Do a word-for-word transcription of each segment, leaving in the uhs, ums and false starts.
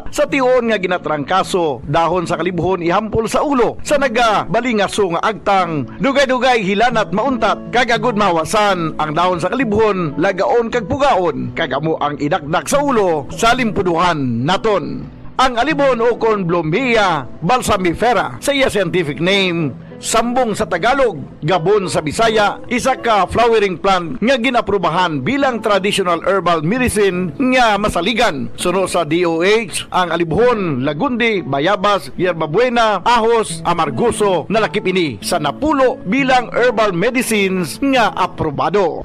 Sa tion nga ginatrangkaso, dahon sa kalibhon ihampol sa ulo sa nagabalingaso nga agtang, dugay-dugay hilanat mauntat, kag agud mahawasan ang dahon sa kalibhon, lagaon kag pugaon, kag amo ang idakdak sa ulo sa limpuduhan naton. Ang alibhon ukon Blumea balsamifera sa iya scientific name, sambong sa Tagalog, gabon sa Bisaya, isa ka flowering plant nga gin-aprubahan bilang traditional herbal medicine nga masaligan. Suno sa D O H, ang alibhon, lagundi, bayabas, yerbabuena, ahos, amargoso, nalakip ini sa napulo bilang herbal medicines nga aprobado.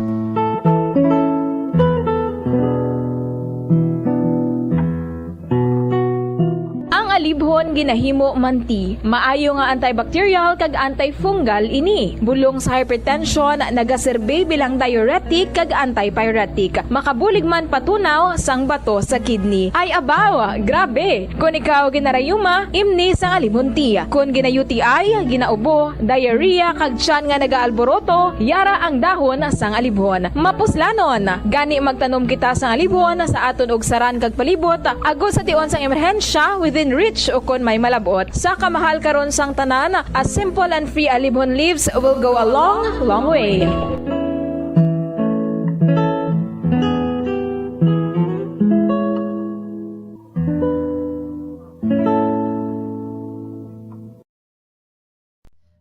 Ang alibhon ginahimo man tea. Maayo nga antibacterial kag antifungal ini. Bulong sa hypertension, nagaserbi bilang diuretic kag antipyretic. Makabulig man patunaw sang bato sa kidney. Ay abaw, grabe! Kon ikaw ginarayuma, imni sang alibhon tea. Kon gina-U T I, ginaubo, diarrhea, kag tiyan nga nagaalboroto, yara ang dahon sang alibhon. Mapuslanon! Gani magtanom kita sang alibhon sa aton ugsaran kag palibot, agod sa tion sang emerhensya, within reach ukon may malab-ot. Sa kamahal karon sang tanan, a simple and free alibhon leaves will go a long, long way.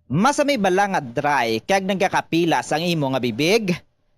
Masami bala nga dry kag nagakapilas ang imo nga bibig?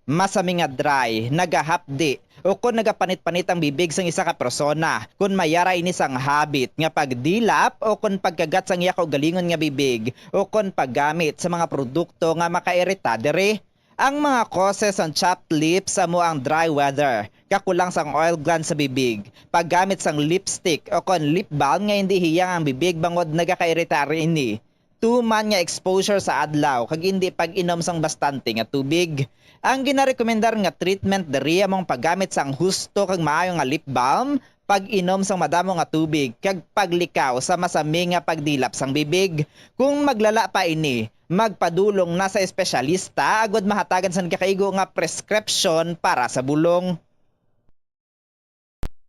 Masami nga dry, nagahapdi, o kon nagapanit-panit ang bibig sang isa ka persona, kon may ara ini sang habit nga pagdilap o kon pagkagat sang iya kaugalingon nga bibig, o kon paggamit sa mga produkto nga makairita diri. Ang mga causes sang chapped lips amo ang dry weather, kakulang sang oil glands sa bibig, paggamit sang lipstick o kon lip balm nga indi hiyang ang bibig bangod nagakairita ini, tuman nga exposure sa adlaw kag indi pag-inom sang bastante nga tubig. Ang ginarekomendar nga treatment diri amo ang paggamit sang husto kag maayo nga lip balm, pag-inom sang madamo nga tubig, kag paglikaw sa masami nga pagdilap sang bibig. Kung maglala pa ini, magpadulong na sa espesyalista agud mahatagan sang nagakaigo nga prescription para sa bulong.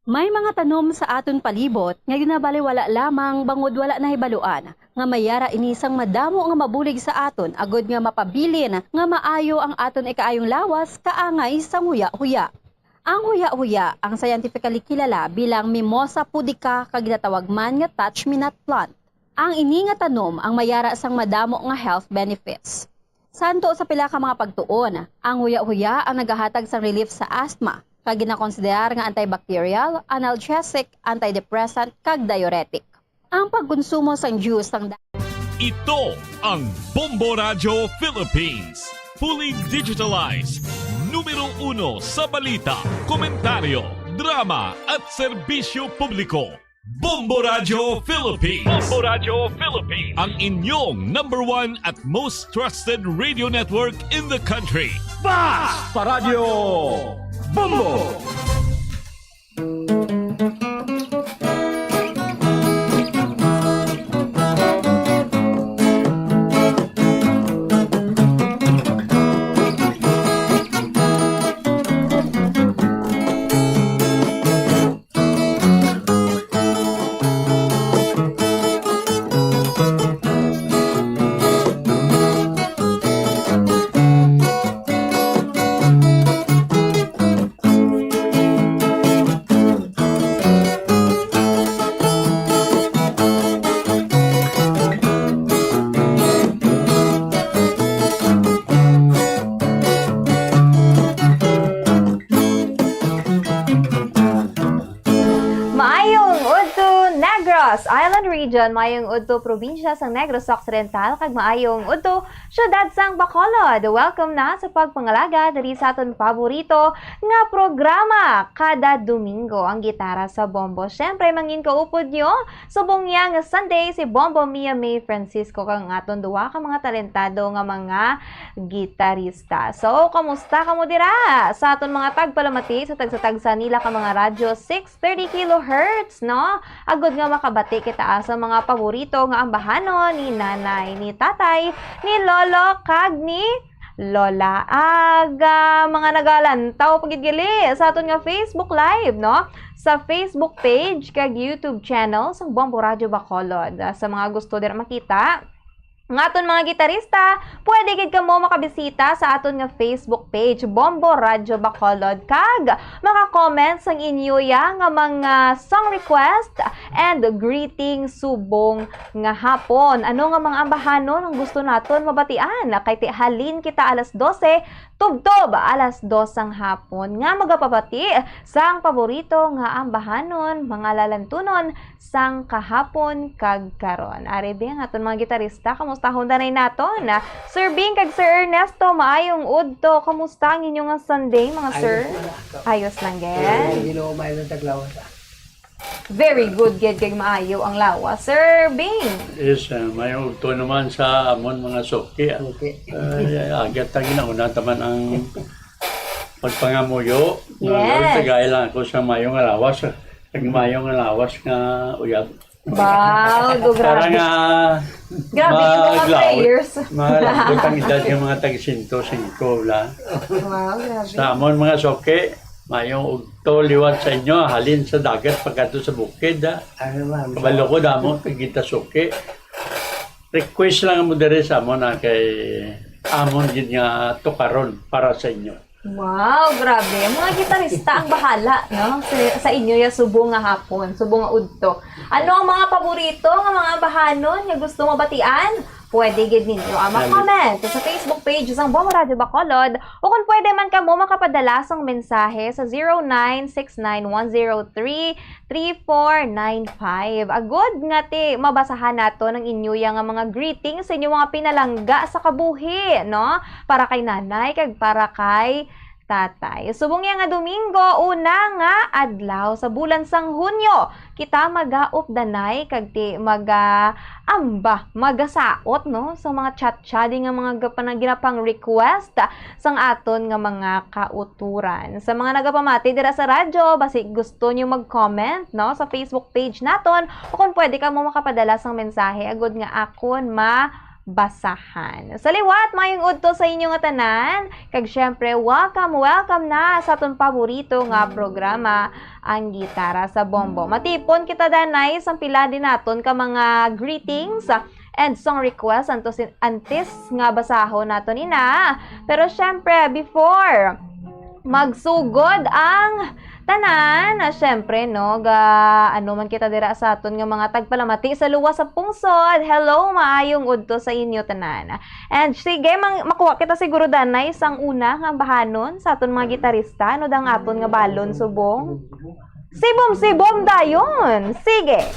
May mga tanom sa aton palibot nga ginabaliwala lamang bangod wala nahibaluan nga may ara ini sang madamo nga mabulig sa aton agud nga mapabilin nga maayo ang aton ikaayong lawas kaangay sang huya-huya. Ang huya-huya ang scientifically kilala bilang Mimosa pudica kag ginatawag man nga touch-me-not plant. Ang ini nga tanom ang may ara sang madamo nga health benefits. Santo sa pila ka mga pagtuon, ang huya-huya ang nagahatag sang relief sa asthma, kag ginakonsiderar nga antibacterial, analgesic, antidepressant, kag diuretic. Ang pagkonsumo sang juice sang da- Ito ang Bombo Radyo Philippines. Fully digitalized. Numero uno sa balita, komentaryo, drama, at serbisyo publiko. Bombo Radyo Philippines. Bombo Radyo Philippines. Ang inyong number one at most trusted radio network in the country. Basta Radyo Bombo! Maayong udto, Negros Island Region. Maayong udto, probinsya sang Negros Occidental, kag maayong udto, syudad sang Bacolod. Welcome na sa pagpangalaga diri sa aton paborito nga programa kada Domingo, ang Gitara sa Bombo. Syempre, mangin kaupod nyo subong niya nga Sunday, si Bombo Mia May Francisco, kag ang aton duha ka mga talentado nga mga gitarista. So, kamusta kamo dira sa aton mga tagpalamati sa tagsa-tagsa nila ka mga radyo six thirty kilohertz, no? Agud nga makabati kita, ah, sa mga paborito nga ambahanon ni Nanay, ni Tatay, ni Lolo, kag ni Lola Aga, mga nagalantaw pa gid gali sa aton nga Facebook Live, no? Sa Facebook page kag YouTube channel sang Bombo Radyo Bacolod. Sa mga gusto dira makita nga aton mga gitarista, pwede gid kamo makabisita sa aton nga Facebook page, Bombo Radyo Bacolod, kag maka-comment sang inyo ya nga mga song request and greeting subong nga hapon. Ano nga mga ambahanon ang gusto naton mabatian? Kay ti halin kita alas dose, tubtob alas dos sang hapon, nga magapabati sang paborito nga ambahanon, mga lalantunon sang kahapon kag karon. Ari di ang aton mga gitarista, kamustahon danay naton. Sir Bing kag Sir Ernesto, maayong udto. Kamusta ang inyo nga Sunday, mga sir? Ayos lang. Ayos lang, gid. Eh, Ginoo, may nang taglawas, ah. Very good, gid, kay maayo ang lawas. Sir Bing. Yes, ah, may udto naman sa amon mga suki, ah. Okay. Ah, agad ta ginauna taman ang pagpangamuyo. Yes. Lord, tagai lang ako sa mayo nga lawas, ah. Ang mayo nga lawas nga uyab. Wow, do, Para grabe. nga Grabe yung mga maglaw-, prayers. Malambot ang edad ng mga tag-sento singko, wala. Wow, grabe. Sa amon mga suki, mayong udto liwat sa inyo, halin sa dagat pagkadto sa bukid, ha. Ano, ma'am? Kabalo ko, damo, kita suki. Request lang mo diri sa amon, ha, kay amon gid nga tukaron para sa inyo. Wow, grabe. Ang mga gitarista ang bahala, no? Sa, sa inyo ya subong nga hapon, subong nga udto. Ano ang mga paborito nga mga ambahanon nga gusto mabatian? Pwede gid ninyo ang Dali. mag-comment sa Facebook page sang Bombo Radyo Bacolod, o kung pwede man kamo makapadala sang mensahe sa zero nine six nine one zero three three four nine five. Agod nga ti mabasahan naton ang inyo ya nga mga greetings sa inyo mga pinalangga sa kabuhi, no? Para kay nanay kag para kay tatay. Subong ya nga Domingo, una nga adlaw sa bulan sang Hunyo, kita magaupdanay kag ti maga-, amba, magasaot, no, sa mga chat-chat nga mga gapana-, ginapang-request sang aton nga mga kauturan. Sa mga nagapamati dira sa radyo, basi gusto niyo mag-comment, no, sa Facebook page naton, o kung pwede kamo makapadala sang mensahe agud nga akon mabasahan. Sa liwat, mayong udto sa inyo nga tanan, kag syempre, welcome, welcome na sa aton paborito nga programa, ang Gitara sa Bombo. Matipon kita danay sang pila din naton ka mga greetings and song request antos, antes nga basahon naton ina. Pero syempre, before magsugod ang tanan, syempre, no, ga, ano man kita dira sa aton nga mga tagpalamati sa luwas sa pungsod. Hello, maayong udto sa inyo tanan. And sige, mang, makuha kita siguro danay sang una nga ambahanon sa aton mga gitarista, ano dang aton nga balon subong? Sibom-sibom dayon. Sige.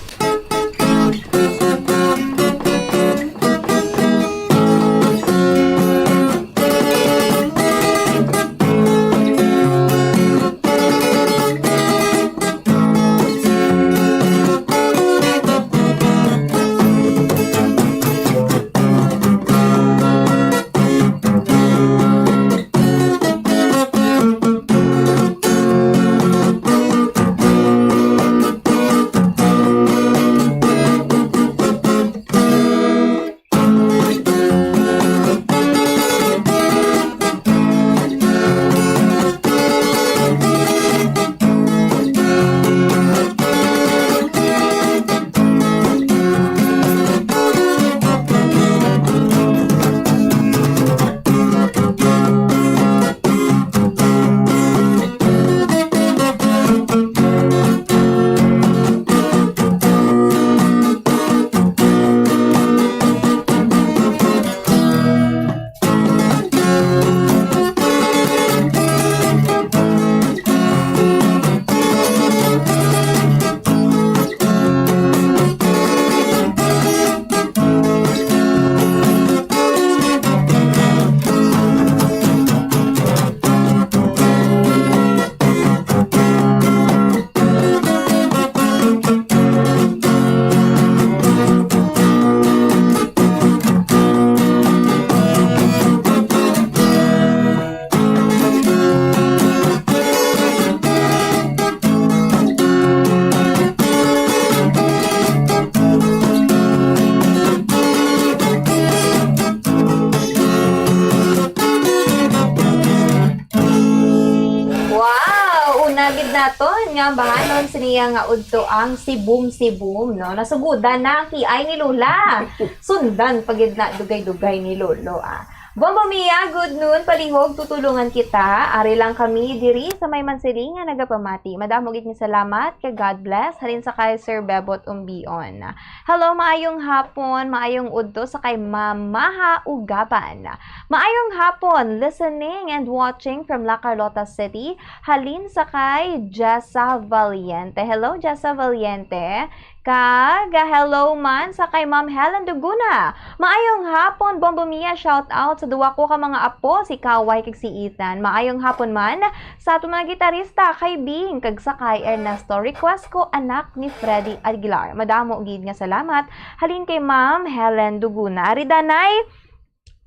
Iya nga udto ang sibum-sibum, no? Nasugodan na ang kiay ni Lola. Sundan pa gid na dugay-dugay ni Lolo, ah. Bombo Mia, good noon, palihog, tutulungan kita. Ari lang kami diri sa may Mansiling nga nagapamati. Madamo gid nga salamat, ka God bless. Halin sa kay Sir Bebot Umbion. Hello, maayong hapon, maayong udto sa kay Mamaha Ugaban. Maayong hapon, listening and watching from La Carlota City. Halin sa kay Jessa Valiente. Hello, Jessa Valiente. Kag, ah, hello man sa kay Ma'am Helen Duguna. Maayong hapon, Bombo Mia. Shout out sa duwa ko ka mga apo, si Kaway kag si Ethan. Maayong hapon man sa aton mga gitarista, kay Bing, kag sa kay Ernesto. Request ko, Anak ni Freddy Aguilar. Madamo gid nga salamat. Halin kay Ma'am Helen Duguna. Ari danay,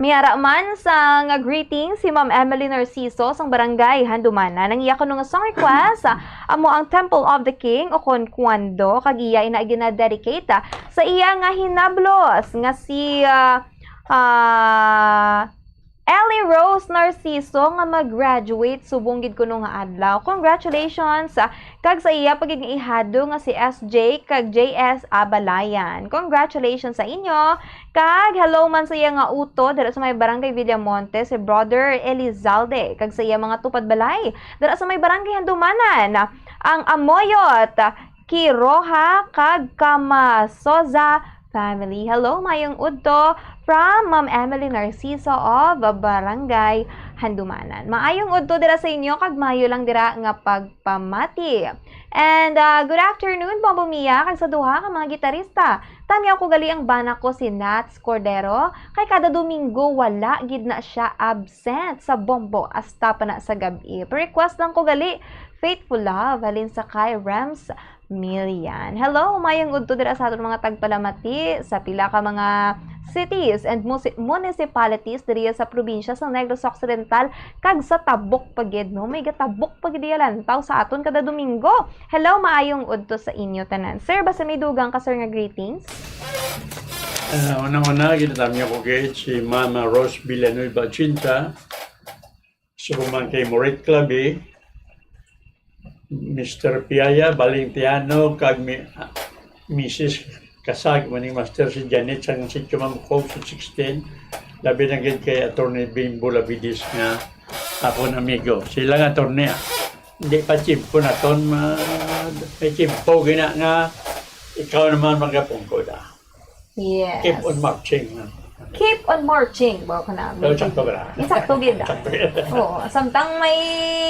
may ara man sa nga greeting si Ma'am Emily Narciso sang Barangay Handumanan. Ang iya kuno nga song request, ah, amo ang Temple of the King o kon Kuwando, kag iya ina gina-dedicate, ah, sa iya nga hinablos nga si, ah, ah, Ellie Rose Narciso nga mag-graduate subong gid kuno nga adlaw. Congratulations, ah, kag sa iya pa gid nga ihado nga si S J kag J S Abalayan. Congratulations sa inyo. Kag hello man sa iya nga utod dira sa may Barangay Villamonte, si Brother Elizalde, kag sa iya mga tupad balay dira sa may Barangay Handumanan, ang Amoyot, Kiroha, kag Kamasoza family. Hello, mayong udto from Ma'am Emily Narciso of Barangay Handumanan. Maayong udto dira sa inyo, kag mayo lang dira nga pagpamati. And, ah, good afternoon, Bombo Mia, kag sa duha ka mga gitarista. Tamyaw ko gali ang bana ko si Nats Cordero, kay kada Domingo wala gid na siya absent sa Bombo hasta pa na sa gab-i. Pa-request lang ko gali, Faithful Love, halin sa kay Rems Milian. Hello, mayong udto dira sa aton mga tagpalamati sa pila ka mga cities and musi-, municipalities diri sa probinsya sa Negros Occidental kag sa tabok pa gid, no? May gatabok pa gid iya lantaw sa aton kada Domingo. Hello, maayong udto sa inyo tanan. Sir, basta may dugang ka, sir, nga greetings? Ah, unang-una, ginatamyo ko gid si Mama Rose Villanueva Chinta, subong man kay Morit Clave, Mister Piaya Valentiano, kag mi-, ah, Missus Kasag, maning Master si Janet sang Sitio Mamukog sa sixteen, labi na gid kay Attorney Bimbo Labides nga akon amigo. Sila nga attorney, ah. Hindi pa tiyempo naton, ma-, may tiyempo gina nga ikaw naman magapungkod, ah. Yes. Keep on marching, ah. Keep on marching, ba ko na. Pero sakto ba na? Insakto gid, ah. Sakto gid. Oo, samtang may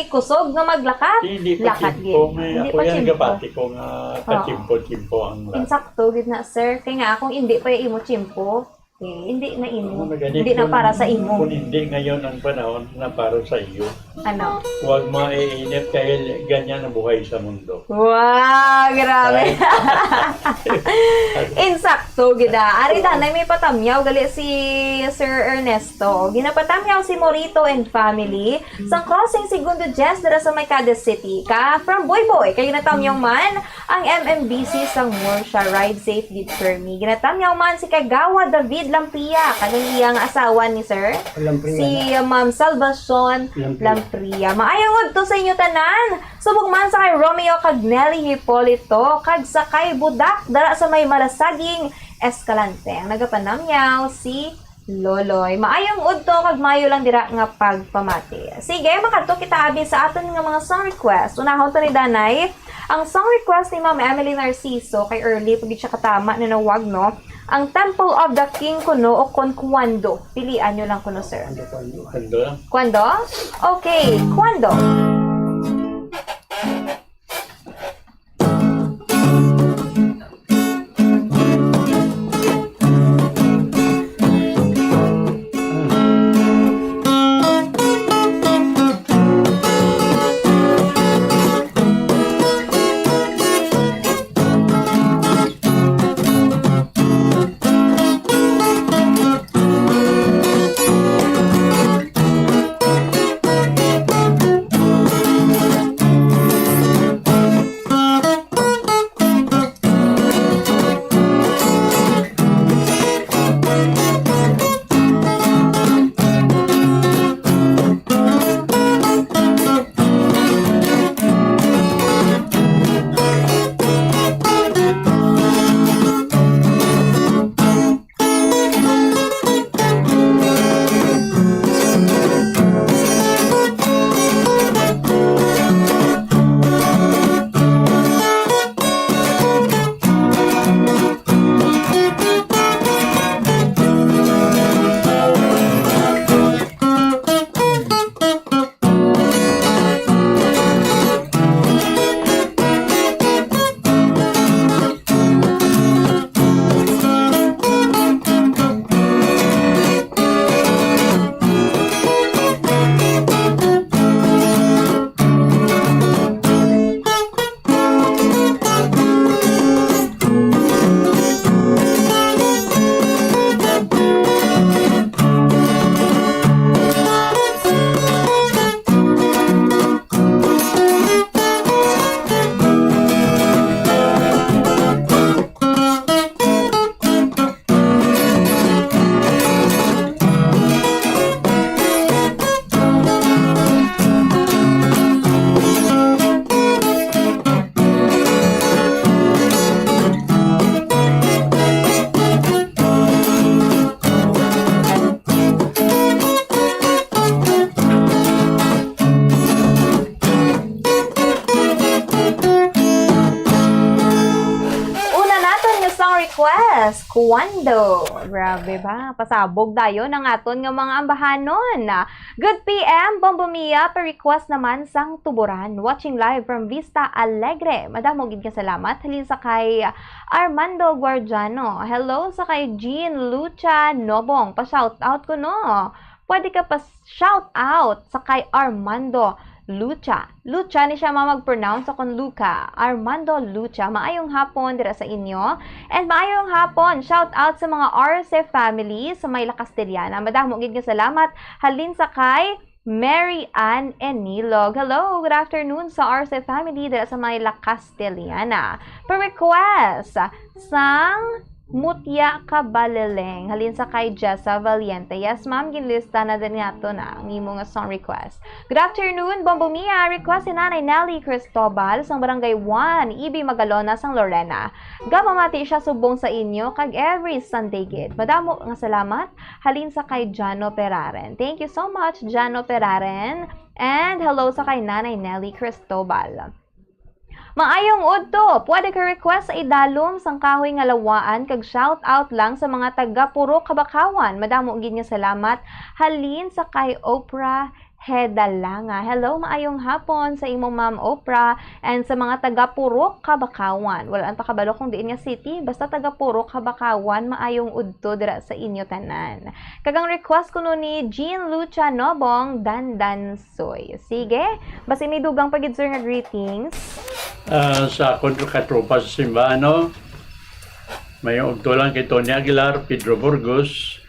kusog nga maglakat, Hindi pa lakat tiyempo, gid. May Hindi ako pa yan, tiyempo. Gabati ko nga Oo. Katiyempo-tiyempo ang lahat. Insakto gid na, sir. Kay nga, kung hindi pa yung imo tiyempo, eh, hindi na imo. Ano, gani Hindi na kung, para sa imo. Kung hindi ngayon ang panahon na para sa iyo, Ano? Huwag maiinip dahil ganyan ang buhay sa mundo. Wow, grabe. Ay. Insakto gid, ah. Ari, danay may patamyaw gali si Sir Ernesto. Ginapatamyaw si Morito and family sa Crossing Segundo Jess dira sa may Cadiz City. Ka from Boy Boy, kay ginatamyaw man ang M M B C sang Murcia. Ride safe gid, Sir Mi. Ginatamyaw man si Kagawa David Lampria, kag ang iyang asawa ni Sir, Lampria si, na. uh, Ma'am Salvacion Lampria. Lampria. Maayong udto sa inyo tanan. Subong man sa kay Romeo kag Nelly Hipolito, kag sa kay Budak, dara sa may Malasaging Escalante. Ang nagapanamyaw si Loloy. Maayong udto kag mayo lang dira nga pagpamati. Sige, makadto kita abi sa aton nga mga song request. Unahon ta ni danay ang song request ni Ma'am Emily Narciso, kay early pa gid siya katama nanawag, no? Ang Temple of the King kuno o kon Kuwando? Pilian nyo lang kuno, sir. Kuwando, kuwando. Kuwando lang. Kuwando? Okay, Kuwando. Request, Cuando. Grabe ba? Pasabog dayon ang aton nga mga ambahanon. Good P M, Bombo Mia, pa-request naman sang Tuburan. Watching live from Vista Alegre. Madamo gid nga salamat. Halin sa kay Armando Guardiano. Hello sa kay Jean Lucha Nobong. Pa-shout out ko, no? Pwede ka pa shout out sa kay Armando Lucha. Lucha ni siya, ma, mag-pronounce akon Luca. Armando Lucha, maayong hapon dira sa inyo. And maayong hapon, shout out sa mga R C family sa may La Castellana. Madamo gid nga salamat. Halin sa kay Mary Ann Enilog. Hello, good afternoon sa R C family dira sa may La Castellana. Per request, sang Mutya Kabaleleng. Halin sa kay Jessa Valiente. Yes, ma'am, ginlista na din nga to na ang imo nga song request. Good afternoon, Bombo Mia. Request si Nanay Nelly Cristobal sang Barangay one, Ibi Magalona, sang Lorena. Gamamati siya subong sa inyo kag every Sunday gid. Madamo nga salamat. Halin sa kay Jano Peraren. Thank you so much, Jano Peraren. And hello sa kay Nanay Nelly Cristobal. Maayong udto. Pwede ka request sa idalom sang kahoy nga lawaan kag shout out lang sa mga taga Purok Kabakawan. Madamo gid nga salamat. Halin sa kay Oprah Hedalanga. Hello, maayong hapon sa imo, Ma'am Oprah, and sa mga taga Purok Kabakawan. Wala ang takabalo kung diin nga city, basta taga Purok Kabakawan, maayong udto dira sa inyo tanan. Kag ang request kuno ni Jean Lucha Nobong, Dandan Soy. Sige, basi may dugang pa gid, sir, nga greetings. Ah, sa akon katropa sa simbahan, no? May ugto lang kay Tony Aguilar, Pedro Burgos,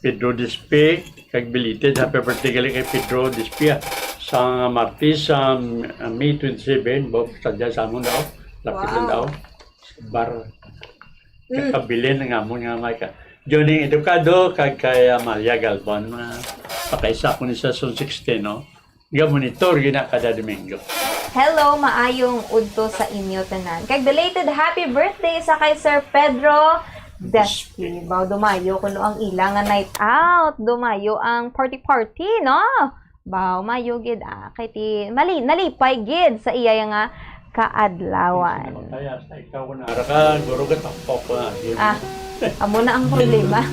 Pedro Dispe, kag belated happy birthday gali kay Pedro Dispe, ah, sa Martes, sa, ah, May twenty-seven, bo, sa dyan sa amon daw, lapit lang Wow. daw. Bar. Mm. Kabilin nga amon nga may ka. Johnny Educado, kag kay Amalia Galban, mga pakaisa ko ni sa Zone sixteen, no? Ga-monitor gina kada Domingo. Hello, maayong udto sa inyo tanan. Kag belated happy birthday sa kay Sir Pedro Despi. Baw, dumayo kuno ang ila nga night out. Dumayo ang party-party, no? Baw, mayo gid, ah. Kay ti, mali, nalipay gid sa iya nga kaadlawan. Kaya sa ikaw na ara ka, guro ka tapok na. Ah, amo na ang problema.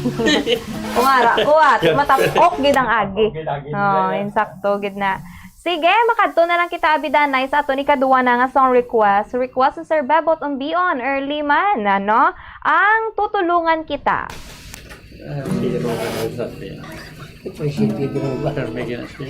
Kung ara ko, ah, ti matapok gid ang agi. Tapok gid agi Oh, nila. Insakto gid na. Sige, makadto na lang kita, abidanay, sa aton ikaduwa na nga song request. Request ni Sir Bebot Umbion, early man, ano? Ang Tutulungan Kita. Ah, zero na lang sa atin. Ito yung city drama. Pero may ginasya.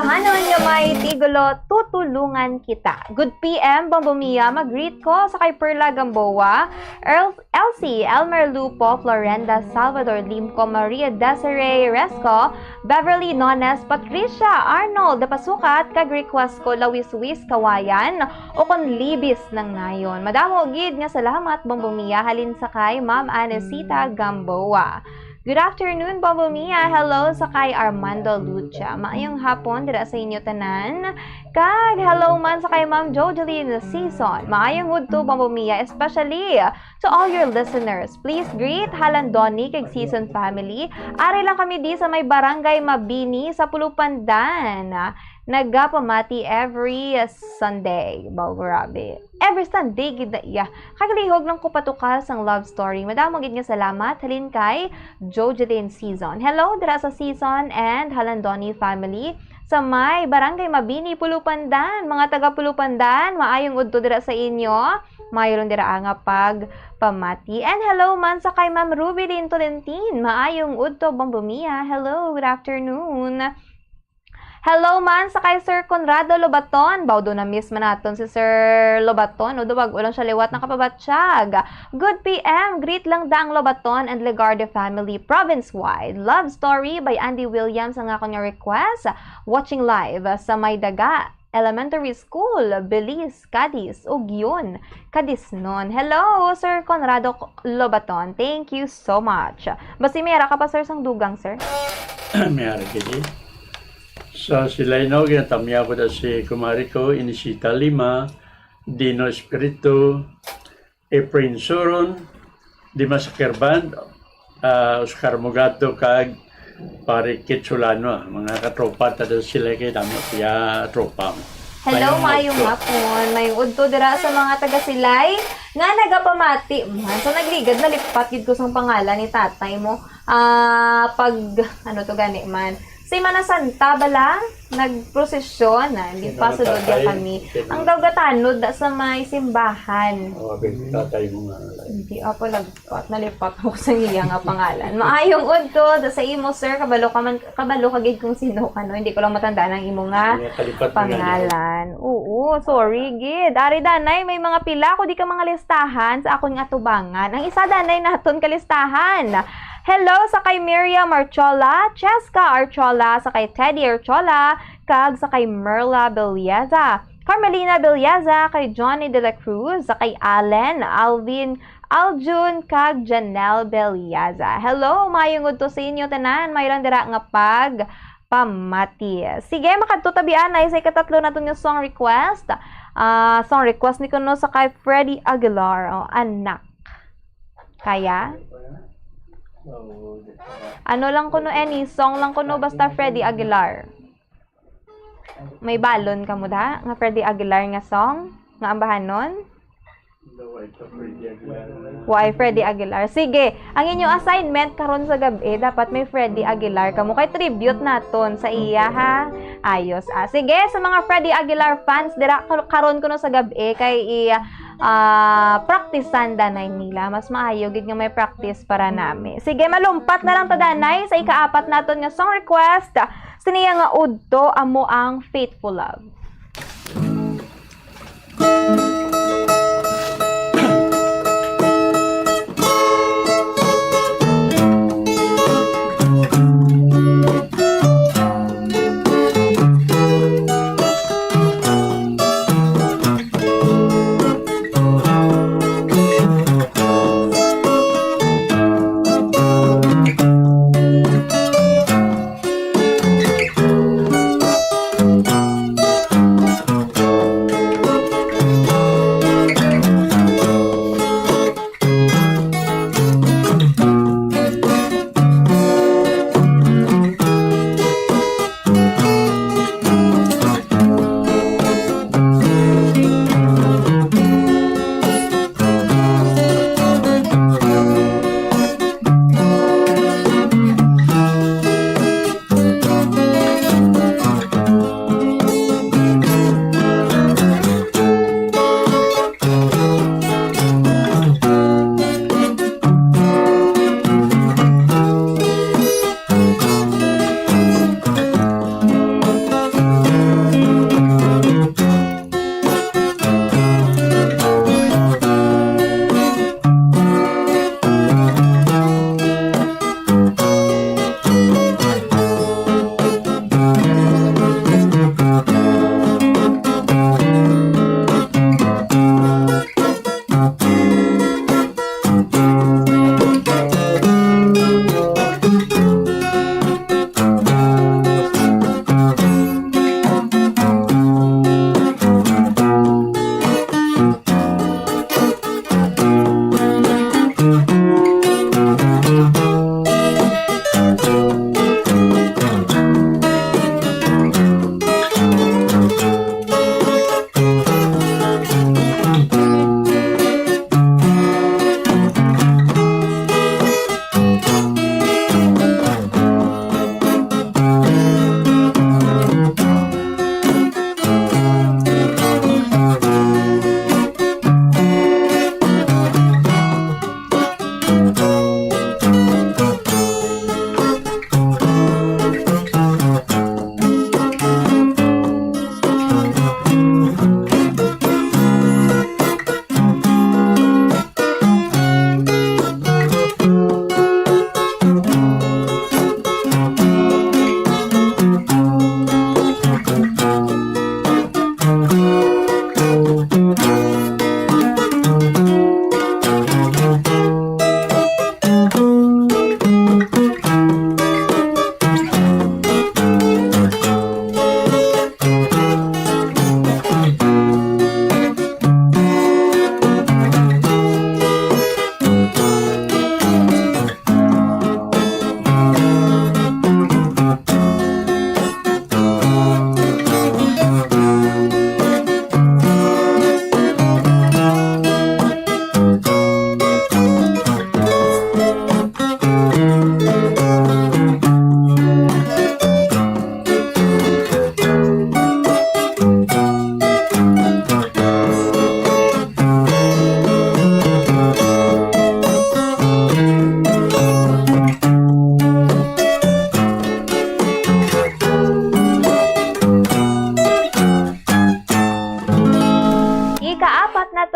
Hanon nga may tigulo, Tutulungan Kita. Good P M, Bombo Mia, mag-greet ko sa kay Perla Gamboa, Earl, Elsie, Elmer Lupo, Florenda, Salvador Limco, Maria Desiree Resco, Beverly Nones, Patricia Arnold, Dapasukat, kag request ko, Lawiswis Kawayan, o kon Libis ng Nayon. Madamo gid nga salamat, Bombo Mia, halin sa kay Ma'am Anesita Gamboa. Good afternoon, Bombo Mia. Hello sa kay Armando Lucha. Maayong hapon dira sa inyo tanan. Kag hello man sa kay Ma'am Jojeline Season. Maayong udto, Bombo Mia, especially to all your listeners. Please greet Halandoni kag Season family. Ari lang kami di sa may Barangay Mabini sa Pulupandan. Nagapamati every Sunday. Baw, grabe. Every Sunday gid na iya. Kagalihog lang ko patukar sang love story. Madamo gid nga salamat halin kay Jojeline Season. Hello dira sa Season and Halandoni family sa may Barangay Mabini, Pulupandan. Mga taga Pulupandan, maayong udto dira sa inyo. Mayroon dira nga pagpamati. And hello man sa kay Ma'am Rubilin Tolentine. Maayong udto, Bombo Mia. Hello, good afternoon. Hello man sa kay Sir Conrado Lobaton. Baw, do na-miss man naton si Sir Lobaton. O, duwag, wala siya liwat nakapabatyag. Good P M. Greet lang da ang Lobaton and Legarde family province-wide. Love Story by Andy Williams ang akon nga request. Watching live sa May Daga Elementary School, Belize, Cadiz, ug yun, Cadiznon. Hello, Sir Conrado Lobaton. Thank you so much. Basi may ara ka pa, sir, sang dugang, sir? May ara gid. Sa Silay, no, ginatamya ko da si kumari ko, Inisita Lima, Dino Espiritu, Efrain Suron, Dimas Akirban, ah, Oscar Mugato, kag Pare Kitsulano, ah. Mga katropa, tada sila kay damo siya tropa mo. Hello, mayong hapon. Mayong udto dira sa mga taga Silay nga nagapamati. Man, so nagligad, nalipat gid ko sang pangalan ni tatay mo. Ah, pag, ano to gani man? Semana Santa bala, nagprosesyon na, hindi pa sulod ya kami. Ang daw gatanod da sa may simbahan. Oh, abi, tatay mo nga. Hindi, apo, nagpat, nalipat ako sa iya nga pangalan. Maayong udto da sa imo, sir. Kabalo ka man, kabalo ka gid kung sino ka, no? Hindi ko lang matandaan ang imo nga pangalan. Oo, sorry gid. Ari, danay, may mga pila ko di ka mga listahan sa akon nga tubangan. Ang isa, danay, naton kalistahan. Hello sa kay Miriam Archola, Cheska Archola, sa kay Teddy Archola, kag sa kay Merla Belieza, Carmelina Belieza, kay Johnny de la Cruz, sa kay Allen, Alvin, Aljun, kag Janelle Belieza. Hello, mayong udto sa inyo tanan. May lang dira nga pag pamati. Sige, makadto ta bianay sa ikatatlo naton nga song request. Ah, song request ni kuno sa kay Freddy Aguilar, oh, Anak. Kaya? Ano lang kuno, any song lang kuno, basta Freddy Aguilar. May balon kamo da nga Freddy Aguilar nga song nga ambahanon? Why Freddy Aguilar? Sige, ang inyo assignment karon sa gab-i, dapat may Freddy Aguilar kamo kay tribute naton sa iya, ha? Ayos, ah. Sige, sa mga Freddy Aguilar fans dira kar-, karon kuno sa gab-i kay i, ah, practicean danay nila. Mas maayo gid nga may practice para nami. Sige, malumpat na lang ta danay sa ikaapat naton nga song request. Sa niya nga udto amo ang Faithful Love.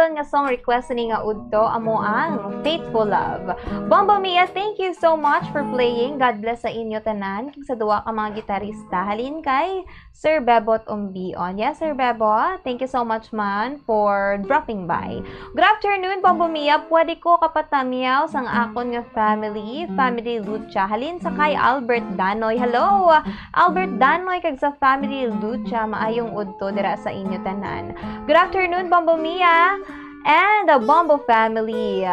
Nga song request ni nga udto amo ang Faithful Love. Bombo Mia, thank you so much for playing. God bless sa inyo tanan. Kag sa duwa ka mga gitarista, halin kay Sir Bebot Umbion. Yes, Sir Bebot, thank you so much man for dropping by. Good afternoon, Bombo Mia. Pwede ko kapatamyaw sang akon nga family, family Lucha. Halin sa kay Albert Danoy. Hello, Albert Danoy, kag sa family Lucha. Maayong udto dira sa inyo tanan. Good afternoon, Bombo Mia and the Bombo family.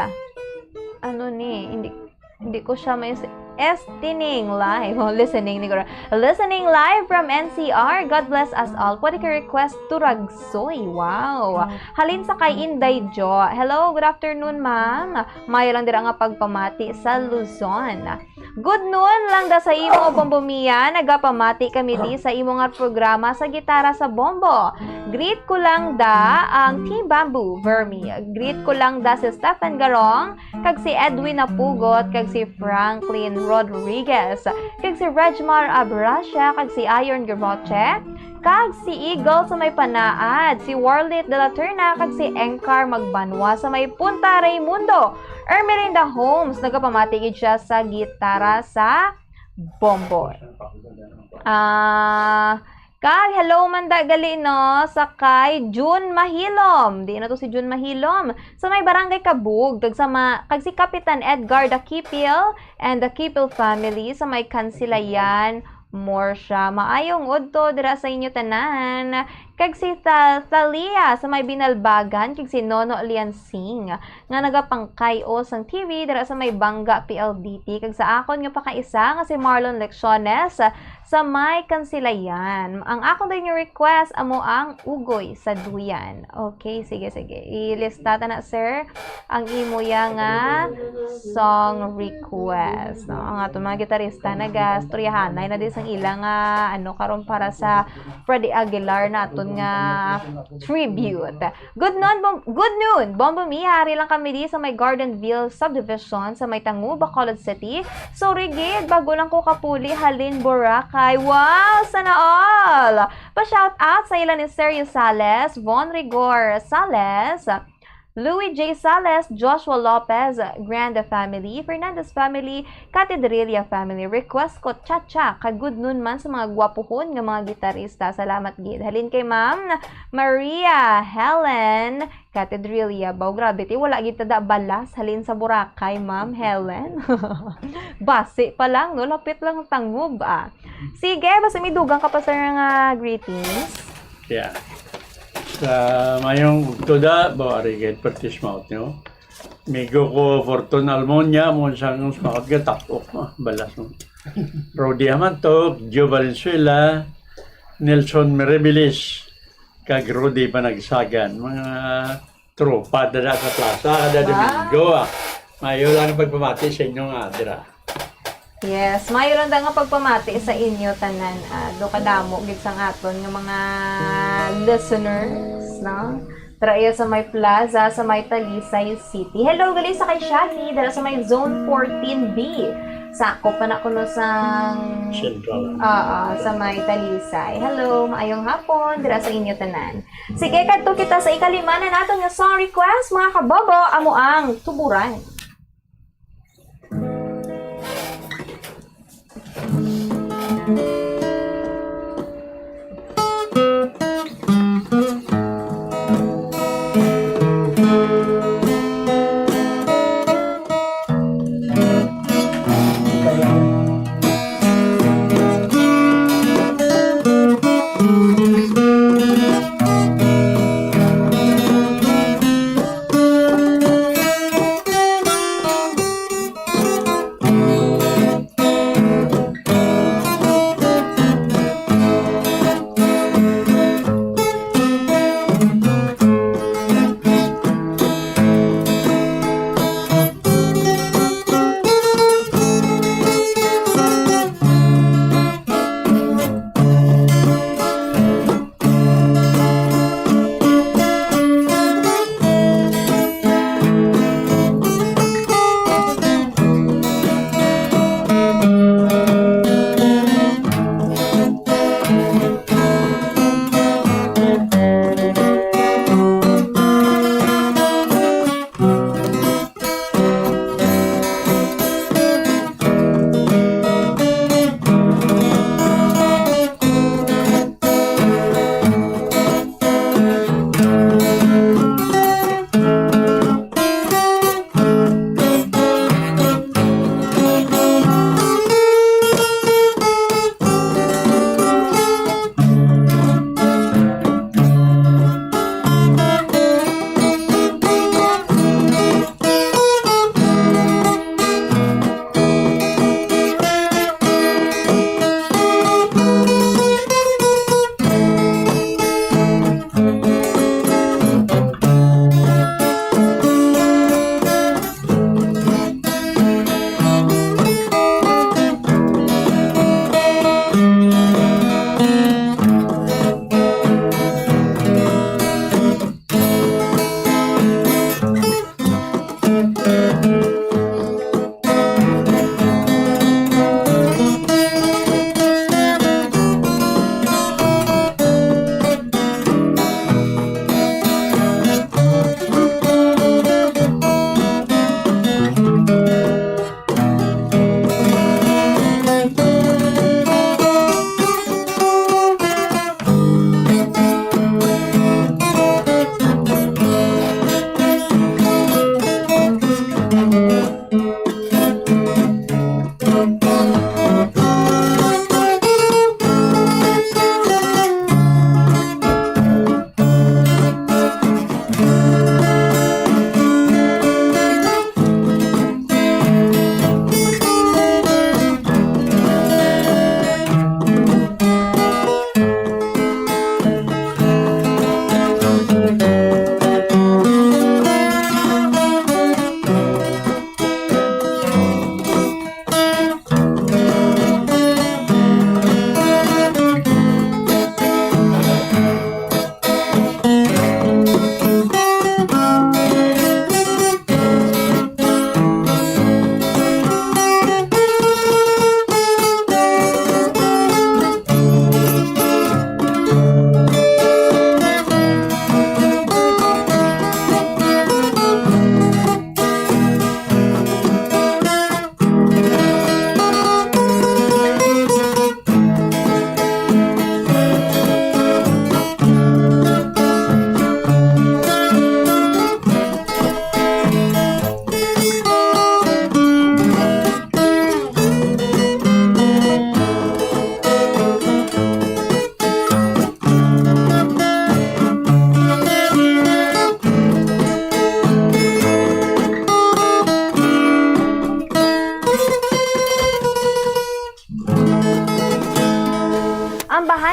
Ano ni? Hindi, hindi ko siya may s-, Estining live. Oh, listening ni Gora. Listening live from N C R. God bless us all. Pwede ka request Turagsoy. Wow. Halin sa kay Inday Jo. Hello, good afternoon, ma'am. Mayo lang dira nga pagpamati sa Luzon. Good noon lang da sa imo, Bombo Mia. Nagapamati kami di sa imo nga programa sa Gitara sa Bombo. Greet ko lang da ang Team Bamboo, Vermi. Greet ko lang da si Stephen Garong, kag si Edwin Napugot, kag si Franklin Rodriguez, kag si Regmar Abrasia, kag si Iron Garoche, kag si Eagle sa may Panaad, si Warlit de la Terna, kag si Engcar Magbanwa sa may Punta Raimundo. Ermelinda Holmes, nagapamati gid siya sa Gitara sa Bombo. Ah, kag hello man da gali, no, sa kay June Mahilom. Di na to si June Mahilom. Sa may Barangay Kabug, kag sa ma-, kag si Kapitan Edgar Dakipil and the Kipil family sa may Kansilayan, Murcia. Maayong udto dira sa inyo tanan. Kag si Tha-, Thalia sa may Binalbagan, kag si Nono Liansing nga nagapangkay-o sang T V dira sa may Banga P L D T, kag sa akon nga pakaisa nga si Marlon Lecciones sa may Kansilayan. Ang akon din yung request amo ang Ugoy sa Duyan. Okay, sige, sige. Ilista ta na, sir, ang imo ya nga song request, no? Ang aton mga gitarista nagastoryahanay na di sang ila nga, ano, karon para sa Freddy Aguilar naton nga tribute. Good noon, Bom-, good noon, Bombo Mia. Ari lang kami di sa may Gardenville Subdivision sa may Tangu, Bacolod City. Sorry gid, bago lang ko kapuli halin Boracay. Wow, sana all! Pa-shout out sa ila ni Sergio Sales, Von Rigor Sales, Louis J Sales, Joshua Lopez, Grande family, Fernandez family, Catedrilla family. Request ko Cha-Cha, kag good noon man sa mga gwapuhon nga mga gitarista. Salamat gid. Halin kay Ma'am Maria Helen Catedrilla. Baw, grabe, ti, wala gid ta da balas halin sa Boracay, Ma'am Helen. Basi pa lang, no? Lapit lang ang Tangu, ah. Sige, basta may dugang ka pa, sir, nga greetings. Yeah. Sa mayong udto da, baw ari gid perti smaot nyo. Migo ko Fortun Almonia, mo sang smaot ga tapok, ah, balas mo. Rodi Hamantok, Joe Valenzuela, Nelson Meribilis, kag Rudy Panagsagan. Mga tropa dala sa plaza, kada Wow. Domingo, ah. Mayo lang pagpamati sa inyo nga adra. Yes, mayo lang da nga pagpamati sa inyo tanan. Ah, do kadamo gid sang aton nga mga listeners, no? Dira iya sa may plaza, sa may Talisay City. Hello, gali sa kay Shaggy, dira sa may Zone fourteen B. Sakop pa na kuno sang Central. Oo, sa may Talisay. Hello, maayong hapon, dira sa inyo tanan. Sige, kadto kita sa ikalima na naton nga song request, mga kabobo, amo ang Tuburan.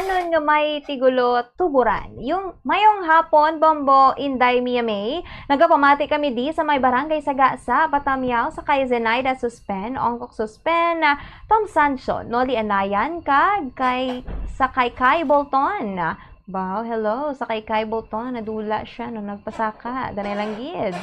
Nun nga may tigulo tuburan. Yung mayong hapon, Bombo, Inday Mia May. Nagapamati kami di sa may barangay Sagasa, Batamyaw, sa kay Zenaida Suspen, Ongkok Suspen, Tom Sancho, Noli Anayan, kag kay, sa kay Kai Bolton. Wow, hello, sa kay Kai Bolton, nadula siya no nagpasaka. Danay lang gid.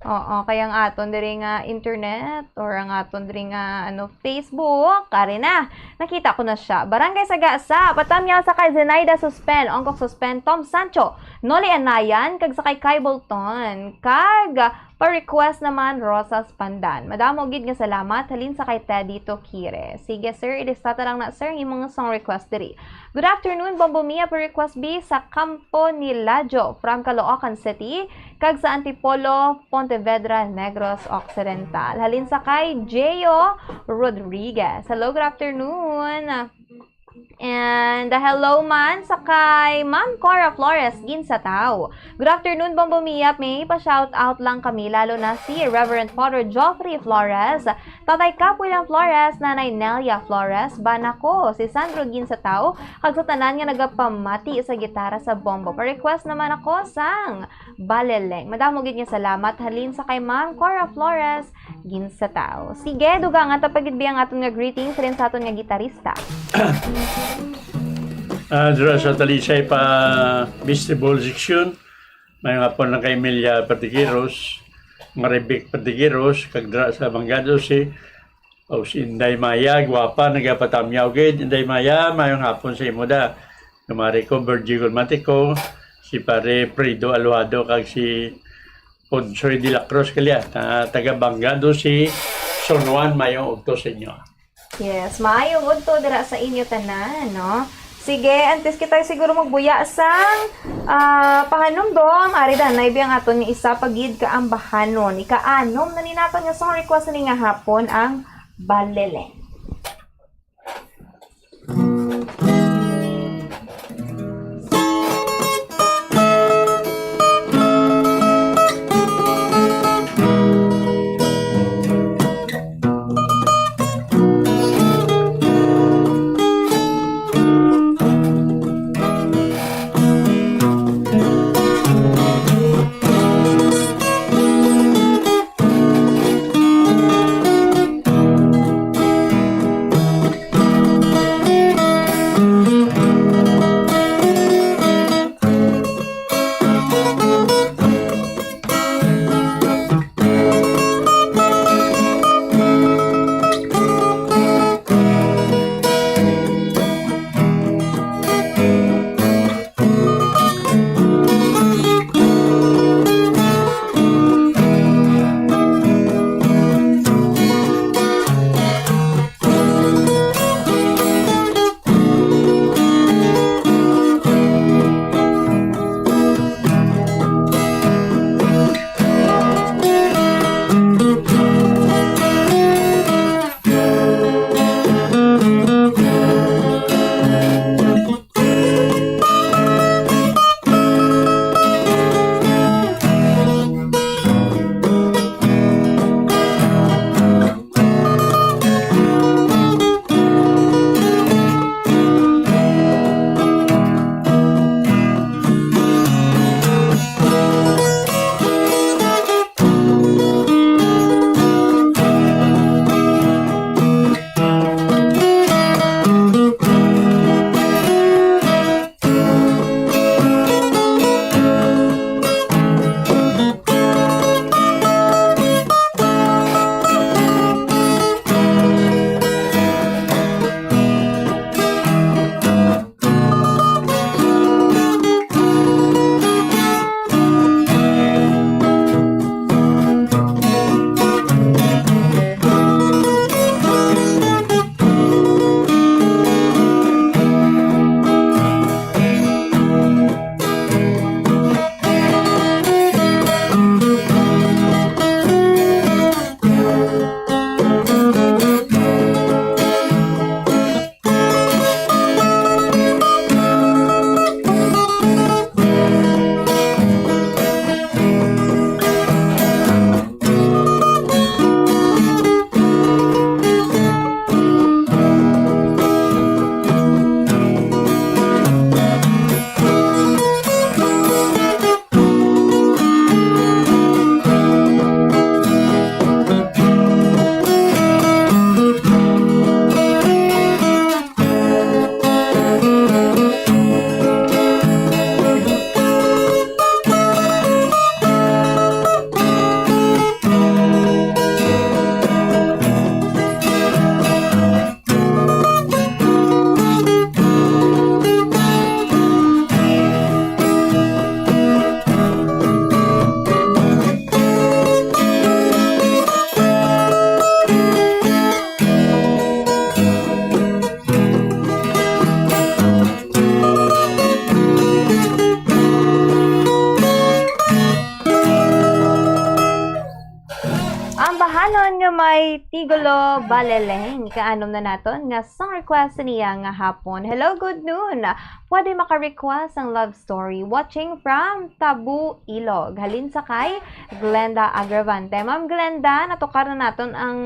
Oo, kay ang aton diri nga internet or ang aton diri nga, ano, Facebook, ari na. Nakita ko na siya. Barangay Sagasa, Batamyaw, sa kay Zenaida Suspen, Ongkok Suspen, Tom Sancho, Noli Anayan, kag sa kay Kai Bolton, kag pa-request naman, Rosas Pandan. Madamo gid nga salamat halin sa kay Teddy Tokire. Sige, sir, ilista ta lang na, sir, ang imong song request diri. Good afternoon, Bombo Mia. Pa-request bi sa Campo Nilajo from Caloocan City kag sa Antipolo, Pontevedra, Negros Occidental. Halin sa kay Geo Rodriguez. Hello, good afternoon. And, uh, hello man sa kay Ma'am Cora Flores Ginsatao. Good afternoon, Bombo Mia. May pa-shout out lang kami, lalo na si Reverend Father Geoffrey Flores, Tatay Kapoy lang Flores, Nanay Nelia Flores, bana ko, si Sandro Ginsatao, kag sa tanan nga nagapamati sa gitara sa Bombo. Pa-request naman ako sang Baleleng. Madamo gid nga salamat halin sa kay Ma'am Cora Flores Ginsatao. Sige, dugangan ta pa gid bi ang aton nga greetings halin sa aton nga gitarista. Ah, dira sa Talisay pa Festival Section, may nga po lang kay Emilia Patiquiros, Maribik Patiquiros, kag dira sa Bangado si, o si Inday Maya, gwapa, nagapatamyaw gid. Inday Maya, mayong hapon sa imo da. Kamari ko, Virgie Gulmatico, si Pare Fredo Aluhado, kag si Ponsoy de la Cruz Calia, ta-, taga Bangado si San Juan, mayong udto sa inyo. Yes, maayong udto dira sa inyo tanan, no? Sige, antes kita siguro magbuya sang, ah, pahanumdom, ari danay bi ang aton nga isa pa gid ka ambahanon. Ika-anom na ni naton nga song request ni nga hapon ang Balele. Tigulo Baleleng, kaanom na naton nga song request niya nga hapon. Hello, good noon. Pwede maka-request ang love story. Watching from Tabu, Ilog. Halin sa kay Glenda Agravante. Ma'am Glenda, natukar na naton ang,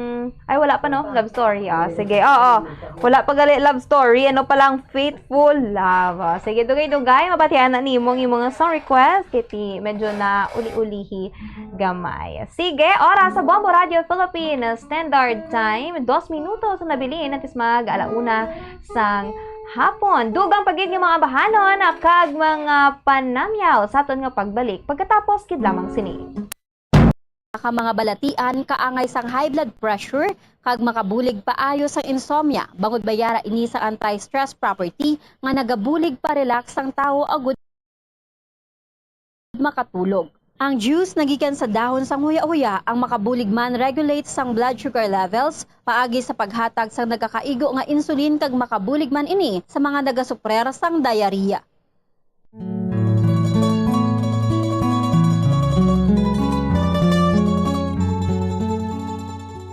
ay, wala pa, no? Love story. Ah, sige. Oo. Wala pa gali love story. Ano pa lang faithful love. Ah, sige, dugay-dugay. Mabatian na nimo ang imong song request. Kay ti medyo na uli-ulihi gamay. Sige, oras sa Bombo Radio Philippines Standard Time. Dos minutos na nabilin antes mag alauna sang hapon. Dugang pa gid nga mga bahanon kag mga panamyaw sa aton nga pagbalik pagkatapos gid lamang sini. Ka mga balatian kaangay sang high blood pressure kag makabulig paayo sang insomnia, bangod may ara ini sang anti-stress property nga nagabulig pa-relax sang tawo agud makatulog. Ang juice nagikan sa dahon sang huya-huya ang makabulig man regulate sang blood sugar levels paagi sa paghatag sang nagakaigo nga insulin kag makabulig man ini sa mga nagasuprer sang diarrhea.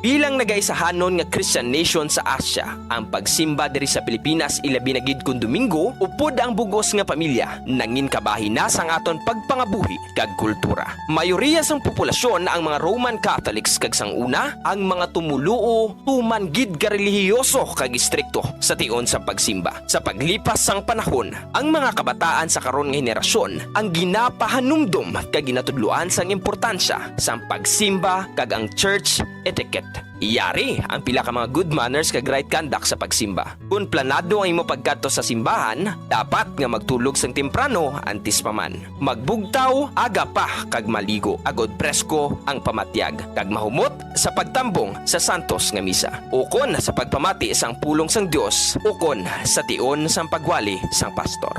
Bilang nagaisahanon nga Christian nation sa Asia, ang pagsimba diri sa Pilipinas, ilabi na gid kon Domingo, upod ang bug-os nga pamilya, nangin kabahin na sang aton pagpangabuhi kag kultura. Mayoriya sang populasyon ang mga Roman Catholics kag sang una, ang mga tumoluo tuman gid ka relihiyoso kag istrikto sa tion sa pagsimba. Sa paglipas sang panahon, ang mga kabataan sa karon nga henerasyon ang ginapahanumdom kag ginatudloan sang importansya sang pagsimba kag ang church etiquette. Yari ang pila ka mga good manners kag right conduct sa pagsimba. Kon planado ang imo pagkadto sa simbahan, dapat nga magtulog sang temprano antes pa man. Magbugtaw aga pa kag maligo agod presko ang pamatyag kag mahumot sa pagtambong sa santos nga misa, ukon sa pagpamati sang pulong sang Dios, ukon sa tion sang pagwali sang pastor.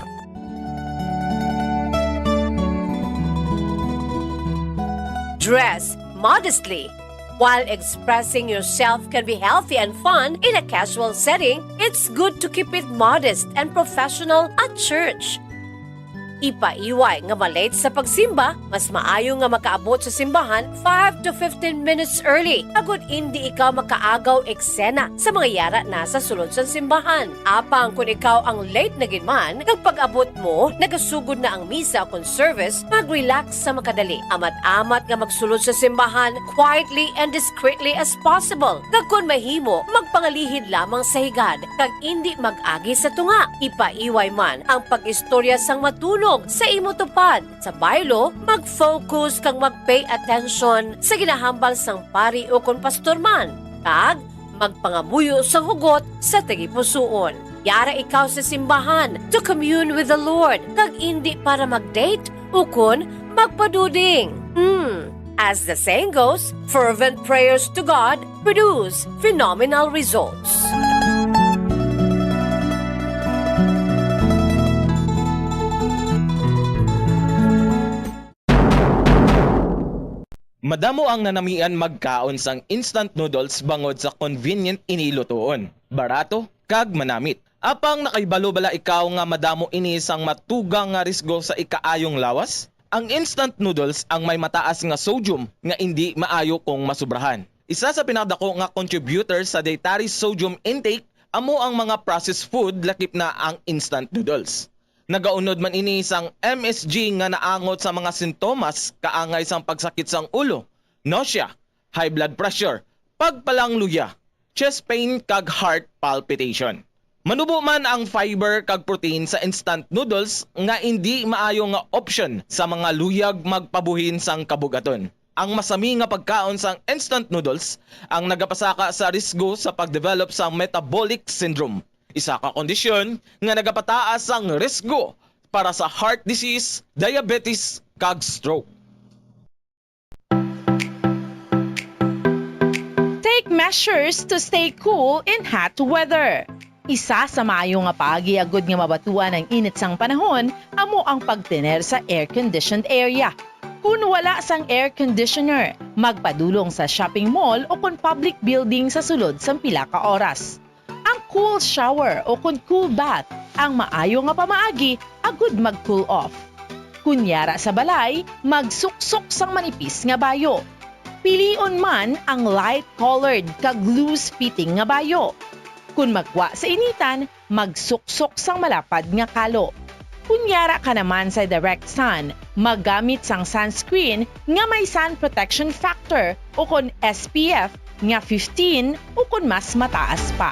Dress modestly. While expressing yourself can be healthy and fun in a casual setting, it's good to keep it modest and professional at church. Ipaiway nga ma-late sa pagsimba, mas maayo nga makaabot sa simbahan five to fifteen minutes early, agud indi ikaw makaagaw eksena sa mga yara na sa sulod sang simbahan. Apang kon ikaw ang late na gid man, kag pag-abot mo, nagasugod na ang misa kon service, mag-relax sa makadali. Amat-amat nga magsulod sa simbahan quietly and discreetly as possible. Kag kon mahimo, magpangalihid lamang sa higad, kag indi mag-agi sa tunga. Ipaiway man ang pag-istorya sang matunog sa imo tupad. Sa baylo, mag-focus kag mag-pay attention sa ginahambal sang pari ukon pastor man, kag magpangamuyo sang hugot sa tagipusoon. Yara ikaw sa simbahan to commune with the Lord, kag indi para mag-date ukon magpaduding. Hmm. As the saying goes, fervent prayers to God produce phenomenal results. Madamo ang nanamian magkaon sang instant noodles bangod sa convenient ini lutoon, barato, kag manamit. Apang nakahibalo bala ikaw nga madamo ini sang matugang nga risgo sa ikaayong lawas? Ang instant noodles ang may mataas nga sodium nga indi maayo kung masobrahan. Isa sa pinakadako nga contributor sa dietary sodium intake amo ang mga processed food, lakip na ang instant noodles. Nagaunod man ini sang M S G nga naangot sa mga sintomas kaangay sang pagsakit sang ulo, nausea, high blood pressure, pagpalangluya, chest pain kag heart palpitation. Manubo man ang fiber kag protein sa instant noodles nga indi maayo nga option sa mga luyag magpabuhin sang kabug-aton. Ang masami nga pagkaon sang instant noodles ang nagapasaka sa risgo sa pag-develop sa metabolic syndrome, isa ka kondisyon nga nagapataas sang risgo para sa heart disease, diabetes, kag stroke. Take measures to stay cool in hot weather. Isa sa maayo nga paagi agud nga mabatuan ang init sang panahon amo ang pagtener sa air-conditioned area. Kon wala sang air conditioner, magpadulong sa shopping mall o kon public building sa sulod sang pila ka oras. Ang cool shower o kon cool bath ang maayo nga pamaagi agud mag-cool off. Kon yara sa balay, magsuksok sang manipis nga bayo. Pilion man ang light-colored kag loose-fitting nga bayo. Kon magwa sa initan, magsuksok sang malapad nga kalo. Kon yara ka naman sa direct sun, maggamit sang sunscreen nga may sun protection factor ukon S P F nga fifteen ukon mas mataas pa.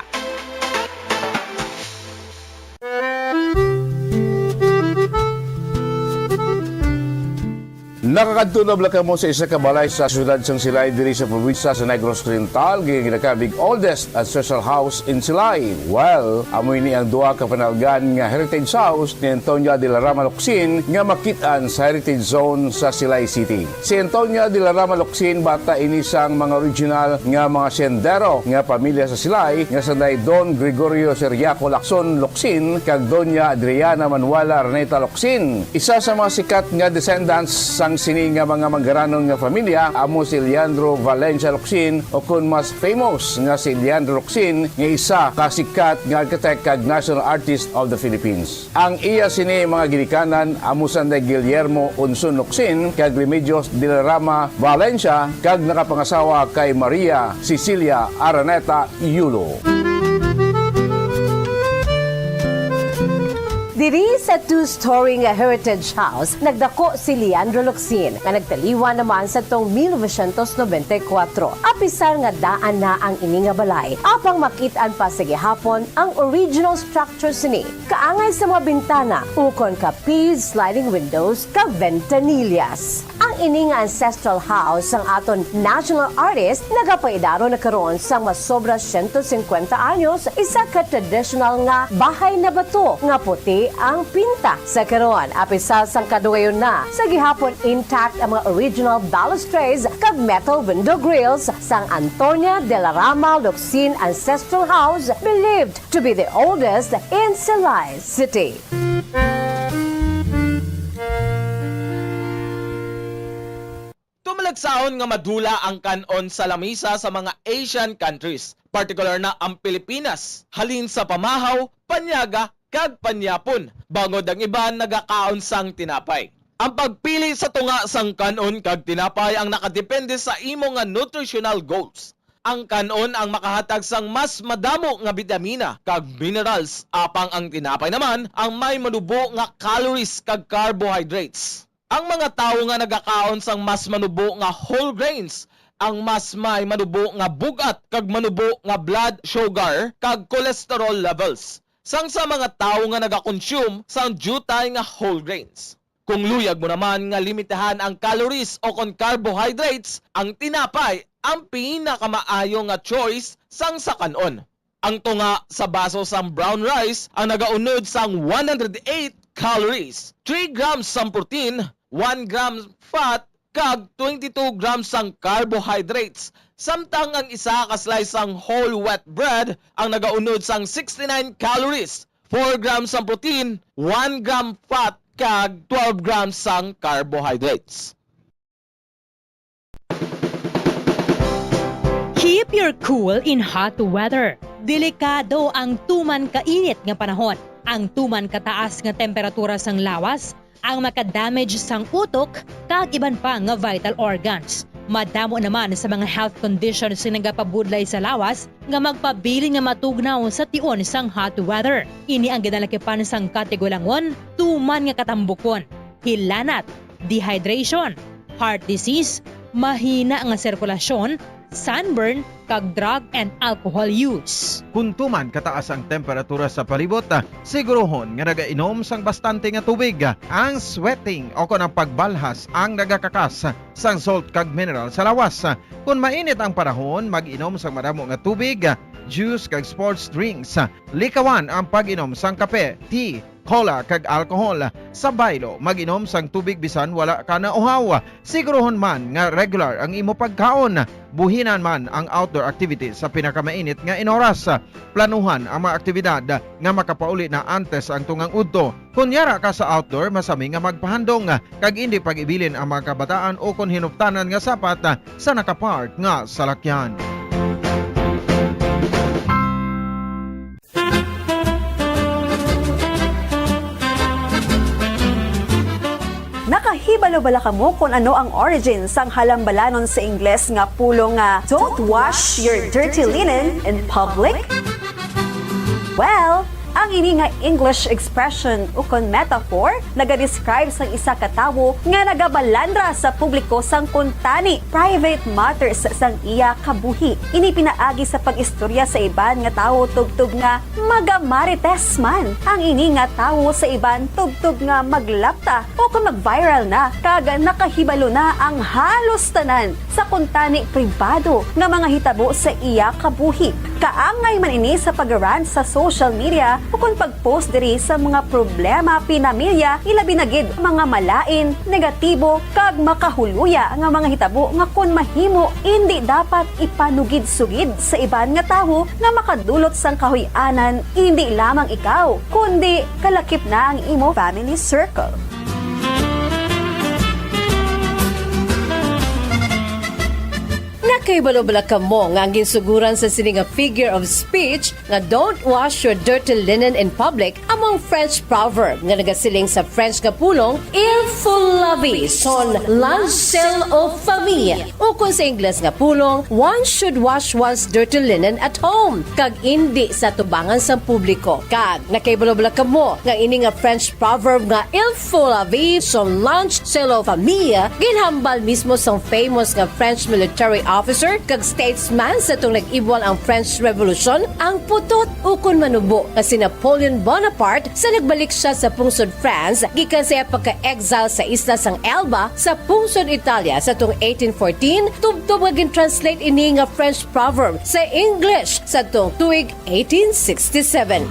Nakakadto na bala kamo sa isa ka balay sa siyudad sang Silay diri sa probinsya sa Negros Oriental, nga ginakabig oldest ancestral house in Silay? Well, amo ini ang duha ka panalgan nga heritage house ni Antonia de la Rama Locsin nga makit-an sa Heritage Zone sa Silay City. Si Antonia de la Rama Locsin, bata ini sang mga original nga mga sendero nga pamilya sa Silay, nga sanday Don Gregorio Ciriaco Lacson Locsin kag Doña Adriana Manuela Araneta Locsin. Isa sa mga sikat nga descendants sang sini nga mga manggaranon nga familya amo si Leandro Valencia Locsin, o kon mas famous nga si Leandro Locsin, nga isa ka sikat nga architect kag national artist of the Philippines. Ang iya sini mga ginikanan amo sanday Guillermo Unson Locsin kag Remedios de la Rama Valencia, kag nakapangasawa kay Maria Cecilia Araneta Yulo. Diri sa two-story nga heritage house, nagdako si Leandro Locsin, nga nagtaliwan naman sa tong mil novecientos nobenta y kuwatro. Apisar nga daan na ang ini nga balay, apang makit-an pa sa gihapon ang original structure sini, kaangay sa mga bintana ukon ka P sliding windows kag ventanillas. Ang ini nga ancestral house sang aton national artist nagapaidaro na karon sang masobra siyento singkwenta anyos, isa ka traditional nga bahay na bato nga puti ang pinta. Sa karon, apisar sang kadugayon na, sa gihapon intact ang mga original balustrades kag metal window grills sang Antonia de la Rama Locsin Ancestral House, believed to be the oldest in Silay City. Tumalagsahon nga madula ang kan-on sa lamisa sa mga Asian countries, partikular na ang Pilipinas, halin sa pamahaw, panyaga, kag panyapon, bangod ang iban nagakaon sang tinapay. Ang pagpili sa tunga sang kan-on kag tinapay ang nakadepende sa imo nga nutritional goals. Ang kan-on ang makahatag sang mas madamo nga bitamina kag minerals, apang ang tinapay naman ang may manubo nga calories kag carbohydrates. Ang mga tawo nga nagakaon sang mas manubo nga whole grains ang mas may manubo nga bug-at kag manubo nga blood sugar kag cholesterol levels, sang sa mga tawo nga nagakonsume sang diutay nga whole grains. Kung luyag mo naman nga limitahan ang calories o kon carbohydrates, ang tinapay ang pinakamaayo nga choice sang sa kan-on. Ang tunga sa baso sang brown rice ang nagaunod sang one hundred eight calories, three grams sang protein, one gram fat, kag twenty-two grams sang carbohydrates, samtang ang isa ka slice sang whole wheat bread ang nagaunod sang sixty-nine calories, four grams sang protein, one gram fat, kag twelve grams sang carbohydrates. Keep your cool in hot weather. Delikado ang tuman kainit nga panahon. Ang tuman kataas nga temperatura sang lawas ang makadamage sang utok kag iban pa nga vital organs. Madamo naman sa mga health conditions nga nagapabudlay sa lawas nga magpabilin nga matugnaw sa tion sang hot weather. Ini ang ginalakipan sang katigulangon, tuman nga katambukon, hilanat, dehydration, heart disease, mahina nga sirkulasyon, sunburn, kag drug and alcohol use. Kon tuman kataas ang temperatura sa palibot, sigurohon nga nagainom sang bastante nga tubig. Ang sweating o kon ang pagbalhas ang nagakakas sang salt kag mineral sa lawas. Kon mainit ang panahon, mag-inom sang madamo nga tubig, juice kag sports drinks. Likawan ang pag-inom sang kape, tea, cola, kag alcohol. Sa baylo, mag-inom sang tubig bisan wala ka nauhaw. Sigurohon man nga regular ang imo pagkaon. Buhinan man ang outdoor activities sa pinakamainit nga inoras. Planuhan ang mga aktibidad nga makapauli na antes ang tungang udto. Kon yara ka sa outdoor, masami nga magpahandong kag indi pag-ibilin ang mga kabataan o kon hinuptanan nga sapat sa nakapark nga salakyan. Nakahi- Hibalo bala kamo kon ano ang origin sang halambalanon sa Ingles nga pulong nga "Don't wash your dirty linen in public"? Well, ang ini nga English expression ukon metaphor nagadescribe sang isa ka tawo nga nagabalandra sa publiko sang kuntani, private matters, sang iya kabuhi. Ini pinaagi sa pag-istorya sa iban nga tawo tubtob nga magamarites man ang ini nga tawo sa iban tubtob nga maglapta o kon mag-viral na kag nakahibalo na ang halos tanan sa kuntani pribado nga mga hitabo sa iya kabuhi. Kaangay man ini sa pag-rant sa social media ukon pag-post diri sa mga problema pinamilya, ilabi na gid mga malain, negatibo, kag makahuluya nga mga hitabo nga kon mahimo, indi dapat ipanugid-sugid sa iban nga tawo nga makadulot sang kahuy-anan, indi lamang ikaw, kundi kalakip na ang imo family circle. Nakahibalo bala kamo nga ang ginsuguran sa sini nga figure of speech nga "Don't wash your dirty linen in public" amo ang French proverb nga nagasiling sa French nga pulong "Il faut laver son linge sale aux femmes", ukon sa Ingles nga pulong "One should wash one's dirty linen at home", kag indi sa tubangan sang publiko. Kag nakahibalo bala kamo nga ini nga French proverb nga "Il faut laver son linge sale aux femmes" ginhambal mismo sang famous nga French military officer kag statesman sa atong nag-ibwal ang French Revolution, ang putot ukon manubo nga si Napoleon Bonaparte sa nagbalik siya sa pungsod France gikan sa iya pagka-exile sa isla sang Elba sa pungsod Italia sa atong eighteen fourteen, tubtob nga gin-translate ini nga French proverb sa English sa atong tuig eighteen sixty-seven.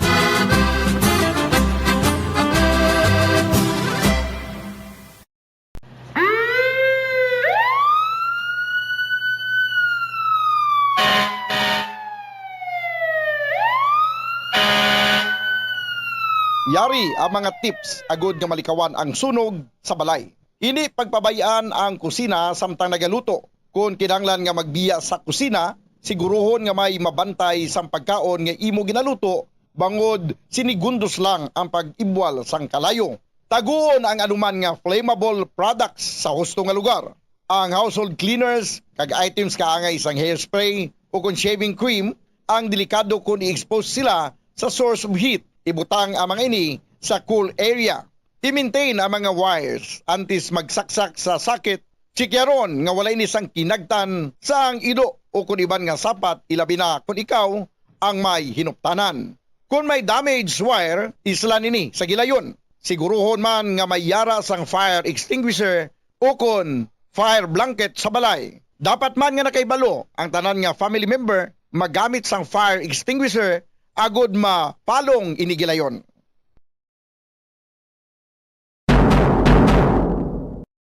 Yari ang mga tips agud nga malikawan ang sunog sa balay. Hindi pagpabay-an ang kusina samtang nagaluto. Kon kinahanglan nga magbiya sa kusina, siguruhon nga may mabantay sang pagkaon nga imo ginaluto, bangod sinigundos lang ang pag-ibwal sang kalayo. Taguon ang anuman nga flammable products sa husto nga lugar. Ang household cleaners kag items kaangay sang hairspray o kon shaving cream ang delikado kon i-expose sila sa source of heat. Ibutang ang mga ini sa cool area. I-maintain ang mga wires antes magsaksak sa socket. Chikyaron nga wala ini sang kinagtan sang ido o kon iban nga sapat, ilabi na kon ikaw ang may hinuptanan. Kon may damaged wire, islan ini sa gilayon. Siguruhon man nga may yara sang fire extinguisher o kon fire blanket sa balay. Dapat man nga nakahibalo ang tanan nga family member magamit sang fire extinguisher agod mapalong ini gilayon.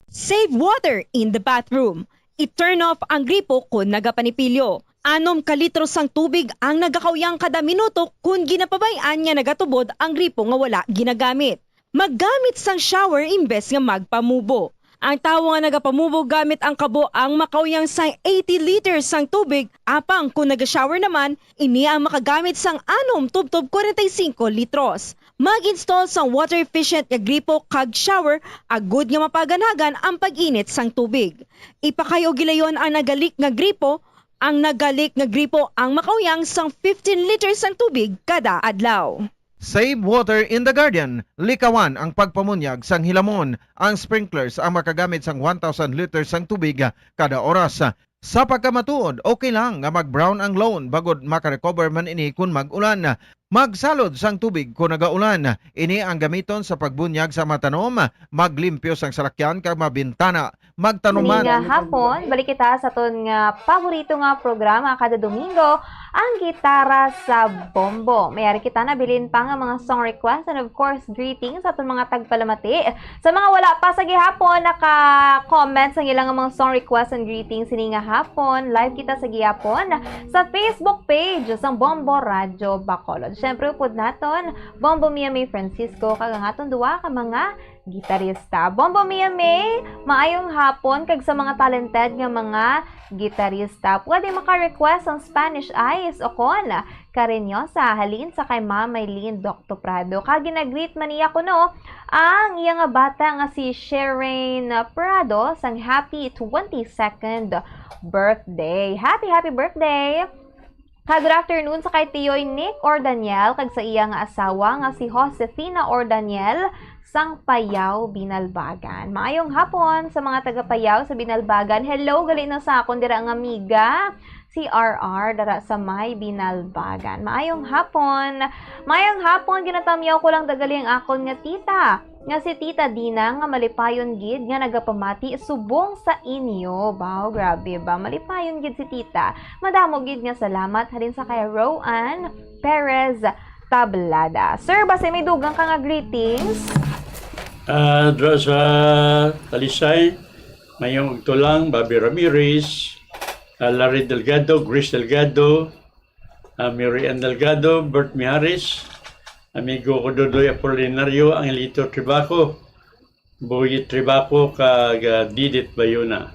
Save water in the bathroom. I-turn off ang gripo kon nagapanipilyo. Anom ka litro sang tubig ang nagakauyang kada minuto kon ginapabay-an nga nagatubod ang gripo nga wala ginagamit. Maggamit sang shower imbes nga magpamubo. Ang tawo nga nagapamubo gamit ang kabo ang makauyang sang eighty liters sang tubig, apang kon naga-shower naman, ini ang makagamit sang anom tubtob kwarenta y singko litros. Mag-install sang water-efficient nga gripo kag shower agud nga mapaganagan ang pag-init sang tubig. Ipakayo gilayon ang naga-leak nga gripo. Ang naga-leak nga gripo ang makauyang sang fifteen liters sang tubig kada adlaw. Save water in the garden. Likawan ang pagpamunyag sang hilamon. Ang sprinklers ang makagamit sang one thousand liters sang tubig kada oras. Sa pagkamatuod, okay lang nga mag-brown ang lawn bangod maka-recover man ini kon mag-ulan. Magsalod sang tubig kon nagaulan. Ini ang gamiton sa pagbunyag sa mga tanom, maglimpyo sang salakyan kag mga bintana. Magtanom man. Sining nga hapon, balik kita sa aton nga paborito nga programa kada Domingo, ang Gitara sa Bombo. May ari kita nabilin pa nga mga song request and of course, greetings sa aton mga tagpalamati. Sa mga wala pa sa gihapon naka-comment sa ilang mga song request and greetings sining nga hapon, live kita sa gihapon sa Facebook page sang Bombo Radyo Bacolod. Siyempre, upod naton, Bombo Mia May Francisco, kag ang aton duwa ka mga gitarista. Bombo Mia May, maayong hapon, kag sa mga talented nga mga gitarista. Pwede maka-request ang Spanish Eyes o kon Cariñosa, halin sa kay Ma'am Maylene Docto Prado. Kag ginagreet man niya kuno ang iya nga bata nga si Sheraine Prado sang happy twenty-second birthday. Happy, happy birthday! Kag good afternoon sa kay Tiyoy Nick Ordaniel kag sa iya nga asawa nga si Josefina Ordaniel sang Payao, Binalbagan. Maayong hapon sa mga taga Payao sa Binalbagan. Hello, gali na sa akon dira nga amiga, si R R, dara sa may Binalbagan. Maayong hapon. Maayong hapon, ginatamyaw ko lang dagali ang akon nga tita, nga si Tita Dina, nga malipayon gid nga nagapamati subong sa inyo. Baw, grabe ba? Malipayon gid si Tita. Madamo gid nga salamat halin sa kay Rowan Perez Tablada. Sir, basi may dugang ka nga greetings? Ah, dra sa Talisay, mayong tulang, Bobby Ramirez, ah, Larry Delgado, Grace Delgado, ah, Mary Ann Delgado, Bert Miharis, amigo ko Dodoy Apolinario, Angelito Tribaco, Boyet Tribaco, kag, ah, Didit Bayona.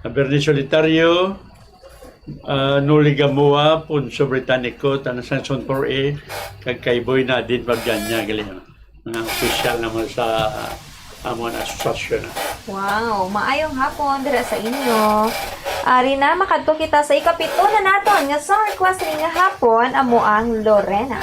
Ah, Bernie Solitario, ah, Noli Gamboa, Ponso Britannico, Tanang Sanson four A, kag kay Boy Nadine Paganya, gali, mga opisyal naman sa, ah, amon asosasyon. Wow, maayong hapon dira sa inyo. Ari na, makadto kita sa ikapito na naton nga song request ni nga hapon, amo ang Lorena.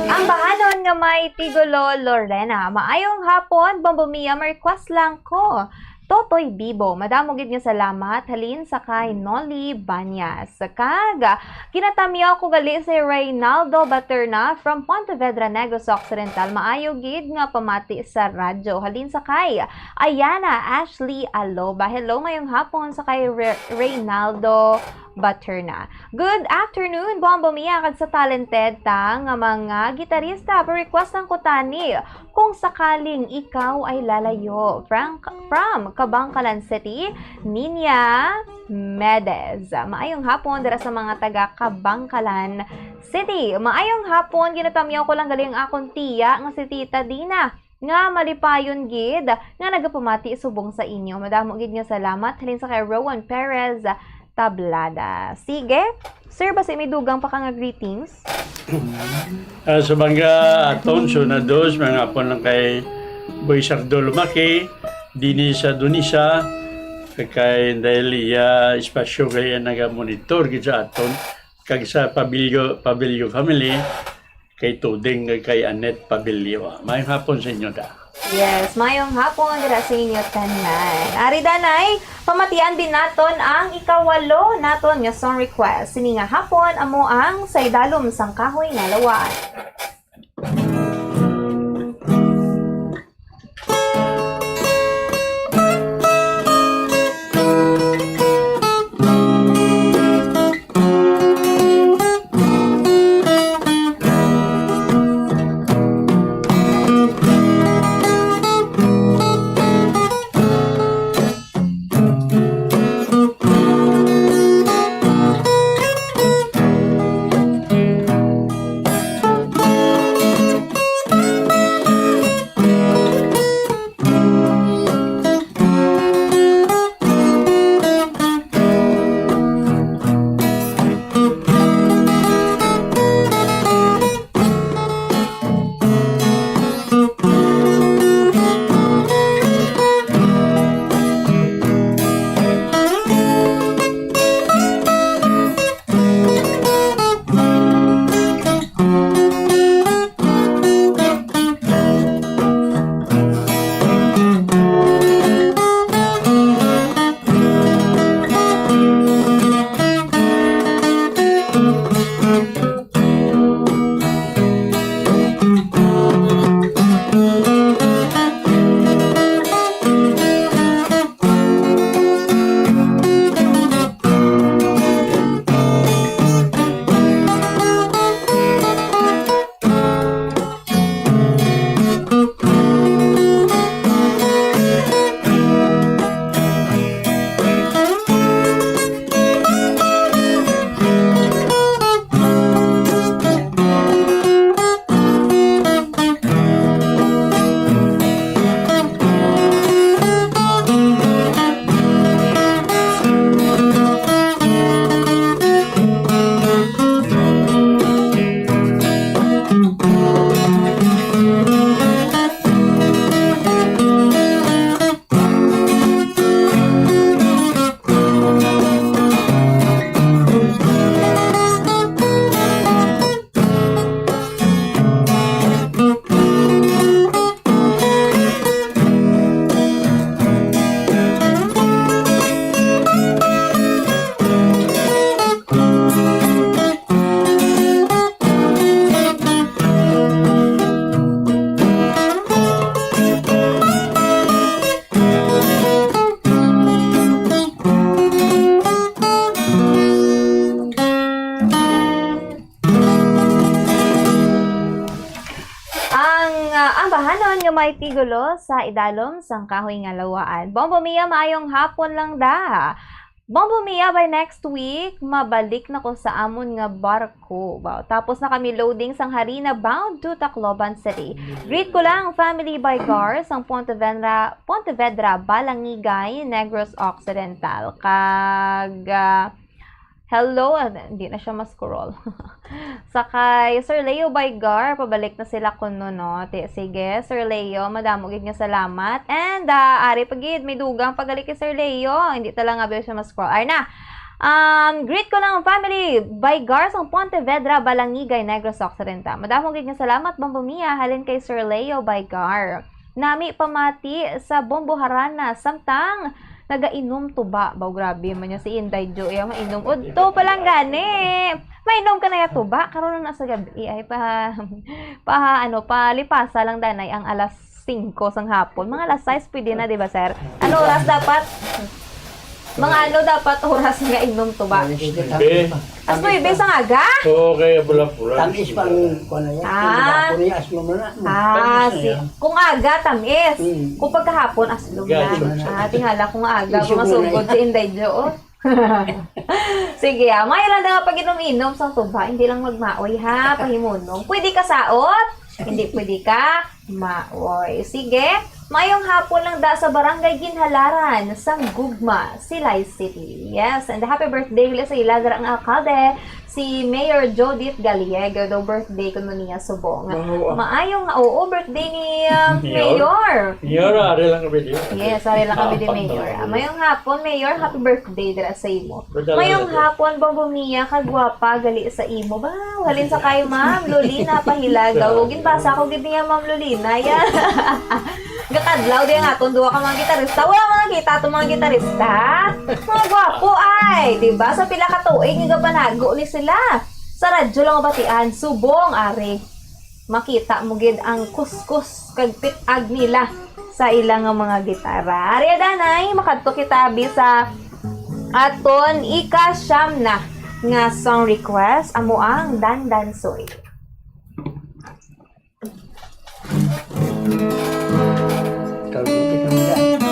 Ang bahanon nga may titulo, Lorena. Maayong hapon, Bombo Mia, may request lang ko. Totoy Bibo. Madamo gid nga salamat. Halin sa kay Nolly Banyas. Kag, ginatamyaw ko gali si Reynaldo Baterna from Pontevedra, Negros Occidental. Maayo gid nga pamati sa radyo. Halin sa kay Ayana Ashley Aloba. Hello, mayong hapon sa kay Re-, Reynaldo butter na. Good afternoon, Bombo Mia, kag sa talented ta nga mga gitarista. Pa-request lang ko tani, Kung Sakaling Ikaw Ay Lalayo. Frank, from Kabankalan City, Ninya Medez. Maayong hapon dira sa mga taga Kabankalan City. Maayong hapon, ginatamyaw ko lang gali ang akon tiya nga si Tita Dina, nga malipayon gid nga nagapamati subong sa inyo. Madamo gid nga salamat halin sa kay Rowan Perez Tablada. Sige, sir, basi may dugang pa ka nga greetings? Ah, sa mga aton, sunod dos, mga hapon lang kay Boy Sardo Lumaki, dini sa Dunisa, kay dahil iya espasyo kay naga-monitor gid sa aton, kag sa Pabilyo, Pabilyo family, kay Tuding, kag kay Annette Pabilyo. Maayong hapon sa inyo da. Yes, mayong hapon dira sa inyo tanan. Ari danay, pamatian din naton ang ikawalo naton nga song request. Sini nga hapon amo ang Sa Idalom sang Kahoy nga Lawaan. Ang, ah, ambahanon nga may titulo Sa Idalom sang Kahoy nga Lawaan. Bombo Mia, maayong hapon lang da. Bombo Mia, by next week, mabalik na ko sa amon nga barko. Wow. Tapos na kami loading sang harina bound to Tacloban City. Greet ko lang family by car sang Pontevedra, Pontevedra, Balangigay, Negros Occidental. Kag, ah, hello, ah, hindi na siya ma-scroll. Sa kay Sir Leo Baygar, pabalik na sila kuno, no? Ti-, sige, Sir Leo, madamo gid nga salamat. And, ah, ari pa gid, may dugang pagali kay Sir Leo. Hindi ta lang abi siya ma-scroll. Ari na. Um, greet ko lang ang family Baygar sang Pontevedra, Balangigay, Negros Occidental. Madamo gid nga salamat, Bombo Mia, halin kay Sir Leo Baygar. Nami pamati sa Bombo Harana, samtang nagainom tuba. Baw, grabe man niya si Inday Jo. Iya, mainom. Udto pa lang gani. Mainom ka na ya tuba. Karon na sa gabi. Ay, pa, pa, ano, palipasa lang danay ang alas singko sang hapon. Mga alas sais pwede na, di ba, sir? Ano oras dapat? Mga ano dapat oras nga inom tuba? Alas nuebe sang aga? Oo, kaya pula-pula. Tamis pang, kuwan na yan. Ah. Kung ako niya, aslom na na. Ah, Tamis na si, yan. Kung aga, tamis. Mm. Kung pagkahapon, aslom na. Aga, aslom na. Ah, tingala kung aga, Isog kung na masugod yan. Si Inday Jo, oh. Sige, ah, may lang nga pag-inom-inom sang tuba, hindi lang magmaoy, ha, pahimunong. Pwede ka saot, hindi pwede ka maoy. Sige, mayong hapon lang da sa Barangay Ginhalaran, sang Gugma, Silay City. Yes, and happy birthday ulit sa ila, dira ang alkalde, si Mayor Judith Gallego, daw birthday ko niya subong. Wow, ah. Maayong, oo, birthday ni, ah, Mayor. Mayor. Mayor, ari lang kami di. Yes, ari lang kami di, Mayor. Mayong hapon, Mayor. Happy birthday dira sa imo. Mayong hapon, Bombo Mia, kagwapa gali sa imo. Ba, halin sa kay Ma'am Lolina Pahilagaw. Ginbasa ko gid niya, Ma'am Lolina. Yan. Gakadlaw di ang aton duha ka mga gitarista. Wala mo nakita atong mga gitarista. Mga gwapo ay, di ba? Sa pila ka tuig nga gapanago ni sila. Sa radyo lang mabatian, subong, ari. Makita mo gid ang kuskus kag pit-ag nila sa ila nga mga gitara. Ari, danay, makadto kita abi sa aton ika-siyam na nga song request, amo ang Dandansoy. Ikaw, ikaw, ikaw.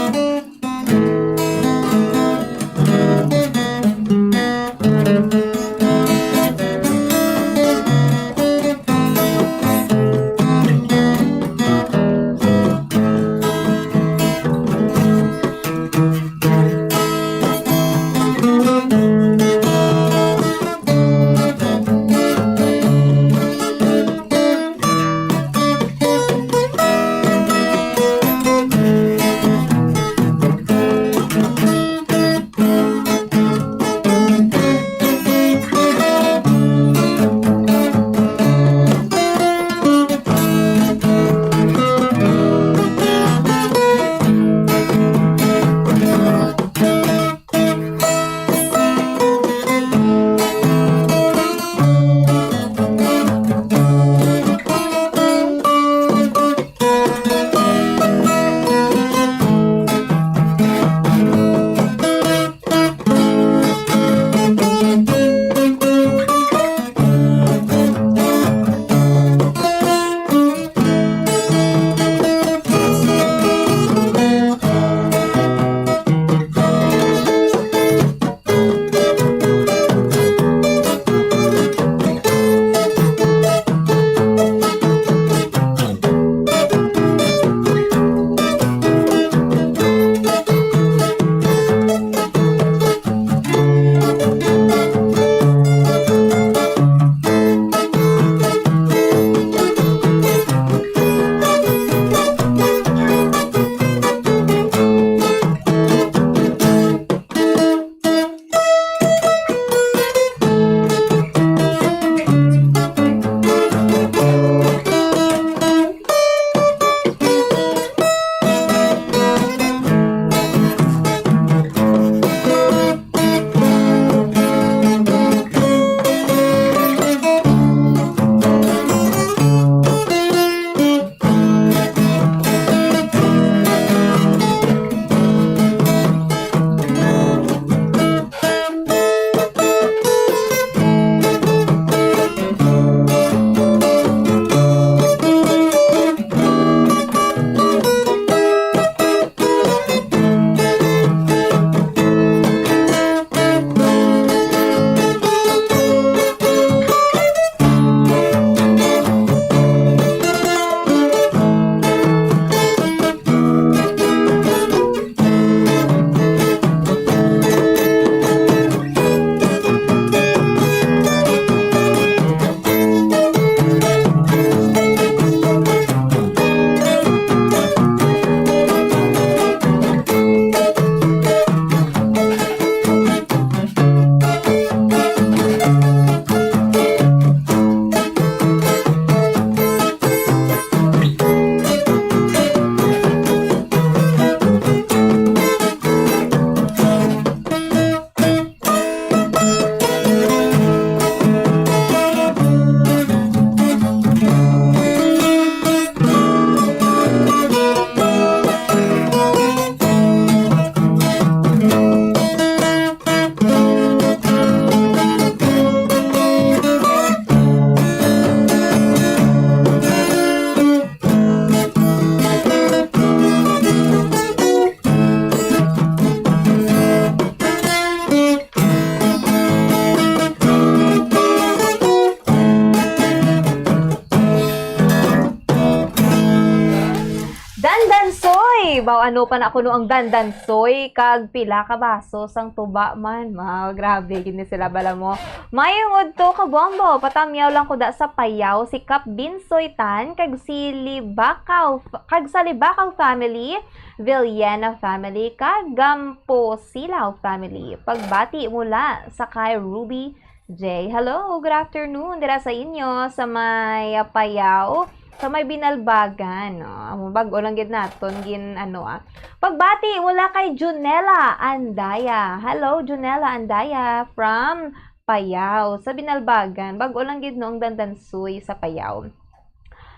Baw, ano pa na kuno ang dandansoy, kag pila ka baso sang tuba man. Ma, grabe gid ni sila, bala mo. Mayong udto, Kabombo. Patamyaw lang ko da sa Payao, si Kap Binsoy Tan, kag si Libakaw, kag sa Libakaw family, Villena family, kag Gampo Silaw family. Pagbati mula sa kay Ruby J. Hello, good afternoon dira sa inyo sa may, ah, Payao, sa may Binalbagan, no? Amo, bag-o lang gid naton gin, ano, ah. Pagbati mula kay Junela Andaya. Hello, Junela Andaya from Payao, sa Binalbagan. Bag-o lang gid no ang dandansoy sa Payao.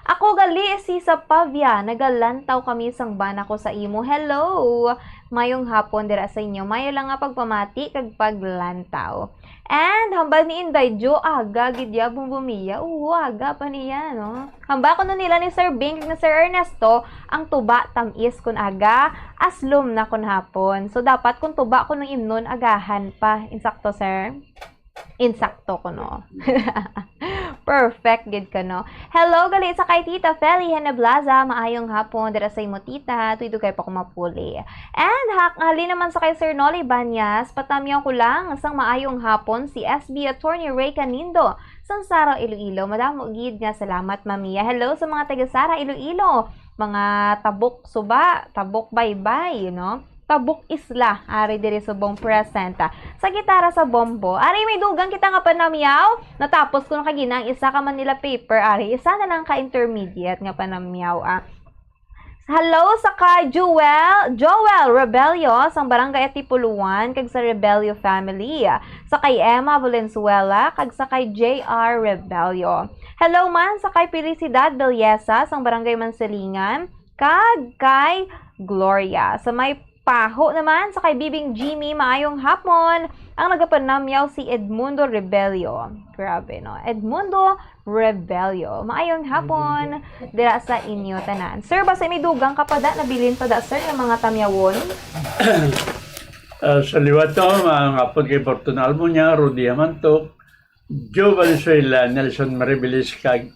Ako gali si sa Pavia, nagalantaw kami sang bana ko sa imo. Hello! Mayong hapon dira sa inyo. Mayo lang nga pagpamati kag paglantaw. And hambal ni Inday Jo, aga gid ya, Bumbumiya. Oo, aga pa niya, no? Hambal kuno nila ni Sir Bing kag ni Sir Ernesto, ang tuba tamis kun aga, aslom na kun hapon. So, dapat kung tuba kuno imnon, agahan pa. Insakto, sir? Insakto kuno. Perfect gid kuno. Hello, gali sa kay Tita Feli Heneblaza. Maayong hapon dira sa imo, tita. Tuy dugay pa ko mapuli. And hak-, hali naman sa kay Sir Nolly Banyas, patamyaw ko lang sang maayong hapon si S B Attorney Ray Canindo sang Sara, Iloilo. Madamo gid nga salamat, Mamiya. Hello sa mga taga Sara, Iloilo. Mga tabok suba, tabok baybay, you know? Tabok isla, ari diri subong presenta. Sa gitara sa bombo. Ari may dugang kita nga panamyaw. Natapos ko na kagina ang isa ka Manila paper, ari. Isa na lang ka intermediate nga panamyaw, ah. Hello sa kay Joel, Joel Rebello sang Barangay Atipuluan kag sa Rebello family. Sa kay Emma Valenzuela kag sa kay J R Rebello. Hello man sa kay Felicidad Belleza sang Barangay Mansilingan kag kay Gloria. Sa may Paho naman sa kay Bibing Jimmy, maayong hapon. Ang nagapanamyaw si Edmundo Rebello. Grabe, no? Edmundo Rebello. Maayong hapon dira sa inyo tanan. Sir, basi may dugang ka pa da, nabilin pa da, sir, nga mga tamyawon? Ah, sa liwat to, mga hapon kay Fortun Almunia, Rudy Amantok, Joe Valenzuela, Nelson Maribilis, kag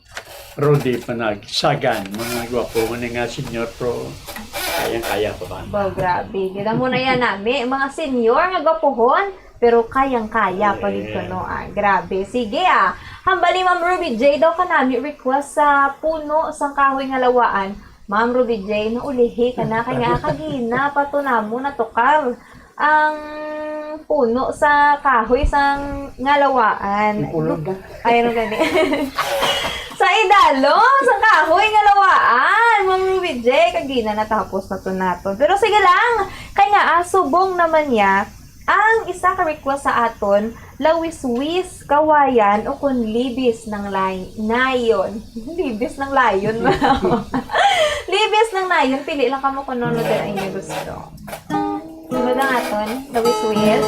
Rudy Panagsagan. Mga gwapo mo ni nga senior, pero kayang-kaya pa ba? Wow, grabe. Kita mo na yan, nami. Mga senior nga gwapuhon, pero kayang-kaya pa gid Ayan. kuno, ah. Grabe. Sige, ah. Hambal ni Ma'am Ruby J daw kanami request sa puno sang kahoy nga lawaan. Ma'am Ruby J, naulihi ka na. Kay nga kagina pa to namo natukar ang puno sa kahoy sang nga lawaan. Ang pulod na. Ay, ano gani? Sa idalom sang kahoy nga lawaan, Ma'am Ruby J, kagina natapos na to naton. Pero sige lang, kay nga, ah, subong naman niya, ang isa ka request sa aton, lawiswis, kawayan, o kon libis ng lay-, nayon. Libis ng layon, ma'am. Libis ng nayon, pili lang kamo kung ano din ang inyo gusto. Sunod ang aton, lawiswis.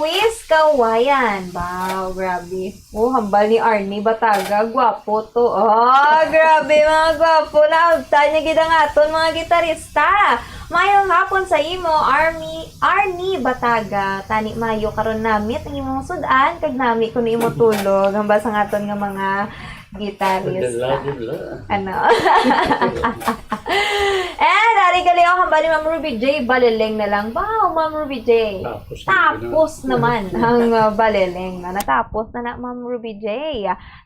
Miss Kawayan. Wow, grabe. Oh, hambal ni Arnie Bataga. Gwapo to. Oh, grabe, mga gwapo. Naabtan niya gid ang aton mga gitarista. Mayong hapon sa imo, Army, Arnie Bataga. Tani mayo karon namit ang imong sud-an, kag nami kuno imo tulog. Hambal sa aton nga mga gitarista. Kadala, kadala. Ano? And ari gali ang hambal ni Ma'am Ruby J, baleleng na lang. Wow, Ma'am Ruby J. Tapos na Tapos naman. naman ang, uh, baleleng na. Natapos na na, Ma'am Ruby J.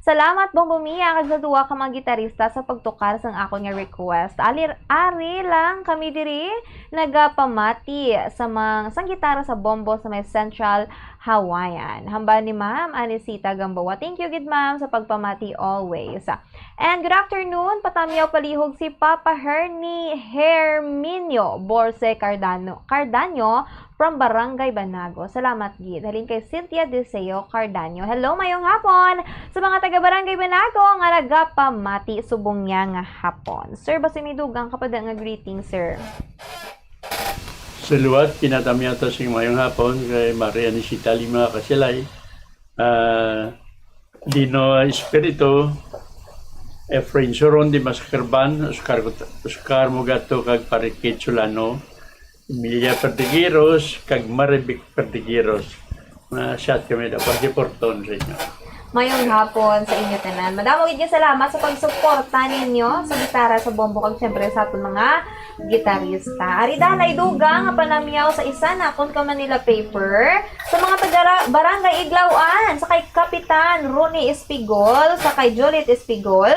Salamat, Bombo Mia, kag sa duwa ka mga gitarista sa pagtukar sang akon nga request. Alir-, ari lang kami diri nagapamati sa mang-, sang gitara sa Bombo sa may Central Hawaiian. Hambal ni Ma'am Anisita Gamboa. Thank you gid, ma'am, sa pagpamati always. And good afternoon, patamyaw palihog si Papa Hernie Herminio Borse Cardano, Cardaño from Barangay Banago. Salamat gid. Halin kay Cynthia Deseo Cardaño. Hello, mayong hapon sa mga taga Barangay Banago nga nagapamati subong niya nga hapon. Sir, basi may dugang ka pa da nga greeting, sir? Sa liwat, kinatamyata sing mayong hapon kay Maria Nisita Lima Kasilay. Ah, Dino Espiritu, Efrain Suron, Dimas Carban, Oscar Gut-, Oscar Mugato, kag Parikit Solano, Emilia Perdigiros, kag Marivic Perdigiros. Mga shot kami daw, pagsuporton sa inyo. Mayong hapon sa inyo tanan. Madamo gid nga salamat sa pagsuporta ninyo sa gitara, sa bombo, kag syempre sa aton mga gitarista. Ari da, naay dugang nga panamyaw sa isa nakon ka Manila paper. Sa mga taga Barangay Iglawan, sa kay Kapitan Ronnie Espigol, sa kay Juliet Espigol,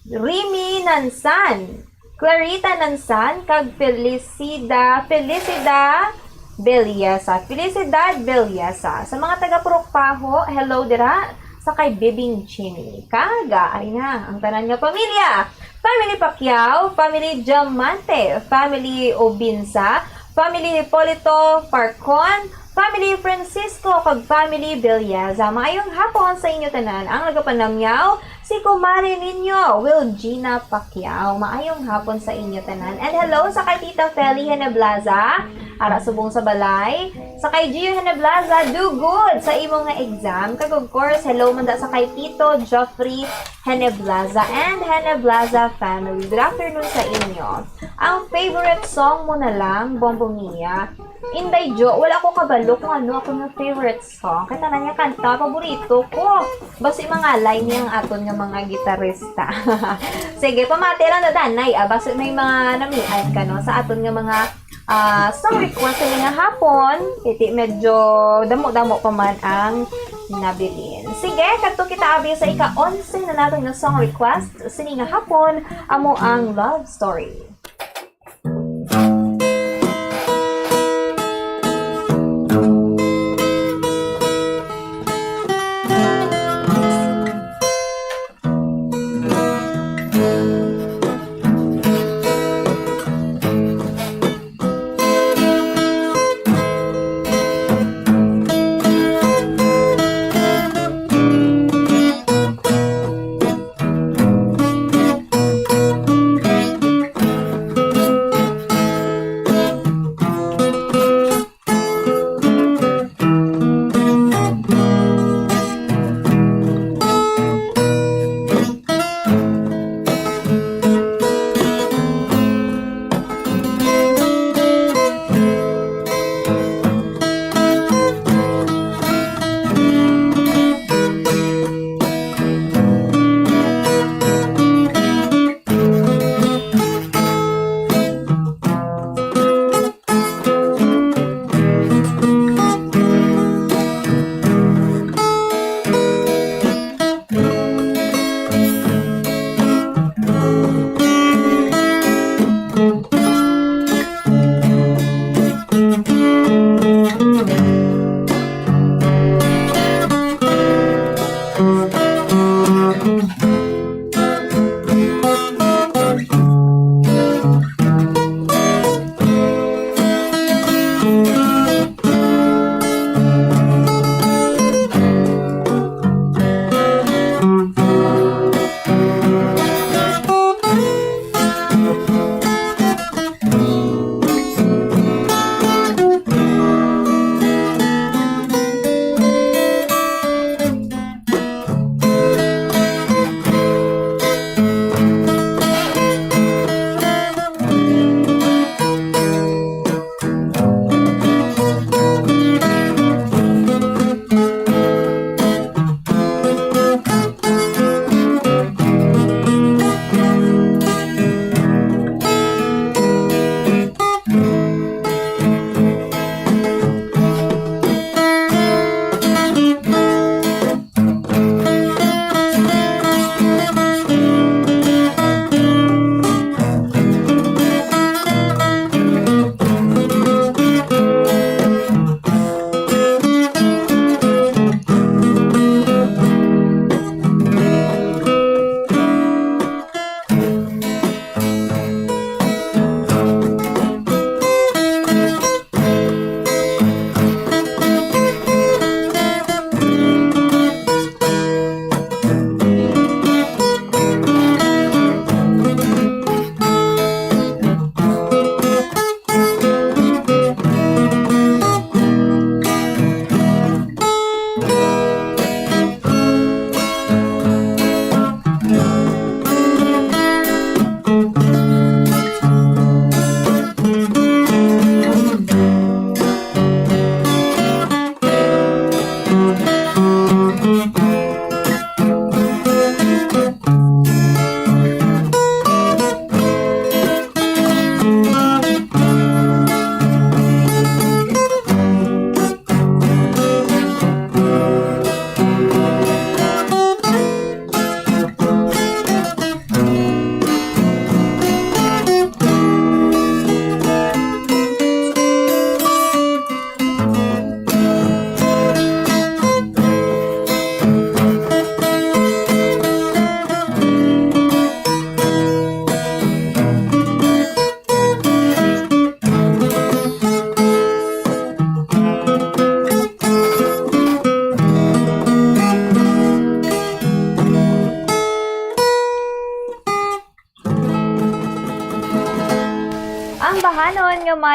Rimi Nansan, Clarita Nansan, kag Felicida, Felicida Belleza. Felicidad Belleza. Sa mga taga Purok Paho, hello dira sa kay Bibing Chini. Kag, ari na, ang tanan nga pamilya. Family Pacquiao, Family Diamante, Family Obinsa, Family Hipolito Farcon, Family Francisco, kag Family Belleza. Maayong hapon sa inyo tanan. Ang nagapanamyaw, si Kumare ninyo, Wilgina Pacquiao. Maayong hapon sa inyo tanan. And hello sa kay Tita Feli Heneblaza, ara subong sa balay. Sa kay Gio Heneblaza, do good sa imo nga exam. Kag of course, hello man da sa kay Tito Geoffrey Heneblaza and Heneblaza family. Good afternoon sa inyo. Ang favorite song mo na lang, Bombo Mia. Inday Jo, wala ko kabalo kung ano ako nga favorite song. Kay tanan nga kanta, paborito ko. Basi mangalay niya ang aton nga mga gitarista. Sige, pamati lang na danay. Ah, basi may mga namian ka, no, sa aton nga mga, ah, song request sa nga hapon. Iti medyo damo-damo pa man ang nabilin. Sige, kadto kita abi sa ika-onse na naton nga song request sini nga hapon, amo ang Love Story.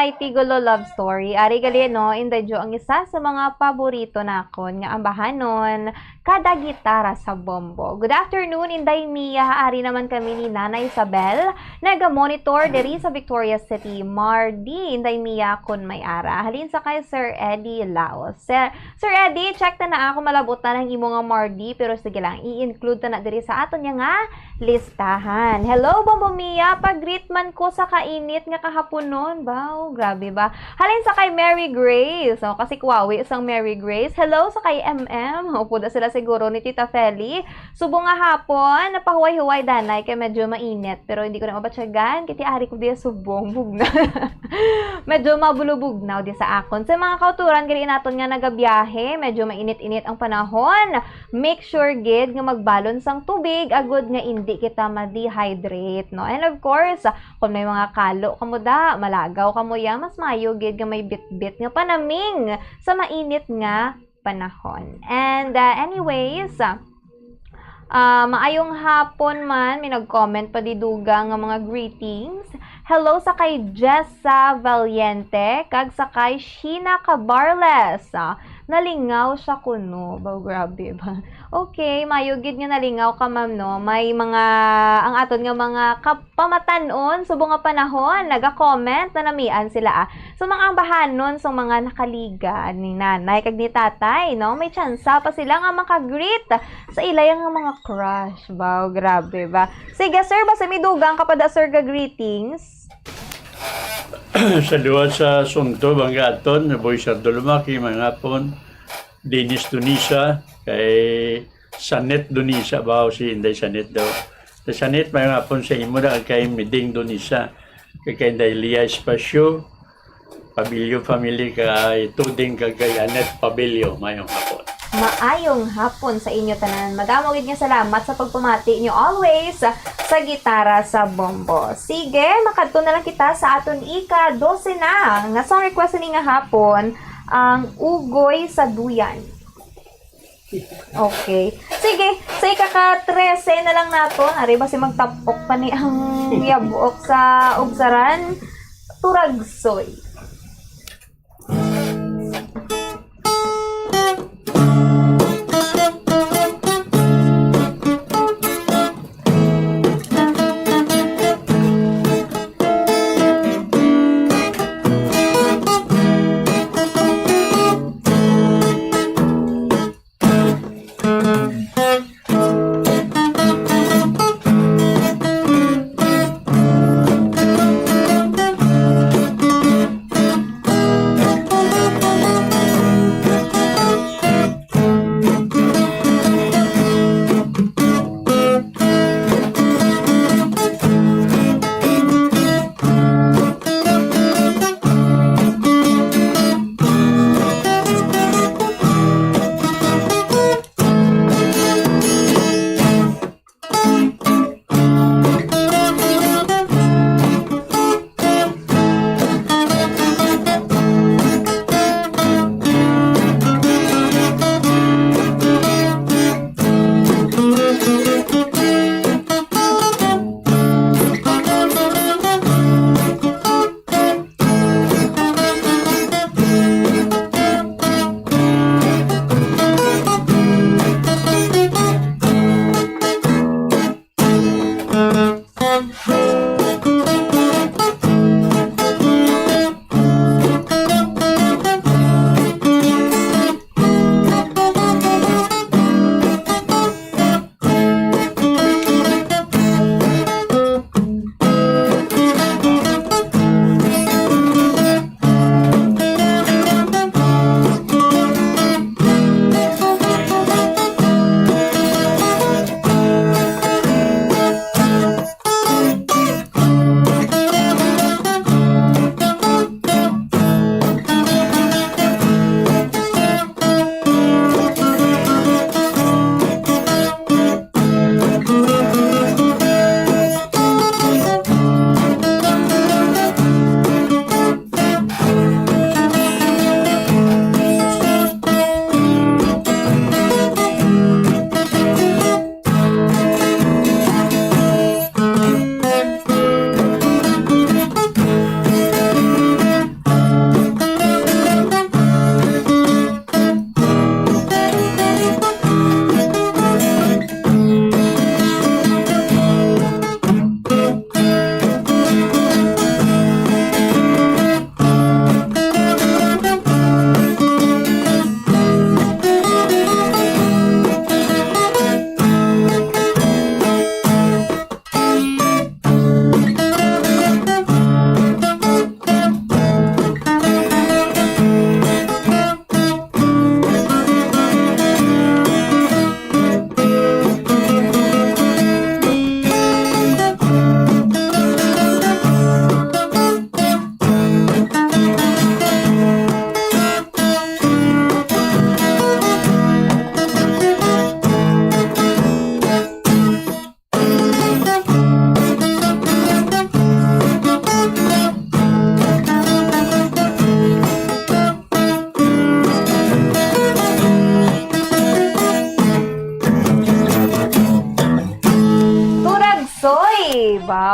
Ay, Tigulo Love Story. Ari gali, no, Inday Jo ang isa sa mga paborito nakon nga ambahanon kada gitara sa bombo. Good afternoon, Inday Mia. Ari naman kami ni Nanay Isabel. Naga-monitor diri sa Victorias City. Mardi, Inday Mia, kun may ara. Halin sa kay Sir Eddie Laos. Sir, Sir Eddie, check ta na ako malabutan ang imo nga Mardi, pero sige lang, i-include ta na diri sa aton niya nga listahan. Hello, Bombo Mia. Pag-greet man ko sa kainit nga kahaponon. Baw, grabe ba? Halin sa kay Mary Grace. O, kasi kuwawi sang Mary Grace. Hello sa kay M M. Upo na sila siguro ni Tita Feli. Subong nga hapon, napahuway-huway danay kay medyo mainit. Pero hindi ko na mabatyagan. Kiti ari ko diya subong bugnaw. Medyo mabulubugnaw di sa akon. Sa mga kauturan, gali naton nga nagabiyahe, medyo mainit-init ang panahon. Make sure gid nga magbalon sang tubig agud nga indi kita ma-dehydrate, no? And of course, kung may mga kalo kamo da, malagaw kamo ya, mas mayo gid nga may bitbit nga panaming sa mainit nga panahon. And, uh, anyways, uh, maayong hapon man, may nag-comment pa di dugang nga mga greetings. Hello sa kay Jessa Valiente kag sa kay Sheena Cabarles. Ah, nalingaw siya kuno. Baw, grabe ba? Okay, mayo gid nga nalingaw ka, ma'am, no? May mga, ang aton nga mga kap-, pamatan-on, subong nga panahon, naga-comment, nanamian sila, ah. So, mga ambahanon, sa mga nakaliga ni nanay kag ni tatay, no? May tsansa pa sila nga maka-greet sa ilay nga mga crush. Baw, grabe ba? Sige, sir, basta may dugang ka pa da, sir, ga greetings. Sa duha sa sungto, bangga aton, Boy Sardo Lumaki, mga hapon, Dennis Dunisa, kay Sanet Dunisa, ba, o si Inday Sanet daw. Sa Sanet, may hapon sa imo na, kay Miding Dunisa, kay, kay Inday Lia Espacio, Pabilio family, kay Tuding, kag kay Anet Pabilio, mayong hapon. Maayong hapon sa inyo tanan. Madamo gid nga salamat sa pagpamati nyo always sa Gitara sa Bombo. Sige, makadto na lang kita sa aton ika-dose na nga song request ni nga hapon, ang Ugoy sa Duyan. Okay. Sige, sa ikaka-trese na lang naton. Ari ba si magtapok pa ni ang yabuok sa Ugsaran? Turagsoy.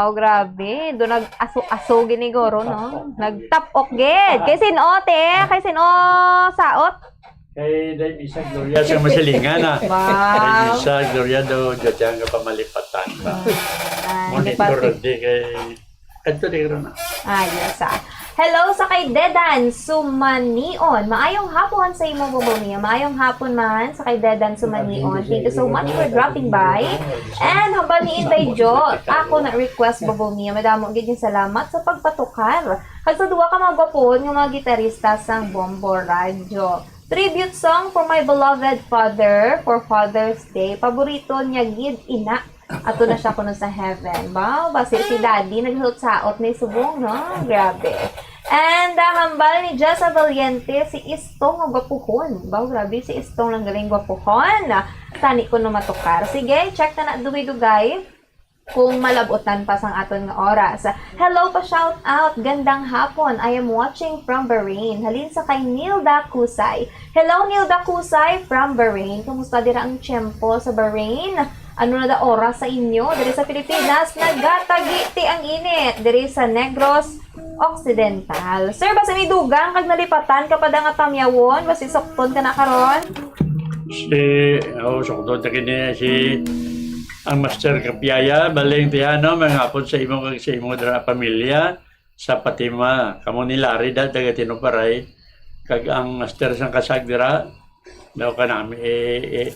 Oh, grabe. Doon nag-aso-aso gini guro, no? Nagtapok gid. Kay sin-o, te? Kay sin-o saot? Kay Day Misa Gloria sa Masilingan, ah. Wow. Day Misa Gloria daw, dyan nga pamalipatan ba? Ah, Monitor nagpati- di kay, kadto di ron, ah. Ah, yes, ah. Hello sa kay Dedan Sumanion. Maayong hapon sa imo, Bobo Mia. Maayong hapon man sa kay Dedan Sumanion. Thank you so much for dropping by. And hambal ni Inday Jo, ako na request, Bobo Mia. Madamo gid yung salamat sa pagpatukar. Kag sa duwa ka mga gwapohon nga mga gitarista sang Bombo Radyo. Tribute song for my beloved father for Father's Day. Paborito niya gid ina. Ato na siya kuno sa heaven. Ba, basi si Daddy nagsaot-saot ni subong, no? Grabe. And ah, hambal ni Jessa Valiente, si Istong nga gwapuhon. Ba, grabe, si Istong lang galing gwapuhon. Tani kuno matukar. Sige, check na na dugay-dugay kung malab-utan pa sang aton nga oras. Hello pa, shout out. Gandang hapon. I am watching from Bahrain. Halin sa kay Nilda Kusay. Hello, Nilda Kusay from Bahrain. Kumusta dira ang tiyempo sa Bahrain? Ano na da oras sa inyo? Diri sa Pilipinas, nagatagiti ang init. Diri sa Negros Occidental. Sir, basi may dugang kag nalipatan ka pa da nga tamyawon? Basi sukton ka na karon? Si, oh, sukton ta kini si ang Master Kapiaya, baling tihano, mga hapon sa imo kag sa imo dira pamilya sa Fatima. Kamo ni Larry da, taga Tinuparay, kag ang Master sang kasag dira, daw ka nami, eh, eh,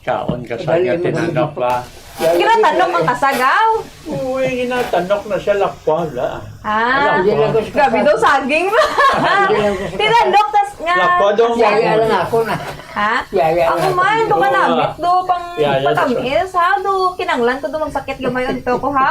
kaon kasag nga tinanok pa. Ginatanok ang kasag, aw? Uy, ginatanok na siya, lakwa, la. Ah, Hindi lang ko sa grabe daw saging. Hindi lang ko sa Tinanok tas nga. Lakwa daw ang Yaya lang ako na. Ha? Yaya Ako lang. man, do Oo, kanamit, ah. do pang Yaya, that's patamis, ha? Do kinanglan ko, do magsakit gamay unto ko, ha?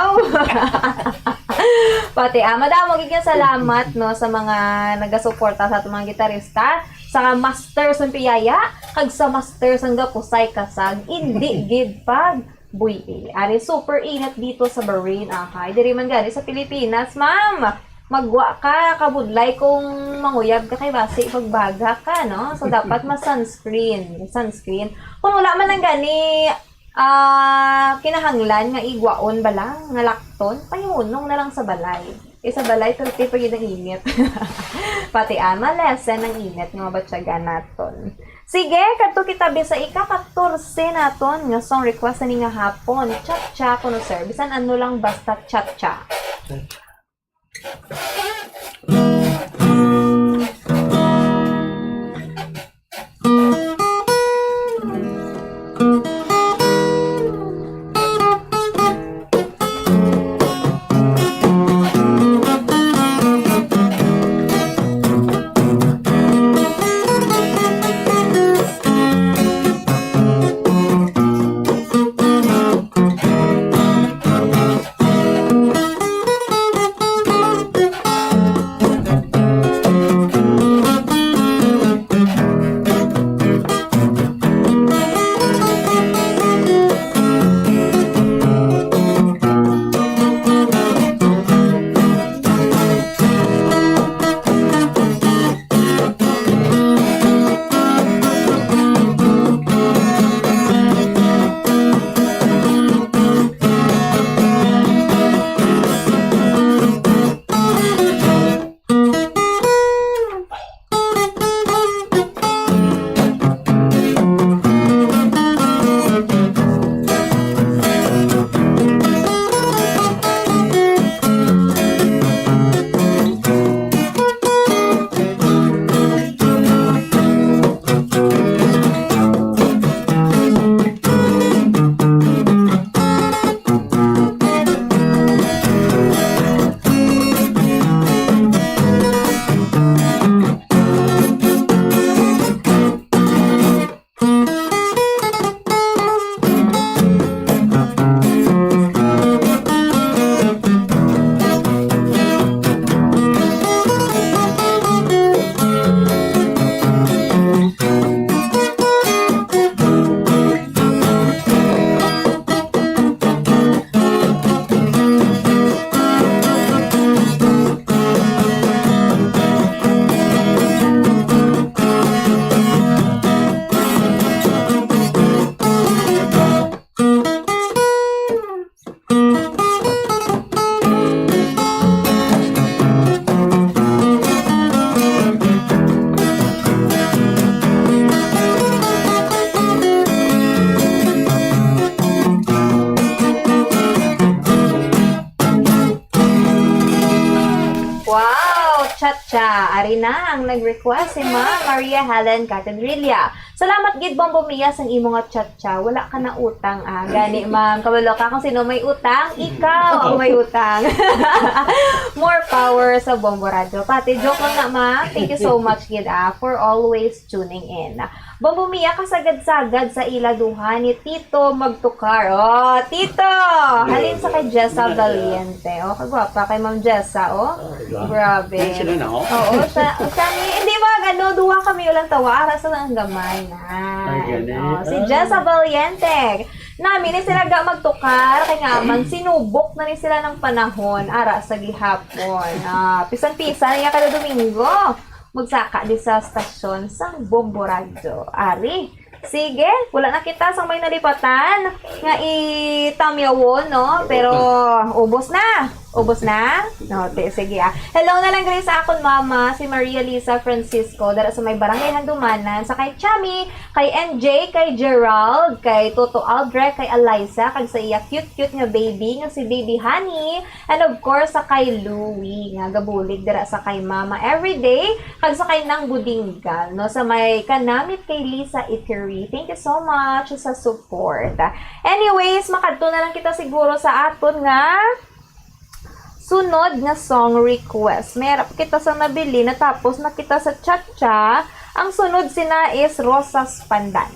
Pati, ah, madamo gid nga salamat, no, sa mga nagasuporta sa atong mga gitarista, sa Master sang Piyaya, kag sa Master sang Gapusay Kasag, indi gid pag buy-i. Ari, super init dito sa Bahrain, ahay. Diri man gani sa Pilipinas, ma'am. Magwa ka, kabudlay kung manguyab ka kay basi magbaga ka, no? So, dapat ma-sunscreen. Sunscreen. Kung wala man lang gani, ah, kinahanglan nga igwaon bala, nga lakton, pahunong na lang sa balay. Kay sa balay, perti pa gid ang init. Pati ama, lesson ang init nga mabatyagan naton. Sige, kadto kita bi sa ika-katorse naton nga song request ani nga hapon. Cha-cha kuno, sir. Bisan ano lang, basta cha-cha. Ari na ang nag-request, si Ma'am Maria Helen Catedrilla. Salamat gid, Bombo Mia, sang imo nga chat-cha. Wala ka na utang, ah. Gani, ma'am, kabalo ka kung sino may utang? Ikaw ang may utang. More power sa Bombo Radyo. Pati, joke lang na, ma'am. Thank you so much gid, ah, for always tuning in. Bombo Mia, kasagad-sagad sa ila duha ni Tito magtukar. Oh, Tito! Halin sa kay Jessa Valiente. Oh, kagwapa kay Ma'am Jessa, oh. Grabe. Yan sila na, oh. Oo, siya, siya ni, hindi ba, ano, duha kami ulang tawa, ara sa ang gamay na. Ay, gani. Oh, si Jessa Valiente. Nami ni sila ga magtukar, kay nga man, sinubok na ni sila ng panahon, ara sa gihapon. Ah, pisan-pisan niya kada Domingo. Magsaka di sa stasyon sang Bombo Radyo. Ari, sige, wala na kita sang may nalipatan nga itamyawon, no? Pero ubos na. Ubos na? No, ti-, sige, ah. Hello na lang diri sa akon mama, si Maria Lisa Francisco, dara sa may Barangay Handumanan, sa kay Chami, kay N J, kay Gerald, kay Toto Aldrich, kay Eliza, kag sa iya cute-cute nga baby, nga si Baby Honey, and of course, sa kay Louie, nga gabulig dira sa kay Mama Everyday, kag sa kay Nang Budinggal, no, sa may kanamit kay Lisa Itiri. Thank you so much sa support. Anyways, makadto na lang kita siguro sa aton nga sunod nga song request. May ara pa kita sa nabilin, natapos na kita sa cha-cha. Ang sunod sina is Rosas Pandan.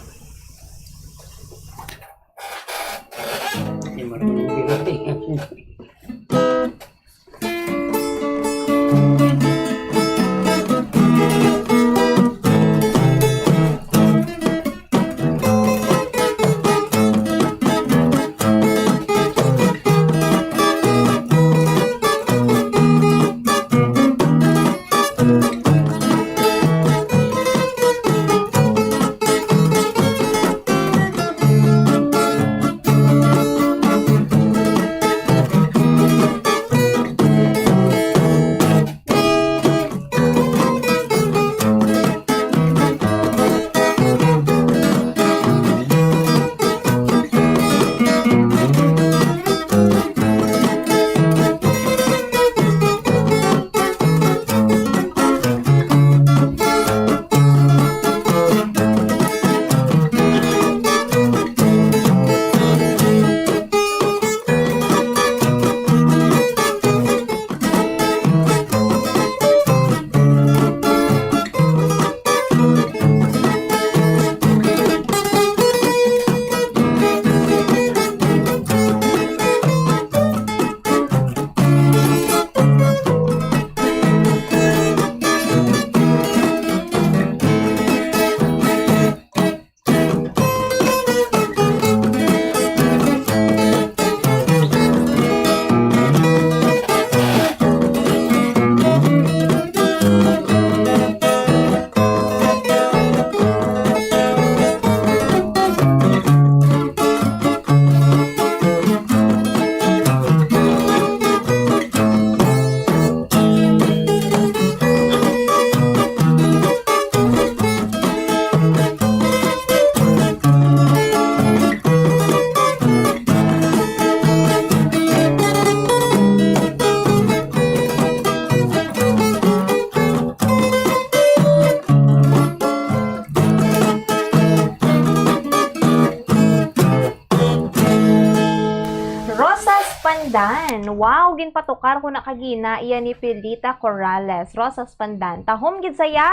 Rosas Pandan. Wow, ginpatukar ko na kagina iya ni Pilita Corrales. Rosas Pandan. Tahom gid saya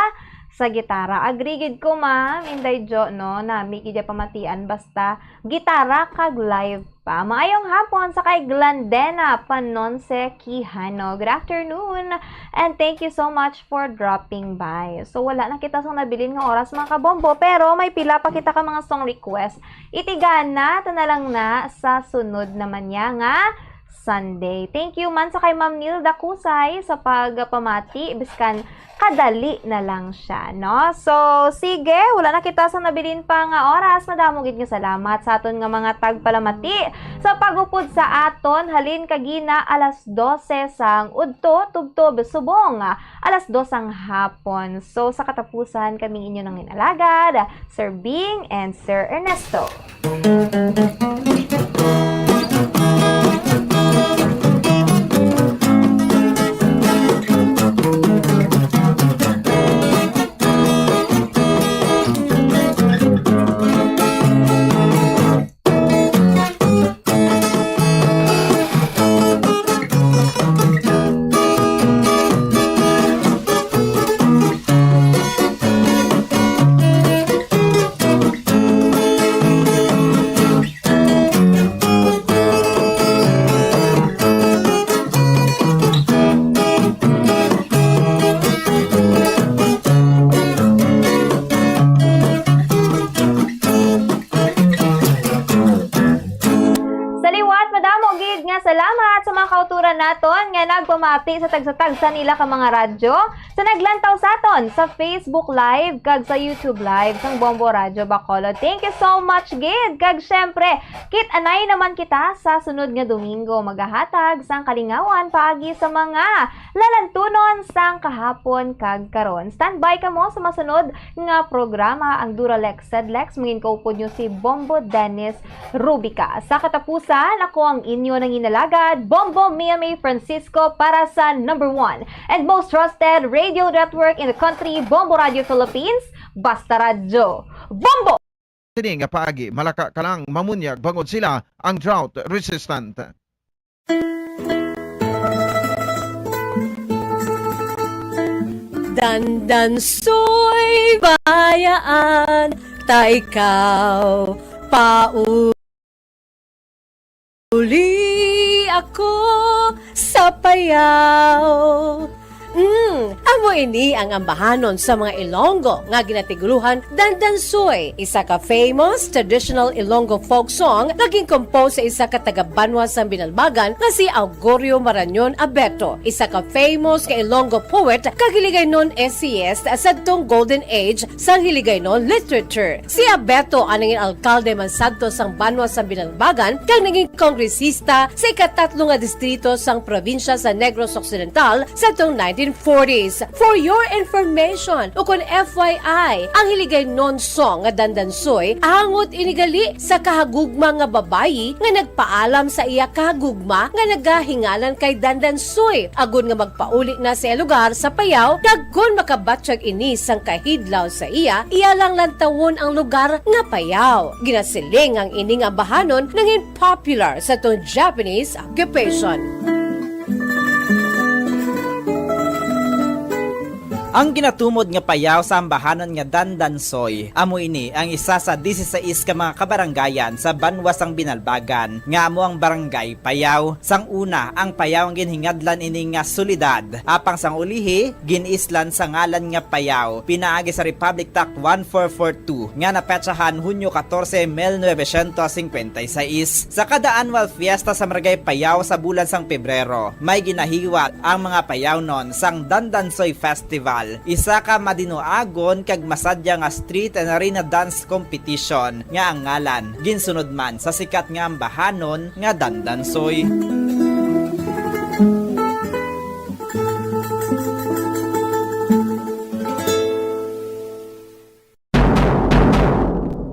sa gitara. Agree gid ko, ma'am. Inday Jo, no? Nami gid iya pamatian. Basta gitara kag live pa. Maayong hapon sa kay Glandena Panonse Quijano. Good afternoon, and thank you so much for dropping by. So, wala na kita sa nabilin nga oras, mga kabombo, pero may pila pa kita ka mga song request. Itigana ta na lang na sa sunod naman niya nga Sunday. Thank you man sa kay Ma'am Nilda Kusay sa pagpamati, biskan kadali na lang siya, no? So, sige, wala na kita sa nabilin pa nga oras. Madamo gid nga salamat sa aton nga mga tagpalamati sa pag-upod sa aton halin kagina alas dose sang udto tubtob subong alas dos sang hapon. So, sa katapusan, kaming inyo nang inalagad, Sir Bing and Sir Ernesto. nga nagpamati sa tagsa-tagsa nila ka mga radyo sa naglantaw sa aton sa Facebook Live kag sa YouTube Live sang Bombo Radyo Bacolod. Thank you so much gid. Kag syempre, kit-anay naman kita sa sunod nga Domingo, magahatag sang kalingawan paagi sa mga lalantunon sang kahapon kag karon. Standby kamo sa masunod nga programa, ang Duralex Sedlex. Mangin kaupod nyo si Bombo Dennis Rubica. Sa katapusan, ako ang inyo nanginalagad, Bombo Mia May Francisco, para sa number one and most trusted radio network in the country, Bombo Radio Philippines, Basta Radyo. Bombo! Sini nga paagi, malaka ka lang mamunyag bangod sila ang drought resistant. Dandansoy bayaan, ta ikaw pauli ako sa payaw. Mm, amo ini ang ambahanon sa mga Ilonggo nga ginatiguluhan Dandansoy, isa ka famous traditional Ilonggo folk song nga gin-compose sa isa ka taga-banwa sang Binalbagan nga si Augurio Marañon Abeto, isa ka famous nga Ilonggo poet kag Hiligaynon essayist sadtong Golden Age sang Hiligaynon literature. Si Abeto ang nangin alkalde man sadto sang banwa sang Binalbagan kag nangin kongresista sa ikatatlo nga distrito sang probinsya sa Negros Occidental sadtong nineteen forties. For your information, ukon F Y I, ang Hiligaynon song nga Dandansoy angot ini gali sa kahagugma nga babayi nga nagpaalam sa iya kahagugma nga nagahinganan kay Dandansoy, agod nga magpauli na sa iya lugar sa Payao, kag kon makabatyag ini sang kahidlaw sa iya, iya lang lantawon ang lugar nga Payao. Ginasiling ang ining ambahanon nangin popular sadtong Japanese occupation. Ang ginatumod nga Payao sa ambahanon nga Dandansoy, amo ini ang isa sa disisais ka mga kabarangayan sa banwa sang Binalbagan, nga amo ang Barangay Payao. Sang una, ang Payao ang ginhingadlan ini nga syudad, apang sang ulihi, gin-islan sa ngalan nga Payao, pinaagi sa Republic Act one four four two, nga napetsahan Hunyo katorse, mil novecientos singkwenta y seis. Sa kada annual fiesta sa Barangay Payao sa bulan sang Pebrero, may ginahiwat ang mga Payaonon sang Dandansoy Festival, isa ka madinuagon kag masadya nga street and arena dance competition nga ang ngalan ginsunod man sa sikat nga ambahanon nga Dandansoy.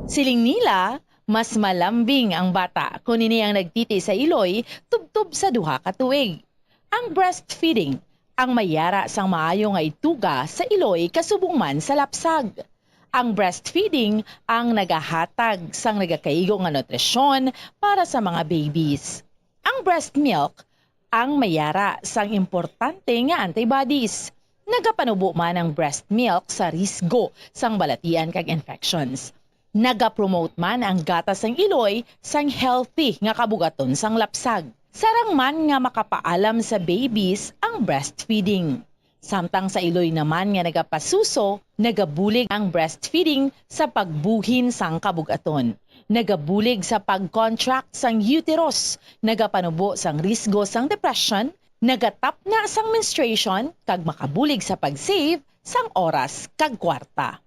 Siling nila, mas malambing ang bata kon ini ang nagtiti sa iloy tubtob sa duha ka tuig. Ang breastfeeding ang may yara sang maayo nga ituga sa iloy kasubong man sa lapsag. Ang breastfeeding ang nagahatag sang nagakaigo nga nutrisyon para sa mga babies. Ang breast milk ang may yara sang importante nga antibodies. Nagapanubo man ang breast milk sa risgo sang balatian kag infections. Nagapromote man ang gatas sang iloy sang healthy nga kabugaton sang lapsag. Sarang man nga makapaalam sa babies ang breastfeeding. Samtang sa iloy naman nga nagapasuso, nagabulig ang breastfeeding sa pagbuhin sang kabugaton. Nagabulig sa pag-contract sang uterus, nagapanubo sang risgo sang depression, nagatapna sang menstruation, kag makabulig sa pag-save sang oras kag kwarta.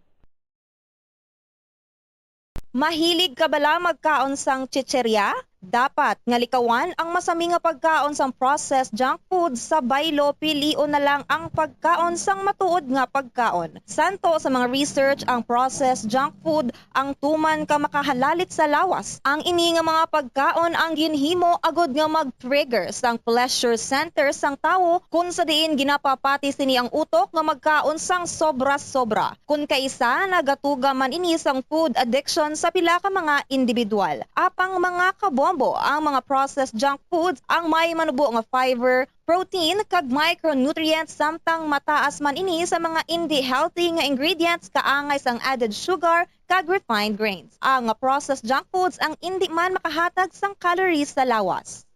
Mahilig ka bala magkaon sang chicherya? Dapat nga likawan ang masami nga pagkaon sang processed junk food sa baylo, pilion na lang ang pagkaon sang matuod nga pagkaon. Santo sa mga research, ang processed junk food ang tuman ka makahalalit sa lawas. Ang ini nga mga pagkaon ang ginhimo agud nga mag-trigger sang pleasure center sang tawo, kun sa diin ginapapati sini ang utok nga magkaon sang sobra-sobra. Kun kaisa, nagatuga man ini sang food addiction sa pila ka mga individual. Apang mga kabombo, ang mga processed junk foods ang may manubo nga fiber, protein, kag micronutrients, samtang mataas man ini sa mga indi healthy nga ingredients kaangay sang added sugar kag refined grains. Ang processed junk foods ang indi man makahatag sang calories sa lawas.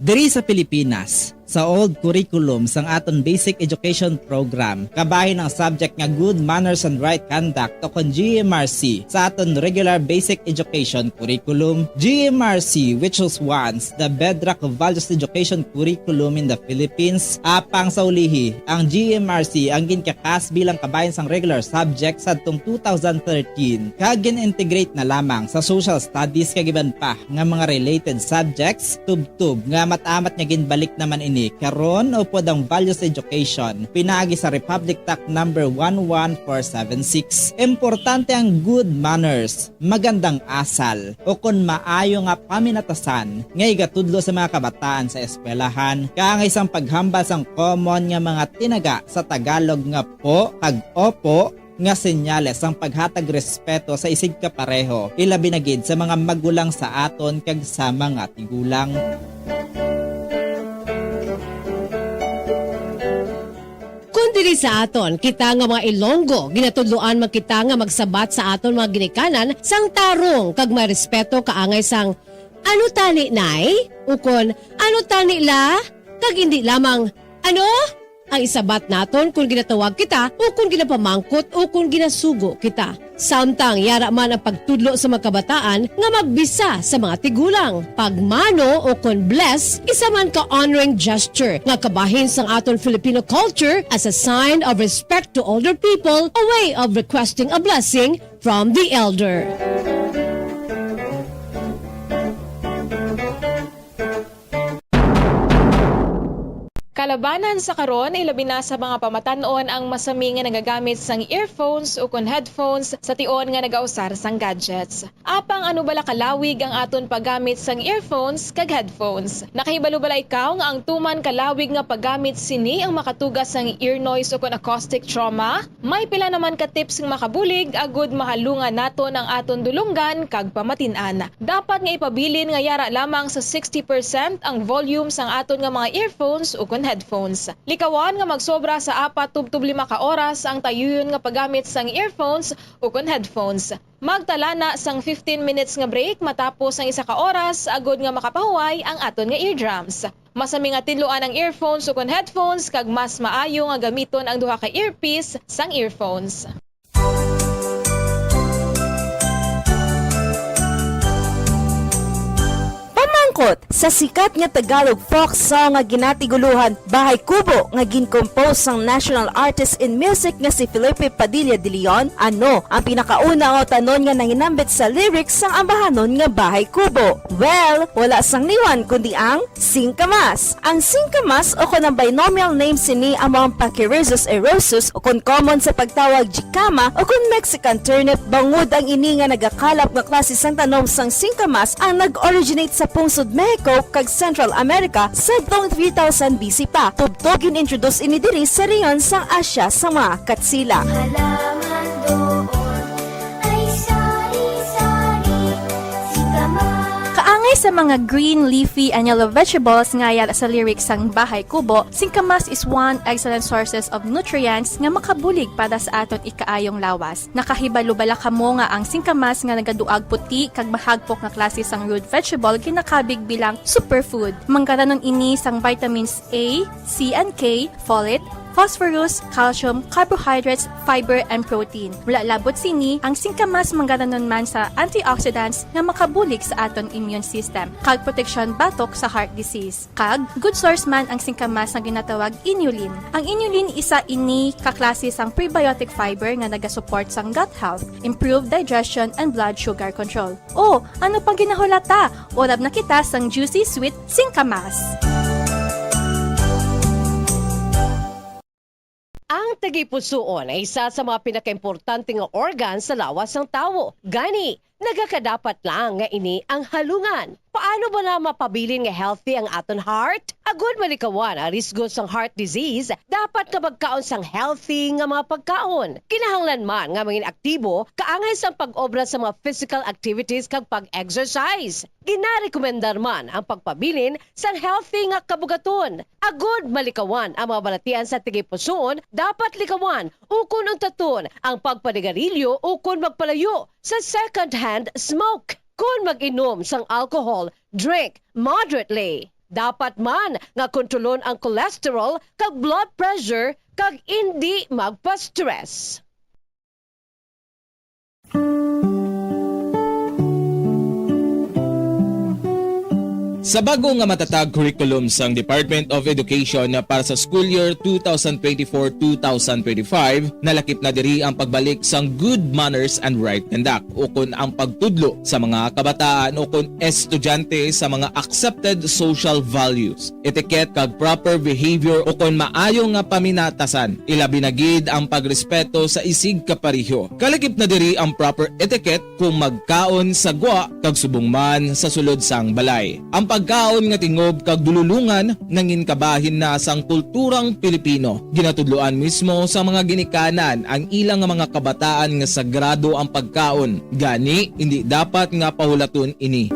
Diri sa Pilipinas, sa old curriculum sang aton basic education program, kabahin ang subject nga good manners and right conduct, o kon G M R C, sa aton regular basic education curriculum. G M R C, which was once the bedrock of values education curriculum in the Philippines, apang sa ulihi, ang G M R C ang ginkakas bilang kabahin sang regular subject sadtong two thousand thirteen, kag gin-integrate na lamang sa social studies kag iban pa nga mga related subjects, tubtob nga amat-amat nga ginbalik naman ini karon upod ang values education pinaagi sa Republic Act number one one four seven six. Importante ang good manners, magandang asal, o kon maayo nga paminatasan nga igatudlo sa mga kabataan sa eskwelahan, kaangay sang paghambal sang common nga mga tinaga sa Tagalog nga po kag opo, nga senyales sang paghatag respeto sa isigkapareho, ilabi na gid sa mga magulang sa aton kag sa mga tigulang. Kon diri sa aton, kita nga mga Ilonggo, ginatudloan man kita nga magsabat sa aton mga ginikanan sang tarong kag may respeto kaangay sang, "Ano tani, Nay?" ukon, "Ano tani, La?" kag indi lamang, "Ano?" ang isabat naton kon ginatawag kita o kon ginapamangkot o kon ginasugo kita. Samtang yara man ang pagtudlo sa mga kabataan nga magbisa sa mga tigulang. Pagmano o kon bless, isa man ka honoring gesture nga kabahin sang aton Filipino culture as a sign of respect to older people, a way of requesting a blessing from the elder. Kalabanan sa karon, ilabi na sa mga pamatan-on ang masami nga nagagamit sang earphones ukon headphones sa tion nga nagausar sang gadgets. Apang ano bala kalawig ang aton paggamit sang earphones kag headphones? Nakahibalo bala ikaw nga ang tuman kalawig nga paggamit sini ang makatuga sang ear noise ukon acoustic trauma? May pila naman ka tips nga makabulig agud mahalungan naton ang aton dulonggan kag pamatin-an. Dapat nga ipabilin nga yara lamang sa sixty percent ang volume sang aton nga mga earphones ukon headphones. Likawan nga magsobra sa apat tubtob lima ka oras ang tayuyon nga paggamit sang earphones ukon headphones. Magtala na sang fifteen minutes nga break matapos ang isa ka oras agud nga makapahuway ang aton nga eardrums. Masami nga tinluan ang earphones ukon headphones, kag mas maayo nga gamiton ang duha ka earpiece sang earphones. Pamangkot, sa sikat nga Tagalog folk song nga ginatiguluhan Bahay Kubo nga gin-compose sang national artist in music nga si Felipe Padilla de Leon, ano ang pinakauna nga utanon nga nanginambit sa lyrics sang ambahanon nga Bahay Kubo? Well, wala sang liwan kundi ang singkamas. Ang singkamas, o kon ang binomial name sini, amo ang Pachyrhizis eriosus, o kon common sa pagtawag jicama, o kon Mexican turnip, bangod ang ini nga nagakalap nga klase sang tanom sang singkamas ang nag-originate sa pungsod Mexico kag Central America sadtong three thousand B C pa. Tubtob gin-introduce ini diri sa rehiyon sang Asia sa mga Katsila. Halaman doon ay sari-sari, singkamas. Kaangay sa mga green, leafy, and yellow vegetables nga yara sa lyrics sang Bahay Kubo, singkamas is one excellent sources of nutrients nga makabulig para sa aton ikaayong lawas. Nakahibalo bala kamo nga ang singkamas nga nagaduag puti kag mahagpok nga klase sang root vegetable ginakabig bilang superfood? Manggaranon ini sang vitamins A, C and K, folate, phosphorus, calcium, carbohydrates, fiber, and protein. Wala labot sini, ang singkamas manggaranon man sa antioxidants nga makabulig sa aton immune system kag proteksyon batok sa heart disease. Kag good source man ang singkamas nga ginatawag inulin. Ang inulin isa ini ka klase sang prebiotic fiber nga nagasupport sang gut health, improve digestion, and blood sugar control. O, ano pang ginahulata? Urab na kita sang juicy sweet singkamas. Ang tagipusoon ay isa sa mga pinakaimportante nga organ sa lawas sang tawo. Gani, nagakadapat lang nga ini ang halungan. Paano bala mapabilin nga healthy ang aton heart? Agud malikawan ang risgo sang heart disease, dapat nga magkaon sang healthy nga mga pagkaon. Kinahanglan man nga mangin aktibo, kaangay sang pag-obra sa mga physical activities kag pag-exercise. Ginarekomendar man ang pagpabilin sang healthy nga kabugaton. Agud malikawan ang mga balatian sa tagipusoon, dapat likawan ukon untaton ang pagpanigarilyo ukon magpalayo sa second-hand smoke. Kon mag-inom sang alcohol, drink moderately. Dapat man nga kontrolon ang cholesterol kag blood pressure kag indi magpa-stress. Sa bag-o nga matatag curriculum sang Department of Education para sa school year two thousand twenty-four, two thousand twenty-five, nalakip na diri ang pagbalik sang good manners and right conduct, ukon ang pagtudlo sa mga kabataan ukon estudyante sa mga accepted social values, etiquette kag proper behavior ukon maayo nga paminatasan, ilabi na gid ang pagrespeto sa isigkapareho. Kalakip na diri ang proper etiquette kung magkaon sa gwa kag subong man sa sulod sang balay. Ang pagkaon nga tingob kag dululongan nangin kabahin na sang kulturang Pilipino. Ginatudloan mismo sa mga ginikanan ang ilang nga mga kabataan nga sagrado ang pagkaon, gani indi dapat nga pahulaton ini.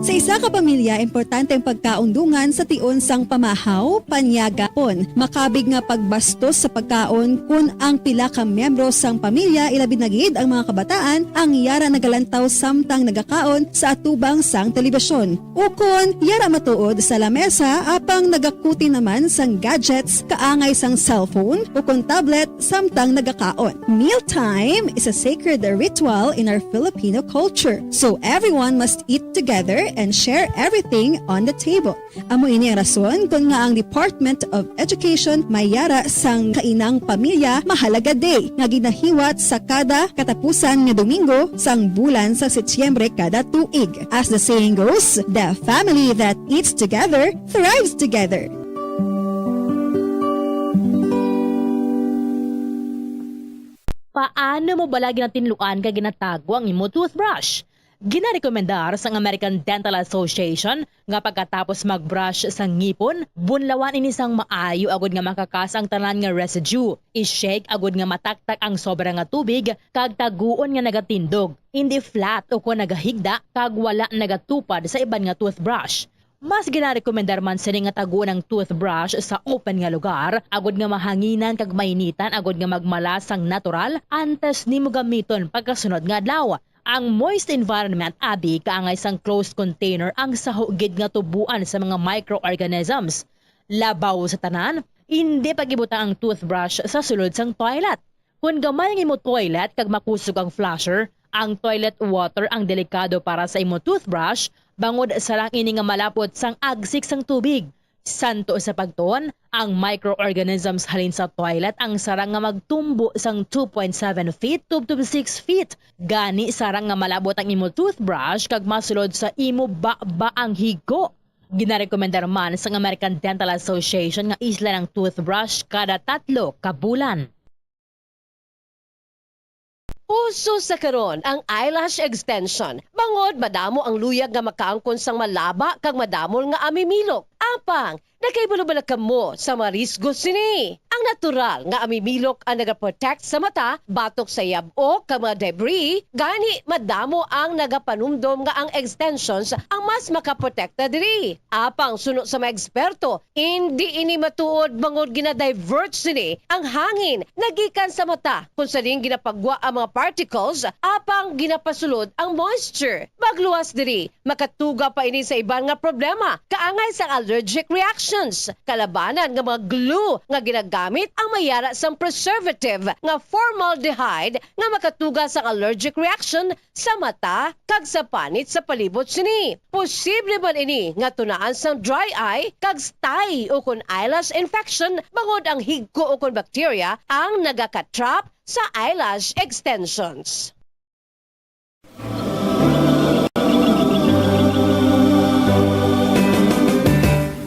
Sa isa ka pamilya, importante ang pagkaon dungan sa tion sang pamahaw, panyagapon. Makabig nga pagbastos sa pagkaon kon ang pila ka miyembro sang pamilya, ilabi na gid ang mga kabataan, ang yara nagalantaw samtang nagakaon sa atubang sang telebisyon. Ukon, yara matuod sa lamesa apang nagakuti naman sang gadgets kaangay sang cellphone ukon tablet samtang nagakaon. Mealtime is a sacred ritual in our Filipino culture, so everyone must eat together and share everything on the table. Amo ini ang rason kon nga ang Department of Education may yara sang Kainang Pamilya Mahalaga Day nga ginahiwat sa kada katapusan nga Domingo sang bulan sa Setyembre kada tuig. As the saying goes, the family that eats together thrives together. Paano mo bala ginatinluan kag ginatago ang imo toothbrush? Ginarekomendar sang American Dental Association nga pagkatapos mag-brush sa ngipon, bunlawan ini sang maayo agud nga makakas ang tanan nga residue. I-shake agud nga mataktak ang sobra nga tubig kag taguon nga nagatindog, indi flat ukon nagahigda kag wala nagatupad sa iban nga toothbrush. Mas ginarekomendar man sini nga taguon ang toothbrush sa open nga lugar agud nga mahanginan kag mainitan agud nga magmala sang natural antes nimo gamiton pagkasunod nga adlaw. Ang moist environment abi kaangay sang closed container ang saho gid nga tuboan sa mga microorganisms. Labaw sa tanan, indi pag-ibutang ang toothbrush sa sulod sang toilet. Kon gamay ang imo toilet kag makusog ang flusher, ang toilet water ang delikado para sa imo toothbrush, bangod sarang ini nga malapot sang agsik sang tubig. Santo sa pagtuon, ang microorganisms halin sa toilet ang sarang nga magtumbo sang two point seven feet tubtob six feet. Gani sarang nga malabot ang imo toothbrush kag masulod sa imo baba ang higko. Ginarekomendar man sang American Dental Association nga islan ang toothbrush kada tatlo ka bulan. Uso sa karon ang eyelash extension, bangod madamo ang luyag nga makaangkon sang malaba kag madamol nga amimilok. Apang, nakahibalo bala kamo sa mga risgo sini? Ang natural nga amimilok ang nagaprotect sa mata batok sa yab-o kag mga debris, gani madamo ang nagapanumdom nga ang extensions ang mas makaprotekta diri. Apang suno sa mga eksperto, indi ini matuod bangod gina-divert sini ang hangin nga gikan sa mata, kung sa diin ginapagwa ang mga particles apang ginapasulod ang moisture. Magluwas diri, makatuga pa ini sa iban nga problema, kaangay sang allergic reactions. Kalabanan nga mga glue nga ginagamit ang may yara sang preservative nga formaldehyde nga makatuga sang allergic reaction sa mata kag sa panit sa palibot sini. Posible man ini nga tunaan sang dry eye kag stye ukon eyelash infection bangod ang higko ukon bacteria ang nagaka-trap sa eyelash extensions.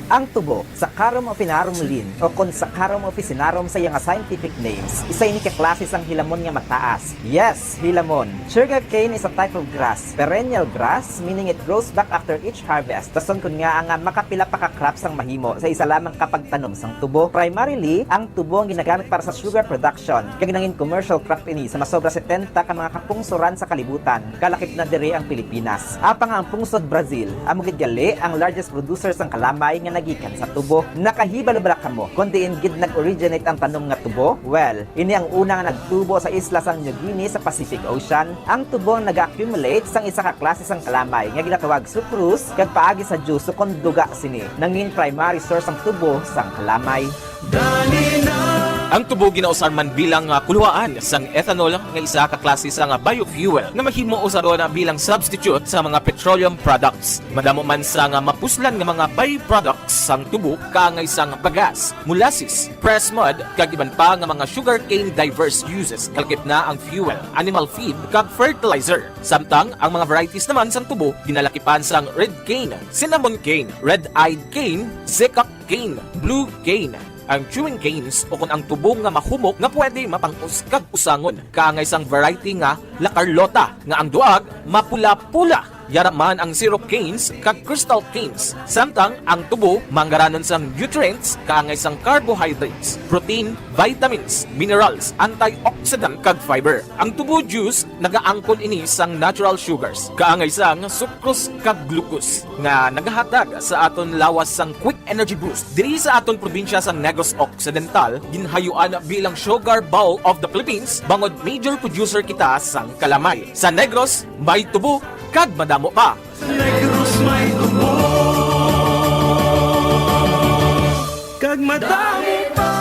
Ang tubo, Saccharum officinarum Linn, o kon Saccharum officinarum sa iya nga scientific names, isa ini ka klase sang hilamon nga mataas. Yes, hilamon. Sugarcane is a type of grass, perennial grass, meaning it grows back after each harvest. Rason kon ngaa nga makapila pa ka crops ang mahimo sa isa lamang ka pagtanom sang tubo. Primarily, ang tubo ang ginagamit para sa sugar production, kag nangin commercial crop ini sa masobra setenta ka mga kapungsoran sa kalibutan, kalakip na diri ang Pilipinas. Apang ang pungsod Brazil, amo gid gali ang largest producer sang kalamay nga nag gikan sa tubo. Nakahibalo bala kamo kon diin gid nag-originate ang tanom nga tubo? Well, ini ang una nga nagtubo sa isla sang New Guinea sa Pacific Ocean. Ang tubo ang naga-accumulate sang isa ka klase sang kalamay nga ginatawag sucrose, kag paagi sa juice kon duga sini, nangin primary source ang tubo sang kalamay. Ang tubo ginausar man bilang ah, kuluhaan sang ethanol nga isa ka klase sang biofuel nga mahimo usaron bilang substitute sa mga petroleum products. Madamo man sang mapuslan nga mga byproducts sang tubo kaangay sang bagas, molasses, pressed mud, kag iban pa nga mga sugarcane diverse uses, kalakip na ang fuel, animal feed, kag fertilizer. Samtang ang mga varieties naman sang tubo ginalakipan sang red cane, cinnamon cane, red-eyed cane, zecca cane, blue cane, ang chewing canes ukon ang tubo nga mahumok nga pwede mapang-us kag usangon, kaangay sang variety nga La Carlota nga ang duag mapula-pula. Yara man ang syrup canes kag crystal canes, samtang ang tubo manggaranon sang nutrients kaangay sang carbohydrates, protein, vitamins, minerals, antioxidant kag fiber. Ang tubo juice nagaangkon ini sang natural sugars, kaangay sang sucrose kag glucose, nga nagahatag sa aton lawas sang quick energy boost. Diri sa aton probinsya sang Negros Occidental, ginhayuan bilang Sugar Bowl of the Philippines bangod major producer kita sang kalamay. Sa Negros, may tubo kag madamo pa. Sa Negros may tubo kag madamo pa.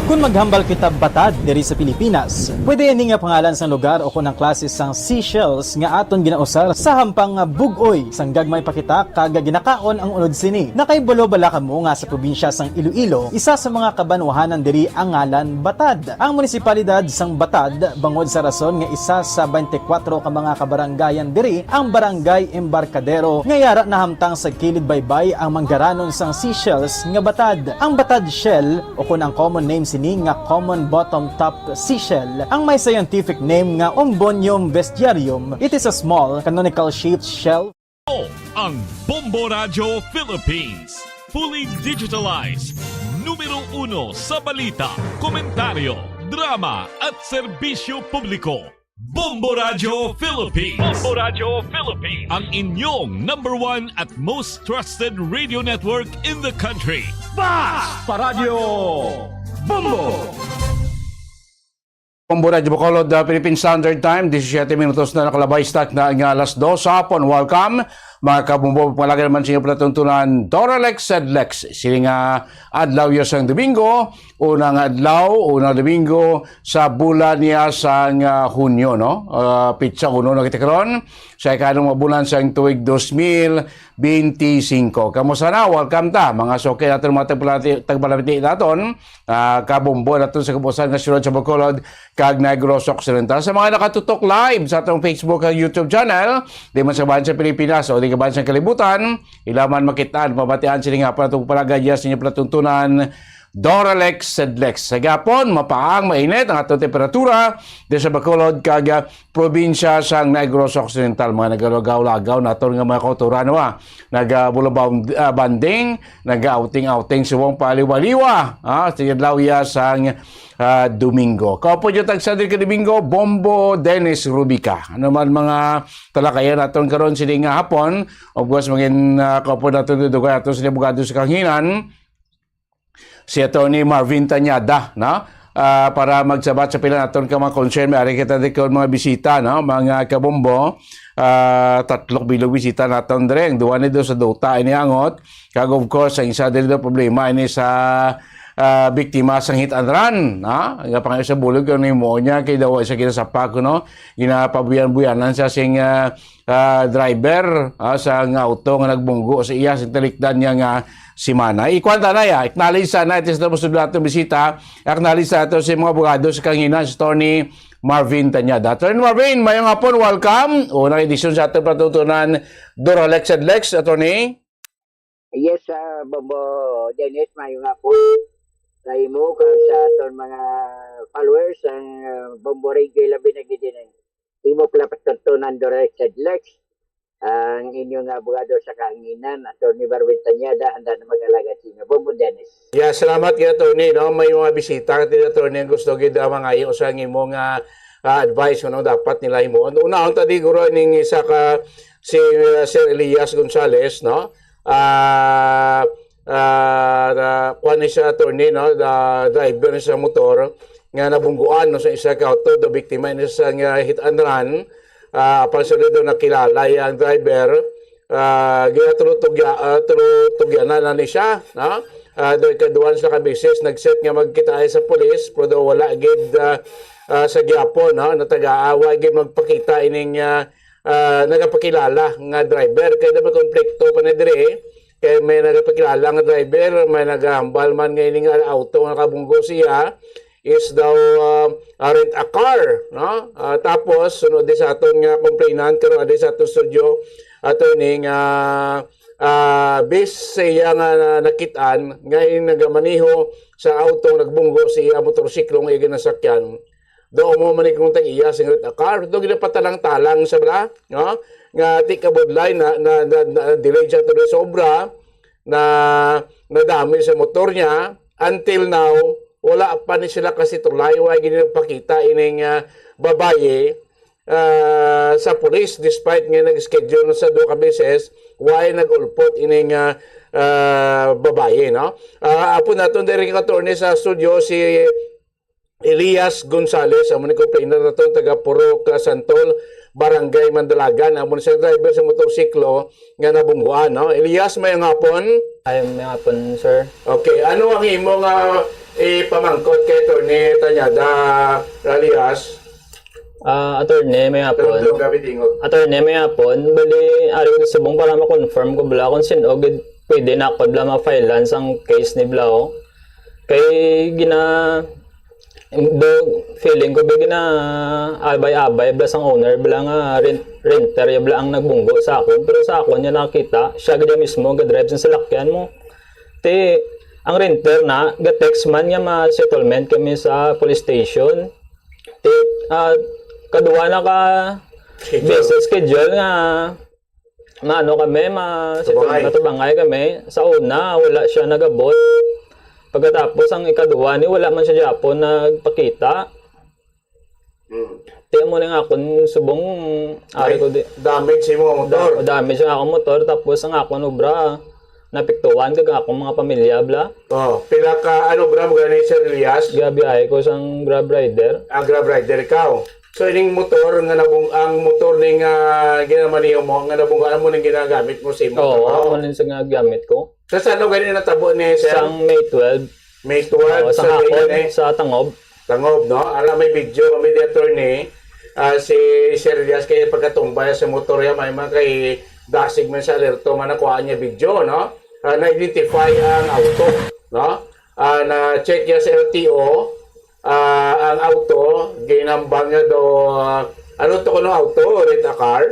Kung maghambal kita batad diri sa Pilipinas, pwede ini nga pangalan sang lugar o kon ang klase sang seashells nga aton ginausar sa hampang nga bug-oy sang gagmay pa kita kag ginakaon ang unod sini. Nakahibalo bala kamo nga sa probinsya sang Iloilo, isa sa mga kabanwahanan diri ang ngalan Batad. Ang munisipalidad sang Batad, bangod sa rason nga isa sa twenty-four ka mga kabarangayan diri ang Barangay Embarcadero, nga yara nahamtang sa kilid baybay ang manggaranon sang seashells nga batad. Ang batad shell, o kon ang common name sini nga common bottom top seashell, ang may scientific name nga Umbonium vestiarium. It is a small, canonical shaped shell. Ang Bombo Radyo Philippines, fully digitalized, numero uno sa balita, komentaryo, drama at serbisyo publiko. Bombo Radyo Philippines. Bombo Radyo Philippines. Ang inyong number one at most trusted radio network in the country. Basta Radyo Bombo! Bombo Radyo Bacolod, uh, Philippine Standard Time, disisiete minutos na nakalabay sa takna nga alas dos sa hapon. Welcome, mga kabumbo, pangalagan naman sa inyo palatuntunan, Doralex Sedlex. Sini nga adlaw ya sang Domingo, unang adlaw, unang Domingo sa bulan niya sang ah, Hunyo, no? Ah, pitsa uno na kita karon sa ikalong bulan sang tuig dos mil benti singko. Kamusta na? Welcome ta, mga suki naton, mga tagpalati-, tagpalapiti naton, ah, kabumbo naton sa kapusan nga siyudad sa Bacolod kag Negros Occidental. Sa mga nakatutok live sa atong Facebook kag YouTube channel, di man sa bahin sa Pilipinas o di kabahin sa kalibutan, ila man makitaan, mabatian sini nga hapon atong palagadya sa inyo palatuntunan, Doralex Sedlex. Sa gapon, mapaang mainit ang atong temperatura di sa Bacolod kag ah, probinsya sang Negros Occidental. Mga nagalagaw-lagaw naton nga mga kauturan, wa? Nagabulabaw, ah, banding, nag-outing-outing subong paliwaliwa. Ah, sa adlaw ya sang ah, Domingo. Kaupo niyo tagsa diri ka Domingo, Bombo Dennis Rubica. Ano man mga talakayan naton karon sini nga hapon, of course, mangin ah, kaupo naton dudugay ato sa abogado sa kahanginan, si Attorney Marvin Tañada, no? Ah, para magsabat sa pila naton ka mga concern, may ari kita di karon mga bisita, no? Mga kabombo, ah, tatlo bilog bisita naton diri. Ang duha ni do sa duta ini angot. Kag of course, ang isa diri do problema ini sa ah, biktima sang hit and run, ha? Nga pangayo sa bulog kung nimo niya kay daw sa ginasapak, no? Ginapabuyan-buyanan siya sing ah, ah, driver ah, sa nga auto nga nagbunggo sa iya sa talikdan niya nga semana. Ikuan ta na ya, acknowledge sana ito sa tapos sa atong bisita, acknowledge sa ato si mga abogado sa kangina, si Attorney Marvin Tañada. Attorney Marvin, mayong hapon, welcome. Unang edisyon sa atong patutunan, Doralex and Lex, Attorney. Yes, ah, Bombo Dennis, maayong hapon sa imo kag sa aton mga followers ang ah, Bombo Radio, labi na gid din ang imo pala patutunan, Doralex and Lex, ang inyo nga abogado sa kahanginan, Attorney Marvin Tañada, handa na mag-alagad sa inyo. Bombo Dennis. Yeah, salamat kay Attorney, no? May mga bisita ka, Attorney, ang gusto gid ah, mangayo sa imo nga ah, advice, ano dapat nila himuon. Unahon ta, di guro, ning isa ka si, uh, Sir Elias Gonzalez, no? Ah, ah, ah, kuwan ni siya, attorney, no? The driver ni sa motor nga nabungguan, no, sa isa ka auto, the biktima ni sa nga hit and run. Ah, apan sa daw nakilala ang driver, ah, ginatulutugya-, ah, tulutugyanan na ni siya, no? Ah, daw ikaduha sa ka beses, nag-set nga magkita sa pulis, pero daw wala gid, ah, ah, sa gyapon, no? Nataga-, ah, wa gid magpakita ining, ah, ah, nagapakilala nga driver. Kaya daw may konflikto pa na diri, kay may nagapakilala nga driver, may nagahambal man nga ining auto nga nakabunggo siya is daw, ah, ah, rent a car, no? Ah, tapos, sunod di sa aton nga complainant, karon di sa aton studio, attorney, nga, ah, bis sa iya nga na-, nakit-an, nga yung nagamaneho sa auto, nagbunggo sa iya motorsiklo nga iya ginasakyan. Daw mo man kung tag iya sing rent a car, daw ginapatalang-talang sa bala, no? Nga ti kabudlay na, na, na, na delay siya tuloy sa obra, na nadamage sa motor niya. Until now, wala pa ni sila kasi tulay, wala gid nagpakita ining, ah, babaye, ah, sa pulis, despite nga nag-schedule na sa duha ka beses, why nag-ulpot ining, ah, ah, babaye, no? Ah, apo naton diri ka attorney sa studio si Elias Gonzalez, amo ni complainant naton, taga Purok, ah, Santol, Barangay Mandalagan, amo ni sa driver sa motorsiklo nga nabungguan, no? Elias, may hapon. Ay, may hapon, sir. Okay, ano ang imo nga ipamangkot kay Attorney Tanyada Ralias? Ah, attorney, may hapon. Pero gabi tingog. Attorney, may hapon. Bali, ari ko subong para ma-confirm ko bala kung sino gid pwede na ako bala ma-filean sang case ni bala, oh. Kay gina-, do, feeling ko ba gina-abay-abay bala sang owner bala nga rent-, renter ya bala ang nagbunggo sa akon. Pero sa akon niya nakita, siya gid mismo ga-drive sa salakyan mo. Ti, ang renter na, ga-text man nga ma-settlement kami sa police station. Ti, ah, kaduha na ka Schedule. Beses schedule nga maano kami, ma-, Tabangay. Matubangay kami. Sa una, wala siya nagabot. Pagkatapos, ang ikaduha ni, wala man siya gyapon nagpakita. Hmm. Ti mo na nga akon subong, ari May ko di, damage sa imong motor. Da-, damage ang akong motor, tapos ang akong obra, napiktuhan kag akong mga pamilya, bla. Oh, pila ka, ano, Grab gani, Sir Elias? Gabiyahe ko sang Grab rider. Ah, Grab rider ikaw. So, ining motor nga nabung-, ang motor ning, ah, ginamaniho mo, nga nabunggaan mo ning ginagamit mo sa imong Oo, trabaho? Amo ning sa nga gamit ko. Sa saan gani natabo ni, Sir? Sang May twelve. May twelve, Oo, sa sa hapon, May, eh. Sa Tangob. Tangob, no? Ara, may video kami di, attorney. Ah, si Sir Elias kay pagkatumbay sa motor ya, may mga kay dasig man sa alerto, man nakuha niya video, no? Ah, na-identify ang auto, no? Ah, na-check niya sa L T O, ah, ang auto, ginambal niya do, ah, ano to kuno auto? Rent a car?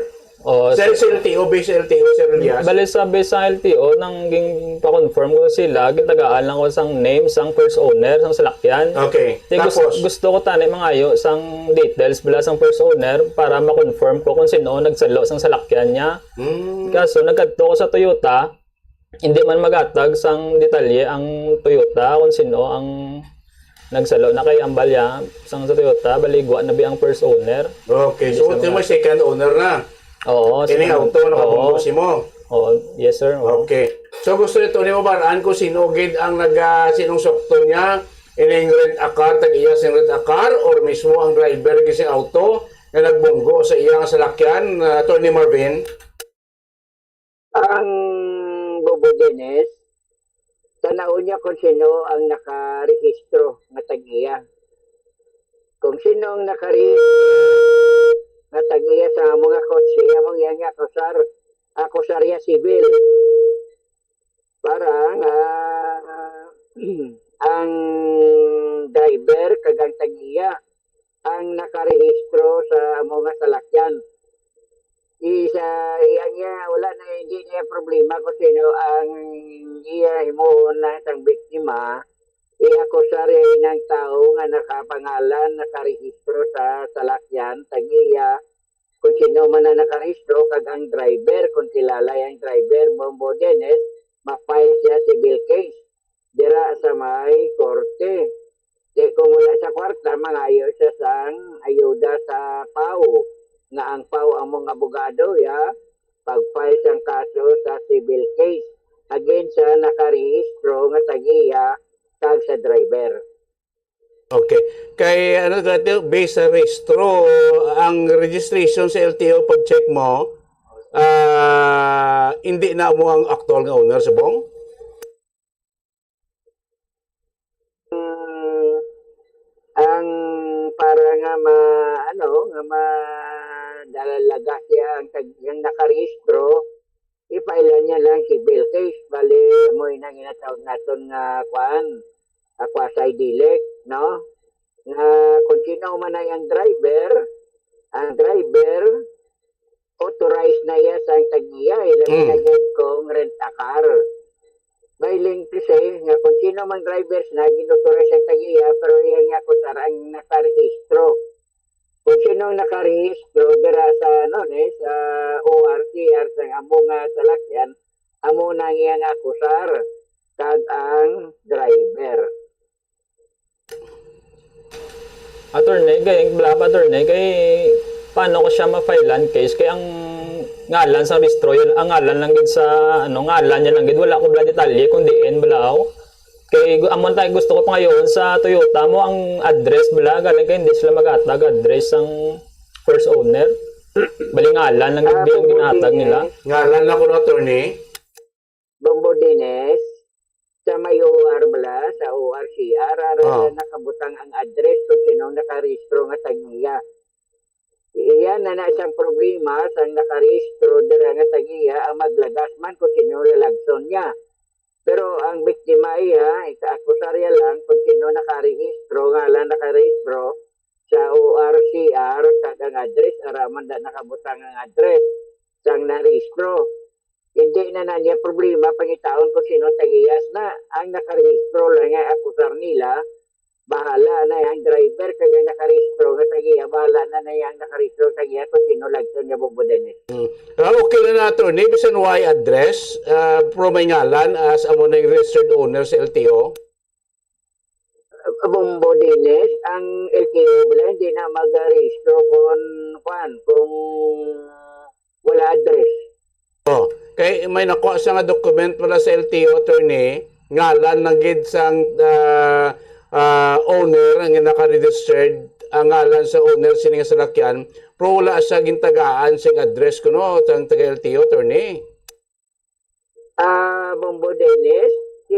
Oh, Sa, sa sa L T O, base L T O, Sir Elias? Bale, sa base sa L T O, nang ginpa-confirm ko sila, gitagaan lang ko sang name sang first owner sang salakyan. Okay. Ti gus-, Tapos? Gusto ko tani mangayo sang details bala sang first owner para ma-confirm ko kung sino ang nagsalo sang salakyan niya. Hmm. Kaso, nagkadto ko sa Toyota, hindi man magatag sang detalye ang Toyota kung sino ang nagsalo na kay ang balya sang sa Toyota, baligwa na bi ang first owner. Okay, Hindi so sa ito mga mo second owner na. Oo, Ini second auto na Oo. kabunggo si mo. Oo, yes, sir. Oo. Okay. So gusto nito ni mo baraan kung sino gid ang nag, ah, sinong sukto niya, ining rent a car, tag-iya sing rent a car, or mismo ang driver gid sing auto nga nagbunggo sa iya nga salakyan, ah, Attorney Marvin? Ang Bobo Dennis, tanawon niya kung sino ang nakarehistro nga tag-iya. Kung sino ang nakarehistro nga tag-iya sa mga kotse, among iya nga akusar, akusarya sibil. Para nga ang driver kag ang tag-iya ang nakarehistro sa amo nga salakyan. Isa, iya niya, wala na, hindi niya problema kung sino ang iya himuon na sang biktima. Iakusar iya ng tao nga nakapangalan, nakarehistro sa salakyan, tag-iya, kung sino man ang nakarehistro, kag ang driver, kung kilala ang driver, Bombo Dennis, ma-file siya civil case dira sa may korte. Di kung wala sa kwarta, mangayo siya sang ayuda ah, PAO, nga ang PAO among abogado, ya, pag-file sang kaso sa civil case against sa nakarehistro nga tag-iya kag sa driver. Okay. Kay ano dati, based sa rehistro, ang registration sa L T O, pag-check mo, ah, hindi na mo ang aktual nga owner subong? Mm, ang para nga ma ano nga madalaga siya ang tag ang nakarehistro, ipailan niya lang civil case. Bali, mo inang inatawag naton nga kuan, a quasi-delict, no? Nga kung sino man ay ang driver, ang driver, authorized na iya sang tag-iya, eh, labi na Mm. gid kung rent a car. May link to say nga kung sino mang drivers na gin-authorize ang tag-iya, pero iya nga kung saan ang nakarehistro. Kung sino ang nakarehistro dira sa, ano, ni, sa O R C R sang amo nga salakyan, amo na ang iyang akusar kag ang driver. Attorney, kay, wala pa, attorney, kay paano ko siya ma-file-an case? Kay ang ngalan sa rehistro, yun, ang ngalan lang gid sa, ano, ngalan niya lang gid, wala ko bala detalye kung diin bala ako. Kay gu- amon tayo gusto ko pangayoon sa Toyota mo ang address bala, galing kay hindi sila maghatag address ang first owner. Bali ngalan lang gid ang ginahatag nila. Ngalan lang ko, attorney. Bombo Dines, sa may O R bala, sa O R C R, ara Ah. na nakabutang ang address kung sino ang nakarehistro nga tag-iya. Iya na na isang problema sang nakarehistro dira nga tag-iya ang maglagas man kung sino lalagson niya. Pero ang biktima iya, ika-akusar iya lang kung sino nakarehistro, nga lang nakarehistro sa O R C R, kag ang address, ara man da nakabutang ang address sang narehistro. Hindi na na niya problema pangitaon kung sino tag-iyas na. Ang nakarehistro lang nga akusar nila, bahala na ang driver kag ang nakarehistro nga tag-iya, bahala na na ang nakarehistro tag-iya kung sino lagson niya, Bombo Dennis. Ah, okay na na, attorney. Bisan way address, ah, pero may ngalan as amo na yung registered owner sa L T O. Bombo Dennis, ang L T O bala hindi na magarehistro kung, kwan, kung wala address. Oh, kay may nakuha siya nga document wala sa L T O, attorney, ngalan lang gid sang ah, ah, owner ang naka-registered, ang ngalan sa owner sini nga salakyan, pero wala siya gintagaan sing address kuno sang taga L T O, attorney. Ah, Bombo Dennis, si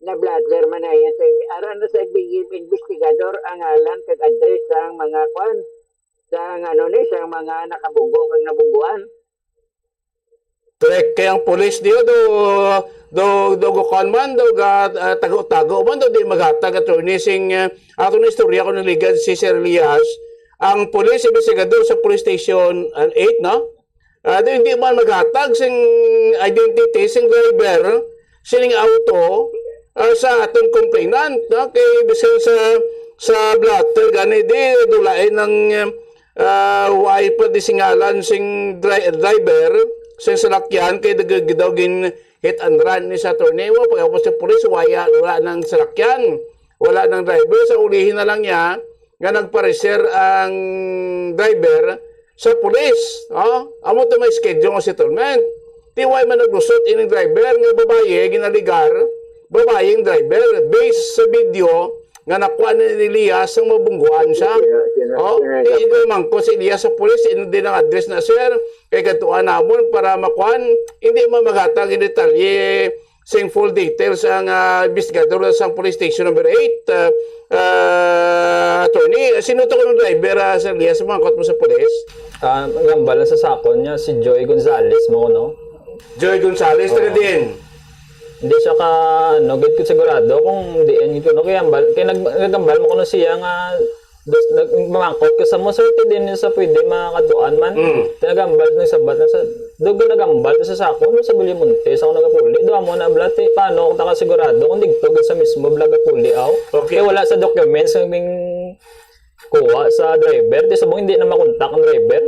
na-blotter man na yan sa ara na sa investigador ang ngalan kag address sang mga kwan, sang ano ni, sang mga nakabunggo kag nabungguan. Correct. Kaya ang pulis niyo do do do gukuan man do ga ah, tago-tago man do di maghatag, attorney, sing ah, ato na istorya ko naligad si Sir Elias, ang pulis, investigador sa police station ah, eight, no? Ah, di, hindi man maghatag sing identity sing driver sining auto ah, sa aton complainant, no? Kay bisan sa sa blotter gani di dulain ng ah, way pa di singalan sing dri- driver sing salakyan kay dagdag daw gin hit and run ni sa attorney. Wa pagkapos sa pulis, waya, wala nang salakyan, wala nang driver. Sa ulihin na lang niya nga nagpareser ang driver sa pulis. Oh, amo to may schedule nga settlement. Ti way man naglusot ining driver nga babaye ginaligar, babaye ang driver, based sa video nga nakuha ni Elias ang mabungguan siya. Oh, ti ikaw mangko si Elias sa pulis, ino din ang address na, sir, kay katuan namon para makuan, hindi man maghatag ang detalye sing full details ang ah, investigador sa police station number eight. Ah, ah, attorney, sino to kung driver ah, sir Elias, mangkot mo sa pulis? Ah, gambal sa sakon niya si Joy Gonzales mo, no? Joy Gonzales, taga din. Hindi siya ka ano, gid ko sigurado kung diin gid kuno kay ambal, kay nag nagambal mo kuno siya nga dos nag mamangkot ka sa mo, sir, ti din sa pwede makaduan man. Mm. Ti nagambal na sabat na sa do gid nagambal sa sako no sa Bilimonte sa ako nagapuli. Do amo na bala ti paano kung taka sigurado kung digto gid sa mismo bala gapuli aw. Okay. Kay wala sa documents nga bing kuha sa driver, ti subong hindi na makontak ang driver.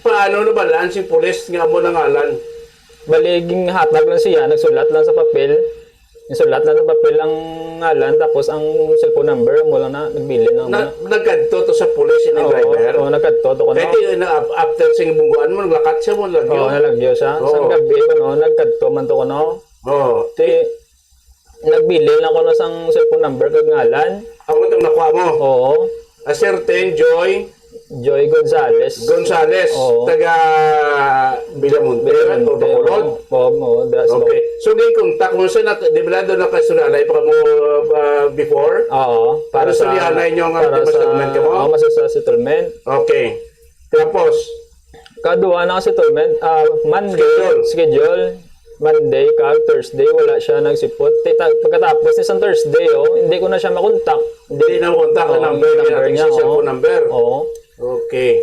Paano nabalaan si pulis nga amo na ngalan? Bali, ginghatag lang siya, nagsulat lang sa papel. Isulat lang sa papel ang ngalan, tapos ang cellphone number, amo lang na, nagbilin lang Na, na. Nagkadto to sa pulis, yung Oo, driver? Oo, nagkadto to ko, Kaya no? Di na, af-, after sa bungguan mo, naglakat siya mo, nalagyo? Oo, nalagyo siya. Oo. Sa gabi ko, no, nagkadto man to ko, no? Oo. Ti, nagbilin lang ko, no, sang cellphone number kag ngalan. Amo itong nakuha mo? Oo. A certain Joy Joy Gonzales. Gonzales, Oo. taga Villamonte, Villamonte, o Bacolod? Oo, oo, oo, that's Okay. So, gay contact mo siya, nat-, di ba na doon nakasulyanay pa mo, ah, before? Oo, Ano para sa, sulyanay nyo nga para sa, settlement ka mo? Oo, mas sa settlement. Okay. Tapos? Kaduha na settlement, ah, Monday, Schedule. schedule. Monday kag Thursday, wala siya nagsipot. Ti-, ta-, pagkatapos ni sang Thursday, oh, hindi ko na siya makontak. Hindi na makontak ang Oo, number niya, number niya, sa cellphone oo. number. Oo. Okay.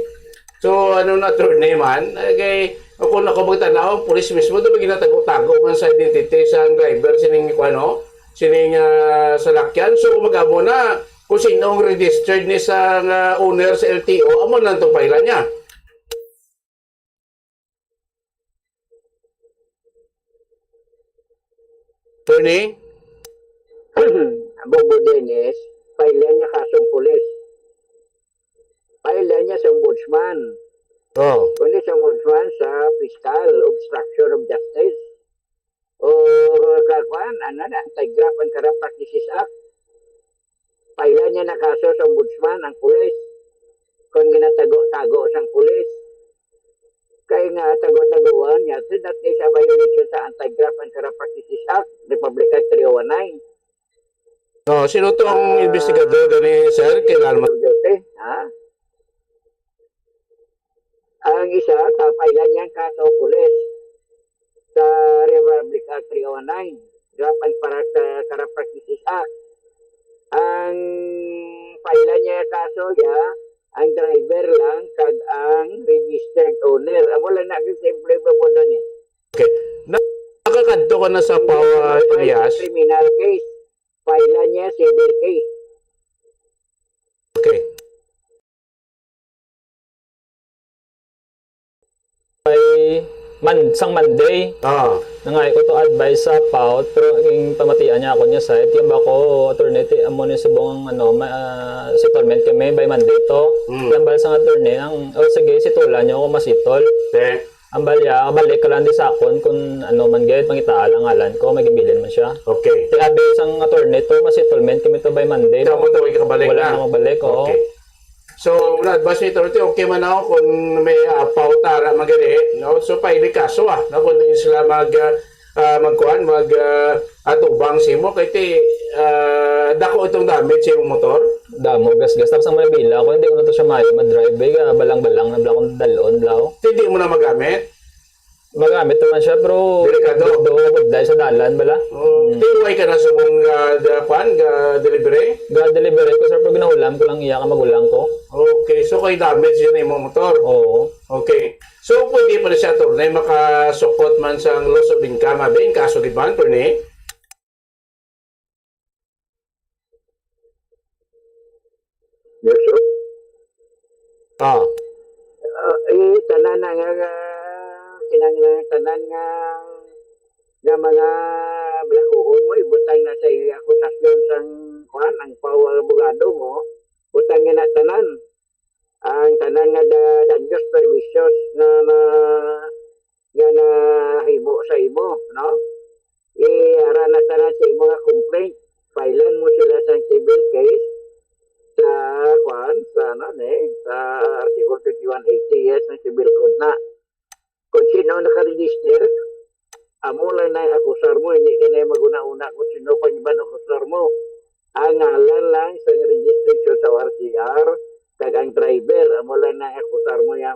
So, ano na, attorney man? Eh, kay, ako na ko magtanaw, ang pulis mismo, daw ginatago-tago man sa identity sa driver, sining, ano, sining, ah, salakyan. So, kung mag-amo na, kung sino ang registered ni sa, ah, owner sa L T O, amo na itong file niya. Attorney? Bobo Dennis, file niya kasong pulis. File niya sa ombudsman. Oh. Kundi sa ombudsman, sa fiscal, obstruction of justice. O, kakuan, ano na, Anti-Graft and Corrupt Practices Act. File niya na kaso sa ombudsman, ang pulis. Kung ginatago-tago sang pulis. Kay nga tago-taguan niya, so that is a violation sa Anti-Graft and Corrupt Practices Act, Republic Act three oh one nine. No, sino to ang Ah, investigador gani, sir? Kailangan ma- Duty, ha? Ang isa, kapailan niyang kaso, pulis, sa Republic Act three oh one nine, Graft and Para-, Corrupt Practices Act. Ang file niya kaso ya, ang driver lang kag ang registered owner. Amo lang na ang simple ba mo dun eh. Okay. Na-, nakakadto ka na sa Hindi power siya areas? Criminal case. File niya civil case. Okay. Ay, man, sang Monday. Ah. Nangayo ko to advice sa paut, pero yung pamatian niya ako niya side, yung ba ko, attorney, ti, amo ni subong ang, ano, ma-, ah, settlement kami by Monday to. Mm. Tambal sang attorney, ang, "Oh, sige, situlan niyo ako masitol." Te. Ang balya, balik ka lang di sa akon kung ano man gid, pangitaa lang ngalan ko, may gibilin man siya. Okay. Ti abi sang attorney to, masitolment kami to by Monday, Ikaw no? mo to, ikabalik Wala na. na mabalik, oo. Okay. So, na-advise ni attorney, okay man ako kung may, ah, pautara man gani, no? So, paili kaso, ah, no? Kung di sila mag, ah, ah, magkuan, mag, ah, atubang sa imo, kay ti, ah, dako itong damage sa imong motor. Damo, gasgas. Tapos ang Manila, ako, hindi ko na to siya maayo madrive, eh, ah, balang-balang na bala akong dalon, bala, oh. Hindi mo na magamit? Magamit naman siya, pero Delikado. do, do, budlay sa dalan, bala. Oh, Hmm. Ti, way ka na subong ga, ga, kwan, ga delivery? Ga delivery ko, sir, pero ginahulam ko lang iya ka magulang ko. Okay, so kay damage yun imong motor? Oo. Okay. So, pwede pa rin siya, attorney, makasukot man sa loss of income, abi, in kaso gid man, attorney? Yes, sir. Ah. Ah, eh, tanan na nga, nga kinahanglan, tanan nga, nga mga blakuhon mo, ibutang na sa iya akusasyon sang, kuan, ang pao abogado mo, butang niya na tanan. Ang tanan nga da-, daños perjuicios nga ma-, nga nahimo sa imo, no? Iara na tanan sa imo nga complaint. Filean mo sila sa civil case sa, kuan, sa, ano, ni, sa Article twenty-one eighty, yes, ng Civil Code na. Kung sino nakaregister, amo lang na akusar mo, hindi ka na mag-una-una kung sino pang iban akusar mo. Ang ngalan lang sa registration sa O R C R, kag ang driver, amo lang na akusar mo yan.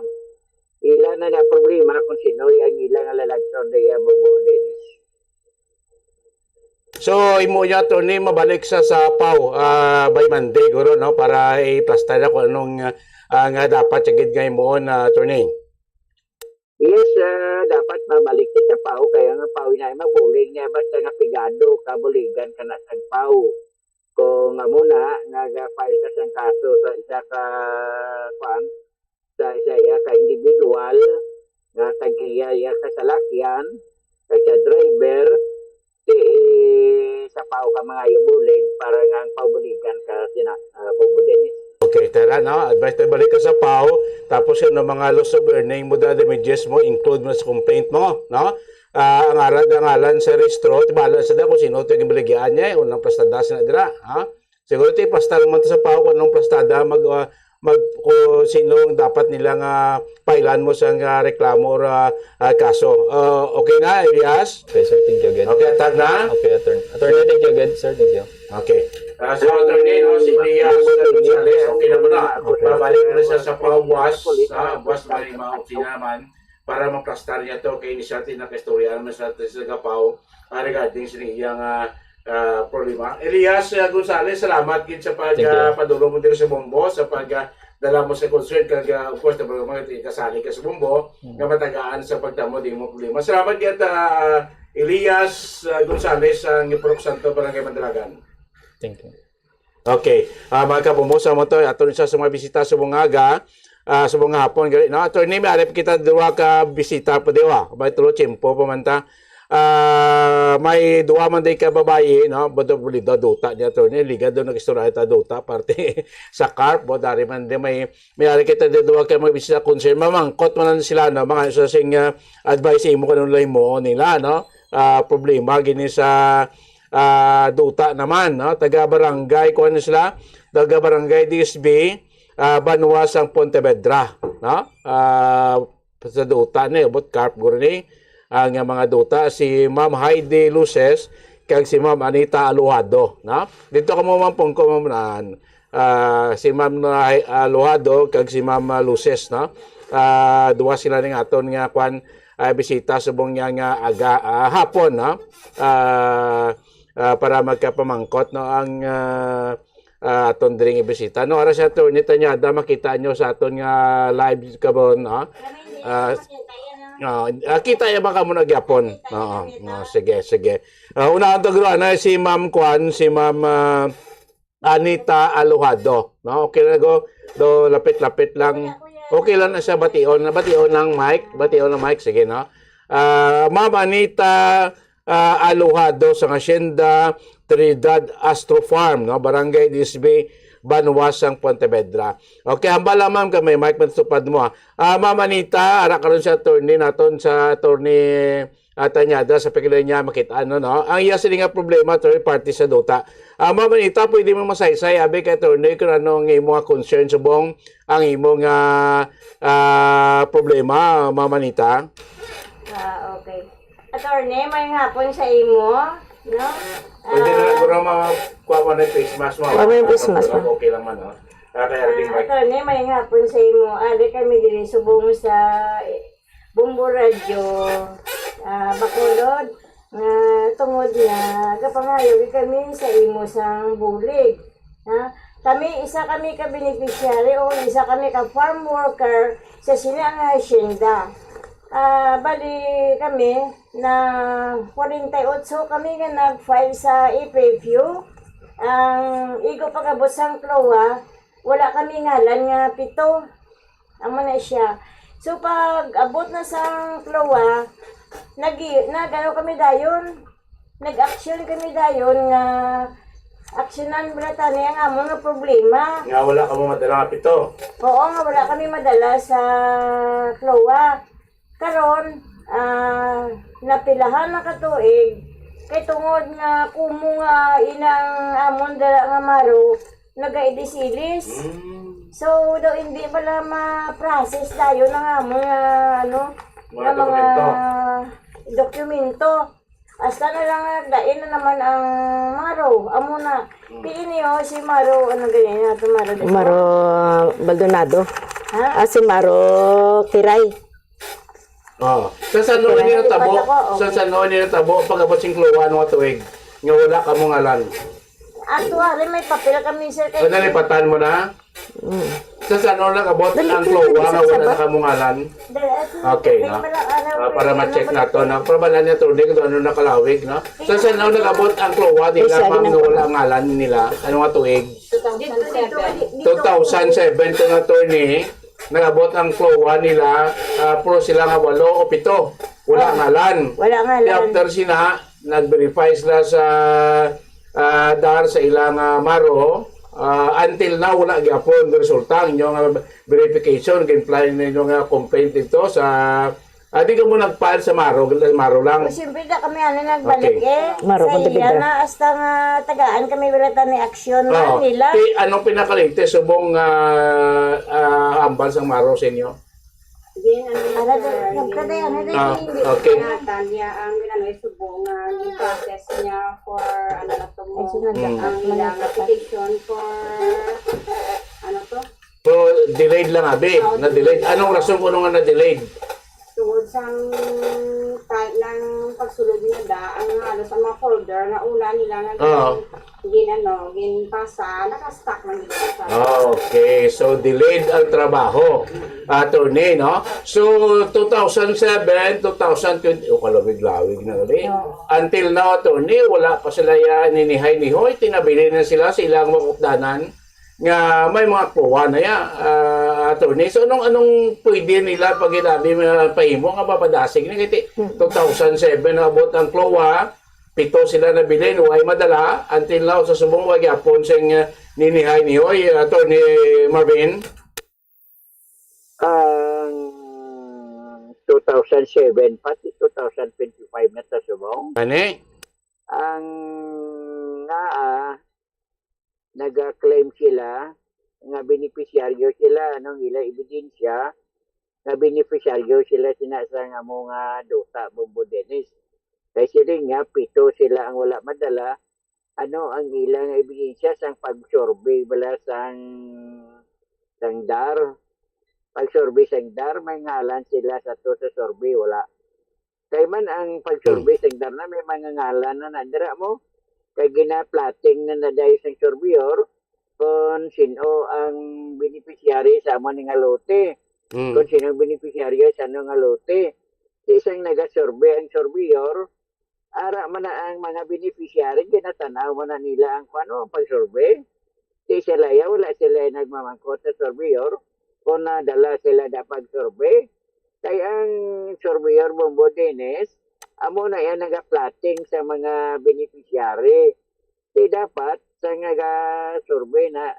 Ila na na problema kung sino ang ila nga lalagson diya, Bobo Dennis. So, imo niya, attorney, mabalik sa, sa pao, ah, by Monday, guro, no? Para i-plaster na kung anong, ah, nga dapat siya gid nga himuon, ah, attorney. Yes, ah, dapat mabalik kita pao, kaya nga pao na mabulig niya, basta nga pigado, kabuligan ka na sa pao. Kung amo na, nga ga-file ka sang kaso sa isa ka, kuan, sa isa iya ka individual, nga tag-iya iya ka salakyan, kag sa driver, ti, eh, Sa pao ka mga yubulig para nga ang pabuligan ka sina uh, Bubo Dennis. Okay, tara, no? Advice na balik ka sa pao, tapos yung mga loss of earning mo, the damages mo, include mo sa complaint mo, no? Ah, ang ara dangalan sa rehistro, tibala sa da kung sino to yung baligyan niya, eh, unang plastadas na dira, ha? Siguro ti plastar mo to sa pao kung anong plastada mag ah, mag kung sino ang dapat nila nga pailan mo sa nga reklamo or ah, ah, kaso. Ah, okay na, Elias? Okay, sir. Thank you again. Okay, atag na? Okay, attorney. Attorney, thank you again, sir. Thank you. Okay. Ah, so, attorney, no, si Elias Gonzalez, okay na po na. Okay. Babalik na siya sa pao, buwas, sa buwas, may mga opisina naman para maplastar niya to. Kay initial, tinakaistorya naman sa, sa Gapaw, ah, regarding sa iyang ah, ah, problema. Elias ah, Gonzalez, salamat gid sa pag Thank you. ah, padulong mo dito sa Bombo, sa pag ah, dala mo sa concern, kag ah, of course, na mga kasali ka sa Bombo, Mm. nga matagaan sa pagtamo din mo problema. Salamat gid, ah, Elias ah, Gonzalez, ang Ipurok Santo, Barangay Mandalagan. Thank you. Okay. Ah, mga kabumbo, sa mo to, ato isa sa mga bisita sa mga aga, ah, sa mga hapon, gali, no? Attorney, may arip kita duha ka bisita pa, di ba? May tulo tiyempo pa man ta. Ah, may duha man day ka babayi, no? Bodo, bodo, duta ni attorney, liga do nag-istorya ta duta, parte sa carp, bo, dari man di may, may ari kita di duha ka mga bisita concern, mamangkot man lang sila, no? Mga isa sing ah, advice sa imo kanang lay mo nila, no? Ah, problema gini sa ah, duta naman, no? Taga barangay, kuwan na sila, taga barangay D S B, ah, Banwa sang Pontevedra, no? Ah, sa duta ni abot carp guro ni ang mga duta si Ma'am Heidi Luces kag si Ma'am Anita Aluhado, no? Dito ka mo man pungko, Ma'am, naan. Ah, si Ma'am ah, Aluhado kag si Ma'am ah, Luces, no? Ah, duha sila ning aton nga kwan ah, bisita subong niya nga aga ah, hapon, no? Ah, ah, para magkapamangkot, no, ang ah, ah, aton dring ibisita. No, ara sa attorney Tanyada, makita nyo sa aton nga live kabon, no? Ah, ah, ah, kita ya baka mo nagyapon. Oo, no, sige, sige. Ah, una ang tagro, ano, si Ma'am Kwan, si Ma'am ah, Anita Alojado, no? Okay lang ko. Do lapit-lapit lang. Okay lang na siya bation. Bation lang, Mike. Bation lang, Mike. Sige, no? Ah, Ma'am Anita ah, Alojado sa Hacienda Trinidad Astro Farm, no? Barangay D S B, Banwa sang Pontevedra. Okay, hambal lang, ma'am, kay may mic matupad mo, ah. Ah, Ma'am Anita, ara karon sa attorney naton, sa attorney ah, Tanyada, sa pagkilay niya, makita, ano, no? Ang iya sini nga problema, third party sa duta. Ah, Ma'am Anita, pwede mo masaysay, abi kay attorney, kung ano ang imo nga concern subong ang imo nga ah, problema, Ma'am Anita? Ah, okay. Attorney, may hapon sa imo, no? Pwede na Ah, lang, bro, ma-, kuha mo na yung face mask mo. Kuha mo yung face mask mo. Okay lang man, no? Ah, kaya Ah, rin, Mike. Attorney, may hapon sa imo. Ali kami diri subong sa Bombo Radio, ah, Bacolod, nga tungod nga gapangayo gid kami sa imo sang bulig. Ha? Kami, isa kami ka beneficiary o isa kami ka farm worker sa sini nga hacienda. Ah, bali kami na forty-eight kami nga nag-file sa F F U. Ang igo pag-abot sang CLOA, wala kami ngalan nga pito. Amo na siya. So, pag abot na sang CLOA, nag-, nag-, ano kami dayon, nag-action kami dayon nga aksyonan bala tani ang amon nga problema. Nga wala kamo madala nga pito. Oo, nga wala kami madala sa CLOA. Karon, ah, napilahan na ka tuig, kay tungod nga kumo nga inang amon dala nga maro, nagailis-ilis. Mm. So, daw hindi pala ma-process dayon ang amon nga, ano, Mga nga mga dokumento. Dokumento. Hasta na lang naglain na naman ang Maro. Amo na. Mm. Pili niyo si Maro, ano ganyan nato, Maro dito? Maro Baldonado. Ha? Ah, si Maro Kiray. Oh, sa San Noon Kiray. Nila tabo, Lipat ako, oh. Sa San Noon nila tabo, pag-abot sing CLOA, ano nga tuig, nga wala kamo ngalan. Actually, may papel kami, sir, kay Ano, nalipatan mo na? Mm. Sa San Noon nag-abot Dali, ang dali, CLOA dali, nga wala sa na kamo ngalan? Dali, at Okay, may no? pala, ano, Ah, para ano, ma-check ano, nato, no? Para ba na niya tuloy kung ano nakalawig, no? Sa San Noon nag-abot ang CLOA nila, Ay, sabi ma'am, ng nga wala ang ngalan nila. Ano nga tuig? Dito, dito, dito, dito. Two thousand seven to na, attorney, nag-abot ang CLOA nila, ah, puro sila nga walo o pito. Wala Oh. ngalan. Wala ngalan. Kaya after sina, nag-verify sila sa ah, dar sa ilang, ah, maro, ah, until now, wala gyapon resulta ang inyong, ah, verification, gin-file ninyo nga complaint dito sa, ah, di ka mo nag-file sa maro, sa maro lang. O, siyempre na kami, ano, nagbalik Okay. eh. Maro, Sa kung taga iya dra. na, hasta nga tagaan kami, wala ta ni aksyon na Oo. nila. Ti, anong pinakaligte subong, ah, ah, hambal sang maro sa inyo? Again, ano, Para sir, daw, nagkadaya na din, Ah, hindi. okay. Natanya ang, ano, subong nga yung process niya for, ano na to mo, Ay, sunod na. ang Mm. ilang application for, ano to? So, delayed lang, abi. Oo, Na-delayed. delayed. Anong rason kung nga na-delayed? Tungod sang time ng pagsulod niya da, ang halos ang mga folder na una nila nga Oo. gin-, gin-, ano, ginpasa, naka-stuck lang dito sa Ah, okay. So, delayed ang trabaho, attorney, no? So, two thousand seven, two thousand twenty, o, kalawig-lawig na gali. Oo. Until now, attorney, wala pa sila ya ninihay ni Hoy. Tinabili na sila sa ilang mga kupdanan nga may mga kuha na ya, ah, attorney. So, anong, anong pwede nila pag inabi, ah, pahimo nga mapadasig ni kay ti-, Hmm. two thousand seven na abot ang klowa, pito sila nabilin, way madala, until now, sa subong, way gyapon sing, ah, ninihay ni Hoy, Attorney Marvin? Ang two thousand seven, pati two thousand twenty-five na ta subong. Gani? Ang naa, naga-claim sila nga benepisyaryo sila, ano, ang ila ebidensya nga benepisyaryo sila sina sa nga mo nga duta, Bombo Dennis. Kay sila nga, pito sila ang wala madala. Ano ang ila nga ebidensya sang pag-survey bala sang, sang dar? Pag-survey sang dar, may ngalan sila sa to sa survey, wala. Kay man ang pag-survey Hmm. sang dar na, may mga ngalan na na dira mo. Kay gina-plotting na na dahil sang surveyor kung sino ang beneficiary sa amo ni nga lote. Hmm. Kung sino ang beneficiary sa ano nga lote. Di isang nagasurvey ang surveyor, ara man na ang mga beneficiary, ginatanaw man na nila ang kuno, ang pag-survey. Di sila ya, wala sila nagmamangkot sa surveyor kung nadala sila da pag-survey. Kay ang surveyor, Bombo Dennis, amo na yan nagaplotting sa mga beneficiary. Di dapat sa nga ga-survey na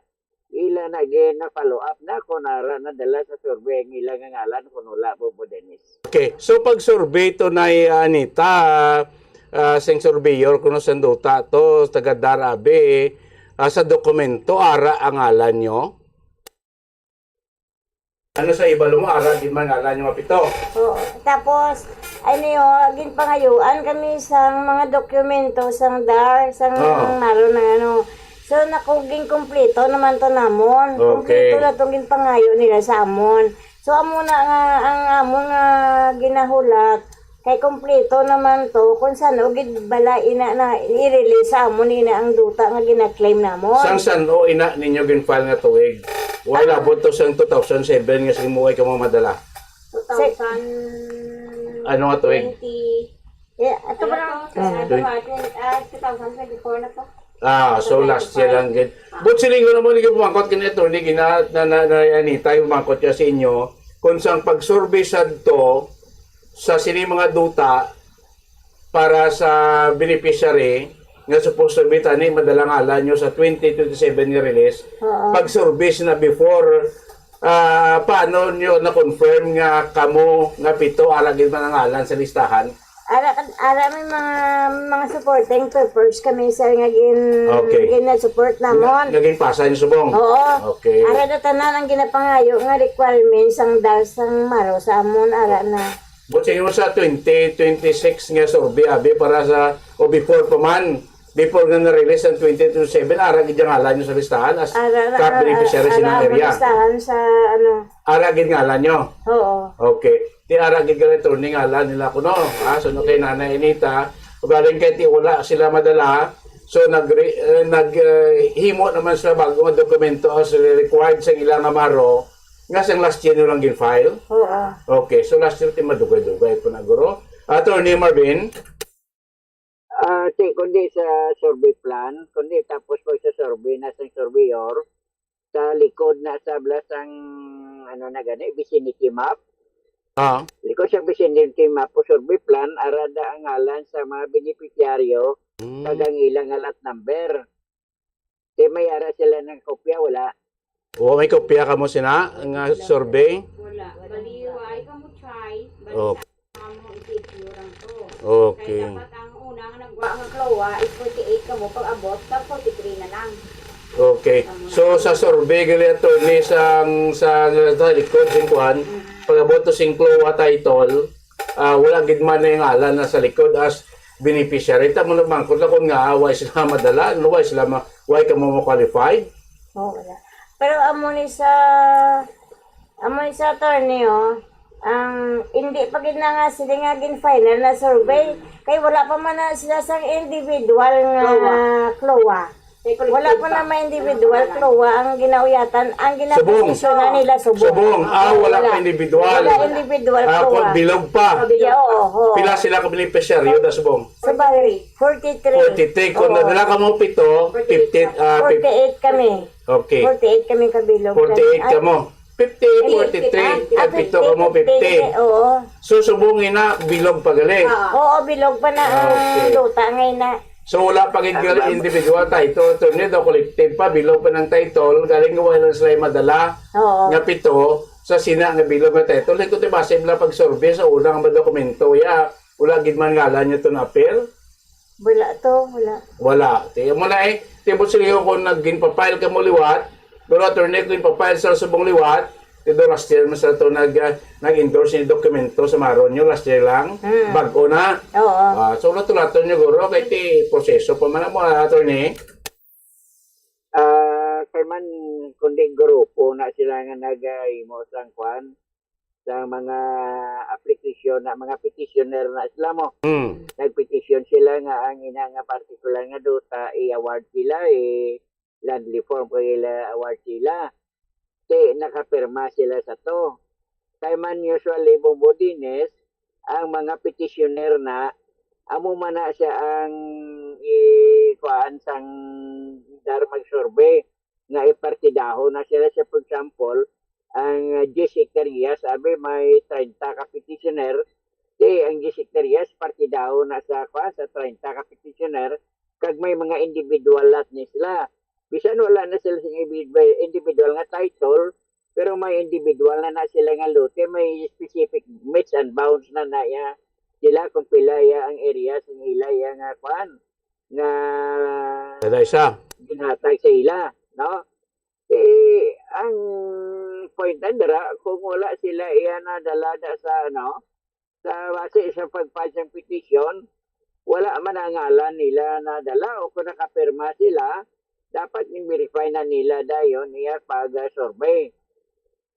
ila na gin na-follow up na kung ara nadala sa survey ang ila nga ngalan kung wala, Bombo Dennis. Okay. So, pag-survey to na, ah, Anita, ah, sing surveyor kuno sang duta to, taga dar abi, ah, sa dokumento, ara ang ngalan nyo? Ano sa ibalo mo, ara gid man ngalan nyo nga pito? Oo. Tapos, ano yun, ginpangayuan kami sang mga dokumento sang dar, sang Oo. maro na ano. So, nakuging kompleto naman to namon. Okay. Kompleto na tong ginpangayo nila sa amon. So, amo na nga, ang amon nga ginahulat, kay kompleto naman to, kung san-o gid bala ina na i-release sa amon ina ang duta nga gina-claim namon. Sang san-o ina ninyo gin-file nga tuig? Wala Ah. abot to sang two thousand seven nga sige mo ay ka madala. Two thousand Ano nga tuig? twenty. Eh, ato Ano ba to? to? Ano to, Twenty. ah, twenty, ah, two thousand twenty-four na to. Ah, so last year lang gid. Ah. But silingon naman ni pumangkot kini attorney gina na, na, na Anita, yung pumangkot ka sa inyo kung sang pag-survey sadto sa sini mga duta para sa beneficiary nga supposed to be tani madala ngalan nyo sa twenty twenty-seven nga release, Oo. pag-survey na before, ah, paano nyo na-confirm nga kamo nga pito ara gid man ang ngalan sa listahan? Ara, ara may mga, mga supporting papers kami, sir, nga gin-, Okay. gina-support namon. Nga, nga ginpasa niyo subong? Oo. Okay. Ara na tanan ang ginapangayo nga requirements sang dar sang maro sa amon, ara na. But sa inyo sa twenty twenty-six nga survey, abi, para sa, o before pa man, before nga na-release ang twenty twenty-seven, ara gid ang ngalan nyo sa listahan as Ara na, top beneficiary ara, sa inyong ara area. ang listahan sa, ano. Ara gid ngalan nyo? Oo. Okay. Ti ara gid ka attorney ngalan nila kuno. Ha? So, no, kay Nanay Anita, ugaling kay ti wala sila madala. So, nag, eh, nag, eh, himo naman sa bago nga dokumento as required sa ilang amaro nga sang last year nyo lang gin-file? Oo. Okay. So, last year, ti madugay-dugay po na, guro. Attorney Marvin? Ah, ti, kundi sa survey plan, kundi tapos po sa survey na sa surveyor, sa likod na sa bala sang, ano na gani, vicinity map. Ah. Likod sa vicinity map o survey plan, ara da ang ngalan sa mga beneficiaryo Pag ang ila nga lot number. Di may ara sila ng kopya, wala. O, may kopya kamo sina nga survey? Wala. Bali, why ka mo try? Bali, oh, sa amo i-secure ang to. Okay. Kaya dapat ang una nga nagwa nga klowa is forty-eight kamo, pag-abot sa forty-three na lang. Okay. So, sa survey gali, attorney, sang, sa, sa likod sing kuan, pag-abot to sing klowa title, ah, wala gid man na yung ngalan na sa likod as beneficiary. Tamo nagmangkot na kung nga, ah, why sila madala, no, why sila ma-, why ka mo ma-qualify? Oh, wala. Pero amo ni sa, amo ni sa attorney, oh, ang hindi pa gid na nga sila nga gin-final na survey, kay wala pa man na sila sang individual nga klowa. Wala pa na may individual klowa ang ginauyatan, ang ginaposisyonan nila subong. Subong, ah, wala pa individual. Wala individual klowa. Ah, bilog pa. Yeah, oo, oo. Pila sila ka beneficiaryo da subong? Sa bali, forty-three. Forty-three. Kung nadala ka mo pito, fifty, ah, fif- forty-eight kami. Okay. Forty-eight kami kabilog. Forty-eight ka mo. Fifty, forty-three, ah, pito ka mo, fifty. Oo. So, subong ina, bilog pa gali. Oo, bilog pa na ang duta nga ina. So, wala pa gid gali individual title, attorney, daw collective pa, bilog pa ng title, galing nga wala sila madala nga pito sa sina nga bilog nga title. Kung tibasa bala pag-survey sa unang mga dokumento, ya, wala gid man ngalan niya to na appear. Wala to, wala. Wala. Ti, amo na eh. Ti, mo sila yung kung nag-, ginpa-file ka mo liwat, pero attorney, kung ginpa-file sa subong liwat, ti do last year, mas to nag, ah, nag-endorse ni dokumento sa Maro nyo last year lang. Hmm. Bag-o na. Oo. Ah, so, lato-lato nyo, guro, kay ti proseso pa man mo, ah, attorney. Ah, kay man, kundi grupo na sila nga nag-, ah, imo sang kwan, sa mga application na mga petitioner na sila mo. Mm. Nagpetisyon sila nga ang ina nga particular nga duta i-award sila, i-land reform ko ila award sila. Ti nakapirma sila sa to. Kay man usually bumbudines ang mga petitioner na amo man na siya ang i-, kuan sang dar mag-survey nga ipartidahon na sila. Sa, for example, ang, uh, diyes hektaryas, abi, may treinta ka petitioner, di ang diyes hektaryas, partidahon na sa, kuan, sa treinta ka petitioner, kag may mga individual lot ni sila. Bisan wala na sila sa individual, individual nga title, pero may individual na na sila nga lote, may specific metes and bounds na na iya sila kung pila iya ang area sa ila iya nga, kuan, nga isa ginhatag sa ila, no? Eh, ang point na dira, kung wala sila iya nadala da sa, ano, sa base sa pag-file sang petition, wala man ang ngalan nila nadala o kung nakapirma sila, dapat i-verify na nila dayon iya pag-survey.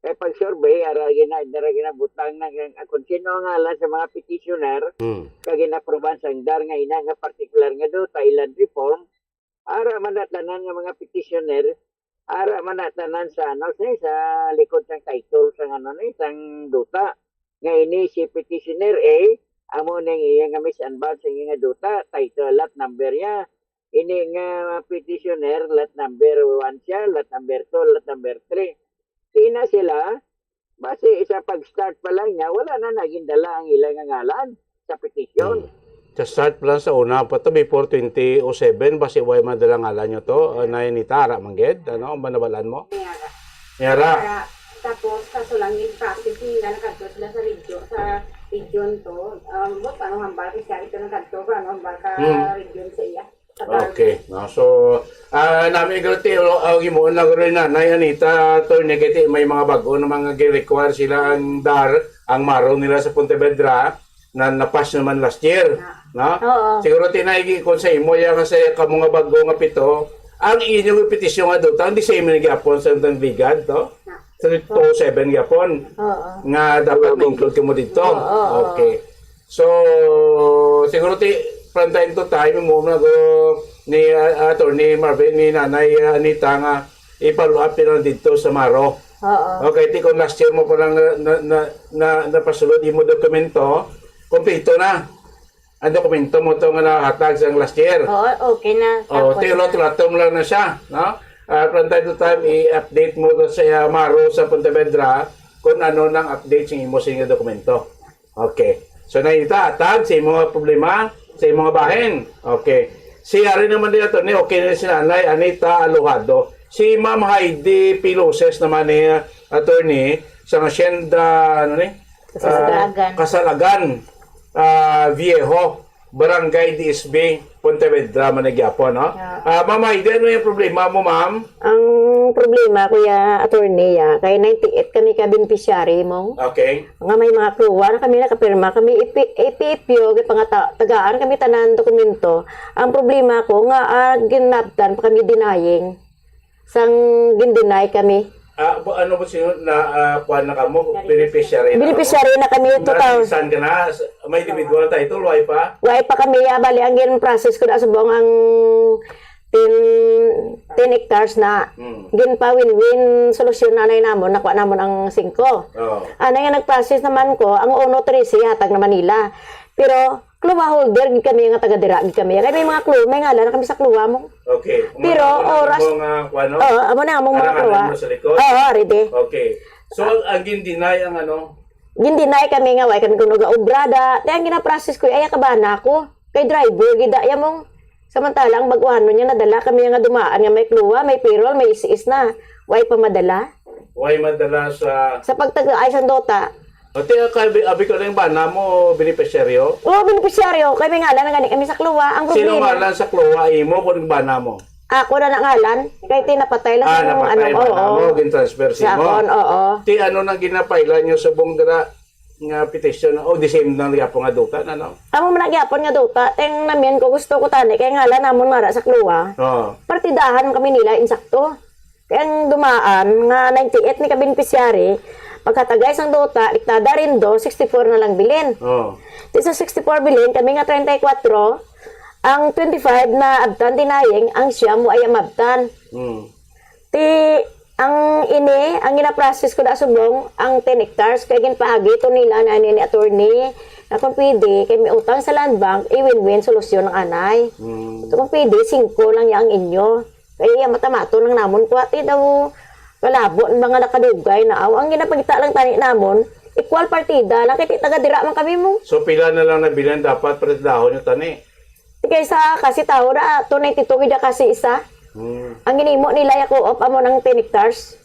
Kay pag-survey, ara gina-, dira ginabutang na ang, kung sino ang ngalan sa mga petitioner, hmm, kag ginaproban sang dar nga ina nga particular nga duta, i-land reform, ara man na tanan nga mga petitioner, ara man na tanan sa, ano, sa, sa likod sang title sang, ano, ni, sang duta. Nga ini si petitioner A, amo ning iya nga metes and bounds ang iya nga duta, title, lot number niya. Ini nga petitioner, lot number one siya, lot number two, lot number three. Ina sila, basi sa pag-start pa lang niya, wala na naging dala ang ila nga ngalan sa petition. Hmm. Sa start pa lang sa una pa to, before twenty oh seven, basi way madala ngalan nyo to, uh, Nay Anita, ara man gid, ano, ang banabalan mo? May ara. May ara. Para, tapos, kaso lang yung process nila, nakadto sila sa region, sa region to. Um, but ano hambal ko siya, ito nakadto, ano hambal ka, hmm, region sa iya. Okay, no? So, ah, nami guro ti, o, ang imo na guro na, Nay Anita, attorney, kay ti may mga bag-o na mga gi-require sila ang dar, ang Maro nila sa Pontevedra, na napas naman last year, no? Oo. Siguro ti na igi-, kung sa imo, ya nga sa kamo nga bag-o nga pito, ang inyong petisyon nga duta, ang the same na gyapon sa Tanligad, to? Sa two oh seven gyapon, oo, nga dapat ma-include kamo dito. Oo, oo. Okay. So, siguro ti, from time to time, mo na go ni, uh, Attorney Marvin, ni Nanay, uh, Anita nga i-follow up nila dito sa Maro. Oo. Okay, ti kung last year mo pa lang na, na, na, na, napasulod imo dokumento, kompleto na ang dokumento mo to nga nahatag sa last year. Oo, okay na. Oh, tapos ti na. Ulat-ulaton mo lang na siya, no? Ah, from time to time, i-update mo to sa, ah, Maro sa Pontevedra kung ano nang update sa imo sa inyong dokumento. Okay. So, Nay Anita, hatag sa imo nga problema, sa imo nga bahin. Okay. Si Ari naman ni attorney, okay na si Nanay Anita Alojado. Si Ma'am Heidi Piluses naman ni, uh, attorney, sa Hacienda, ano ni? Kasalagan. Ah, Kasalagan, ah, Viejo, Barangay D S B, Pontevedra man ni gyapon, no? Yeah. Ah, Ma'am Heidi, ano yung problema mo, ma'am? Ang problema, Kuya Attorney, ah, kay ninety-eight kami ka beneficiary mo. Okay. Nga may mga kluwa na kami nakapirma, kami ipi-, ipipyo, kay pangata-, tagaan kami tanan dokumento. Ang problema ko nga, ah, ginabtan pa kami denying. Sang gin-deny kami. Ah, bu-, ano po siya, na, ah, kuwan na kamo? Beneficiary na kamo? Beneficiary na kami, Na, total. Saan ka na? May individual title, why pa? Why pa kami, ah, bali, ang gin-process ko na subong ang ten, ten hectares na. Hmm. Ginpa-win-win solusyon na anay namon, nakuha namon ang singko. Oo. Anay nga nag-process naman ko, ang uno trese hatag na Manila. Pero, clue holder gid kami nga taga dira gid kami. Kay may mga clue, may ngalan na kami sa clue mo. Okay. Pero, Ang mga oras, mga kuwan, no? Oo, amo na among mga Aranganan clue. Mo sa likod? Oo, ready. Okay. So, ang gin-deny ang ano? Gin-deny kami nga, why kami kuno ga-obra da. Kaya ang ginaprocess ko, ay, kabana ko. Kay driver, gid da, ya mong Samantala, ang baguhan niya nadala kami nga dumaan nga may kluwa, may payroll, may is-is na. Way pa madala? Way madala sa Sa pagtagaay sang dota. O, ti, abi, abi ko na yung bana mo, benepisyaryo? Oo, benepisyaryo. Kay may ngalan na gani kami sa kluwa. Ang Sino problema ngalan sa kluwa, imo, kung bana mo? Ako na nangalan. Kay tinapatay lang Ah, yung napatay, ano, bana oo. mo, gin-transfer Sa si mo. akon, oo. Ti, ano nang ginapailan nyo sa bungdra? Nga petition, o the same na gyapon nga duta na, no? Amo man na gyapon nga duta, teng namin ko gusto ko tani, kay ngalan namon mara sa kluwa. Oo. Partidahan kami nila, insakto. Kay ang dumaan nga ninety-eight ni ka beneficiary, pagkatagay sang duta, liktada rindo, sixty-four na lang bilin. Oo. Di sa sixty-four bilin, kami nga treinta y cuatro, ang twenty-five na abtan denying, ang siyam mo ay mabtan. Hmm. Ti, ang ini, ang ginaprocess ko da subong, ang ten hectares, kay ginpaagi to nila na ni, ni attorney, na kung pwede, kay may utang sa land bank, i-win-win solusyon ang anay. Mm. Ito kung pwede, singko lang ya ang inyo. Kay iya matamato lang namon, kuwati daw, kalabo ang mga nakadugay na, aw, ang ginapagita lang tani namon, equal partida lang, kay ti taga dira man kami mo. So, pila na lang na bilin dapat partidahon yung tani? Kaysa kasi tawo na, two ninety-two gid kasi isa. Hmm. Ang ginimo nila ya co-op amo nang ten hectares.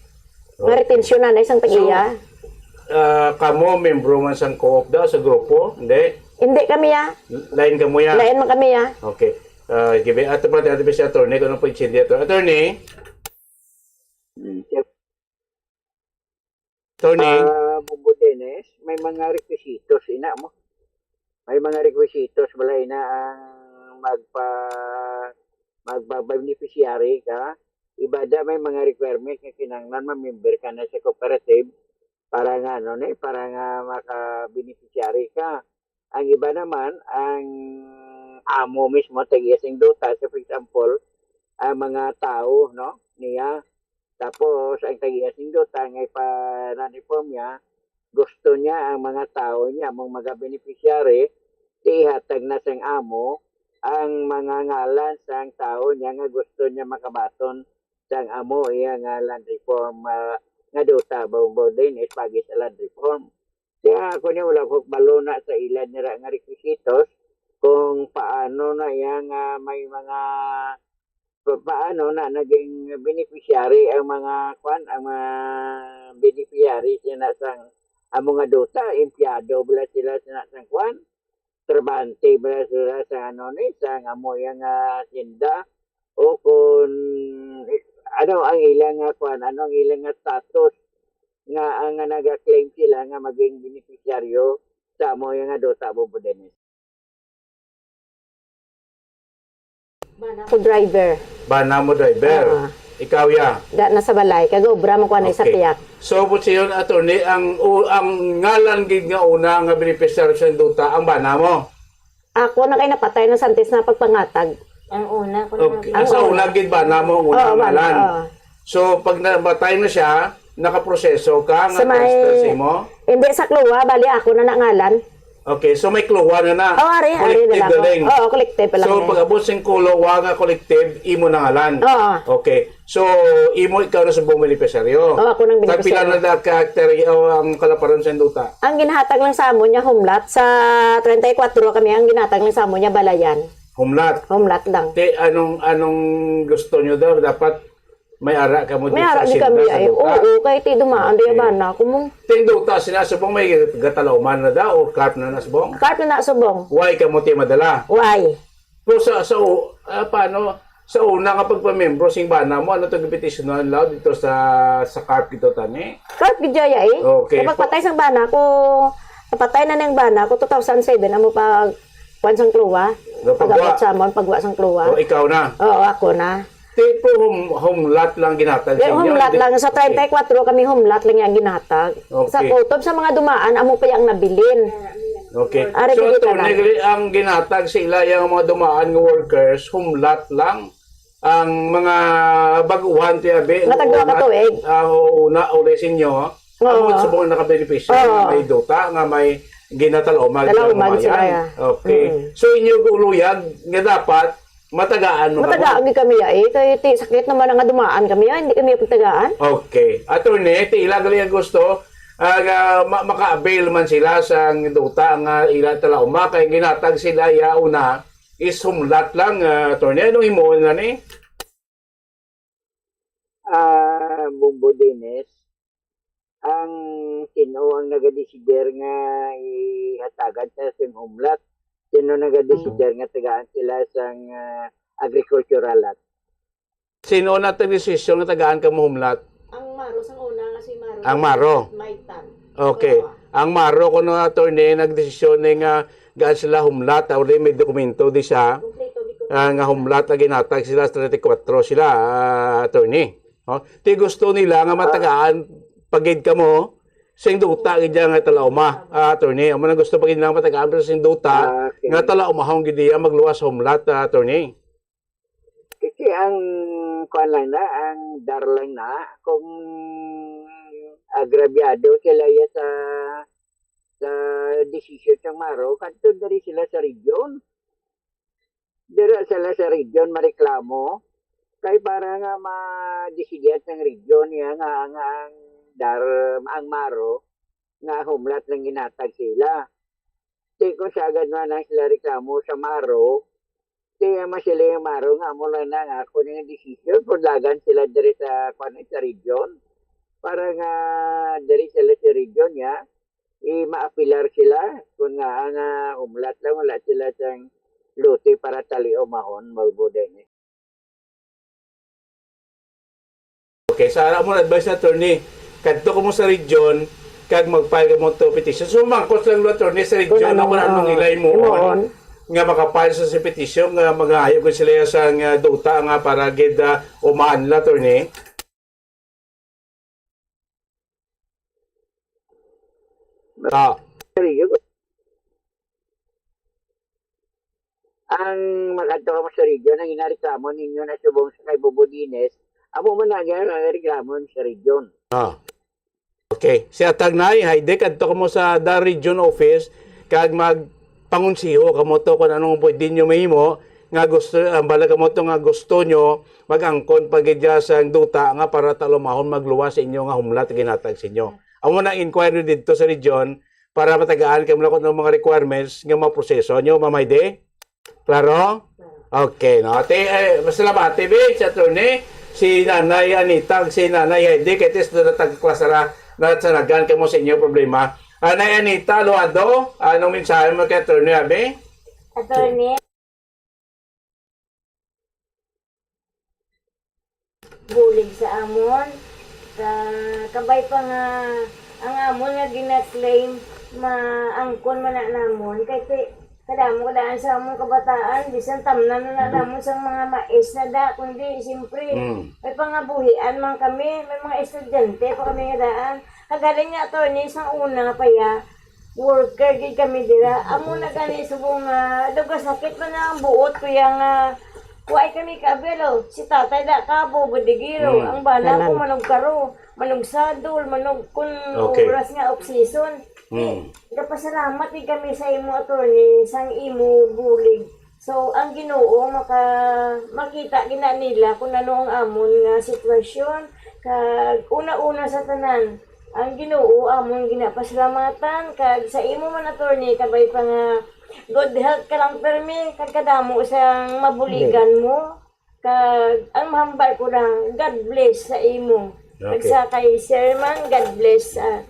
Nga Okay. retention na na isang So, tag-iya. ah, kamo, membro man sang co-op daw, sa grupo? Hindi? Hindi kami ya. Lain kamo ya? Lain man kami ya. Okay. Ah, give it, ato pa, ato pa si attorney, kung anong pag-sindi ato. Attorney? Mm. Attorney? Ah, Bumbo Dennis, may mga requisitos ina mo. May mga requisitos bala ina ang magpa, magpa-beneficiary ka. Iba da may mga requirements nga kinahanglan ma-member ka na sa cooperative para nga ano ni, para nga maka-beneficiary ka. Ang iba naman, ang amo mismo, tag-iya sing duta. So, for example, ang mga tao, no, niya, tapos ang tag-iya sing duta nga ipa-non-reform niya, gusto niya ang mga tao niya, among mga beneficiary, ihatag na sang amo ang mga ngalan sang tao niya nga gusto niya makabaton sang amo iya nga land reform, ah, nga duta, ba, ba, din is pagi sa land reform. Kaya ako niya, wala ko balo na sa ilan nira nga requisitos kung paano na iya nga may mga, pa-, paano na naging beneficiary ang mga, kwan, ang mga beneficiary sina sang, ang mga duta, empleyado bala sila sina sang, kwan, trabahante bala sila sa, ano ni, sa nga mo iya nga hacienda, o kung, ano ang ilang nga, kwan, ano ang ilang nga status nga, ang nga naga-claim sila nga maging beneficiaryo sa amo iya nga duta, Bumbo Dennis. Bana ko driver. Bana mo driver. Ah. Ikaw ya? Da, nasa balay. Kag obra mo ko anay sa Okay. piyak. So, but siyon, attorney, ang, u-, ang ngalan gid nga una nga beneficiary sa duta, ang bana mo? Ako na kay napatay na santis na pagpangatag. Ang una ko na Okay. Ang Sa una. una gid bana mo, ang una Oo, nga bana, ngalan. oo. So, pag namatay na siya, nakaproseso ka nga Sa may transfer sa imo? Hindi, sa kluwa, bali ako na nangalan. Okay, so may kluwa na na. Oh, ari, ari na Collective lang na ako. rin. Oo, collective pa lang So, na. pag-abot sing kluwa nga collective, imo na ngalan. Oo. Okay. So, imo ikaw na subong beneficiaryo. Oo, ako nang Tagpila beneficiaryo. na da ka hektarya o ang kalaparan sa duta? Ang ginhatag lang sa amon niya humlat, sa treinta y cuatro kami, ang ginhatag lang sa amon niya balayan. Humlat. Humlat lang. Ti, anong, anong gusto nyo daw? Dapat may ara kamo May dito sa ara di kami asyenda, sa ay. Duta? Oo, kay ti dumaan di Okay. bana ko mo. Ting duta sila, subong may gatalauman na daw, o carp na na subong? Carp na na subong. Why kamo ti madala? Why? Pero sa, sa, u-, ah, paano, sa una nga pagpamembro sing bana mo, ano to gipetisyonan law dito sa, sa carp dito tani? Carp gid jaya eh. Okay. Kay pagpatay sang bana ko, napatay na nang bana ko, two thousand seven, amo pa, kwan sang kluwa. Napagwa. Pagwa sa amon, pagwa sang kluwa. O, ikaw na? Oo, ako na. Tipo hum-, humlat lang ginatag Di, sa inyo? humlat Hindi. lang. Sa Okay. treinta y cuatro kami, humlat lang yang ginatag. Sa Okay. kutob, sa mga dumaan, amo pa yang nabilin. Okay. Ari So, kita Attorney lang. Gli, ang ginatag sa ila yang mga dumaan nga workers, humlat lang ang mga baguhan ti abi Nga tagduha ka tuig. Ah, oo, una, uli sa inyo. Oo. Amo subong nakabenepisyo nga Oo. may duta, nga may ginatalauman Talauman sila, sila, ya. Okay. Mm. So, inyo guluyag nga dapat matagaan mo Matagaan kamo? gid kami, ya, eh. Kay ti sakit naman nga dumaan kami, ya. Hindi kami pagtagaan. Okay. Attorney, ti ila gali ang gusto, ah, nga ma-, maka-avail man sila sa duta nga ila talauma, kay ginatag sila, ya, una, is humlat lang, ah, attorney. Anong himuon na ni? Ah, Bombo Dennis, ang sino ang nagadesider nga ihatagan sa sing humlat? Sino nagadesider nga tagaan sila sang, ah, agricultural lot? Sino na tag desisyon nga tagaan kamo humlat? Ang Maro, sang una nga si Maro. Ang Maro. Maitan. Okay. Oo. Ang Maro, kuno, attorney, nagdesisyon ni nga gaan sila humlat, ah, uli may dokumento di siya, Kompleto, di ko ah, nga humlat na ginatag sila, treinta y cuatro sila, ah, attorney. Oh, ti gusto nila nga Ah. matagaan pagid kamo sing duta gid nga talauma, ah, attorney. Amo na gusto pagid nila matagaan pero sing duta Ah, okay. nga talaumahon gid iya magluwas sa humlat, ah, attorney. Kasi ang kuwan lang na, ang dar lang na, kung agrabyado sila ya sa, sa desisyon sang Maro, kadto diri sila sa region. Dira sila sa region mareklamo, kay para nga madesidihan sang region niya nga, nga ang dar-, ang Maro, nga humlat lang ginatag sila. Ti kung sagad man lang sila reklamo sa Maro, ti masiling ang Maro nga amo lang na nga ako ning desisyon, pudlagan sila diri sa, kuwan, sa region. Para nga diri sila sa region niya, i-maapilar sila, kung nga, ah, nga humlat lang, wala sila sang lote para taliumahon, mao gid ni. Okay, sa amon advice, attorney, kadto kamo sa region, kag mag-file kamo to petition. So, mangkot lang lo, attorney, sa region, Kung ano, ano, anong ah, ilay mo himuon. nga maka-file sa, sa petition, nga magayo ko sila sa, nga duta nga para gid, ah, umahan la, attorney. Ah. Ang makadto kamo sa region, ang ginareklamo ninyo na subong sa kay Bobo Dines, amo man na nga ang reklamo sa region. Ah. Okay. Si Attorney Heidi, kadto kamo sa the region office, kag magpangonseho kamo to kung anong pwede nyo mahimo, nga gusto, ang bala kamo to nga gusto nyo, mag-angkon pa gid dya sa duta nga para talumahon magluwas sa inyo nga humlat ginatag sa inyo. Amo na ang inquiry didto sa region para matagaan kamo na kung anong mga requirements nga maproseso nyo, Ma'am Heidi? Klaro? Okay, no? Ate, eh, masalamat, T V, si attorney, si Nanay Anita, si Nanay Heidi, kay tis doon natagklasara, natsanagan kamo sa inyong problema. Nanay Anita Loado, anong mensahe mo kay Attorney Abe? Attorney? Bulig sa amon. Ka-, kabay pa nga ang amon nga gina-claim, maangkon man na namon. Kay ti-, kadamo kadaan sa among kabataan, bisan tamnan na na namon sang mga mais na da, kundi siyempre, Mm. may pangabuhian man kami, may mga estudyante pa kami nga daan. Kagaling nga, attorney, sa una pa ya, worker gid kami dira. Amo na gani subong nga, daw gasakit man na ang buot ko ya nga, kuway kami ka, pero si tatay da ka, bobo digiro. Mm. Ang bana ko, Tanan. manog karo, manog sadol, manog kun Okay. oras nga off season. Mm. Eh, gapasalamat gid kami sa imo, attorney, sang imo bulig. So, ang Ginoo maka-, makita gina nila kung ano ang amon nga sitwasyon. Kag una-una sa tanan, ang Ginoo amon ginapasalamatan, kag sa imo man, attorney, kabay pa nga Good health ka lang, permi, kag kadamo sang mabuligan mo. Kag ang mahambal ko lang, God bless sa imo. Kag Okay. Sa kay Sir man, God bless. Ah,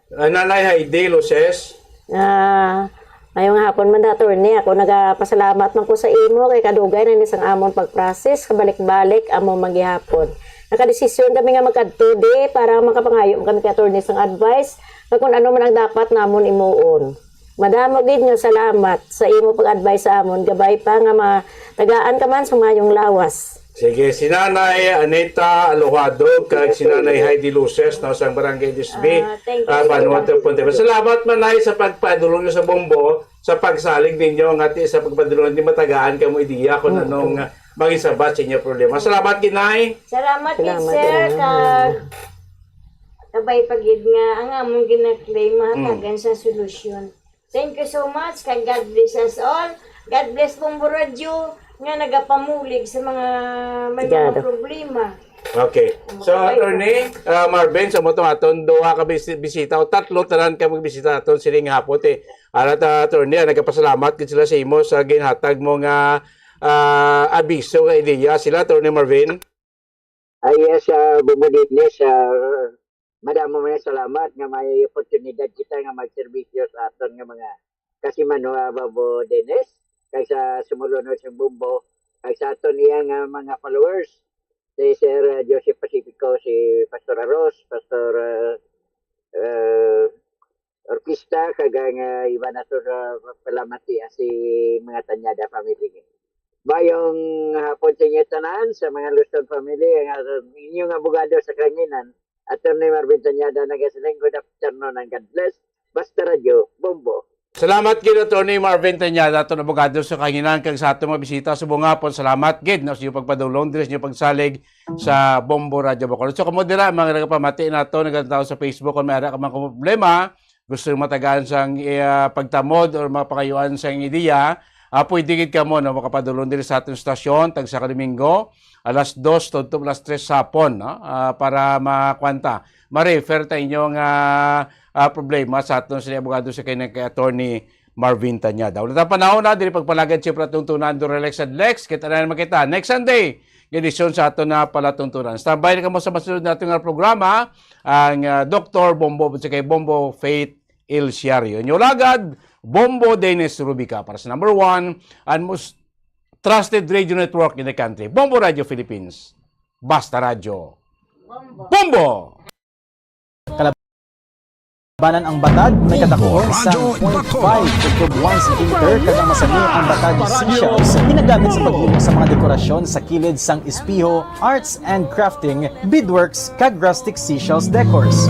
Ah, Nanay Heidi Luces. Ah, maayong hapon man, attorney. Ako nagapasalamat man ko sa imo kay kadugay na ni sang amon pag-process, kabalik-balik amo man gihapon. Nakadesisyon kami nga magkadto di para makapangayo kami kay attorney sang advice kag kung ano man ang dapat namon imuon. Madamo gid nga salamat sa imo pag-advise sa amon. Gabay pa nga matagaan ka man sa mayong lawas. Sige, si Nanay Anita Aluhado kag si Nanay Heidi Luces, no, sang Barangay Disbi, Ah, thank you ah, so Vanuatu much. Ponte. Salamat man, Nay, sa pagpadulong niyo sa Bombo, sa pagsalig ninyo, nga ti sa pagpadulong, di matagaan kamo ideya kung Mm. anong, ah, mangisabat sa inyo problema. Salamat, Ginay. Salamat, Salamat, sir, Ginay. Kag kabay pa gid nga ang among ginaklay mahatagan Mm. sa solusyon. Thank you so much, kag God bless us all. God bless Bombo Radio nga nagapamulig sa mga may mga Sigurado. Problema. Okay. So, Attorney, uh, Marvin, sa mo tong aton duha ka bisi-, bisita o tatlo tanan ka magbisita aton sining hapon, eh. Ara ta, Attorney, ah, nagapasalamat gid sila sa imo sa ginhatag mo nga, ah, abiso nga ideya sila, Attorney Marvin. Ay, yes, ah, Bombo Dennis, ah, madamo man ang salamat nga may oportunidad kita nga magserbisyo sa aton nga mga kasimanwa, Bombo Dennis, kag sa sumulunod sang Bombo, kag sa aton iya nga mga followers, si Sir, ah, Joseph Pacifico, si Pastor Aros, Pastor, ah, ah, Orquista, kag ang, ah, iban naton, ah, palamati, ah, si mga Tanyada family. Mayong hapon sa inyo tanan, sa mga Luzon family, ang, ah, inyong abogado sa kahanginan, Attorney Marvin Tanyada, nagasiling, good afternoon and God bless. Basta Radyo, Bombo. Salamat gid, Attorney Marvin Tanyada, aton abogado sa kahanginan, kag sa aton mga bisita subong hapon. Salamat gid, no, sa inyong pagpadulong, diri sa inyong pagsalig sa Bombo Radyo Bacolod. So, kamo dira, mga nagapamati nato, nagataw sa Facebook, kung may ara ka mga problema, gusto matagaan sang, eh, pagtamod or mapangayuan sang ideya, ah, pwede gid kamo, no, makapadulong diri sa aton stasyon, tagsa ka Domingo, alas dos tudto alas tres sa hapon, no, ah, para makwanta, ma-refer ta inyong, ah, ah, problema sa aton sa abogado sa kay, kay Attorney Marvin Tanyada. Wala ta panahon na, diri pagpalagad siyempre atong tunan, Doralex and Lex. Kita na naman kita next Sunday, nga edisyon sa aton na palatuntunan. Standby na kamo sa masunod nato nga programa, ang, ah, Doktor Bombo, sa kay Bombo Faith El Siario. Inyo lagad, Bombo Dennis Rubica para sa number one and most trusted radio network in the country, Bombo Radio Philippines. Basta Radyo. Bombo! Kalabanan ang Batad, may kadakuhon sa Bombo Radyo point five Bacolod. Ug one centimeter, kag ang masani ang Batad seashells, ginagamit sa paghimo sa mga dekorasyon sa kilid sang espeho, arts and crafting, beadworks, kag rustic seashells decors.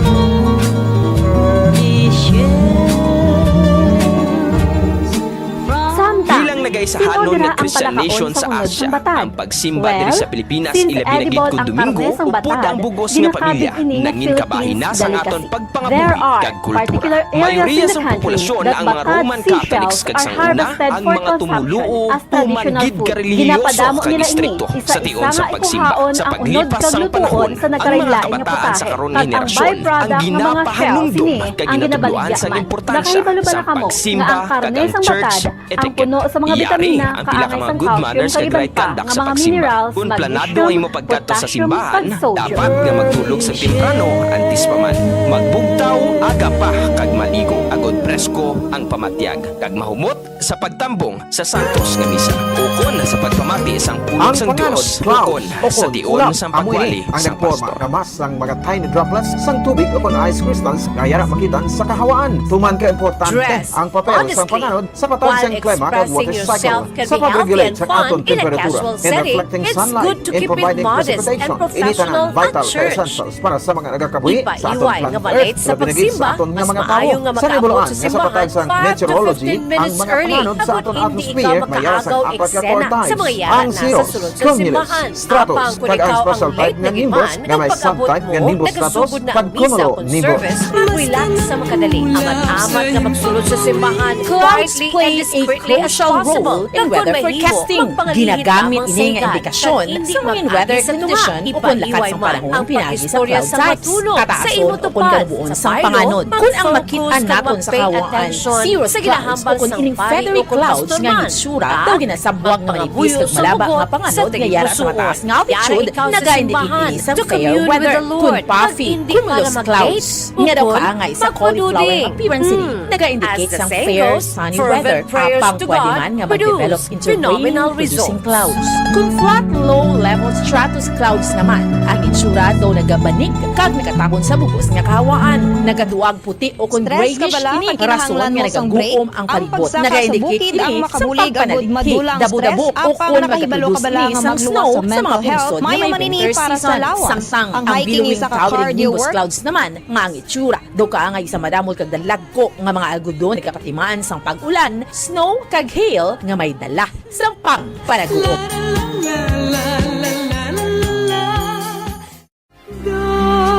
Samtang, bilang nagaisahanon nga Christian nation sa Asia, ang pagsimba diri sa Pilipinas, ilabi na gid kon Domingo, upod ang bug-os nga pamilya, nangin kabahin na sang aton pagpangabuhi kag kultura. Mayoriya sang populasyon ang mga Roman Catholics, kag sang una, ang mga tumoluo human gid ka relihiyoso kag istrikto sa tion sa pagsimba. Sa paglipas sang panahon, ang mga kabataan sa karon nga henerasyon ang ginapahanumdom kag ginatudloan sang importansya sang pagsimba kag ang church etiquette. Yari ang pila ka mga good manners kag right conduct sa pagsimba. Kon planado ang imo pagkadto sa simbahan, dapat nga magtulog sa temprano, antes pa man magbugtaw, aga pa, kag maligo, agod presko ang pamatyag kag mahumot sa pagtambong sa santos nga misa, ukon sa pagpamati sang pulong sang Dios, ukon sa tion sang pagwali sang pastor. Ang panganod, clouds, o kon ulan, amo ini ang nagporma nga mass sang mga tiny droplets sang tubig o kon ice crystals nga yara makita sa kahawaan. Human ka importante ang papel sang panganod sa patag sang klima kag water cycle. Sa pag-regulate sa aton temperatura and reflecting sunlight and providing precipitation, ini tanan vital kag essential para sa mga nagakabuhi sa aton planet Earth, labi na gid sa aton nga mga tawo. Sa nahibaloan nga sa patag sang meteorology, ang mga panganod sa aton atmosphere may yara sang apat ka core types: ang cirrus, cumulus, stratus, kag ang special type nga nimbus nga may subtype nga nimbus stratus kag cumulonimbus. Relax sa makadali. Amat-amat nga magsulod sa simbahan quietly and discreetly as possible. Kag kon mahimo, magpangalihid lamang sa higad kag indi magkadisay. Ginagamit ini nga indikasyon sa mga weather condition o kon lakat sang panahon pinaagi sa cloud types, kataason o kon galuboon sang panganod. Kon ang makit-an naton sa kahawaan Attention, zero sa clouds ginahambal o kon sang ining pari feathery o kon clouds pastor nga man, itsura, ah, daw ginasabwag nga manipis magpangabuyo kag sa malaba bugot nga panganod sa nga yara sa tigpusuon. Mataas nga altitude, nagaindicate ini sang fair weather. Kun puffy cumulus clouds nga daw kaangay sa cauliflower appearance ini, nagaindicate sang fair sunny weather. Apang pwede man nga mag-develop into rain-producing clouds. Kun flat low-level stratus clouds naman, ang itsura daw nagabanig kag nagatabon sa bug-os nga kahawaan. Nagaduag puti o kon grayish ini, rason nga nagaguom ang palibot. Nagaindicate ini sa pagpanalithi, dabo-dabo, o kon magkatubos ini sang snow sa mga pungsod nga may winter season. Samtang ang billowing cloud and nimbus clouds naman nga ang itsura daw kaangay sa madamol kag dalagko nga mga algodon nagapatimaan sang pag-ulan, snow, kag hail nga may dala sang pagpanaguom. Dahil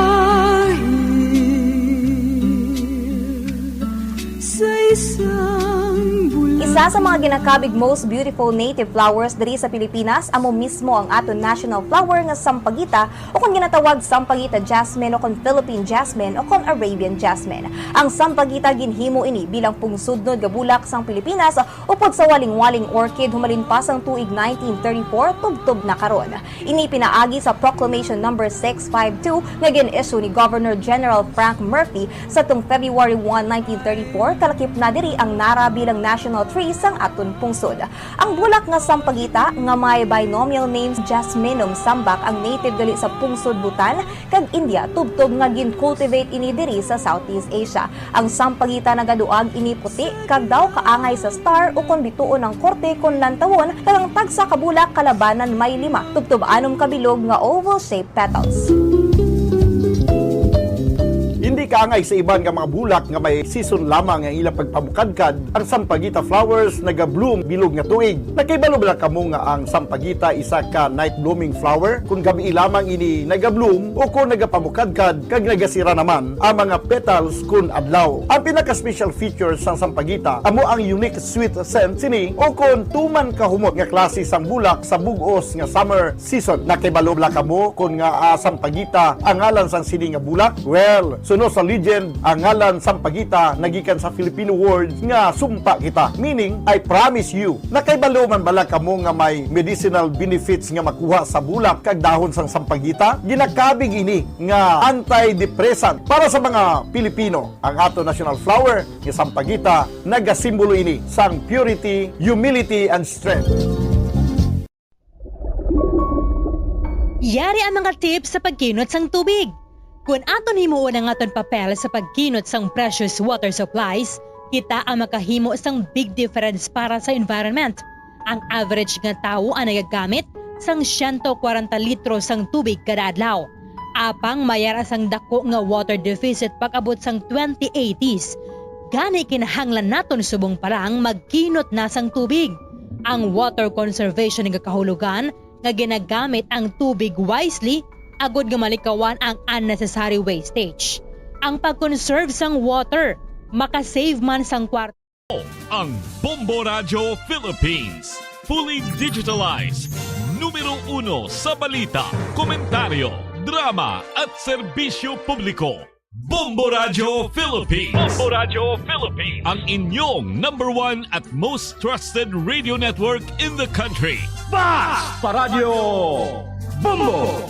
sa isang bulaklak. Isa sa mga ginakabig most beautiful native flowers diri sa Pilipinas amo mismo ang aton national flower nga sampagita, o kon ginatawag sampagita jasmine, o kon Philippine jasmine, o kon Arabian jasmine. Ang sampagita ginhimo ini bilang pungsudnod nga bulak sang Pilipinas upod sa walingwaling orchid humalin pa sang tuig nineteen thirty-four tubtob na karon. Ini pinaagi sa Proclamation Number six five two nga gin-issue ni Governor General Frank Murphy sadtong February one, nineteen thirty-four, kalakip na diri ang nara bilang national tree sang aton pungsod. Ang bulak nga sampagita nga may binomial names Jasminum sambac ang native gali sa pungsod Bhutan kag India, tubtob nga gin-cultivate ini diri sa Southeast Asia. Ang sampagita nagaduag ini puti kag daw kaangay sa star ukon bituon ang korte kon lantawon, kag ang tagsa ka bulak kalabanan may lima tubtob anom ka bilog nga oval-shaped petals. Hindi kaangay sa iban nga mga bulak nga may season lamang ang ilang pagpamukadkad, ang sampagita flowers naga-bloom bilog nga tuig. Nakahibalo bala kamo nga ang sampagita isa ka night blooming flower? Kon gabii lamang ini naga-bloom o kon nagapamukadkad kag nagasira naman ang mga petals kon adlaw. Ang pinaka-special feature sang sampagita amo ang unique sweet scent sini o kon tuman kahumot nga klase sang bulak sa bug-os nga summer season. Nakahibalo bala kamo kon ngaa sampagita ang ngalan sang sini nga bulak? Well, suno sa legend, ang ngalan sampagita nagikan sa Filipino word nga sumpa kita, meaning I promise you. Nakahibalo man bala kamo nga may medicinal benefits nga makuha sa bulak kag dahon sang sampagita? Ginakabig ini nga antidepressant. Para sa mga Pilipino, ang ato national flower nga sampagita nagasimbolo ini sang purity, humility, and strength. Yari ang mga tips sa pagkinot sang tubig. Kon aton himuon ang aton papel sa pagkinot sang precious water supplies, kita ang makahimo sang big difference para sa environment. Ang average nga tawo ang nagagamit sang siyento kwarenta litro sang tubig kada adlaw. Apang may ara sang dako nga water deficit pag-abot sang twenty eighties. Gani kinahanglan naton subong pa lang magkinot na sang tubig. Ang water conservation nagakahulugan nga ginagamit ang tubig wisely agod nga malikawan ang unnecessary wastage. Ang pag-conserve sang water makasave man sang kwarta. Ang Bombo Radyo Philippines, fully digitalized, numero uno sa balita, komentaryo, drama, at serbisyo publiko. Bombo Radyo Philippines. Bombo Radyo Philippines. Ang inyong number one at most trusted radio network in the country. Basta Radyo Bombo!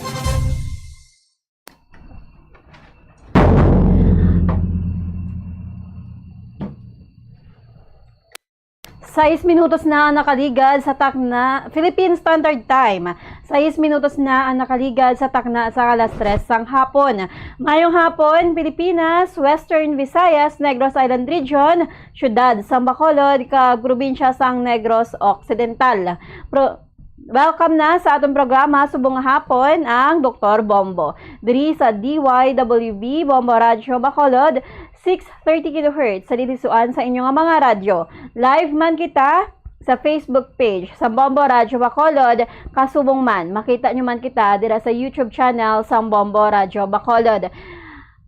Sais minutos na ang nakaligad sa takna, Philippine Standard Time. Sais minutos na ang nakaligad sa takna sa alas tres sang hapon. Mayong hapon, Pilipinas, Western Visayas, Negros Island Region, Siyudad sang Bacolod, kag probinsya sang Negros Occidental. Pro-, Welcome na sa atong programa subong nga hapon, ang Doktor Bombo. Diri sa D Y W B Bombo Radyo Bacolod, six thirty kilohertz sa lilisuan sa inyo nga mga radyo. Live man kita sa Facebook page sa Bombo Radyo Bacolod, kasubong man, makita nyo man kita dira sa YouTube channel sa Bombo Radyo Bacolod.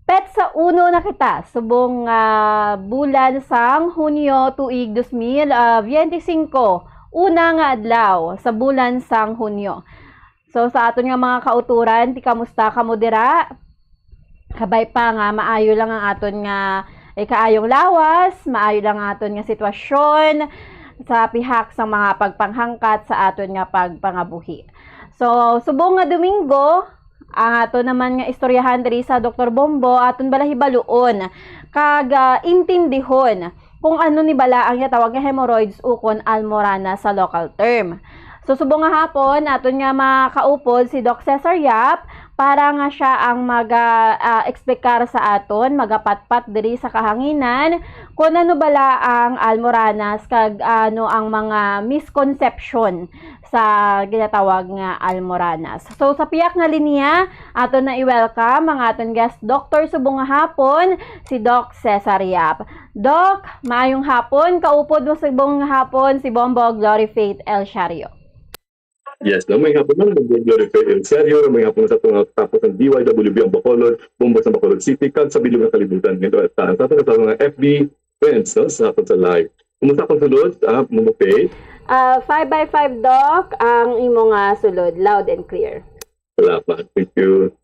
Petsa uno na kita, subong, ah, bulan sang Hunyo, tuig dos mil, ah, biyente singko, una nga adlaw sa bulan sang Hunyo. So, sa aton nga mga kauturan, ti kamusta kamo dira? Kabay pa nga maayo lang ang aton nga Kay kaayong lawas, maayo lang aton nga sitwasyon sa pihak sa mga pagpanghangkat sa aton nga pagpangabuhi. So, subong nga Domingo, ang ato naman nga istoryahan diri sa Doktor Bombo, aton bala hibaluon kag, ah, intindihon kung ano ni bala ang ginatawag nga hemorrhoids ukon almorana sa local term. So, subong nga hapon, aton nga makaupod si Doc Cesar Yap para nga siya ang maga, ah, explicar sa aton, magapatpat diri sa kahanginan kung ano bala ang almoranas kag ano ang mga misconception sa ginatawag nga almoranas. So, sa piyak nga linya, aton na i-welcome ang aton guest doctor subong nga hapon, si Doc Cesar Yap. Doc, maayong hapon. Kaupod mo subong nga hapon si Bombo Glory Faith El Shario. Yes, no, may hapon man, Bombo Glory Faith El Shario, may hapon sa tunga tapos ng D Y W B ang Bacolod, Bombo sa Bacolod City, kag sa bilog nga kalibutan. Ngayon, sa aton sa mga F B friends, no, sa aton sa live. Kumusta akong sulod, ah, Bombo Faith? Ah, five by five, Doc, ang imo nga sulod, loud and clear. Salamat. Thank you.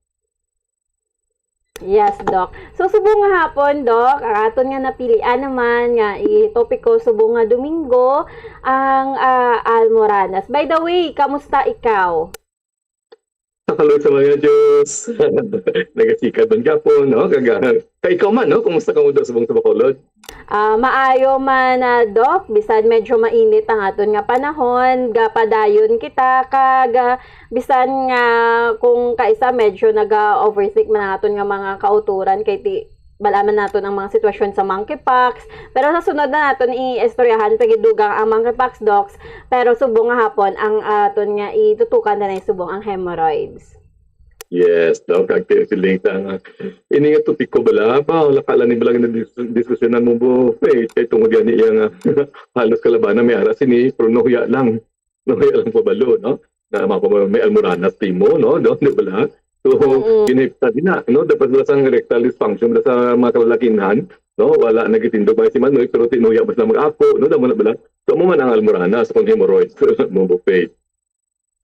Yes, Doc. So, subong nga hapon, Doc, ang aton nga napilian naman nga i-topiko subong nga Domingo, ang, ah, almoranas. By the way, kamusta ikaw? Sa kaluoy sa mga Diyos. Nagasikad man gapon, no? Kag, ah, kay ikaw man, no? Kumusta ka mo do subong sa Bacolod? Ah, maayo man, ah, Doc, bisan medyo mainit ang aton nga panahon, gapadayon kita kag, ah, bisan nga kung kaisa medyo naga-overthink man ang aton nga mga kauturan kay ti balaman naton ang mga sitwasyon sa monkeypox. Pero sa sunod na naton i-istoryahan pagid dugang ang monkeypox, Docs, pero subong nga hapon ang aton nga itutukan na subong ang hemorrhoids. Yes, daw kag siling ta nga ini nga topiko bala pa wala ka lang ni bala nga dis- diskusyonan mo, Bo Faith, kay tungod gani iya nga halos kalabanan may ara sini pero nahuya lang, nahuya lang pabalo, no? Na mga may almoranas timo, no? No, di bala? So, Mm-mm. Ginhipta din na, no? Dapat wala sang erectile dysfunction bala sa mga kalalakinhan, no? Wala nagitindog ba si Manoy pero tinuya basta mag-ako, no? Damo na bala. So, mo man ang almoranas kung hemorrhoids, Bo Faith.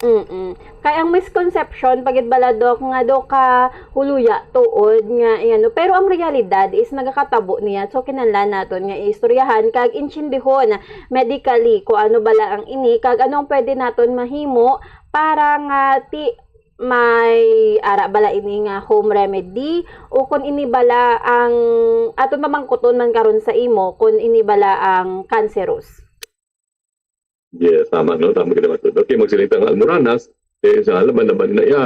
Mm-mm. Kay ang misconception pagid bala, Doc, nga do ka huluya tuod nga, eh, ano, pero ang realidad is nagakatabo niya. So, kinahanglan naton nga iistoryahan kag intindihon medically kung ano bala ang ini kag ano ang pwede naton mahimo para nga ti may ara bala ini nga home remedy o kung ini bala ang aton mamangkuton man karon sa imo kung ini bala ang cancerous. Yes, tama, no? Tama ka naman. Okay, magsilita nga almoranas, eh, sa laban-laban na iya,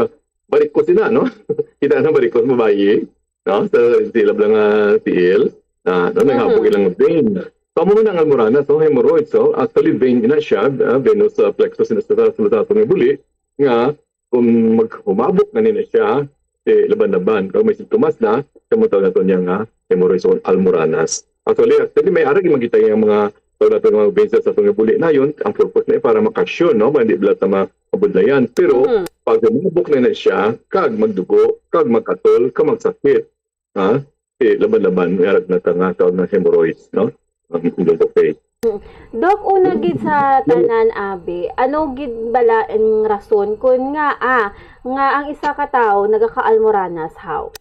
barikos sila, no? Kita na barikos, babayi, no? Sa silab lang nga tiil, na, no? Naghabog Mhm. Ilang vein. Tama mo na ang almoranas, no? Hemorrhoids, so, actually, vein na siya, ah, venous, ah, plexus, na sa, sa, sa, sa, nga buli, nga, kung maghumabok na nila siya, eh, laban-laban. Kung may sintomas na, kamutaw na to niya nga hemorrhoids o almoranas. Actually, actually, may arag yung magkita yung mga tawag natin mga veins sa atong buli na yun, ang purpose na yun para makasyon, no? Hindi bala ta mabudlayan. Pero, Mhm. pag humabok na na siya, kag magdugo, kag magkatol, kag magsakit, ha? Eh, laban-laban, may arag na ta nga tawag na hemorrhoids, no? Ang inyong okay. Doc, una gid sa tanan, abi, ano gid bala ang rason kun nga, ah, nga ang isa ka tawo nagakaalmoranas, how?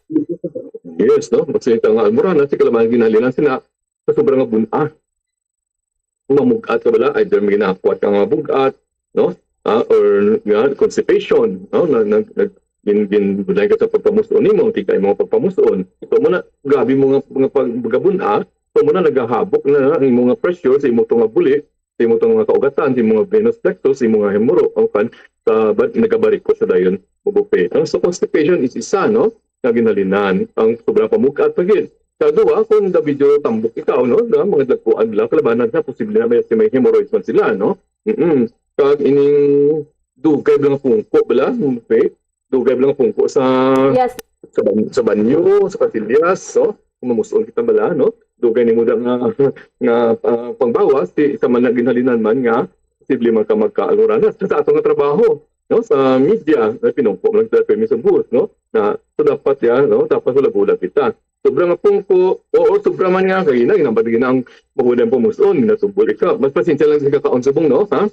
Yes, no? Magsalita nga almoranas, si kalaman ginhalinan sila sa sobrang nga bun-a. Mamug-at ka bala, either may ginahakwat ka nga bug-at, no? Ah, or nga, constipation, no? Na, na, na, gin, gin, ka sa pagpamuson nimo, tika yung mga pagpamuson. Ito mo na, grabe mo nga, nga pag, pagabun-a, ito mo na, nagahabok na ang imong nga pressure sa imong tunga buli, sa imong tunga kaugatan, sa imong nga venous plexus, sa imong nga hemorrho, ang kan, sa, ba, nagabarikos sa dayon, mabupe. No? So, constipation is isa, no? Nga ginhalinan, ang sobrang pamug-at pa gid. Sa duwa, kung da video tambok ikaw, no? Da, mga dagkuan lang, kalabanan na, posible na may, may hemorrhoids man sila, no? Mm-mm. Kag ining dugay lang pungko, bala, mabupe. Dugay lang pungko sa Yes. sa, ban- sa banyo, sa kasilyas, so, kung mamuson kita bala, no? Dugay ni muda nga, nga ah, pangbawas, si, sa man ginhalinan man nga, posible man ka magkaalmoranas. Sa ato nga trabaho, no? Sa media, na pinungko lang sa permi sa bus, no? Na, so dapat yan, no? Dapat wala bulag kita. Sobra nga pungko, oo, sobra man nga, kaya na, ginabad na ang magulang pumuson, ginasubol ikaw. Mas pasensya lang sa kakaon subong, no? Ha?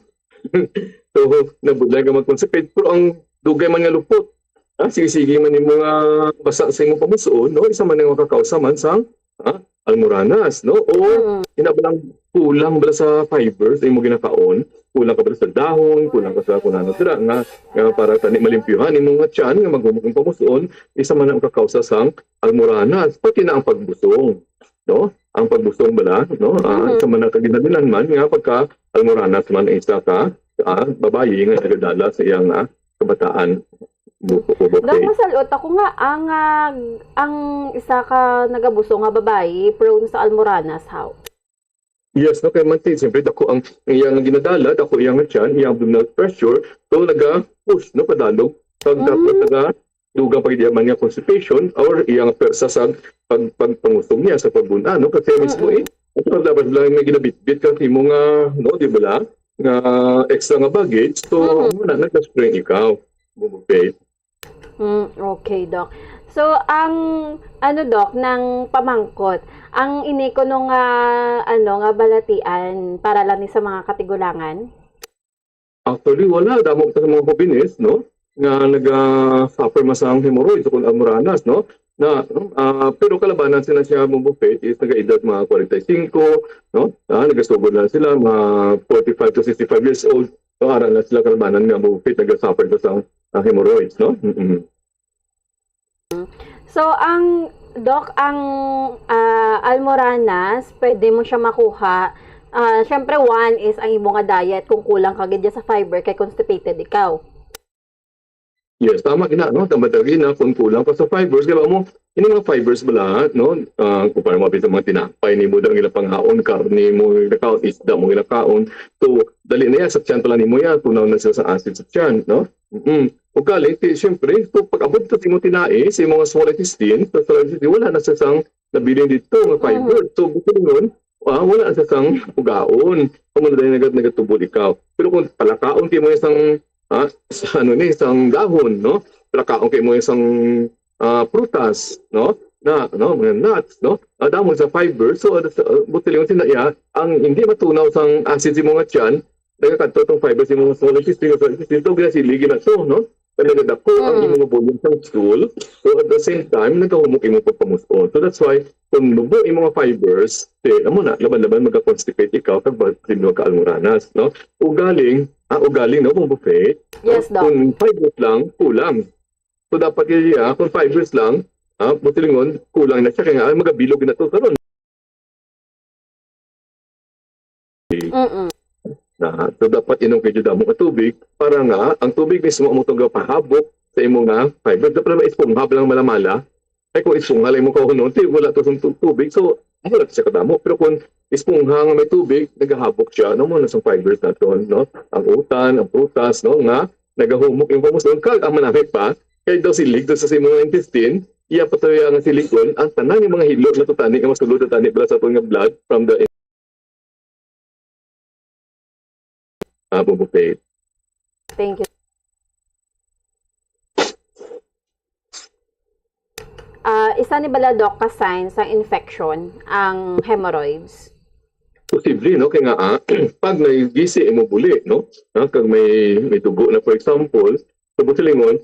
So, nabudlay ka mag-constipate, pero ang dugay man nga lupot, ha? Sige-sige man yung mga basa sa imong pamusuon, no? Isa man yung makakausa man sa, ha? almoranas, no? Or Mm. ina ba lang kulang bala sa fibers imo ginakaon? Kulang ka bala sa dahon, kulang ka sa kung ano sila nga, nga para tani malimpyuhan imo nga tiyan nga maghumok ang pamuson, isa man ang kakausa sang almoranas, pati na ang pagbusong, no? Ang pagbusong bala, no? Ah, Mm. sa mga kaginhalinan man nga pagka almoranas man ang isa ka ah, babayi nga nagadala sa iyang ah, kabataan. Bu- bu- Dok, okay. Masalot ako nga ang ah, ang isa ka nagabuso nga babayi prone sa almoranas, how? Yes, no, kay manti, siyempre, dako ang, ang iyang ginadala, dako iyang tiyan, iyang blood pressure, so naga-push, no, padalog. Pag tapos Mm. naga dugang pa gid man nga constipation or iyang pwersa sa pag pagpangusog niya sa pagbun-an, no? Kasi mismo Mm-mm. eh, ang paglaban lang may ginabitbit ka sa imo nga, no, di ba la? Nga extra nga baggage, so Mm-mm. amo na nag-spring ikaw. Okay. Mm, okay, Doc. So, ang ano, Doc, nang pamangkot, ang ini kuno nga ano nga balatian para lang ni sa mga katigulangan? Actually, wala. Damo pa sa mga hobines, no? Nga naga-suffer man sang hemorrhoids o kung almoranas, no? Na, no? Ah, pero kalabanan sila siya mo buffet is nagaedad mga forty-five, no? Ah, nagasugod lang sila mga forty-five to sixty-five years old. So, aral na sila kalabanan nga mo buffet naga-suffer sa sang ah, hemorrhoids, no? Mm-mm. So, ang, Doc, ang ah, almoranas, pwede mo siya makuha. Ah, syempre, one is ang imo nga diet kung kulang ka gid sa fiber kay constipated ikaw. Yes, tama gina, no? Tama talaga gina kung kulang ka sa fibers. Kaya mo, ini mga fibers bala, no? Ah, kung paano mapit sa mga tinapay, ni mo daw ginapanghaon, karne mo ginakaon, isda mo ginakaon. So, dali na yan, sa tiyan pala ni mo yan, tunaw na sila sa acid sa tiyan, no? Mm. O galing, ti, siyempre, so, pag abot ka sa imong tinai, sa imong small intestine, sa small intestine, wala na sa sang nabilin dito nga fiber. Mhm. So, bukod nun, ah, wala na sa sang pugaon. Kung ano dahil nagat nagatubol ikaw. Pero kung palakaon kayo mo isang, ah, sa ano ni, isang dahon, no? Palakaon kayo mo isang ah, prutas, no? Na, no, mga nuts, no? Ah, damo sa fiber. So, ano sa, uh, buti lang sila, ya, ang hindi matunaw sang acid sa mga tiyan, nagakadto tong fiber sa mga small intestine, small intestine, so, ginasiligi na to, no? Kaya nagadako ang Mm. imong volume sa stool. So, at the same time, nagkahumok imong pagpamuson. So, that's why, kung lubo imong mga fibers, eh, amo na, laban-laban magka-constipate ikaw, kag ba-, hindi magka-almoranas, no? Ugaling, ah, ugaling, no, kung buffet, Yes, Doc. Kung fibers lang, kulang. So, dapat yun, ah, kung five years lang, ah, buti lingon, kulang na siya. Kaya nga, ay, magabilog na to karon. Mm-mm. Na, so, dapat inom kayo damo nga tubig para nga ang tubig mismo ang mutong pahabok sa imo nga fibers. Dapat naman espongha lang malamala. Ay, kung espongha lang mo kahunon, ti, wala to sa tu- tubig. So, wala siya kadamo. Pero kung espongha nga may tubig, nagahabok siya. Ano mo na sa fibers naton, no? Ang utan, ang prutas, no? Nga nagahumok yung pamuson. Kag ang manamit pa, kay daw silig to sa imong intestine, iya pa to iya nga siligon, ang tanan yung mga hilo na to tani, nga masulod na tani, bala sa aton nga blood, from the ah, bubukay. Thank you. Ah, isa ni bala, Doc, ka signs sang infection ang hemorrhoids? Posible, no? Kaya nga, ah, pag nagisi imo buli, no? Ah, kag may, may dugo na, for example, sa busilingon,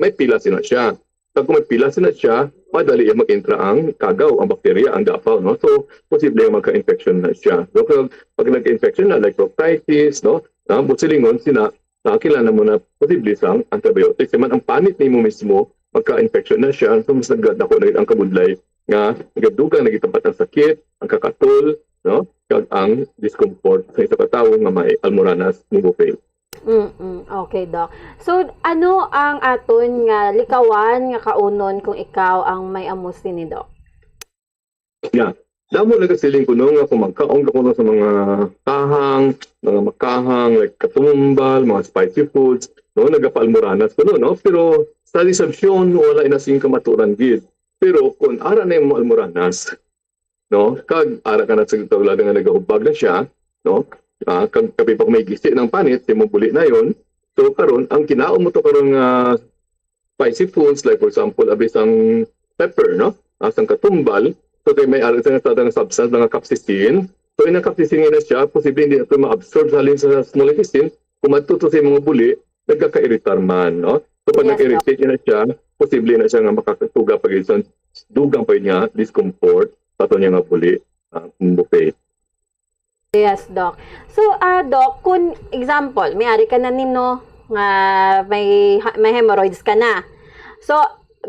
may pilas na siya. Kag kung may pilas na siya, madali yung mag-intra ang kagaw, ang bakterya, ang dapaw, no? So, posible yung magka-infection na siya. So, kag pag nag-infection na, like proctitis, no? Ah, busilingon, sina, na kailangan mo na posible sang antibiotics. Kaya man ang panit nimo mismo, magka-infection na siya, so mas nagdako na ang kabudlay nga nagadugang, nagitapat ang sakit, ang kakatol, no? Kag ang discomfort sa isa ka tawo nga may almoranas ni Bufay. Mm-mm. Okay, Doc. So, ano ang aton nga likawan nga kaunon kung ikaw ang may amos sini, Doc? Yeah. Damo nagasiling kuno nga kung magkaon ka kuno sa mga kahang, mga makahang, like katumbal, mga spicy foods, no, nagapaalmoranas kuno, no? Pero sa research yun, wala ina sing kamaturan gid. Pero kung ara na yung mga almoranas, no? Kag ara ka na sa tawlaga nga nagahubag na siya, no? Ah, kag kapi pa kung may gisi ng panit, di mo buli na yon. So karon, ang kinaon mo to karon nga spicy foods, like for example, abi sang pepper, no? Ah, sang katumbal. So kay may ara sa nga substance nga capsaicin. So ina capsaicin nga na siya, posible hindi ito ma-absorb sa halin sa small intestine. Kung madto to sa mga buli, nagkaka-iritar man, no? So pag Yes, Doc. nag-irritate na siya, posible na siya nga makakatuga pag isang dugang pa yun nga discomfort. sa aton nga buli, ah, Ma'am Bupe. Yes, Doc. So, ah, Doc, kung example, may ari ka na nino nga may, may hemorrhoids ka na. So,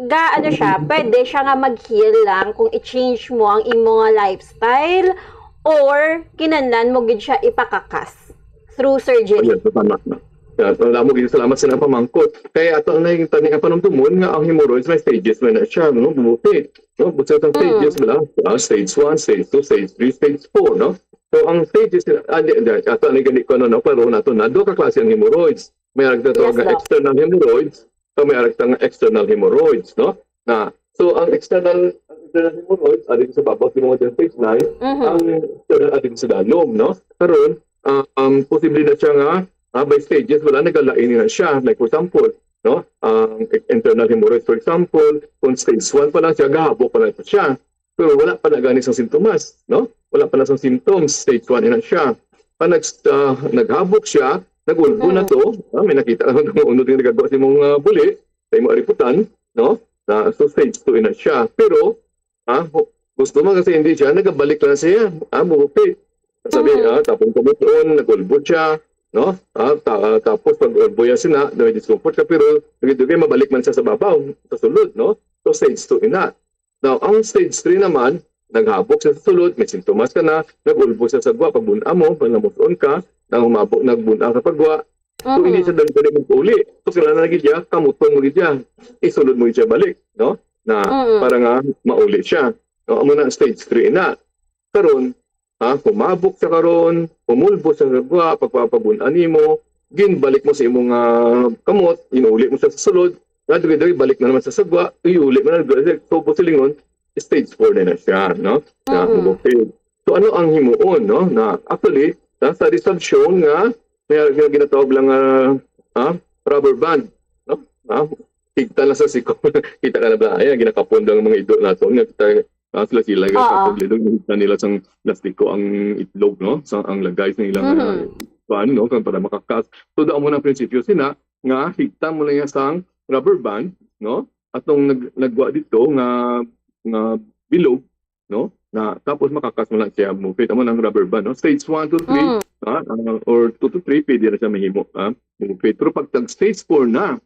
ga, ano siya, pwede siya nga mag-heal lang kung i-change mo ang imo nga lifestyle or kinahanglan mo gid siya ipakakas through surgery. Yes, tama na. Yeah, so, damo gid salamat sa pamangkot. Kaya ato na yung tani ang panumdumon nga ang hemorrhoids may stages man na siya, no? Bumuti. No? Busa ang stages bala, ah, stage one, stage two, stage three, stage four, no? So ang stages, ah, di, di, ato na gani ko, ano, no? Pero nato na, duha ka klase ang hemorrhoids. May arag na to Yes, nga Doc. External hemorrhoids, so may arag nga external hemorrhoids, no? Na, so ang external, ang external hemorrhoids, adin sa babaw, sa mga stage nine, Mhm. ang external adin sa dalom, no? Karon, ah, um, posible na siya nga, ah, by stages, wala, nagalain na siya. Like, for example, no? Ang internal hemorrhoids, for example, kung stage one pa lang siya, gahabok pa lang siya. Pero wala pa na gani sang sintomas, no? Wala pa na sang symptoms, stage one na siya. Ang nag, ah, naghabok siya, nag-ulbo na to, ah, may nakita naman kung unod nga nagagawa sa imong, ah, buli, sa imong ariputan, no? Na, so stage two na siya. Pero, ah, gu-, gusto man kasi hindi siya, nagabalik lang siya, ah, Ma'am Bupe. Sabi, Mhm. ah, tapos kamuton, nag-ulbo siya, no? Ah, ta-, ah, tapos pag ulbo yan sina, may discomfort ka, pero dugay-dugay mabalik man siya sa babaw, sa sulod, no? So stage two ina. Now, ang stage three naman, naghabok siya sa sulod, may sintomas ka na, nag-ulbo siya sa gwa, pagbun-a mo, panamuson ka, nang humabok, nagbun-a ka pagwa, so Mhm. hindi siya dali-dali mag-uli. So kailangan na gid niya, kamuton mo gid niya, isulod mo gid siya balik, no? Na Mhm. para nga mauli siya. No, amo na ang stage three na. Karon, ha, humabok siya karon, humulbo siya sa gwa, pagpapabun-an nimo, ginbalik mo sa imong, ah, kamot, inuuli mo siya sa sulod, nga dugay-dugay balik na naman sa sagwa, iuli mo na, so, busilingon, stage four na na siya, no? Na Mhm. okay. So ano ang himuon, no? Na actually, na studies have shown nga may, may ginatawag lang, ah, ah, rubber band, no? Ah, kita na sa siko. Kita ka na ba? Ayan, ginakapon daw ang mga ido nato. Nga kita, ah, sila sila, Oo. kapag lidog, kita nila sang plastiko ang itlog, no? Sa ang lagay sa ilang, Mhm. ah, pan, no? Kang para makakas. So, daan mo ng prinsipyo sina, nga higtan mo lang yan sang rubber band, no? Atong nag-, nagwa dito nga, nga bilog, no? Na, tapos makakas mo lang siya, Ma'am Bupe. Amo ng rubber band, no? Stage one to three, Mm. ah, ah, or two to three, pwede na siya mahimo, ah, Ma'am Bupe. Pero pag tag stage four na,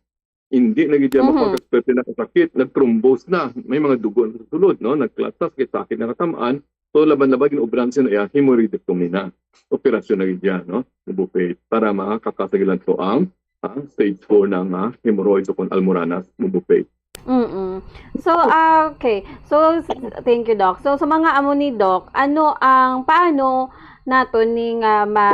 hindi na gid siya Mhm. mapagkaswerte na kasakit, nag-thrombose na, may mga dugo na sa sulod, no? Nagklat, sakit-sakit na katamaan, so laban-laban, gin-obran siya na iya, hemorrhoidectomy na. Operasyon na gid siya, no? Ma'am Bupe, para makakas na gid lang to ang, ah, stage four na nga hemorrhoids o kung almoranas, Ma'am Bupe. Mm-mm. So, ah, okay. So, s-, thank you, Doc. So, sa mga amo ni Doc, ano ang, paano naton ni nga ma,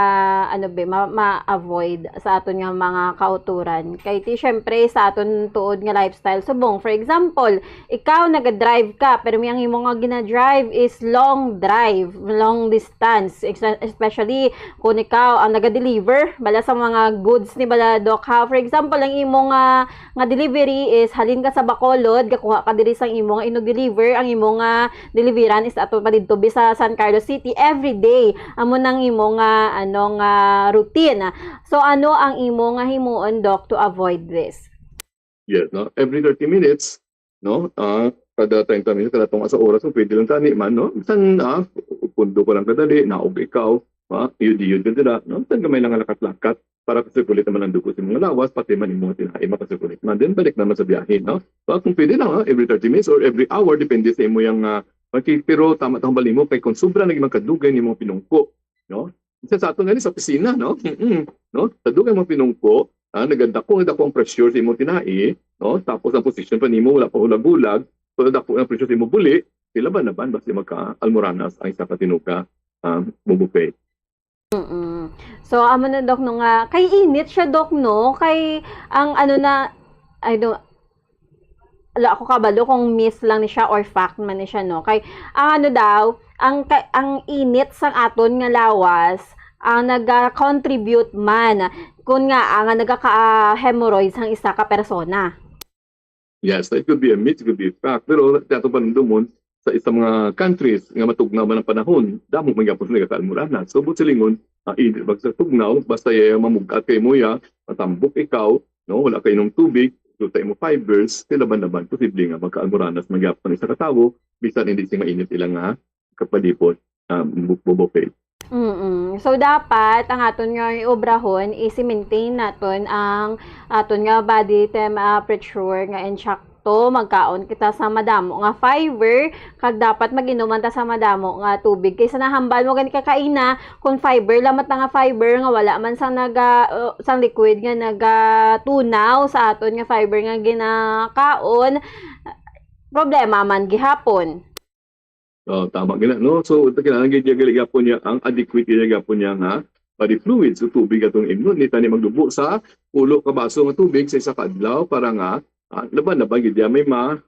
ano ba, ma, ma-avoid sa aton nga mga kauturan? Kay ti, syempre, sa aton tuod nga lifestyle, subong. For example, ikaw naga-drive ka, pero may ang imo nga gina-drive is long drive, long distance. Ex-, especially kung ikaw ang naga-deliver, bala sa mga goods ni bala, Doc, ha. For example, ang imo nga nga delivery is halin ka sa Bacolod, gakuha ka diri sang imo nga ino-deliver, ang imo nga deliveran is ato pa didto bi sa San Carlos City every day. Amo nang imo nga, ano, nga routine. So, ano ang imo nga himuon, Doc, to avoid this? Yes, no? Every thirty minutes, no? Ah, kada treinta minutes, kada tunga sa oras, kung pwede lang tani man, no? Bisan, ah, pundo ko lang kadali, naog ikaw, ah, iyod-iyod ka dira, no? Bisan gamay lang nga lakat-lakat, para ka-circulate naman ang dugo sa imong lawas, pati man imong tinai maka-circulate man. Then, balik naman sa biyahe, no? So, kung pwede lang, ah, every thirty minutes or every hour, depende sa imo yang, ah, pagki-, pero tama, tama bali mo, kay kung sobra na gyud ang kadugay nimo pinungko, no? Isa sa aton gani sa opisina, no? Mm-mm, no? Kadugay mo pinungko, ah, nagadako, nagadako ang pressure sa imong tinai, no? Tapos ang position pa nimo, wala pa hulag-hulag, so nadako ang pressure sa imong buli, laban-laban, basta magka-almoranas ang isa ka tinuga, ah, Ma'am Bupe. Mm-mm. So, amo na, Doc, no, nga, kay init siya, Doc, no? Kay, ang ano na, I don't, wala ako kabalo kung myth lang ni siya or fact man ni siya, no? Kay, ang ano daw, ang, ka-, ang init sang aton nga lawas, ang naga-contribute man, kun nga, ang nagaka-hemorrhoids ang isa ka persona. Yes, it could be a myth, it could be a fact. Pero sa ato panumdumon, sa isa mga countries nga matugnaw man ang panahon, damo man gyapon sila nagakaalmoranas. So, buot silingon, ah, init bag sa tugnaw, basta iya mamug-at kay mo ya, matambok ikaw, no, wala ka inom tubig, so sa imo fibers, laban-laban, posible nga magkaalmoranas man gyapon isa ka tawo, bisan hindi siya mainit ilang nga sa palibot, ah, bu-, Bubo Faith. Mm-mm. So, dapat ang aton nga obrahon is i-maintain naton ang aton nga body temperature nga insakto. Magkaon kita sa madamo nga fiber, kag dapat mag-inom man ta sa madamo nga tubig. Kaysa nahambal mo gani ka kaina, kung fiber lang man ta nga fiber nga wala man sang naga-, uh, sang liquid nga nagatunaw sa aton nga fiber nga ginakaon, problema man gihapon. Oh, tama gina, no? So, kinahanglan gid niya gali gyapon niya ang adequate gid gyapon niya nga body fluids o tubig atong imnon. Di tani magdubo sa pulo ka baso nga tubig sa isa ka adlaw para nga, ah, laban-laban gid niya may ma-,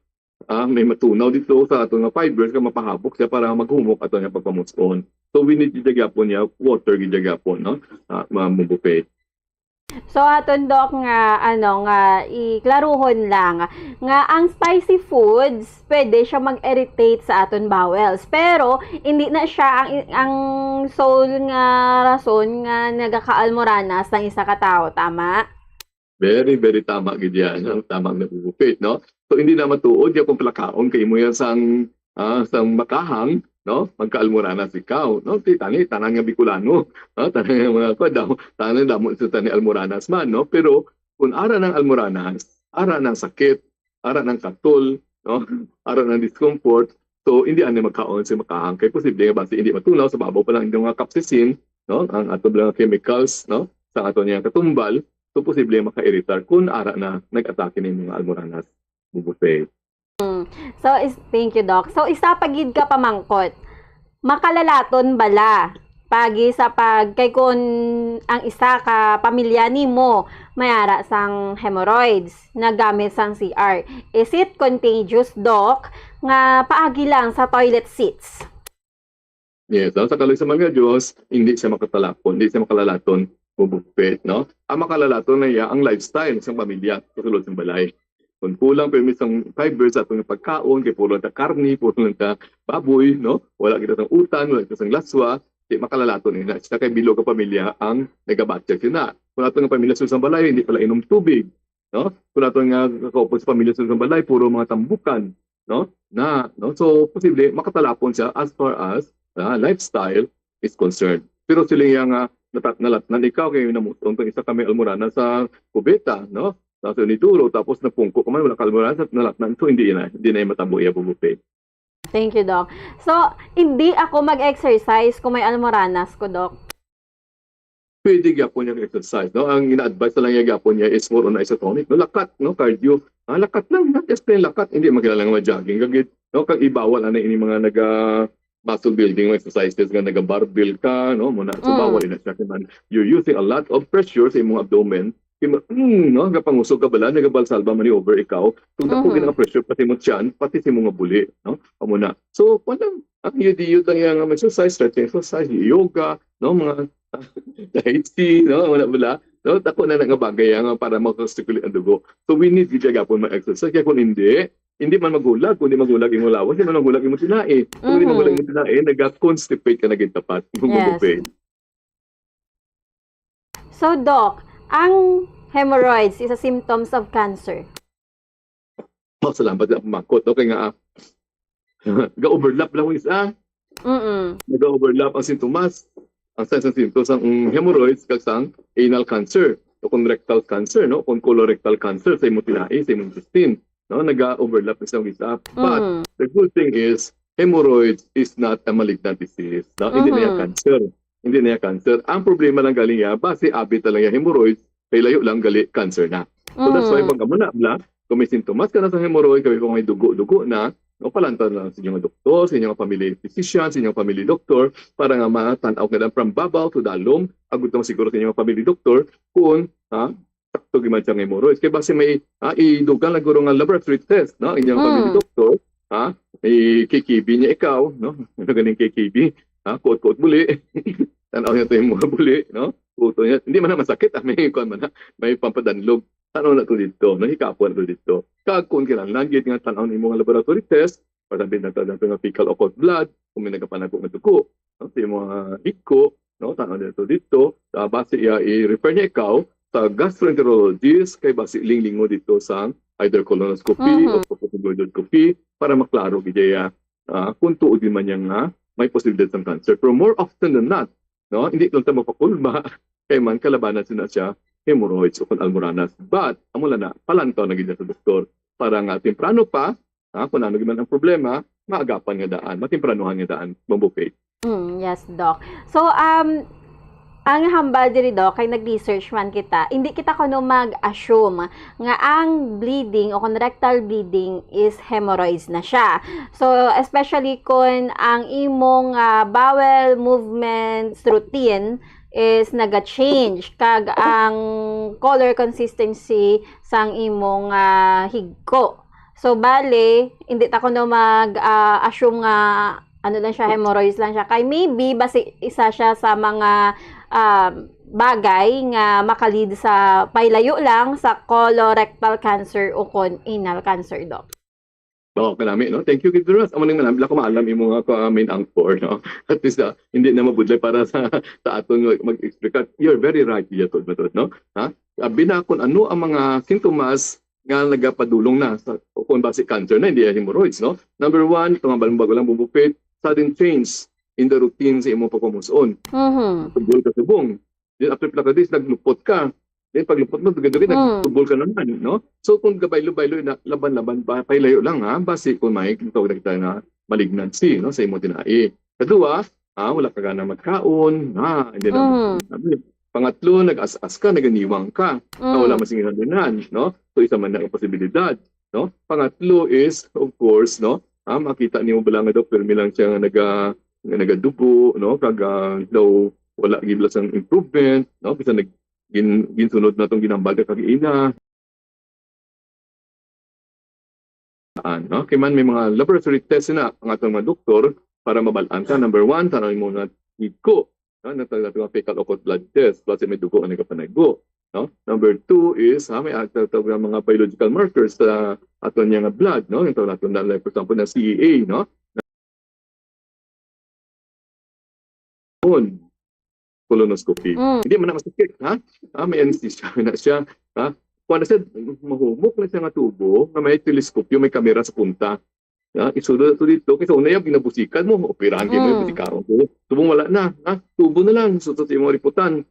ah, may matunaw dito sa ato nga fibers nga mapahabok siya para maghumok ato nga pagpamus-on. So, we need gid gyapon niya water gid gyapon, no? Ah, mga Bubo Faith. So, aton, Doc, nga, ano, nga iklaruhon lang nga ang spicy foods, pwede siya mag-irritate sa aton bowels. Pero, hindi na siya ang, ang sole nga rason nga nagakaalmoranas ang isa ka tawo, tama? Very, very tama gid yan, no? Tama nga gugupit, no? So, hindi na matuod ya kung palakaon kay mo yan sang, ah, sang makahang, no? Magkaalmoranas ikaw, no? Ti tani, tanan nga Bicolano, no? Tanan nga mga kuwan daw, tanan damo sa tani almoranas man, no? Pero kung ara ng almoranas, ara ng sakit, ara ng katol, no? Ara ng discomfort, so hindi ani magkaon si makahang kay posible nga basi hindi matunaw sa babaw pa lang yung mga capsaicin, no? Ang ato lang chemicals, no? Sa ato niya katumbal, so posible maka-iritar kung ara na nag-atake ning mga almoranas. Bubo Faith. Mm. So, is, thank you, Doc. So, isa pa gid ka pamangkot. Makalalaton bala pagi sa pag, kay kun ang isa ka pamilya nimo may ara sang hemorrhoids nagamit sang C R, is it contagious, Doc, nga paagi lang sa toilet seats? Yes, no? Sa kaluy sa mga Diyos, hindi siya makatalapon, hindi siya makalalaton, Bubo Faith, no? Ang makalalaton na iya ang lifestyle sa pamilya, sa sulod sa balay. Kung kulang permi sang fiber sa atong pagkaon, kay puro lang ta karni, puro lang ta baboy, no? Wala kita sang utan, wala kita sang laswa, di makalalaton ina. Siya kay bilog ang pamilya ang nagabatya sina. Kung atong pamilya sa sulod sa balay, hindi pala inom tubig, no? Kung ato nga kaupo sa pamilya sa sulod sa balay, puro mga tambukan, no? Na, no? So, posible, makatalapon siya as far as, ah, lifestyle is concerned. Pero sila nga nata-, nalatnan ikaw, kay namuton kang isa ka may almorana sa kubeta, no? Sa inidoro, tapos napungko ka man, wala ka almorana, sa nalatnan. So, hindi na, hindi na yung matabo iya, Bubo Faith. Thank you, Doc. So, hindi ako mag-exercise kung may almoranas ko, Doc? Pwede gyapon yung exercise, no? Ang ina-advise na lang niya gyapon niya is more on isotonic, no? Lakat, no? Cardio. Ah, lakat lang, not just plain lakat. Hindi man kinahanglan nga mag-jogging ka gid, no? Kag ibawal ana ini mga naga muscle building exercises nga naga barbell ka, no? Muna, so, mm, bawal na siya. Kay man, you're using a lot of pressure sa imong abdomen. Kay ma-, mm, no? Nagapangusog ka bala, nagabalsalba maneuver ikaw. Kung dako, mhm, gid ang pressure, pati mo tiyan, pati sa imong buli, no? Amo na. So, kung lang, ang iyot-iyot lang yung exercise, stretching exercise, yoga, no? Mga tai chi, no? Wala, wala. No? Dako na nga bagay yan, ah, para makasirculate ang dugo. So, we need gid gyapon mag-exercise. Kaya kung hindi, hindi man maghulag, kung di maghulag imong lawas, di man maghulag imong tinai. Kung di, mhm, maghulag imong tinai, naga-constipate ka na gid tapat. Yes. Bubupay. So, Doc, ang hemorrhoids is a symptoms of cancer? Oh, salamat sa pamangkot, no? Kay nga, ah, ga-overlap lang ang isa. Mm-mm. Nag-overlap ang sintomas. Ang sa isang sintomas ang, mm, hemorrhoids kag sang anal cancer o kung rectal cancer, no? Kung colorectal cancer sa imong tinai, sa imong intestine, no? Naga-overlap sa isang isa. But, mm, the good thing is, hemorrhoids is not a malignant disease, no? Hindi na yan, mhm, cancer. Hindi na yan cancer. Ang problema lang galing yan, basi abi ta lang yan hemorrhoids, kay layo lang gali cancer na. So, that's why, mm, pag amo na, bla, kung may sintomas ka na sa hemorrhoid, kami kung may dugo-dugo na, no, palanta na lang sa inyong doktor, sa inyong family physician, sa inyong family doctor, para nga matan-aw ka lang from babaw to dalom, agud ka masiguro sa inyong family doctor kung, ha, sakto gyud man siya nga hemorrhoids. Kay basi may, ha, idugang na guro nga laboratory test, no, ang inyong, mm, family doctor, ha, i-K K B niya ikaw, no, ano ganing K K B, ha, kuot-kuot buli, tan-aw niya to yung mga buli, no, kuto niya, hindi man na masakit, ah, may kuwan man na, may pampadanlog. Tan-aw na to dito, no? Hikapo na to dito. Kag kung kinahanglan gid nga tan-aw nimo nga laboratory test, pagsabi na to, na to nga fecal occult blood, kung may nagapanago nga dugo, no? Sa imong mga higko, no? Tan-aw na to dito. Ah, base iya, i-refer niya ikaw sa gastroenterologist, kay base linglingo dito sa either colonoscopy, mhm, o colposcopy, para maklaro gid iya, ah, kung tuod gid man niya nga may posibilidad sang cancer. Pero more often than not, no, hindi lang ta mapakulba, kay man kalabanan sina siya hemorrhoids o kon almoranas. But, amo lang na, palantaw na gid sa doktor para nga temprano pa, ha, kung ano gid man ang problema, maagapan nga daan, matempranuhan nga daan, Bombo Faith. Mm, yes, Doc. So, um, ang hambal diri, Doc, kay nag-research man kita, hindi kita kuno mag-assume nga ang bleeding o kung rectal bleeding is hemorrhoids na siya. So, especially kung ang imong ah, bowel movements routine is naga-change, kag ang color consistency sang imong ah, higko. So, bale, hindi ta kuno mag ah, assume nga ano lang siya, hemorrhoids lang siya. Kay maybe, basi isa siya sa mga ah, bagay nga makalead sa pailayo lang sa colorectal cancer o kon anal cancer, Doc. Oo, kanami, no? Thank you, Gidras. Amo nang manambil ako maalam imo nga ah, main anchor, no? At least, ah, hindi na mabudlay para sa, sa aton mag- mag-explicar. You're very right, Yatod, Matod, no? Ha? Abi na kung ano ang mga sintomas nga nagapadulong na sa, kung basi cancer na, hindi hemorrhoids, no? Number one, ito nga bago lang bubupit, sudden change in the routine sa imong pagpamuson. Mhm. Tubol ka subong. Then after pila ka days, naglupot ka. Then paglupot mo, dugay-dugay, Mm. nagtubol ka naman, no? So kung gabaylo-baylo, na, laban-laban, ba, pailayo lang, ha? Basi kung may tawag na kita nga malignancy, no? Sa imong tinai. Kadua, ah, wala ka gana magkaon, ha? Hindi na Mm. Pangatlo, nag-as-as ka, naganiwang ka, na wala Mm. masing ginhalinan, no? So isa man na ang posibilidad, no? Pangatlo is, of course, no? Ah, makita nimo bala nga daw pirmi lang siya nga naga nga nagadugo, no? Kag ah, daw wala gid bala sang improvement, no? Bisan nag gin, ginsunod na tong ginambal ka kag ina. Ano? Kay man may mga laboratory test na ang atong mga doktor para mabal-an ka. Number one, tanaw mo na ko. No? Natawag natin mga fecal occult blood test, plus may dugo ang nagapanago. No? Number two is, ha, may atawag nga mga biological markers sa aton niya nga blood, no? Yung tawag natin na, like, for example, na C E A, no? On colonoscopy. Mm. Hindi man na masakit, ha? Ah, may anesthesia na siya, ha? Kung ano siya, mahumok na siya nga tubo, nga may teleskopyo, may kamera sa punta. Ha? Isudo na to dito, kasi una yung ginabusikan mo, operahan kayo mo, Mm. busikaron ko. Tubong wala na, ha? Tubo na lang, suto sa imong riputan.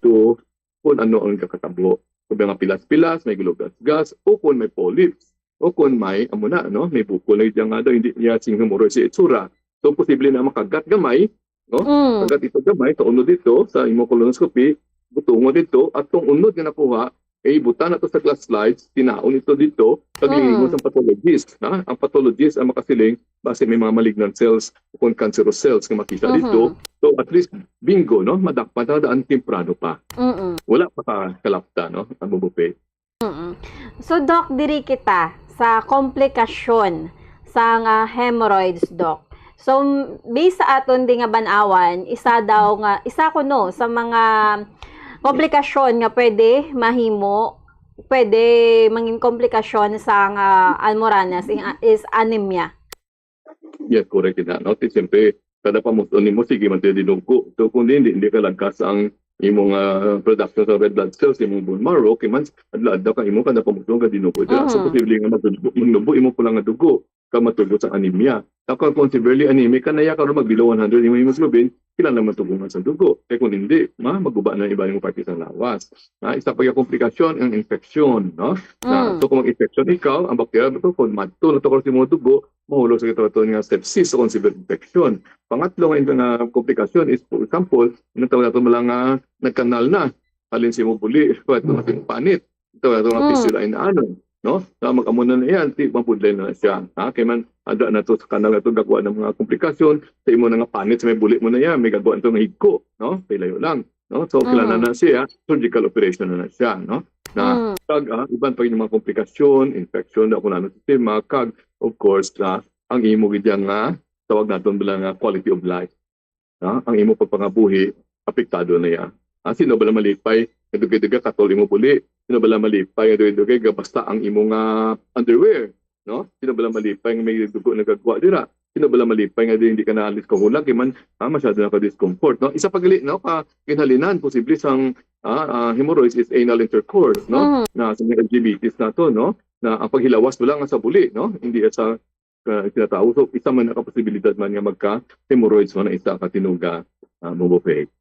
To, kung ano ang kakatabo. Kung may mga pilas-pilas, may gulogas-gas, o kung may polyps, o kung may, amo na, no? May bukol na yun nga daw, hindi niya sing hemorrhoid sa itsura. So, posible na makagat gamay, no? Mm. Kagat ito gamay, sa unod dito, sa imong colonoscopy, butungo dito, at tong unod nga nakuha, eh, ibutan nato sa glass slides, tinaon ito dito, paglingon Mm. sa pathologist, ha? Ang pathologist ang makasiling, basi may mga malignant cells o kung cancerous cells nga makita Mhm. dito. So, at least, bingo, no? Madakpan na daan temprano pa. Mm-mm. Wala pa ka kalapta, no? Ang bubupe. Mm-mm. So, Doc, diri kita sa komplikasyon sang ah, hemorrhoids, Doc. So, m- based sa aton di nga banawan, isa daw nga, isa kuno sa mga komplikasyon nga pwede mahimo, pwede mangin komplikasyon sang ah, almoranas in- is anemia. Yes, correct na, no? Ti siyempre, kada pamuson nimo, sige man tayo dinugo. So, kung hindi, hindi ka lagkas ang imong ah, production sa red blood cells, imong bone marrow, kay man, adlaw-adlaw ka imo kada pamuson ka dinugo. Ito, so, Mhm. posible nga magnubo, magnubo imo pula nga dugo, ka matubo sa anemia. Ako, kung severely anemic ka na ya, karon mag below one hundred imong hemoglobin, kailangan matubo man sa dugo. Kay kung hindi, ma, maguba na iba yung parte sa lawas. Na, isa pa yung komplikasyon, ang infection, no? Na, Mm. so, kung mag-infection ikaw, ang bacteria ito, kung madto na to sa imong dugo, mahulog sa gitawag nga sepsis o severe infection. Pangatlo nga, nga komplikasyon is, for example, ang tawag nato mga nagkanal na, halin sa imong buli, pwede naman sa imong panit. Ito, ito nga Mm. fistula in ano, no? Na mag-amo na na yan, ti mabudlay na na siya. Ha? Kaya man, ada na to sa kanal na to, gagawa ng mga komplikasyon, sa imo na nga panit, sa may buli mo na yan, may gagawa na itong higko, no? Pailayo lang, no? So, kailangan Mm. na siya, surgical operation na na siya, no? Na, Mm. kag, ah, iban pa yung mga komplikasyon, infection, na kung ano sistema, kag, of course, na ang imo gid nga tawag naton bala nga quality of life. Ha? Ang imo pagpangabuhi, apektado na ya. Ha? Sino bala malipay, nga dugay-dugay katol imo buli? Sino bala malipay, nga dugay-dugay gabasa ang imo nga underwear? No? Sino bala malipay nga may dugo nagagwa dira? Sino bala malipay nga di, hindi ka naalis ka hulag, kay man, ah, masyado na ka discomfort, no? Isa pa gali, no, ka ginhalinan, posible sang, ah, ah, hemorrhoids is anal intercourse, no? Mm. Na sa mga L G B Ts nato, no? Na ang paghilawas mo lang sa buli, no? Hindi sa ah, tinatawo. So, isa man na ka posibilidad man nga magka-hemorrhoids man ang isa ka tinuga, ah, Bombo Faith.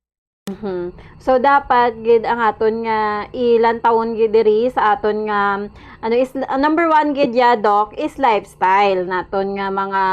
Mhm. So, dapat gid ang aton nga ilantawon gid diri sa aton nga, ano, is, ah, number one gid ya, Doc, is lifestyle naton nga mga,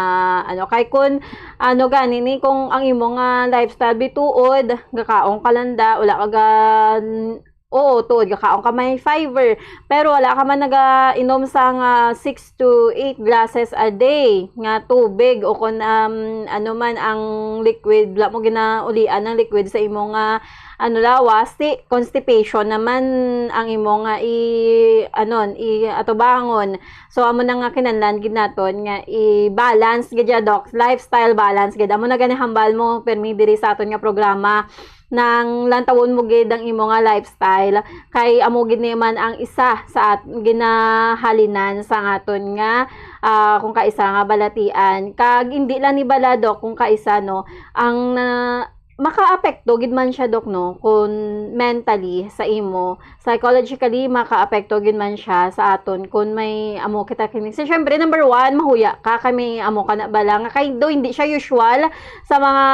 ano, kay kun, ano, gani ni, kung ang imo nga lifestyle bituod, gakaon ka lang da, wala ka ga-, oo, tuod, gakaon ka may fiber, pero wala ka man nagainom sang, ah, six to eight glasses a day nga tubig, o kun, um, ano man ang liquid, wala mo ginaulian ang liquid sa imo nga, ano, lawas, ti constipation naman ang imo nga i-, anon, i-atubangon. So, amo na nga kinahanglan gid naton nga i-balance gid ya, Doc, lifestyle balance gid. Amo na gani hambal mo permi diri sa aton nga programa, nang lantawon mo gid ang imo nga lifestyle, kay amo gid ni man ang isa sa at-, ginahalinan sa aton nga, ah, kung kaisa nga balatian. Kag hindi lang ni bala, Doc, kung kaisa, no, ang na-, makaapekto gid man siya, Doc, no, kun mentally sa imo, psychologically, makaapekto gid man siya sa aton kun may amo kita kini. So, syempre, number one, mahuya ka kay may amo ka na bala nga, kay do hindi siya usual sa mga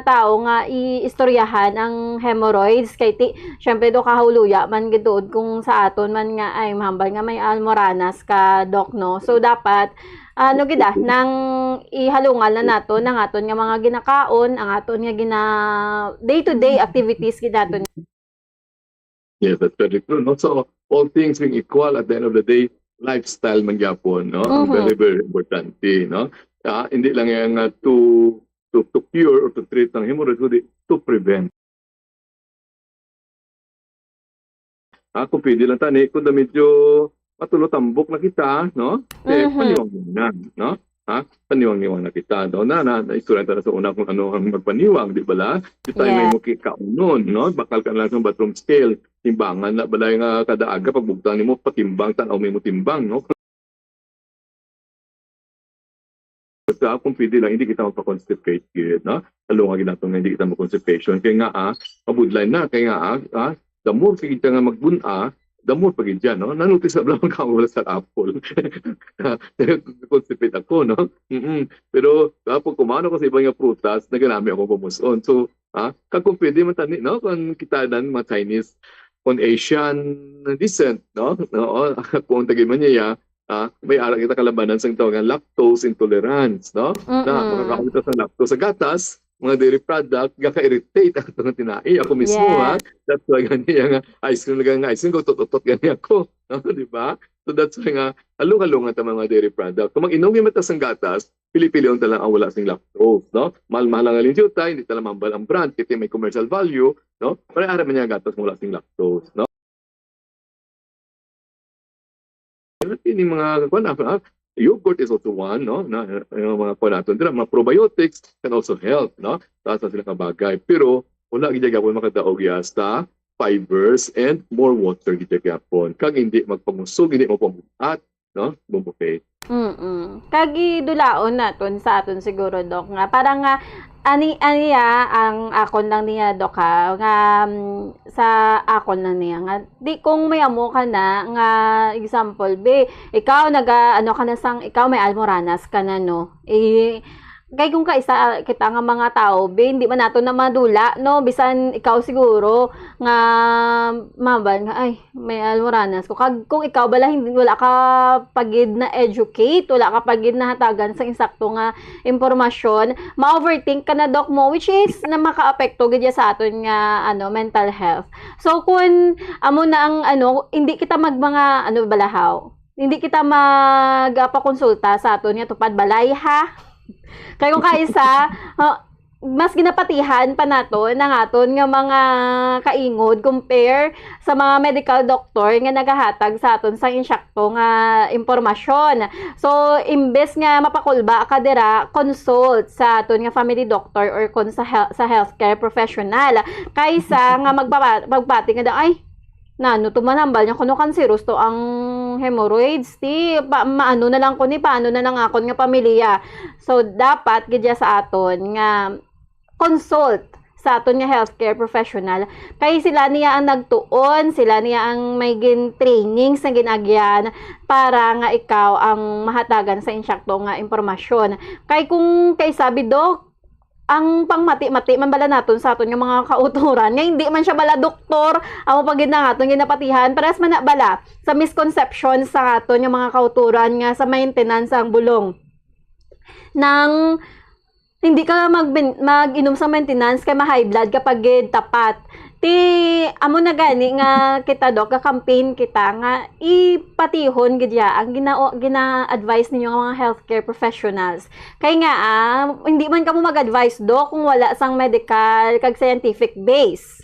tao nga iistoryahan ang hemorrhoids, kay ti, syempre, do kahuluya man gid tuod kung sa aton man nga, ay, mahambal nga may almoranas ka, Doc, no? So, dapat, ano gid, ah, nang ihalungal na nato nang aton nga mga ginakaon, ang aton nga gina-, day-to-day activities gid naton. Yes, that's very true, no? So, all things being equal, at the end of the day, lifestyle man gyapon, no? Ang Mhm. very, very importante, no? Ah, hindi lang yan nga to, to, to cure or to treat ang hemorrhoids, kundi to prevent. Ah, kung pwede lang tani, kung medyo matulotambok na kita, no? Eh, Mhm. paniwang muna, no? Ha? Paniwang-niwang na kita, no? Na, na, na istorya ta na sa una kung ano ang magpaniwang, di bala? Di tayo may Yeah. muki kaunon, no? Bakal ka na lang sa bathroom scale. Timbangan na bala nga kada aga pagbugtang nimo, patimbang, tan-aw mo timbang, no? Sa kung pwede lang, hindi kita magpa-constipate gid, no? Halunga gid nato nga hindi kita ma-constipation. Kay nga, ah, mabudlay na. Kay nga, ah, ah, the more kay kita nga magbun-a, the more pa gid yan, no? Nanotice na bala, makaon wala sa apple. Constipate ako, no? Mm-mm. Pero, ah, pag kumaon ako sa iba nga prutas, naganami ako pamuson. So, ah, kag kung pwede man tani, no? Kung kita dan mga Chinese, kung Asian descent, no? Oo, kung taga man niya, ah, may ara kita kalabanan sang tawag nga lactose intolerance, no? Na Mm-mm. makakaon ka sa lactose sa gatas, mga dairy product, gaka-irritate ang atong tinai. Ako mismo, ha? Yes. That's why gani nga ice cream, lang nga ice cream, utot-utot gani ako. No? Di ba? So that's why nga, halong-halong ang mga dairy product. Kung mag-inom yung mata sang gatas, pili-pilion ta lang ang wala sing lactose, no? Mahal-mahal ang linyuta, hindi ta lang mahambal ang brand, kasi may commercial value, no? Pero ara man niya gatas nga wala sing lactose, no? Pero ini mga, kuwan, ah, ah, yogurt is also one, no? Na, eh, yung mga, kuwan naton dira, mga probiotics can also help, no? Sa, sa sila ka bagay. Pero wala gid gyapon makadaog ya sa fibers and more water gid gyapon. Kag hindi magpangusog, hindi magpamug-at, no? Bombo Faith. Mm-mm. Kag idulaon naton sa aton siguro, Doc, nga parang nga ani, ani ya ang akon lang niya, Doc, ha, nga, mm, sa akon lang niya nga di kung may amo ka na nga example, be, ikaw naga, ano ka na sang, ikaw may almoranas ka na, no? Eh, kay kung kaisa kita nga mga tao, be, hindi man nato na madula, no? Bisan ikaw siguro nga mabal nga, ay, may almoranas ko. Kag kung ikaw bala, hindi, wala ka pagid na educate, wala ka pagid na hatagan sa insakto nga impormasyon, ma-overthink ka na, Doc, mo, which is na makaapekto gid ya sa aton nga, ano, mental health. So, kun amo na ang, ano, hindi kita mag mga, ano, balahaw. Hindi kita magpakonsulta sa aton nga tupad balay, ha? Kay kung kaisa, ah, mas ginapatihan pa naton ang aton nga mga kaingod compare sa mga medical doctor nga nagahatag sa aton sang insakto nga impormasyon. So, imbes nga mapakulba ka dira, consult sa aton nga family doctor or kon sa hel-, sa healthcare professional kaysa nga magpapa-, magpati nga daw, "Ay, nano to man, hambal niya kuno cancerous to ang hemorrhoids, ti, pa, maano na lang ko ni, paano na lang akon nga pamilya?" So, dapat gid ya sa aton nga consult sa aton nga healthcare professional. Kay sila niya ang nagtuon, sila niya ang may gin-training sa gin-agyan para nga ikaw ang mahatagan sa insakto nga impormasyon. Kay kung kay sabi, Doc, ang pangmati-mati man bala naton sa aton nga mga kautoran, nga hindi man siya bala doktor, amo pa gid na nga aton ginapatihan, pares man na bala sa misconception sa aton nga mga kautoran nga sa maintenance ang bulong. Nang hindi ka mag-, mag-inom sa maintenance kay ma-high blood kapag gid tapat. Ti, amo na gani nga kita, Doc, ga-campaign kita nga ipatihon gid ya ang gina-, gina-advise ninyo nga mga healthcare professionals. Kay nga, ah, hindi man kamo mag-advise, Doc, kung wala sang medical kag scientific base.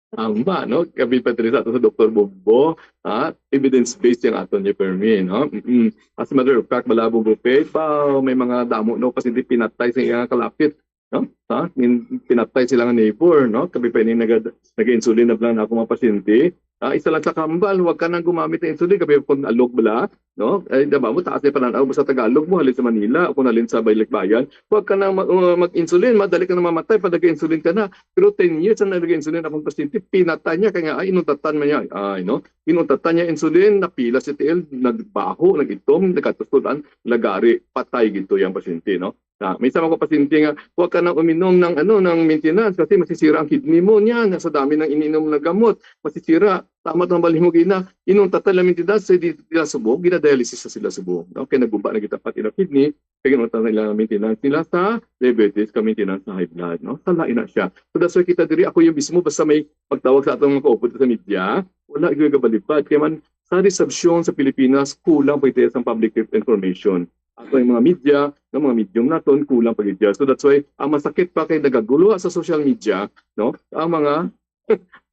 Tama, no? Kami pa diri sa ato sa Doktor Bombo, ha? Evidence-based yung aton ni Fermi, no? Mm-mm. As a matter of fact, bala, Bombo Faith, pa, may mga damo, no? Pasyente pinatay sa iyang kalapit, no? Ha? Min-, pinatay sila nga neighbor, no? Kami pa ini nag-, nag-insulin na lang ako mga pasyente. Ah, isa lang sa kambal, huwag ka nang gumamit ng insulin. Kami kung alog bala, no? Ay, diba mo, taas na pananaw mo sa Tagalog mo, halin sa Manila, o kung halin sa Balikbayan, huwag ka nang ma-, uh, mag-insulin, madali ka na mamatay pag nag-insulin ka na. Pero ten years ang nag-insulin akong pasyente, pinatay niya, kaya nga, ay, inuntatan man niya, ay, no? Inuntatan niya insulin, napila si T L, nagbaho, nag-itom, nagkatustulan, lagari, patay gito yung pasyente, no? Na, may isa ko pasyente nga, huwag ka nang uminom ng, ano, ng maintenance kasi masisira ang kidney mo niya, na sa dami ng ininom na gamot, masisira. Tama tong bali mo gina, inuntatan lang maintenance sa di, di subong, gina-dialysis sa sila subong, no? Kaya naguba na kita pati ng kidney, kaya inuntatan nila ang maintenance nila sa diabetes, ka maintenance sa high blood, no? Sala ina siya. So that's why kita diri, ako yung mismo, basta may magtawag sa atong mga kaupod sa media, wala yung gabalibad. Kaya man, sa resepsyon sa Pilipinas, kulang pa ito sa public information. Ato yung mga media, ng mga medium naton, kulang pa gid. So that's why, ang masakit pa kay nagagulo sa social media, no? Ang mga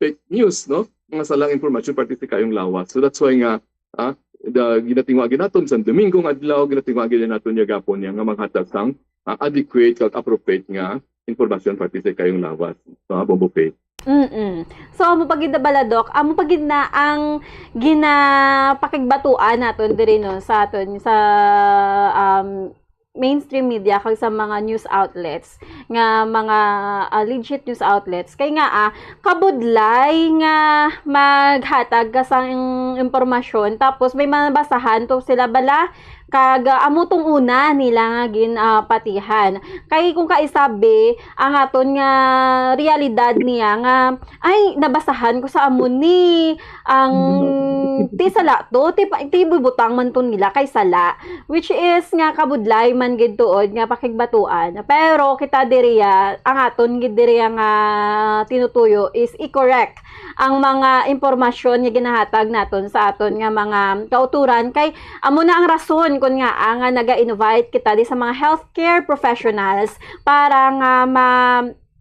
fake news, no? Mga salang impormasyon parte sa kayong lawas. So that's why nga, ah, the, ginatingwa gid naton sa Domingo nga adlaw, ginatingwa gid naton niya gapon niya nga maghatag sang, ah, adequate kag appropriate nga impormasyon parte sa kayong lawas. So, ah, Bombo Faith. Mm-mm. So, amo pa gid na bala, Doc, amo pa gid na ang ginapakigbatuan naton diri, no, sa aton, sa, um, mainstream media kag sa mga news outlets nga mga, ah, legit news outlets. Kay nga, ah, kabudlay nga maghatag ka sang impormasyon tapos may mabasahan to sila bala kag, ah, amo tong una nila nga gin, ah, patihan. Kay kung kaisabi, ang aton nga realidad niya nga, ay, nabasahan ko sa amo ni, ang ti sala to, ti, pa- ti bubutang man to nila kay sala, which is nga kabudlay man gid tuod nga pakigbatuan. Pero kita diriya, ang aton gid diriya nga tinutuyo is i-correct ang mga impormasyon nga ginahatag naton sa aton nga mga kauturan, kay amo na ang rason kon ngaa nga naga-invite kita di sa mga healthcare professionals para nga ma,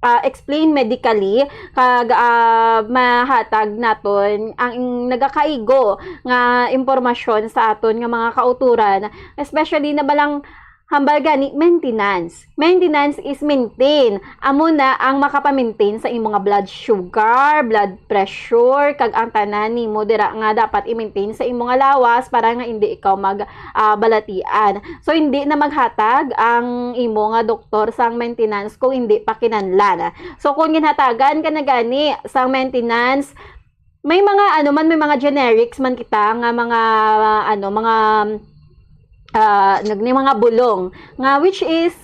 ah, explain medically kag, ah, mahatag naton ang nagakaigo nga impormasyon sa aton nga mga kauturan, especially na balang hambal gani maintenance. Maintenance is maintain. Amo na ang makapamaintain sa imo nga blood sugar, blood pressure, kag ang tanan nimo dira nga dapat i-maintain sa imo nga lawas para nga hindi ikaw mag, ah, balatian. So, hindi na maghatag ang imo nga doktor sang maintenance kung hindi pa kinahanglan. So, kung ginhatagan ka na gani sang maintenance, may mga ano man, may mga generics man kita nga mga, ano, mga, ah, nag-, ni mga bulong nga, which is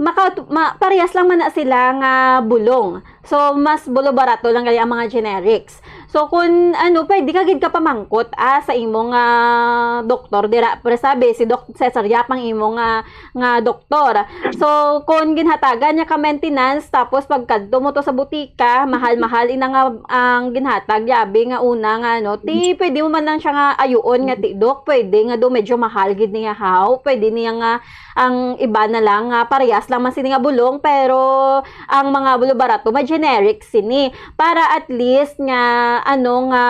maka, ma, parehas lang man na sila nga bulong. So, mas bulo barato lang gali ang mga generics. So, kung ano, pwede ka gid ka pamangkot, ah, sa imong, ah, doktor dira. Pero sabi, si Doc Cesar Yap ang imong, ah, nga doktor. So, kung ginhatagan niya ka maintenance, tapos pagkadto mo to sa butika, mahal-mahal ina nga ang ginhatag, yabi nga una nga, ano, ti, pwede mo man lang siya nga ayuon nga, ti, Doc, pwede nga do medyo mahal gid niya, haw, pwede niya nga ang iba na lang nga parehas lang man sini nga bulong, pero ang mga bulo barato, ma-generic sini. Para at least nga, ano, nga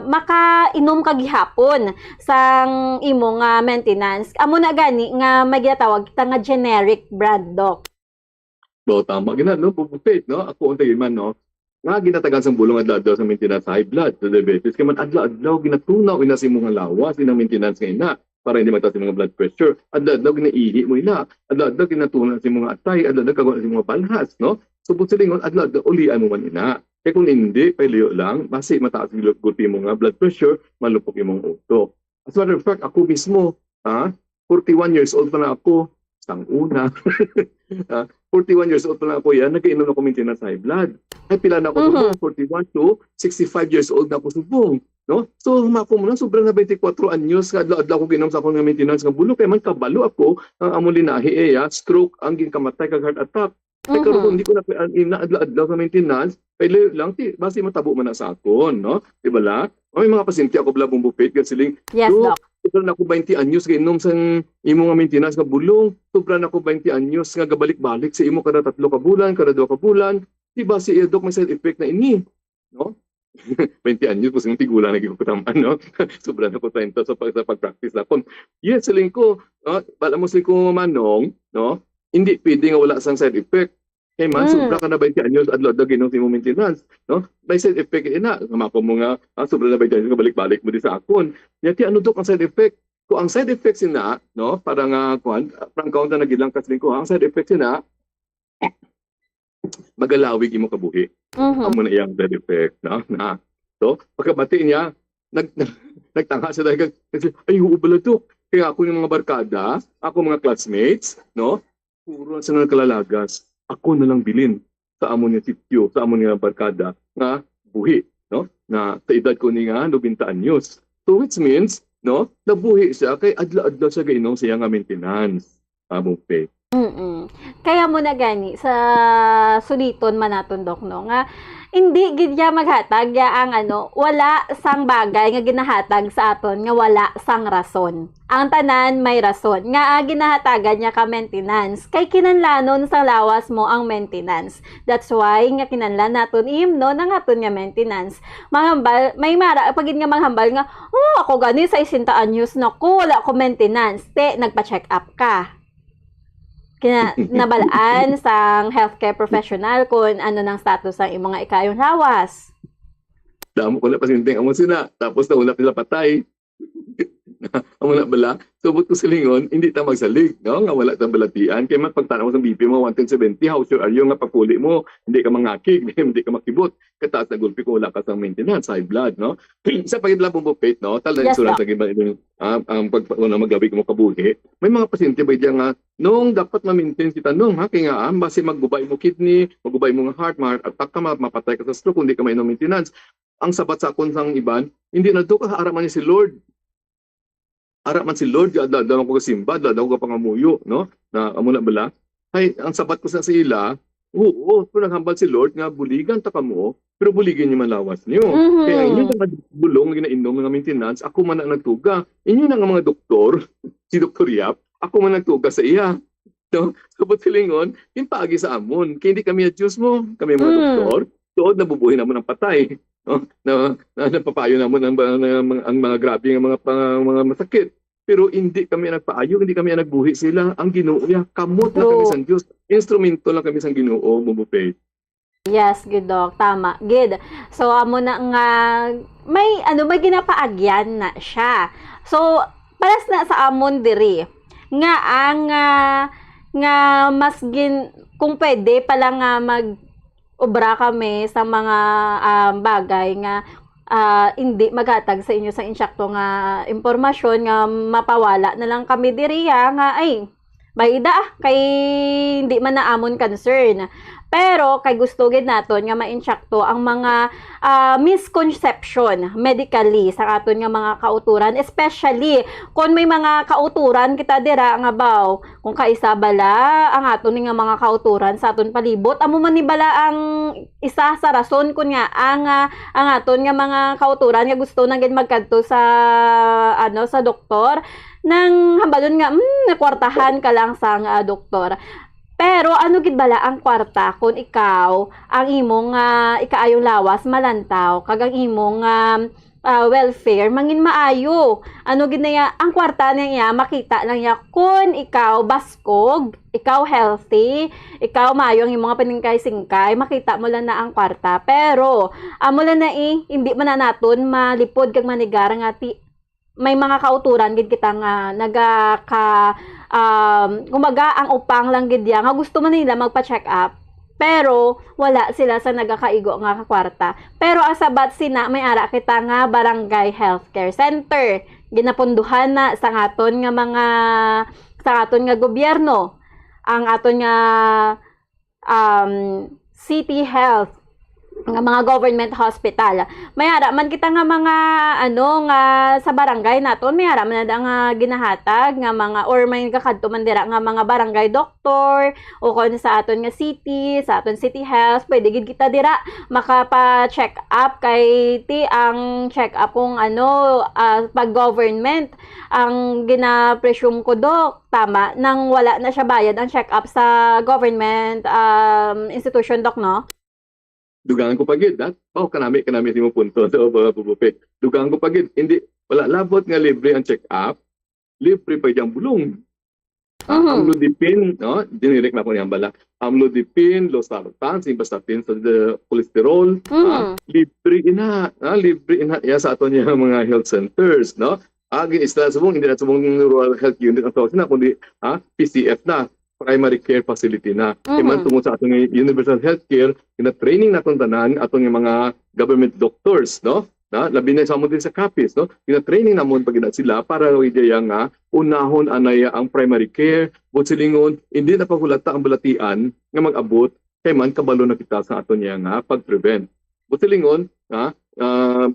makainom ka gihapon sang imo nga maintenance. Amo na gani nga may ginatawag kita nga generic brand, Doc. Do, tama gina, no? Bubukit, no? Ako ang tagiman, no? Nga ginatagan sang bulong adlaw-adlaw sa maintenance sa high blood, sa diabetes. Kaya man adlaw-adlaw ginatunaw ina sa imong lawas, inang maintenance nga ina, para hindi magtaas imong blood pressure. Adlaw-adlaw ginaihi mo ina. Adlaw-adlaw ginatunaw sa imong atay. Adlaw-adlaw kagawa sa imong balhas, no? So, kung silingon, adlaw-adlaw, ulian mo man ina. Kay kung hindi, pailayo lang, basi mataas ang gulpi mo nga blood pressure, malupok imong utok. As a matter of fact, ako mismo, ha, forty-one years old pa na ako, sang una. Ah, forty-one years old pa na ako yan, nagainom ako maintenance high blood. Ay, pila na ako Mhm. subong, forty-one to sixty-five years old na ako subong. No? So, humako mo na, sobra na twenty-four anyos, nga adlaw-adlaw ko ginom sa akong nga maintenance nga bulong, kay man kabalo ako, ang among linahi, eh, ah, stroke ang ginkamatay kag heart attack. Kay karon, Mhm. kung hindi ko na, na adlaw-adlaw sa maintenance, pailayo lang, ti, basi matabo man na sa akon, no? Di ba la? May mga pasyente ako, bala, Bombo Faith, gasiling, Yes, "Dok, Doc. sobra na ako twenty anyos gainom sang imo nga maintenance nga bulong. Sobra na ako twenty anyos nga gabalik-balik sa imo kada tatlo ka bulan, kada duha ka bulan. Di ba si iya, Doc, may side effect na ini?" No? Twenty anyos, kasi yung tigulang na gid ko taman, no? Sobra na ko treinta sa pag-, sa pag-practice na kon. Yes, siling ko, ah, bala mo, siling ko, Manong, no? Hindi pwede nga wala sang side effect. Kay man, Mm. sobra ka na twenty anyos, adlaw-adlaw ginom sa imong maintenance, no? May side effect ina. Nga mako mo nga, ah, sobra na twenty anyos, balik-balik mo di sa akon. Nya, ti ano, Doc, ang side effect? Kung ang side effect sina, no, para nga, kuan, frank count na nagilang kasling ko, ang side effect sina, magalawig imo kabuhi. Mhm. Amo na iyang side effect, no? Na. So, pagkabati niya, nag, nagtanga siya dahil, kasi, "Ay, oo bala, Doc. Kaya ako yung mga barkada, ako mga classmates, no? Puro na sila nagkalalagas. Ako na lang bilin sa amo niya sityo, sa amo niya barkada, nga buhi, no? Na sa edad ko ni nga nobenta anyos." So, which means, no, nabuhi siya kay adlaw-adlaw siya gainom siya nga maintenance. Amo, Faith. Mm. Kaya mo na gani sa suliton man naton, Doc, no, nga hindi gid ya maghatag ya ang ano, wala sang bagay nga ginahatag sa aton nga wala sang rason. Ang tanan may rason nga ang ginahatagan niya ka maintenance. Kay kinanlanon sa lawas mo ang maintenance. That's why nga kinanlan naton ihimnon ang aton nga maintenance. Manghambal, may mara pagid nga manghambal nga, "Oh, ako gani sa sesenta anyos na ko, wala ko maintenance." Te, nagpa-check up ka. Kina, nabalaan sang healthcare professional kung ano nang status sang imong nga ikayong lawas. Damo ko na pasyente amo sina, tapos naulap nila patay. Amo na bala. So, but ko silingon, hindi ta magsalig, no? Nga wala ta balatian. Kay man pagtanaw sa B P mo, one ten seventy, how sure are you nga pagpuli mo, hindi ka mangakig, hindi ka makibot. Kataas na gulpi kung wala ka sa maintenance, high blood, no? Sa pagidla mo, Faith, no? Tal na Yes, insurance Doc. lagi ba yung, ah, ang pag, ano, maglawig mo kabuhi. May mga pasyente ba diyan nga, nung dapat ma-maintain kita, nung, ha? Kaya nga, ah, basi maggubay mo kidney, maggubay mo nga heart, ma-heart attack ka, ma-, mapatay ka sa stroke, kung di ka may maintenance. Ang sabat sa akon sang iban, hindi na, Doc, ah, ara man ni si Lord. Ara man si Lord, adlaw-adlaw ko kasimba, adlaw-adlaw ko kapangamuyo, no? Na, amo na bala? Ay, ang sabat ko sa, sa ila, oo, pero naghambal si Lord nga buligan ta kamo, pero buligan niyo man lawas niyo. Mhm. Kaya inyo nga bulong nga ginainom nga maintenance, ako man ang nagtuga. Inyo na nga mga doktor, si Doktor Yap, ako man nagtuga sa iya. No? So, but silingon, yung paagi sa amon, kay hindi kami adjust mo, kami mga Mm. doktor, tuod nabubuhi namon ang patay. No? Na, na, napapayo namon ang, ang, ang, ang mga grabe nga mga, pa- mga masakit. Pero hindi kami nagpaayo, hindi kami nagbuhi sila. Ang Ginoo niya, kamot lang kami True. sang Dios. Instrumento lang kami sang Ginoo, Bombo Faith. Yes, gid, Doc. Tama, gid. So, amo na nga, may, ano, may ginapaagyan na siya. So, paras na sa amon diri, nga ang, ah, nga mas gin-, kung pwede pala nga mag-obra kami sa mga, ah, bagay nga, ah, hindi maghatag sa inyo sa insakto nga impormasyon, nga mapawala na lang kami diri, ah, nga, ay, bayda, ah, kay hindi man na amon concern. Pero kay gusto gid naton nga maintsakto ang mga, ah, misconception medically sa aton nga mga kauturan, especially kung may mga kauturan kita dira nga baw, kung kaisa bala ang aton nga mga kauturan sa aton palibot, amo man ni bala ang isa sa rason kun nga ang, ah, ang aton nga mga kauturan nga gusto na gid magkadto sa, ano, sa doktor, nang hambalon nga, "Hmm, nakwartahan ka lang sang, ah, doktor." Pero ano gid bala ang kwarta kung ikaw ang imong, ah, ikaayong lawas malantaw kag ang imong, ah, ah, welfare mangin maayo? Ano gid na iya, ang kwarta na iya makita lang iya kung ikaw baskog, ikaw healthy, ikaw maayo ang imong paningkay-singkay, makita mo lang na ang kwarta. Pero amo lang na, eh, hindi man na naton malipod kag manigar nga ti may mga kauturan gid kita nga naga ka, um, kumbaga, ang upang lang gid ya nga gusto man nila magpa-check up. pero wala sila sa nagakaigo nga kwarta. Pero asabat sina, may ara kita nga barangay healthcare center. Ginapunduhan na sa aton nga mga, sa aton nga gobyerno, ang aton nga, um, city health, nga mga government hospital. May ara man kita nga mga, ano, nga sa barangay naton, may ara man na nga ginahatag nga mga, or may kakadto man dira nga mga barangay doctor, o kon sa aton nga city, sa aton city health, pwede gid kita dira makapa-check up, kay ti ang check up kung, ano, ah, pag government ang gina-presume ko, Doc. Tama, nang wala na siya bayad ang check-up sa government, um, institution, Doc, no? Dugangan ko pa gid, ha? Baw, kanami, kanami sa imong punto, so, mga pupupi. Dugangan ko pa gid, hindi, wala labot nga libre ang check-up, libre pa ang bulong. Ah, Mhm. Amlodipine, no? Generic na ko niyang bala. Amlodipine, losartan, simvastatin sa the cholesterol, Mhm. ah, libre ina, ah, libre ina iya sa aton nga mga health centers, no? Agi isla subong, hindi na subong rural health unit ang tawag na, kundi, ah, P C F na, primary care facility na. Kay man Mhm. tungod sa aton nga universal health care, gina-training naton tanan aton nga mga government doctors, no? Na, labi na sa amon din sa Capiz, no? Gina-training namon pag gina sila para gid nga unahon anay ang primary care, buot silingon, hindi na pagulata ang balatian nga mag-abot kay man kabalo na kita sa aton niya nga pag-prevent. Buot silingon, ha? Ah,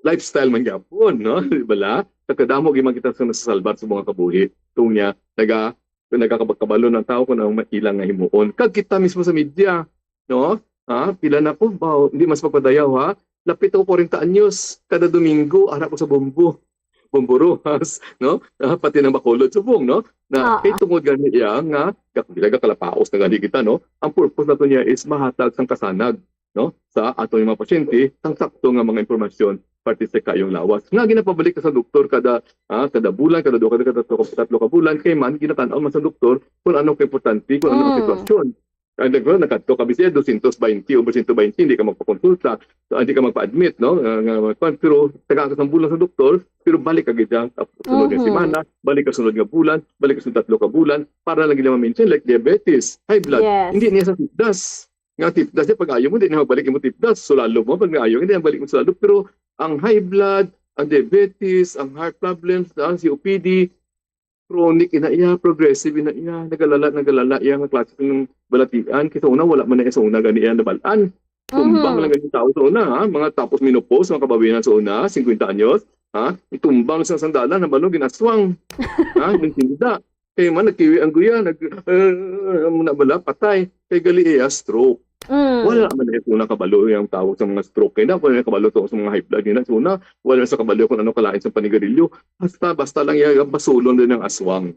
lifestyle man gyapon, no? Di bala? Sa kadamo gyud man kita sa nasasalbar sa mga kabuhi. Tong niya, naga, nagakabalo ng tao kung ang ilang nga himuon. Kag kita mismo sa media, no? Ha? Pila na po ba? Hindi mas magpadayaw, ha? Lapit ako forty anyos. Kada Domingo, ara ko sa Bombo. Bombo Rojas, no? Ah, pati ng Bacolod subong, no? Na Oo. Kay tungod gani iya nga gak- gila ga kalapaos na gani kita, no? Ang purpose nato niya is mahatag sang kasanag, no? Sa ato nga mga pasyente, sang sakto nga mga impormasyon parte sa kayong lawas. Nga ginapabalik ka sa doktor kada, ah, kada bulan, kada duha, kada tatlo, tatlo ka bulan, kay man ginatan-aw man sa doktor kung ano ka importante, kung ano ang Mm. sitwasyon. Ang nagro nakadto ka bisaya dosyentos baynte o sento baynte, hindi ka magpakonsulta, so, hindi ka magpa-admit, no? Nga, nga, kwan, pero taga ka sa bulan sa doktor, pero balik ka gid sa sunod nga Mhm. semana, balik ka sunod nga bulan, balik ka sa tatlo ka bulan, para lang gid ma-mention, like diabetes, high blood. Yes. Hindi niya sa tipdas. Nga tipdas niya, pag ayo mo, hindi na magbalik mo tipdas. Sulalo mo, pag ayo, hindi na balik mo sulalo. Pero ang high blood, ang diabetes, ang heart problems, ang C O P D, chronic ina iya, progressive ina iya, nagalala, nagalala iya nga klase ng balatian. Kay sa una, wala man na iya sa una gani iya nabalaan. Tumbang Mhm. lang gani tao sa una, ha? Mga tapos menopause, mga kababayan sa una, singkwenta anyos, ha? Itumbang sa sandalan, ang balon, ginaswang. Ha? Gintinda. Kay man, nagkiwi ang guya, nag, uh, muna bala, patay. Kay gali iya, stroke. Mm. Wala man na sa una kabalo yung tao sa mga stroke. Kaya na, wala na kabalo to sa mga high blood. Yun na, sa una, wala sa kabalo kung ano kalain sa panigarilyo. Basta, basta lang iya, basulon din ang aswang.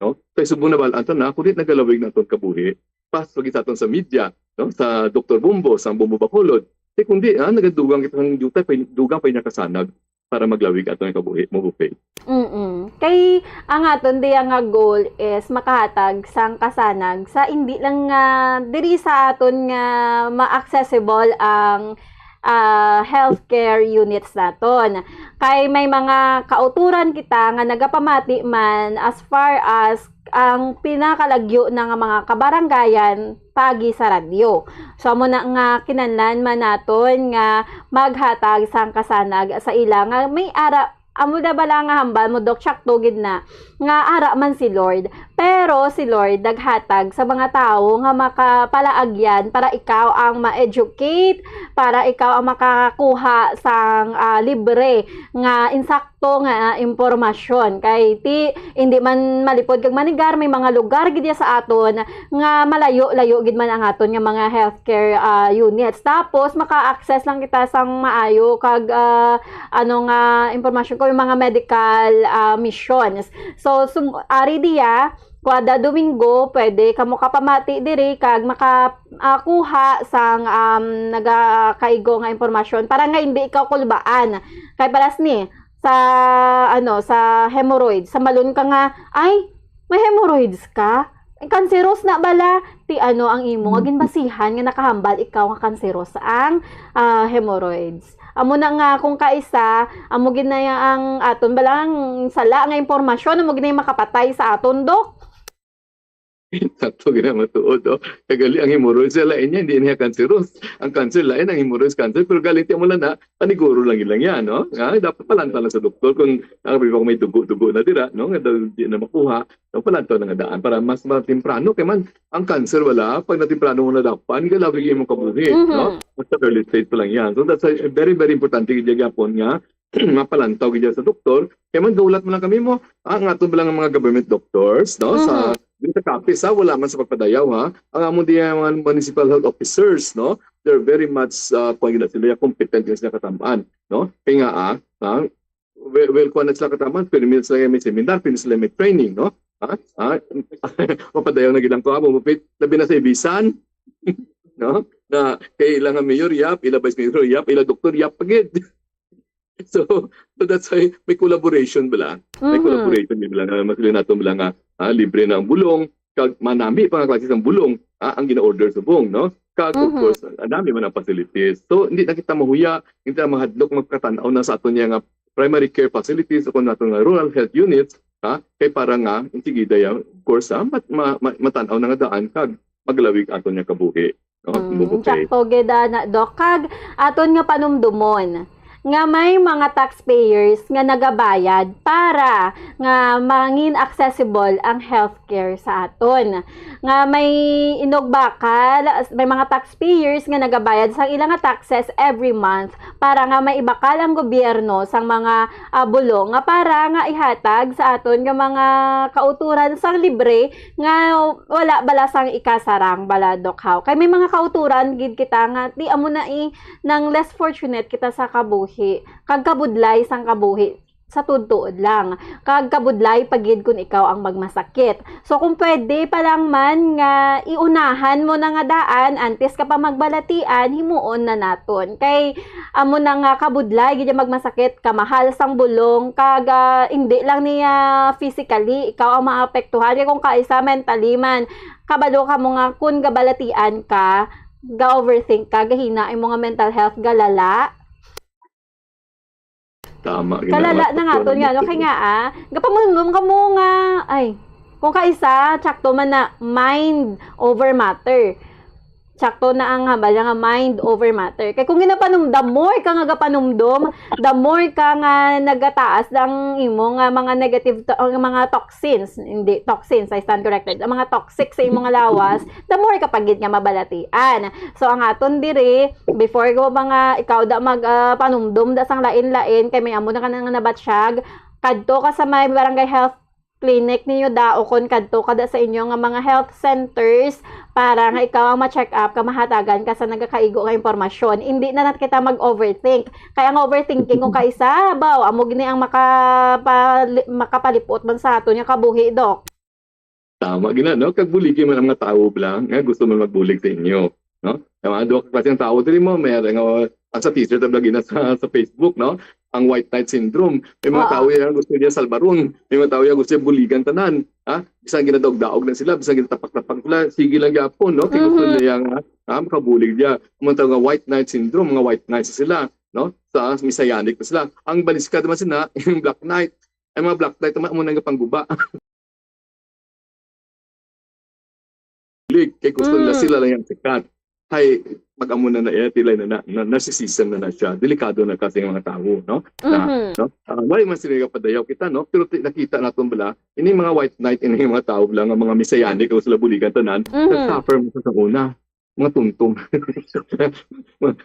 No? Kay subong na balaan ta na, kundi nagalawig na itong kabuhi. Pas, pag sa aton sa media, no? Sa Doktor Bombo, sa Bombo Bacolod. Eh, kundi, ah, nagadugang kita ng duta, pa, dugang pa niya kasanag para maglawig ato nga kabuhi mo, Bupay. Mm-mm. Kay ang aton diya nga goal is makahatag sang kasanag sa hindi lang nga diri sa aton nga ma-accessible ang, ah, healthcare units naton. Kay may mga kauturan kita nga nagapamati man as far as ang pinakalagyo na nga mga kabaranggayan paagi sa radyo. So, amo na nga kinahanglan man naton nga maghatag sang kasanag sa ila nga may ara, amo na bala nga hambal mo, Doc, sakto gid na nga ara man si Lord. Pero si Lord naghatag sa mga tawo nga makapalaagyan para ikaw ang ma-educate, para ikaw ang makakuha sang, ah, libre nga insakto nga impormasyon. Kay ti, hindi man malipod kag manigar, may mga lugar gid ya sa aton nga malayo-layo gid man ang aton nga mga healthcare, ah, units. Tapos maka-access lang kita sang maayo kag, ah, ano nga impormasyon ko, yung mga medical, ah, missions. So, sum-, ari diya, kada Domingo, pwede kamo kapamati diri kag maka, ah, kuha sang, um, nagakaigo nga impormasyon para nga hindi ikaw kulbaan. Kay palas ni, sa, ano, sa hemorrhoids, sa malon ka nga, "Ay, may hemorrhoids ka? Eh, kanseros na bala?" Ti ano ang imo nga ginbasihan nga nakahambal ikaw nga kanseros ang, ah, hemorrhoids? Amo na nga kung kaisa, amo gid na ang aton balang sala nga impormasyon, amo gid na yung makapatay sa aton, Dok. Sakto gid ang matuod, no? Kay gali ang hemorrhoids, lain niya, hindi niya cancerous. Ang cancer, lain ang hemorrhoids cancer, pero galing ti mo lang na, paniguro lang yun lang yan, no? Nga, dapat palantaw lang sa doktor kung ang may dugo-dugo na dira, no? Nga daw di na makuha, no? Palantaw na nga daan para mas matemprano. Kay man, ang cancer wala, pag natemprano mo na dapan, galawig imong kabuhi, Mhm. no? Basta early stage pa lang yan. So that's a very, very importante gid gyapon nga mapalantaw gid sa doktor. Kay man, gahulat mo lang kami mo, ah, ang aton lang mga government doctors, no? Sa, Mhm. dito sa Capiz, ha, wala man sa pagpadayaw, ha. Ang amon di mga municipal health officers, no? They're very much, uh, kung gina sila, competent yung sila katamaan, no? Kaya nga, ah, ah, well, well, kung ano sila katamaan, pero may sila may seminar, pero sila may training, no? Ha? Ha? Mapadayaw na gilang ko, amo, mapit, labi na sa Ibisan, no? Na kailangan mayor, yap, ila vice mayor, yap, ila doktor, yap, pagid. So, so that's why may collaboration bala. May Mhm. collaboration bala nga mas nato bala nga, ah, libre na ang bulong, kag manami pa nga klase sang bulong, ah, ang gina-order subong, no? Kag, of Mhm. course, ang dami man ang facilities. So, hindi na kita mahuya, hindi na mahadlok magkatan-aw na sa aton niya nga primary care facilities o kung aton nga rural health units, ha? Kay para nga, insigida yan, of course, ha? Mat-, ma-, ma-, matan-aw na nga daan kag maglawig aton niya kabuhi. No? Mm, Bubukay. sakto gid, ah, na, Doc. Kag aton nga panumdumon nga may mga taxpayers nga nagabayad para nga mangin accessible ang healthcare sa aton. Nga may inugbakal, may mga taxpayers nga nagabayad sa ila nga taxes every month para nga maibakal ang gobyerno sang mga, ah, bulong nga para nga ihatag sa aton nga mga kauturan sang libre nga wala bala sang ikasarang bala, Doc, haw. Kay may mga kauturan gid kita nga, di amo na i-, nang less fortunate kita sa kabuhi, kag kabudlay sang kabuhi sa tuod-tuod lang, kag kabudlay pa gid kun ikaw ang magmasakit. So, kung pwede pa lang man nga iunahan mo na nga daan, antes ka pa magbalatian, himuon na naton. Kay amo na nga kabudlay gid ang magmasakit, kamahal sang bulong, kag, ah, hindi lang niya physically ikaw ang maapektuhan, kay kung kaisa mentally man, kabalo ka mo nga kun gabalatian ka, ga-overthink ka, gahina imong mental health galala. Tama, Kalala ginawa na nga ko to na nga, no? gusto Kay ko. Nga, ah, gapangunom ka mo nga, ay, kung kaisa, tsakto man na mind over matter. Tsakto na ang hambal nga mind over matter. Kay kung ginapanum-, the more ka nga gapanumdom, the more ka nga nagataas ang imo nga mga negative to-, ang mga toxins, hindi toxins, I stand corrected, ang mga toxic sa imo nga lawas, the more ka pa gid nga mabalatian. So, ang aton diri, before ko mga ikaw da mag, ah, panumdom da sang lain-lain, kay may amo na ka na nga nabatsyag, kadto ka sa may barangay health clinic ninyo da, o kon kadto ka da sa inyo nga mga health centers para nga ikaw ang ma-check up, ka mahatagan ka sa nagakaigo nga impormasyon. Hindi na nat kita mag-overthink. Kay ang overthinking kung kaisa, baw, amo gini ang makapali-, makapalipot man sa aton nga kabuhi, Doc. Tama gina, no? Kag buligi man ang mga tawo bala nga gusto man magbulig sa inyo, no? Ang mga duha ka klase ng tawo diri mo, may nga, ang sa t-shirt ang lagi na sa, sa Facebook, no? Ang white knight syndrome. May mga Oo. Tawo yan gusto niya salbaron. May mga tawo yan gusto niya buligan tanan. Ha? Bisan ginadaog-daog na sila, bisan ginatapak-tapak sila, sige lang gyapon, no? Kay gusto Mhm. niya nga, ah, makabulig niya. Ang mga tawag nga white knight syndrome, mga white knights sila, no? Sa messianic na sila. Ang baliskad naman sila, yung black knight. Ang mga black knight, amo na nga pangguba. Bulig, kay gusto nila Mm. sila lang yung sikat. Hay, pag amo na na, eh, tilay na, na, na, narcissism na na siya. Delikado na kasi ang mga tawo, no? Na, Mhm. no? Ah, wala man sila padayaw kita, no? Pero ti-, nakita naton bala, ini mga white knight, ini mga tawo lang, ang mga messianic o sila buligan tanan, Mhm. nag-suffer mo sa una. Mga tuntom.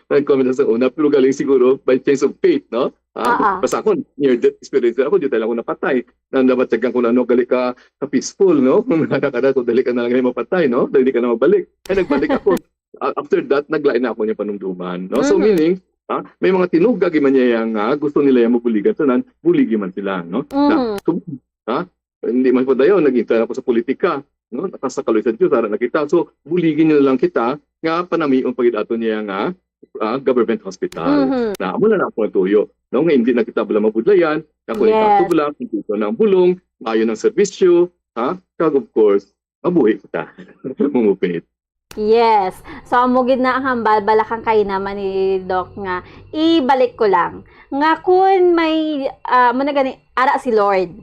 Nag-comment sa una, pero galing siguro by change of faith, no? Ah, Ah, ah. Basta ako, near death experience ako, di talaga ako napatay. Na nabatyagan ko na, no, gali ka, ka peaceful, no? Kung nakakada ko, dali ka na lang mapatay, no? Dali ka na mabalik. Ay, nagbalik ako. A-, after that, naglain na ako niya panumduman, no? So, Mhm. Meaning, ha, may mga tinugag man niya yang, ha, gusto nila yung mabuligan tanan, buligi man sila, no? Na, Mhm. so, ha? Hindi man po dayon, nag-intern ako sa politika, no? Nakasakaloy sa Diyos, ara na kita. So, buligi niyo lang kita, nga panamion pa gid ato niya nga, ah, government hospital. Mhm. Na, amo na lang po ang tuyo, no? Nga hindi na kita bala mabudlayan, na kung Yes. ikaso bala, kung ito na ang bulong, maayo ng serbisyo, ha? Kag, of course, mabuhi kita. Mumupit. Yes. So, amo gid na ang hambal, bala kang kainaman ni Doc nga, ibalik ko lang. Nga kun may, ah, mo na gani, ara si Lord.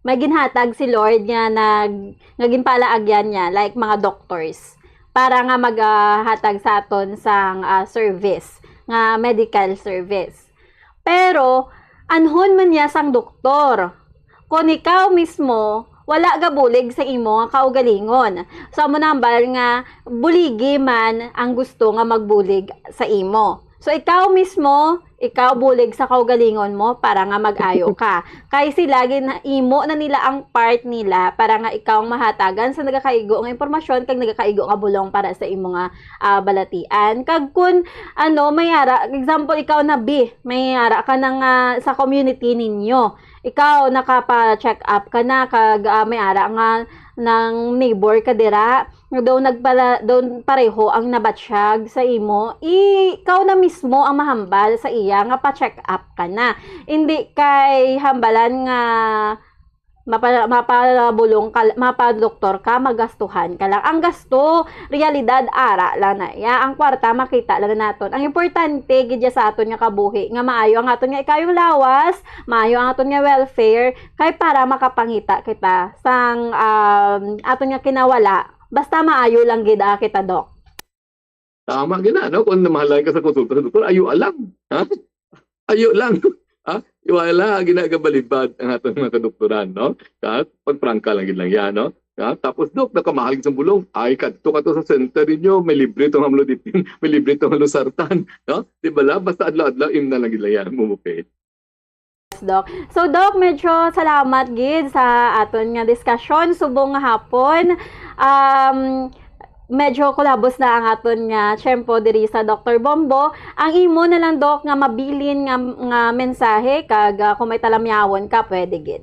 May ginhatag si Lord nga nag-, nga ginpalaagyan niya, like mga doctors, para nga maghatag sa aton sang, ah, service, nga medical service. Pero anhon man niya sang doktor, kon ikaw mismo wala gabulig sa imo nga kaugalingon? So, amo na hambal nga buligi man ang gusto nga magbulig sa imo. So, ikaw mismo, ikaw bulig sa kaugalingon mo para nga mag-ayo ka. Kay sila, gin-, imo na nila ang part nila para nga ikaw ang mahatagan sa nagakaigo nga impormasyon kag nagakaigo nga bulong para sa imo nga, ah, balatian. Kag kun, ano, may ara, example, ikaw na, bi, may ara ka na nga sa community ninyo. Ikaw, nakapa-check up ka na, kag, ah, may ara nga nang neighbor ka dira, nga daw nagpala-, daw pareho ang nabatsyag sa imo, ikaw na mismo ang mahambal sa iya nga pa-check up ka na. Hindi kay hambalan nga mapa-, mapabulong ka, mapadoktor ka, magastuhan ka lang. Ang gasto, realidad, ara lang na iya. Ang kwarta, makita lang na naton. Ang importante, gid ya sa aton nga kabuhi, nga maayo ang aton nga ikayong lawas, maayo ang aton nga welfare, kay para makapangita kita sang, um, aton nga kinawala, basta maayo lang gid, ah, kita, Doc. Tama gina, no? Kung namahalay ka sa konsulta sa doktor, ayo lang. Ha? Ayo lang. Ha? Wala ginagabalibad ang aton mga kadoktoran, no? Ha? Pagprangka lang gid lang yan, no? Ha? Tapos, Dok, nakamahal gid sa bulong. Ay, kadto ka to sa center ninyo, may libre tong amlodipine, may libre tong losartan, no? Di ba la? Basta adlaw-adlaw, im na lang gid lang yan, Mumupit. Doc. So, Doc, medyo salamat gid sa aton nga diskusyon subong nga hapon. Um, medyo kulabos na ang aton nga tiyempo diri sa Doktor Bombo. Ang imo na lang, Doc, nga mabilin nga, nga mensahe kag, ah, kung may talamyawon ka, pwede gid.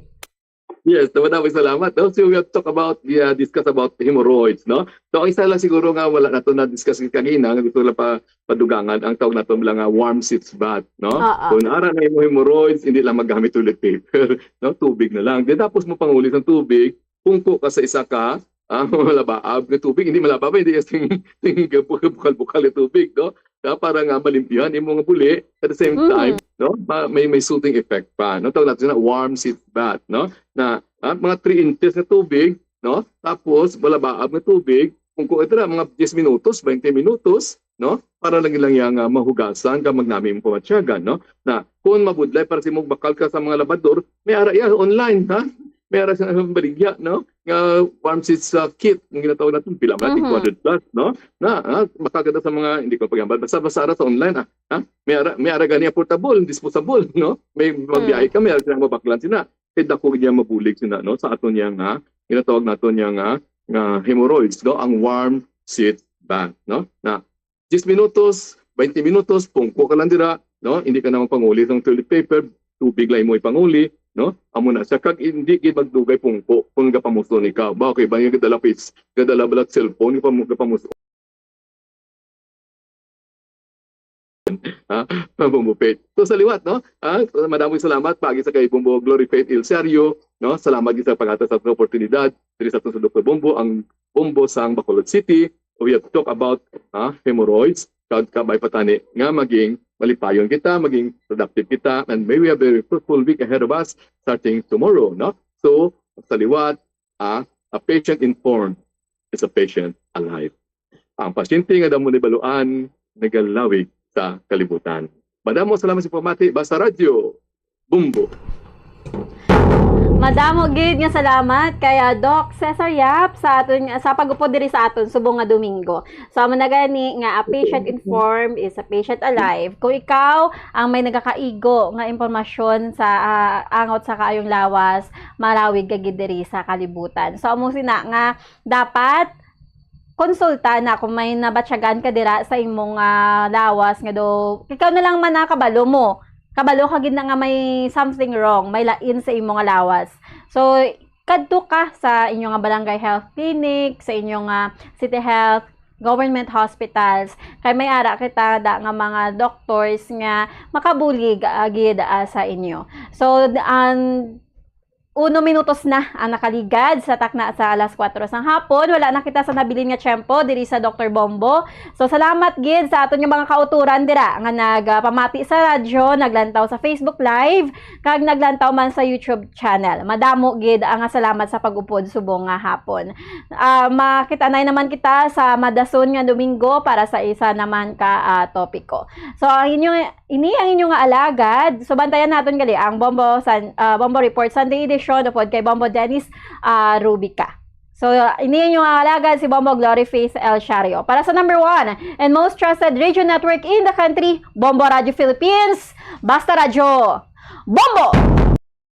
Yes, dapat dapat salamat. No? So we have talk about, we, uh, discuss about hemorrhoids, no? So ang isa lang siguro nga wala nato na-discuss kagina, nga gusto lang pa padugangan, ang tawag nato lang nga warm seat bath, no? Oo. Kung ara na imo hemorrhoids, hindi lang magamit toilet paper, no? Tubig na lang. Di tapos mo panguli sa tubig, pungko ka sa isa ka, ah, malabaab nga tubig, hindi malabaab, hindi sing, sing bukal-bukal nga tubig, no? Kaya para nga malimpyuhan imo nga buli, at the same Mm. time, no? Ma-, may, may soothing effect pa, no? Tawag natin na warm seat bath, no? Na, ah, mga three inches nga tubig, no? Tapos, malabaab nga tubig, kung kuha ito na, mga diyes minutos, baynte minutos, no? Para lang lang yang, ah, mahugasan ka magnami imong pamatyagan, no? Na, kung mabudlay para sa imong bakal ka sa mga labador, may ara iya online, ha? May ara sa baligya, no? Nga warm seats, ah, kit, ang ginatawag natin, pila man natin, Mhm. two hundred plus, no? Na, ah, makaganda sa mga, hindi ko paghambal, basta, basta ara sa online, ah, ha? May ara, may ara gani affordable, disposable, no? May magbiyahe Mm. ka, may ara silang mabaklan sila. Kay dako gid niya mabulig sila, no? Sa aton niya nga, ginatawag naton niya nga, nga hemorrhoids, no? Ang warm seat bath, no? Na diyes minutos, baynte minutos, pungko ka lang dira, no? Hindi ka na magpanguli sang toilet paper, tubig lang imo ipanguli, no? Amo na siya, kag hindi gid magdugay pungko kung gapamuson ikaw. Ba, okay, ba yung gadala pis-, gadala balat cellphone, gapamu-, gapamuson. Ha? Bombo Faith. So, sa liwat, no? Ha? Madamong salamat, pagi sa kay Bombo Glory Faith Ilsario, no? Salamat gid sa paghatag sa oportunidad diri sa aton sa Doktor Bombo, ang Bombo sang Bacolod City. We have talk about, ha, hemorrhoids, kag kabay pa tani nga maging malipayon kita, maging productive kita, and may we have a very fruitful week ahead of us starting tomorrow, no? So, sa liwat, ah, a patient informed is a patient alive. Ang pasyente nga damo ni baluan, nagalawig sa kalibutan. Madamo salamat sa pamati, basta radyo, Bombo. Madamo gid nga salamat kay, ah, Doc Cesar Yap sa aton, sa pag-upod diri sa aton subong nga Domingo. So, amo na gani nga a patient informed is a patient alive. Kung ikaw ang may nagakaigo nga impormasyon sa, ah, angot sa kaayong lawas, malawig ka gid diri sa kalibutan. So, amo sina nga dapat konsulta na kung may nabatyagan ka dira sa imong, ah, lawas nga do, ikaw na lang man na kabalo mo. Kabalo ka gid na nga may something wrong, may lain sa imong lawas. So, kadto ka sa inyo nga barangay health clinic, sa inyo nga city health, government hospitals, kay may ara kita da nga mga doctors nga makabulig, ah, gid, ah, sa inyo. So, ang uno minutos na ang nakaligad sa takna sa alas kuwatro sang hapon. Wala na kita sa nabilin nga tiyempo diri sa Doktor Bombo. So, salamat gid sa aton nga mga kauturan dira nga nagapamati sa radyo, naglantaw sa Facebook Live, kag naglantaw man sa YouTube channel. Madamo gid ang salamat sa pag-upod subong nga hapon. Ah, makit-anay naman kita sa madason nga Domingo para sa isa naman ka, ah, topiko. So, ang inyo Ini ang inyo nga alagad. So, bantayan naton gali ang Bombo San-, ah, Bombo Report Sunday Edition upod kay Bombo Dennis, ah, Rubica. So, ini ang inyo nga alagad si Bombo Glory Faith El Shario. Para sa number one and most trusted radio network in the country, Bombo Radio Philippines. Basta Radyo. Bombo!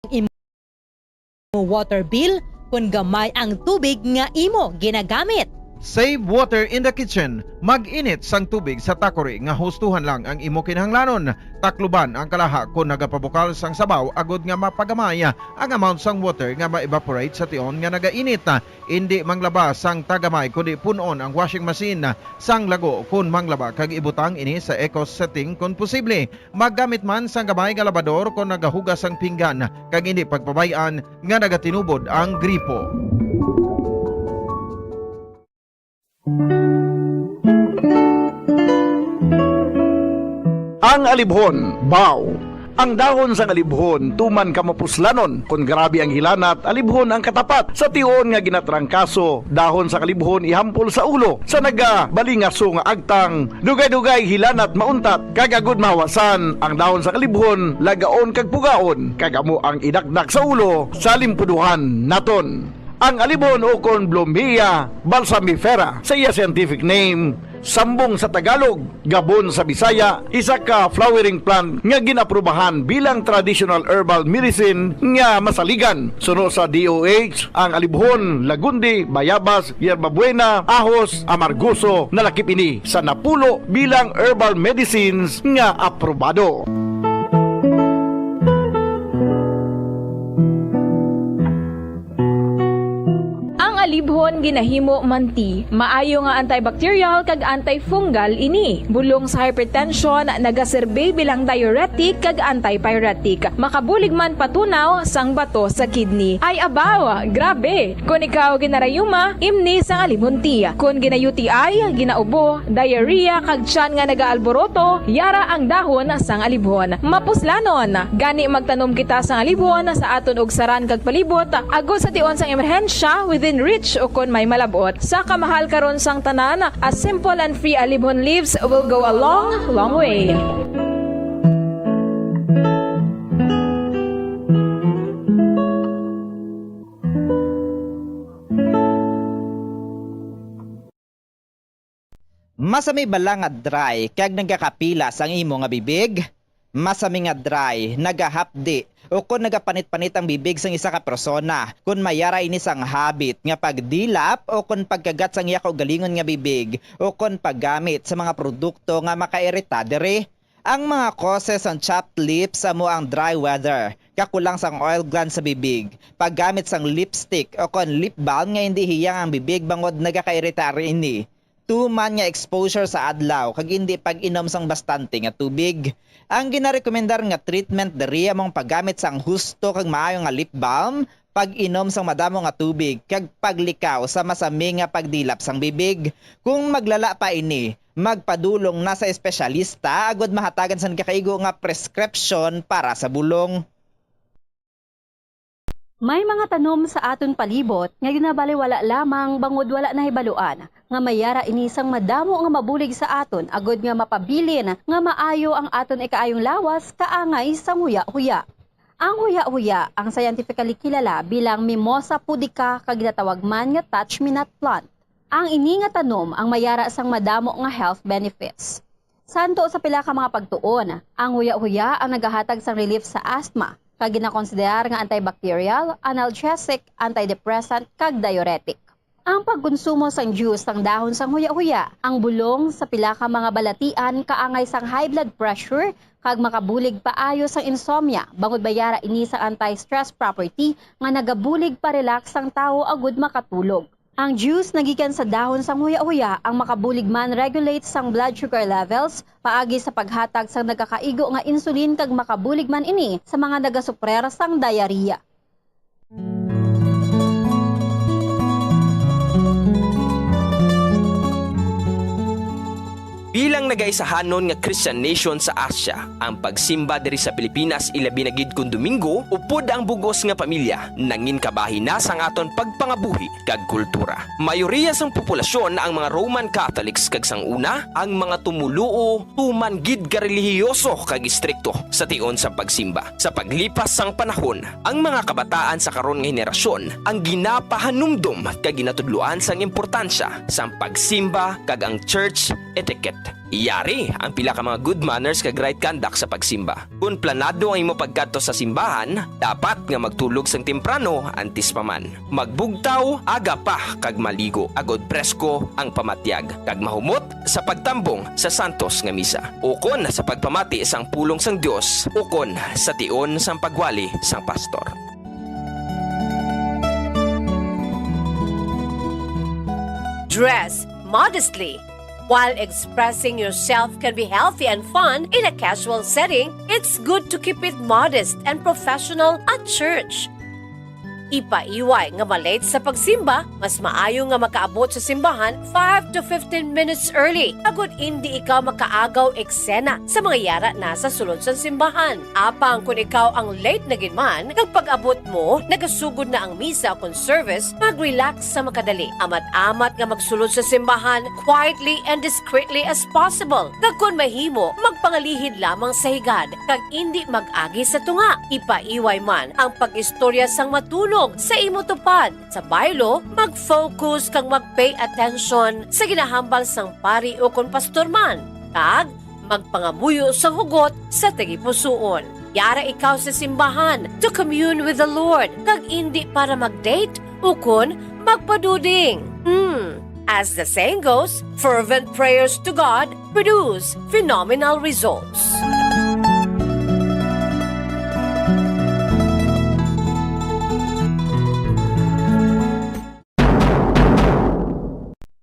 Imo water bill kon gamay ang tubig nga imo ginagamit. Save water in the kitchen. Mag-init sang tubig sa takori nga hustuhan lang ang imo kinahanglanon. Takluban ang kalaha kon nagapabukal sang sabaw agod nga mapagamay ang amount sang water nga ma-evaporate sa tion nga nagainit. Indi manglaba sang tagamay kundi pun-on ang washing machine sang lago kon manglaba kag ibutang ini sa eco setting kon posible. Maggamit man sang gamay nga labador kon nagahugas ang pinggan, kag indi pagpabay-an nga nagatinubod ang gripo. Ang alibhon, baw. Ang dahon sang alibhon tuman ka mapuslanon. Kon grabe ang hilanat, alibhon ang katapat. Sa tion nga ginatrangkaso, dahon sang alibhon ihampol sa ulo. Sa nagabalingaso nga agtang, dugay-dugay hilanat mauntat, kag agud mahawasan ang dahon sang alibhon, lagaon kag pugaon, kag amo ang idakdak sa ulo sa limpuduhan naton. Ang alibhon ukon Blumea balsamifera sa iya scientific name, sambong sa Tagalog, gabon sa Bisaya, isa ka flowering plant nga gin-aprubahan bilang traditional herbal medicine nga masaligan. Suno sa D O H, ang alibhon, lagundi, bayabas, yerbabuena, ahos, amargoso, nalakip ini sa napulo bilang herbal medicines nga aprobado. Ang alibhon ginahimo man ti, maayo nga antibacterial kag antifungal ini. Bulong sa hypertension, nagaserbi bilang diuretic kag antipyretic. Makabulig man patunaw sang bato sa kidney. Ay abaw, grabe! Kon ikaw ginarayuma, imni sang alibhon tea. Kon gina-U T I, ginaubo, diarrhea, kag tiyan nga nagaalboroto, yara ang dahon sang alibhon. Mapuslanon! Gani magtanom kita sang alibhon sa aton ugsaran kag palibot, agod sa tion sang emerhensya, within reach ukon may malab-ot. Sa kamahal karon sang tanan, a simple and free alibhon leaves will go a long, long way. Masami bala nga dry kag nagakapila sang imo nga bibig? Masami nga dry, nagahapdi, ukon nagapanit-panit ang bibig sang isa ka persona, kon may ara ini sang habit nga pagdilap ukon pagkagat sang iya kaugalingon nga bibig, ukon paggamit sa mga produkto nga makairita diri. Ang mga causes sang chapped lips amo ang dry weather, kakulang sang oil glands sa bibig, paggamit sang lipstick ukon lip balm nga indi hiyang ang bibig bangod nagakairita ini. Tuman nga exposure sa adlaw kag indi pag-inom sang bastante nga tubig. Ang ginarekomendar nga treatment diri amo ang paggamit sang husto kag maayo nga lip balm, pag-inom sang madamo nga tubig, kag paglikaw sa masami nga pagdilap sang bibig. Kung maglala pa ini, magpadulong na sa espesyalista agud mahatagan sang nagakaigo nga prescription para sa bulong. May mga tanom sa aton palibot nga ginabaliwala lamang bangod wala nahibaluan nga may ara ini sang madamo nga mabulig sa aton agud nga mapabilin nga maayo ang aton ikaayong lawas kaangay sang huya-huya. Ang huya-huya ang scientifically kilala bilang Mimosa pudica kag ginatawag man nga touch-me-not plant. Ang ini nga tanom ang may ara sang madamo nga health benefits. Santo sa pila ka mga pagtuon, ang huya-huya ang nagahatag sang relief sa asthma, kag ginakonsiderar nga antibacterial, analgesic, antidepressant, kag diuretic. Ang pagkonsumo sang juice sang dahon sang huya-huya, ang bulong sa pila ka mga balatian kaangay sang high blood pressure kag makabulig paayo sang insomnia, bangod may ara ini sang anti-stress property nga nagabulig pa-relax sang tawo agud makatulog. Ang juice nagikan sa dahon sang huya-huya ang makabulig man regulate sang blood sugar levels paagi sa paghatag sang nagakaigo nga insulin kag makabulig man ini sa mga nagasuprer sang diarrhea. Bilang nagaisahanon nga Christian nation sa Asia, ang pagsimba diri sa Pilipinas, ilabi na gid kon Domingo, upod ang bug-os nga pamilya, nangin kabahin na sang aton pagpangabuhi kag kultura. Mayoriya sang populasyon ang mga Roman Catholics, kag sang una, ang mga tumoluo tuman gid ka relihiyoso kag istrikto sa tion sang pagsimba. Sa paglipas sang panahon, ang mga kabataan sa karon nga henerasyon ang ginapahanumdom kag ginatudloan sang importansya sang pagsimba kag ang church etiquette. Yari ang pila ka mga good manners kag right conduct sa pagsimba. Kon planado ang imo pagkadto sa simbahan, dapat nga magtulog sang temprano antes pa man. Magbugtaw aga pa kag maligo, agod presko ang pamatyag, kag mahumot sa pagtambong sa santos nga misa, ukon sa pagpamati sang pulong sang Dios, ukon sa tion sang pagwali sang pastor. Dress modestly. While expressing yourself can be healthy and fun in a casual setting, it's good to keep it modest and professional at church. Ipaiway nga ma-late sa pagsimba, mas maayo nga makaabot sa simbahan five to fifteen minutes early, agod indi ikaw makaagaw eksena sa mga yara na sa sulod sang simbahan. Apang kon ikaw ang late na gid man, kag pag-abot mo, nagasugod na ang misa kon service, mag-relax sa makadali. Amat-amat nga magsulod sa simbahan quietly and discreetly as possible. Kag kon mahimo, magpangalihid lamang sa higad, kag indi mag-agi sa tunga. Ipaiway man ang pag-istorya sang matunog sa imo tupad. Sa baylo, mag-focus kag mag-pay attention sa ginahambal sang pari ukon pastor man, kag magpangamuyo sang hugot sa tagipusoon. Yara ikaw sa simbahan to commune with the Lord, kag indi para mag-date ukon magpaduding. Hmm. As the saying goes, fervent prayers to God produce phenomenal results.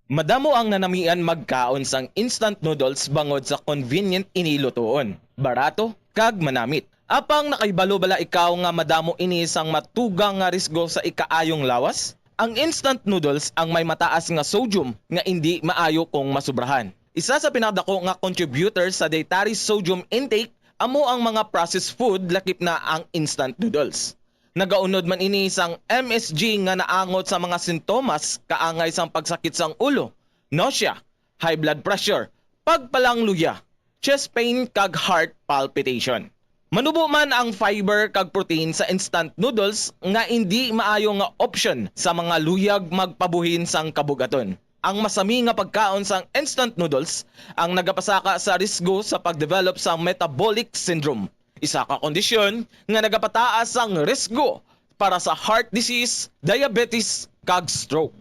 Madamo ang nanamian magkaon sang instant noodles bangod sa convenient ini lutoon, barato, kag manamit. Apang nakahibalo bala ikaw nga madamo ini sang matugang nga risgo sa ikaayong lawas? Ang instant noodles ang may mataas nga sodium nga indi maayo kung masubrahan. Isa sa pinakadako nga contributor sa dietary sodium intake amo ang mga processed food, lakip na ang instant noodles. Nagaunod man ini sang M S G nga naangot sa mga sintomas kaangay sang pagsakit sang ulo, nausea, high blood pressure, pagpalangluya, chest pain, kag heart palpitation. Manubo man ang fiber kag protein sa instant noodles nga indi maayo nga option sa mga luyag magpabuhin sang kabug-aton. Ang masami nga pagkaon sang instant noodles ang nagapasaka sa risgo sa pag-develop sang metabolic syndrome, isa ka kondisyon nga nagapataas sang risgo para sa heart disease, diabetes, kag stroke.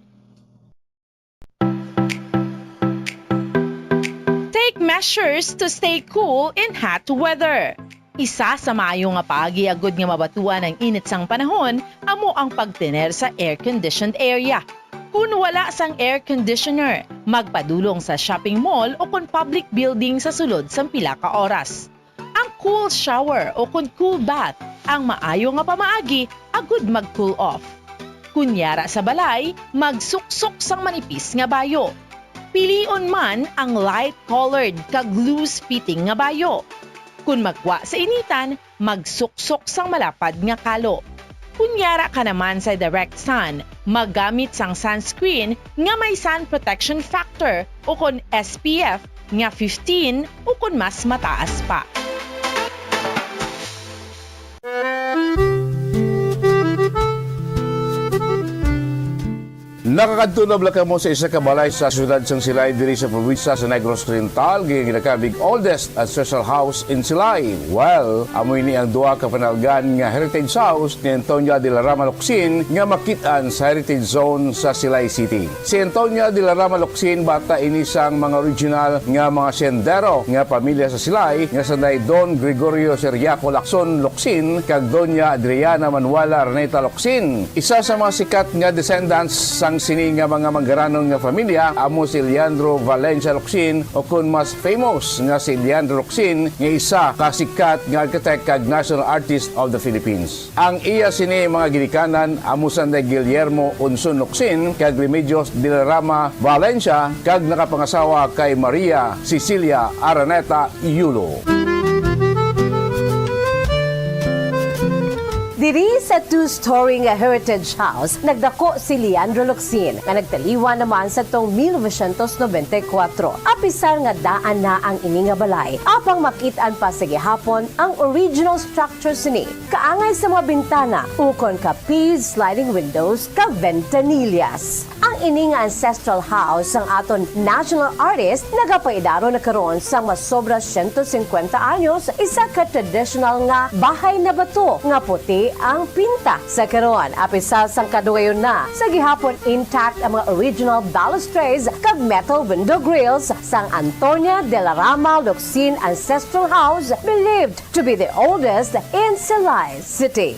Take measures to stay cool in hot weather. Isa sa maayo nga paagi agud nga mabatuan ang init sang panahon amo ang pagtener sa air-conditioned area. Kun wala sang air conditioner, magpadulong sa shopping mall o kon public building sa sulod sang pila ka oras. Ang cool shower o kon cool bath ang maayo nga pamaagi agud mag-cool off. Kun yara sa balay, magsuksok sang manipis nga bayo. Pilion man ang light-colored kag loose-fitting nga bayo. Kun magwa sa initan, magsuksok sang malapad nga kalo. Kun yara ka naman sa direct sun, maggamit sang sunscreen nga may sun protection factor o kon S P F nga fifteen o kon mas mataas pa. Nakakadto na bala kamo sa isa ka balay sa siyudad sang Silay diri sa probinsya sa Negros Oriental, nga ginakabig oldest ancestral house in Silay? Well, amo ini ang duha ka panalgan nga heritage house ni Antonia de la Rama Locsin nga makit-an sa Heritage Zone sa Silay City. Si Antonia de la Rama Locsin, bata ini sang mga original nga mga sendero nga pamilya sa Silay nga sanday Don Gregorio Ciriaco Lacson Locsin kag Doña Adriana Manuela Araneta Locsin. Sin, isa sa mga sikat nga descendants sang Sini nga mga manggaranon nga familia amo si Leandro Valencia Locsin, o kon mas famous nga si Leandro Locsin, nga isa ka sikat nga architect kag National Artist of the Philippines. Ang iya sini mga ginikanan amo sanday Guillermo Unson Locsin kag Remedios de la Rama Valencia, kag nakapangasawa kay Maria Cecilia Araneta Yulo. Diri sa two-story nga Heritage House, nagdako si Leandro Locsin, nga nagtaliwan naman sa tong mil novecientos nobenta y kuwatro. Apisar nga daan na ang ini nga balay, apang makit-an pa sa gihapon ang original structure sini, kaangay sa mga bintana, ukon ka P sliding windows kag ventanillas. Ang ini nga ancestral house sang aton national artist nagapaidaro na karon sang masobra siyento singkwenta anyos, isa ka traditional nga bahay na bato nga puti ang pinta sa karon. Apisar sang kadugayon na, sa gihapon intact ang mga original balustrades kag metal window grills sang Antonia de la Rama Locsin Ancestral House, believed to be the oldest in Silay City.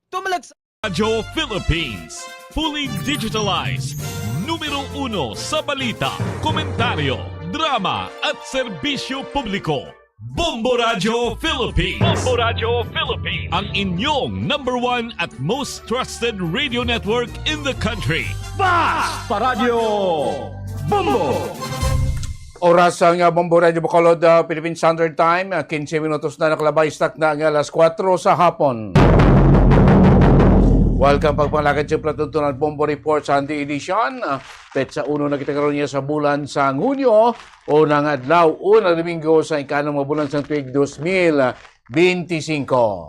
Tumalag sa Radyo Philippines, fully digitalized, numero uno sa balita, komentaryo, drama at serbisyo publiko. Bombo Radyo Philippines. Bombo Radyo Philippines. Ang inyong number one at most trusted radio network in the country. Basta Radyo Bombo! Oras sang, ah, Bombo Radyo Bacolod, ah, Philippine Standard Time, ah, quince minutos na nakalabay sa takna nga alas kuwatro sa hapon. Welcome, pagpangalagad sa palatuntunan Bombo Report Sunday Edition. Ah, petsa uno na kita karon niya sa bulan sang Hunyo, unang adlaw, unang Domingo sa ikanom nga bulan sang tuig dos mil benti singko.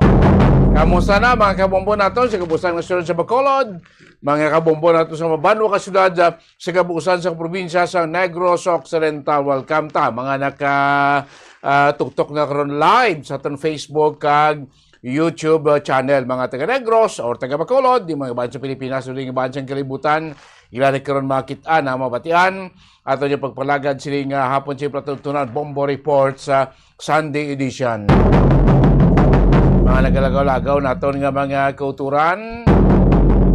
Kamusta na, mga kabombo naton sa kabuusan nga siyudad sa Bacolod, mga kabombo naton sa mabanwa ka siyudad, ah, sa kabuusan sa probinsya sa Negros Occidental? Welcome ta, mga naka, ah, tuktok na karon live sa aton Facebook kag YouTube, ah, channel, mga taga Negros or taga Bacolod, di mga iban sa Pilipinas o di mga iban sa kalibutan. Ila ni karon makit-an, ah, mabatian. Ato niyo pagpalagad sini nga hapon sa palatuntunan Bombo Report sa Sunday edition. Mga nagalagaw-lagaw naton nga mga kauturan,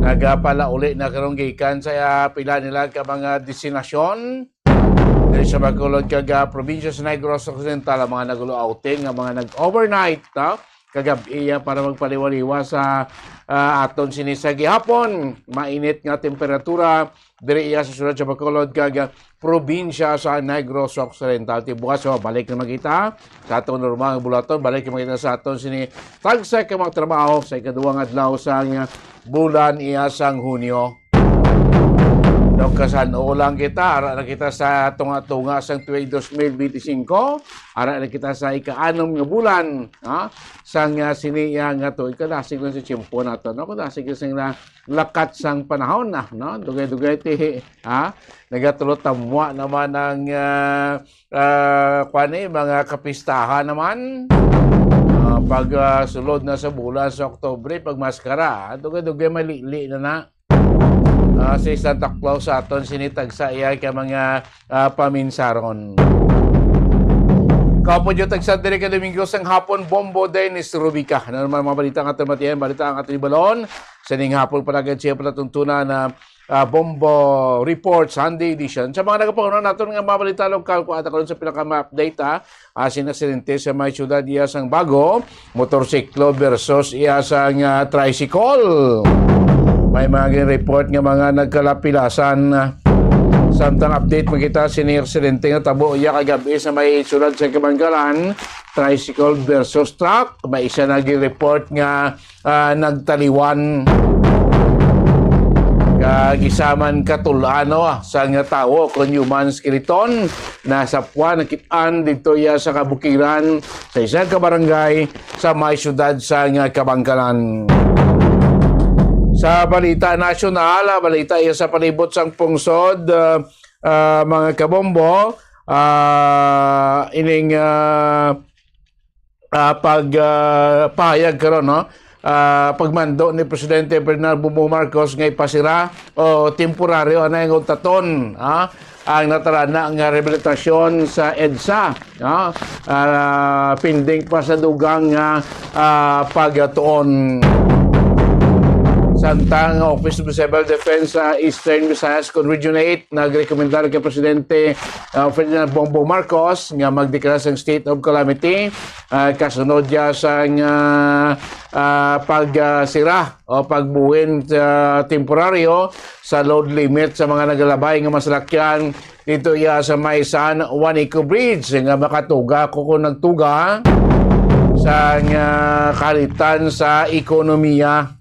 nagapalauli na karon gikan sa, ah, pila nila ka mga destinasyon diri sa Bacolod kag, ah, probinsya sa Negros Occidental, ang mga nag-outing, ang mga nag-overnight, no? Kagab-i, ah, para magpaliwaliwa sa, ah, aton sini sa gihapon. Mainit nga temperatura diri iya sa siyudad sa Bacolod kag, ah, probinsya sa Negros Occidental. Ti bukas, oh, balik na man kita sa aton normal nga buhaton, balik na man kita sa aton sini tagsa ka mga trabaho sa ikaduwang adlaw sang bulan iya sang Hunyo. Daw kasan-o lang kita, ara na kita sa tunga-tunga sang tuig dos mil benti singko, ara na kita sa ikaanom nga bulan, ha? Sang, ah, sini iya nga tuig, kadasig lang sa tiyempo nato, no? Kadasig lang sa lakat sang panahon na, no? Dugay-dugay ti, ha? Nagatulo tamwa naman ang, ah, ah, kuwan, eh, mga kapistahan naman. Ah, pag, ah, sulod na sa bulan sa Oktubre, pag maskara, dugay-dugay malili na na. Ah, si Santa Claus sa aton sini tagsa iya ka mga, ah, paminsaron. Kaupod niyo tagsa diri ka Domingo sang hapon, Bombo Dennis Rubica. Ano naman mga balita nga aton matiyan? Balita ang aton ibalon. Sa ning hapon, palagad siya palatuntunan na, ah, Bombo Report Sunday Edition. Sa mga nagapanguna naton nga mga balita lokal, kuha ta karon sa pinaka-update, ah, ah, sin aksidente sa may siyudad iya sang Bago, motorsiklo versus iya sang, ah, tricycle. May mga gin-report nga mga nagkalapilasan. Samtang update mo kita, sini aksidente nga tabo iya kagabi sa may siyudad sa Kabangalan, tricycle versus truck. May isa na gin-report nga, ah, nagtaliwan. Kag isa man ka tul-ano, ah, sang tawo kon human skeleton, nasapwan, nakit-an didto iya sa kabukiran sa isa ka barangay sa may siyudad sa nga Kabangalan. Sa balita nasyonal, ah, balita iya sa palibot sang pungsod, ah, ah, mga kabombo, ah, ining, ah, ah, pag, ah, pahayag karon, no? ah, pagmando ni Presidente Ferdinand Bongbong Marcos nga ipasira o temporaryo anay nga untaton, ah, ang natarana nga rehabilitasyon sa EDSA, ah, ah, pending pa sa dugang nga, ah, pagtuon. Samtang ang Office of Civil Defense sa Eastern Visayas kon Region eight nagrekomendar kay Presidente, ah, Ferdinand Bongbong Marcos nga magdeklara sang state of calamity, ah, kasunod niya sang, ah, ah, pag, ah, sira o pagbuhin, ah, temporaryo sa load limit sa mga nagalabay nga masalakyan dito iya sa may San Juanico Bridge nga makatuga ko kung nagtuga sa, ah, kalitan sa ekonomiya.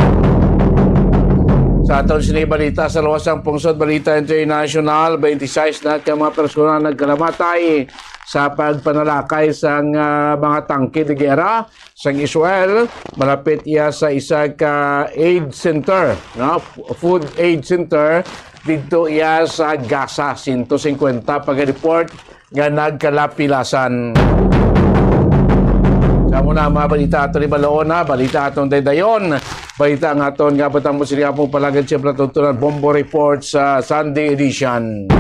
Sa aton sini balita sa luwas sang pungsod, balita international, twenty-six na ka mga persona nagkalamatay sa pagpanalakay sang, ah, mga tangke de gera sang Israel, malapit iya sa isa ka aid center, no? F-, food aid center didto iya sa Gaza. Sento singkwenta pagka-report nga nagkalapilasan. Sa mo na mga balita ato ni Balaona, balita atong daydayon. Balita nga aton nga batang mo sila pong palagad siya pala tuntunan Bombo Report sa Sunday edition.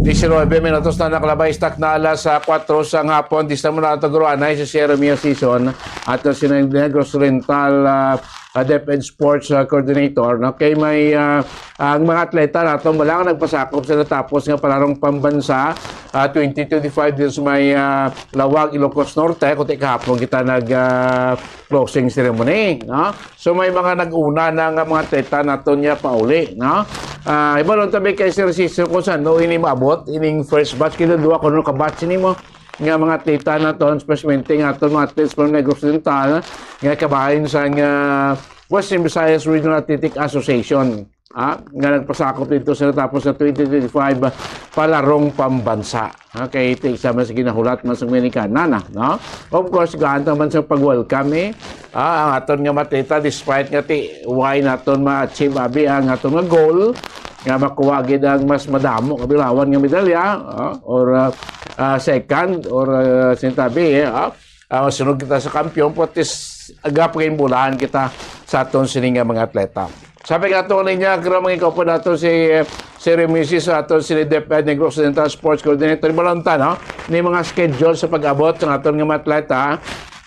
Diecinuebe minutos na nakalabay, stock na alas, ah, kuwatro sa hapon. Di sa muna ito, Guruanay, si Sierra Mia Season at si Negros Oriental, ah, ah, DepEd Sports, ah, Coordinator. No? Kay may, ah, ang mga atleta nato, wala nga nagpasakop sa natapos nga palarong pambansa, ah, twenty twenty-five, dito sa may, ah, Lawag, Ilocos Norte, kundi kahapon kita nag, ah, closing ceremony, no? So, may mga nag-una na nga mga atleta nato niya pauli, no? Ah, ibalon tabi kay Sir Cicero kung saan, no, ini maabot, ining first batch, kaya duwa ko, no, ka-batch ini mo, nga mga atleta nato, especially nga ato mga athletes from Negros Oriental, nga kabahin sa, nga Western Visayas Regional Athletic Association, ah, nga nagpasakop dito sa natapos sa twenty twenty-five palarong pambansa. Okay, ito isa man sa ginahulat man sa Amerikana na, no? Of course, gaan naman sa pag-welcome, eh. Ah, ang aton nga matita, despite nga ti, why naton ma-achieve, abi, ang aton nga goal, nga makuha gid ang mas madamo nga bilawan nga medalya, ah, or, ah, ah, second, or, ah, sintabi, eh, ah, ah, masunod kita sa kampiyon, pati s-, aga pagkaimbulahan kita sa aton sini nga mga atleta. Sabi nga ato niya, kaya mga ikaw po nato si, si Remisis, ato si DepEd Negros Oriental Sports Coordinator, Balonta, no? Ni mga schedule sa pag-abot sa aton nga mga atleta,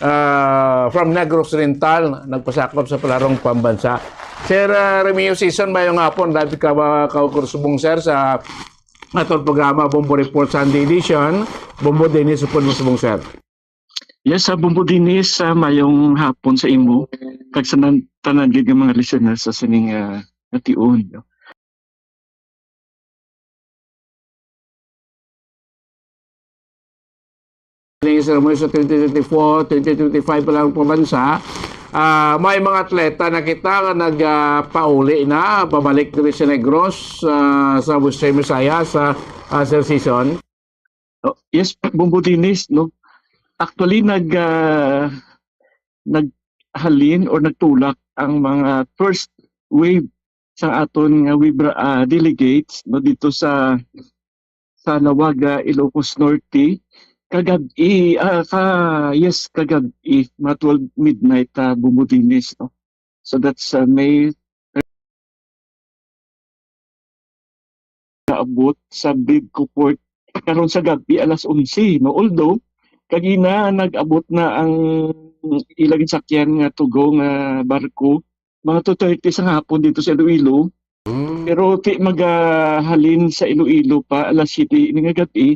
ah, from Negros Oriental, nagpasakop sa palarong pambansa. Sir, ah, Remio Season, mayong hapon, live ka ba, ka, Kursubong, sir, sa aton programa, Bombo Report Sunday Edition. Bombo Dennis, upod mo, Subong, sir. Yes, sa Bumbo Dinis, ah, mayong hapon sa imo, kag sa nan-, tanan gid nga mga listeners sa sining, ah, nation, no? Ning sermon sa twenty twenty-four, twenty twenty-five pa lang pambansa, ah, may mga atleta na kita nga nag, ah, pauli na, pabalik diri sa Negros, ah, sa Western Visayas, sa, ah, Sir Season. Oh, yes, Bumbo Dinis, no? Actually, nag, ah, naghalin or nagtulak ang mga first wave sa aton nga Wibra, ah, delegates, no, dito sa, sa Lawaga, Ilocos Norte, kagab-i, ah, ka, yes, kagab-i, mga twelve midnight, ah, Bumbo Dinis, no? So that's, uh, May naabot sa Bidco Port karon sa gab-i alas onse, no? Although, kagina nag-abot na ang ilang sakyan nga tugo nga barko, mga two thirty sa hapon dito sa Iloilo. Mm. Pero ti magahalin sa Iloilo pa alas siyete ini nga gab-i,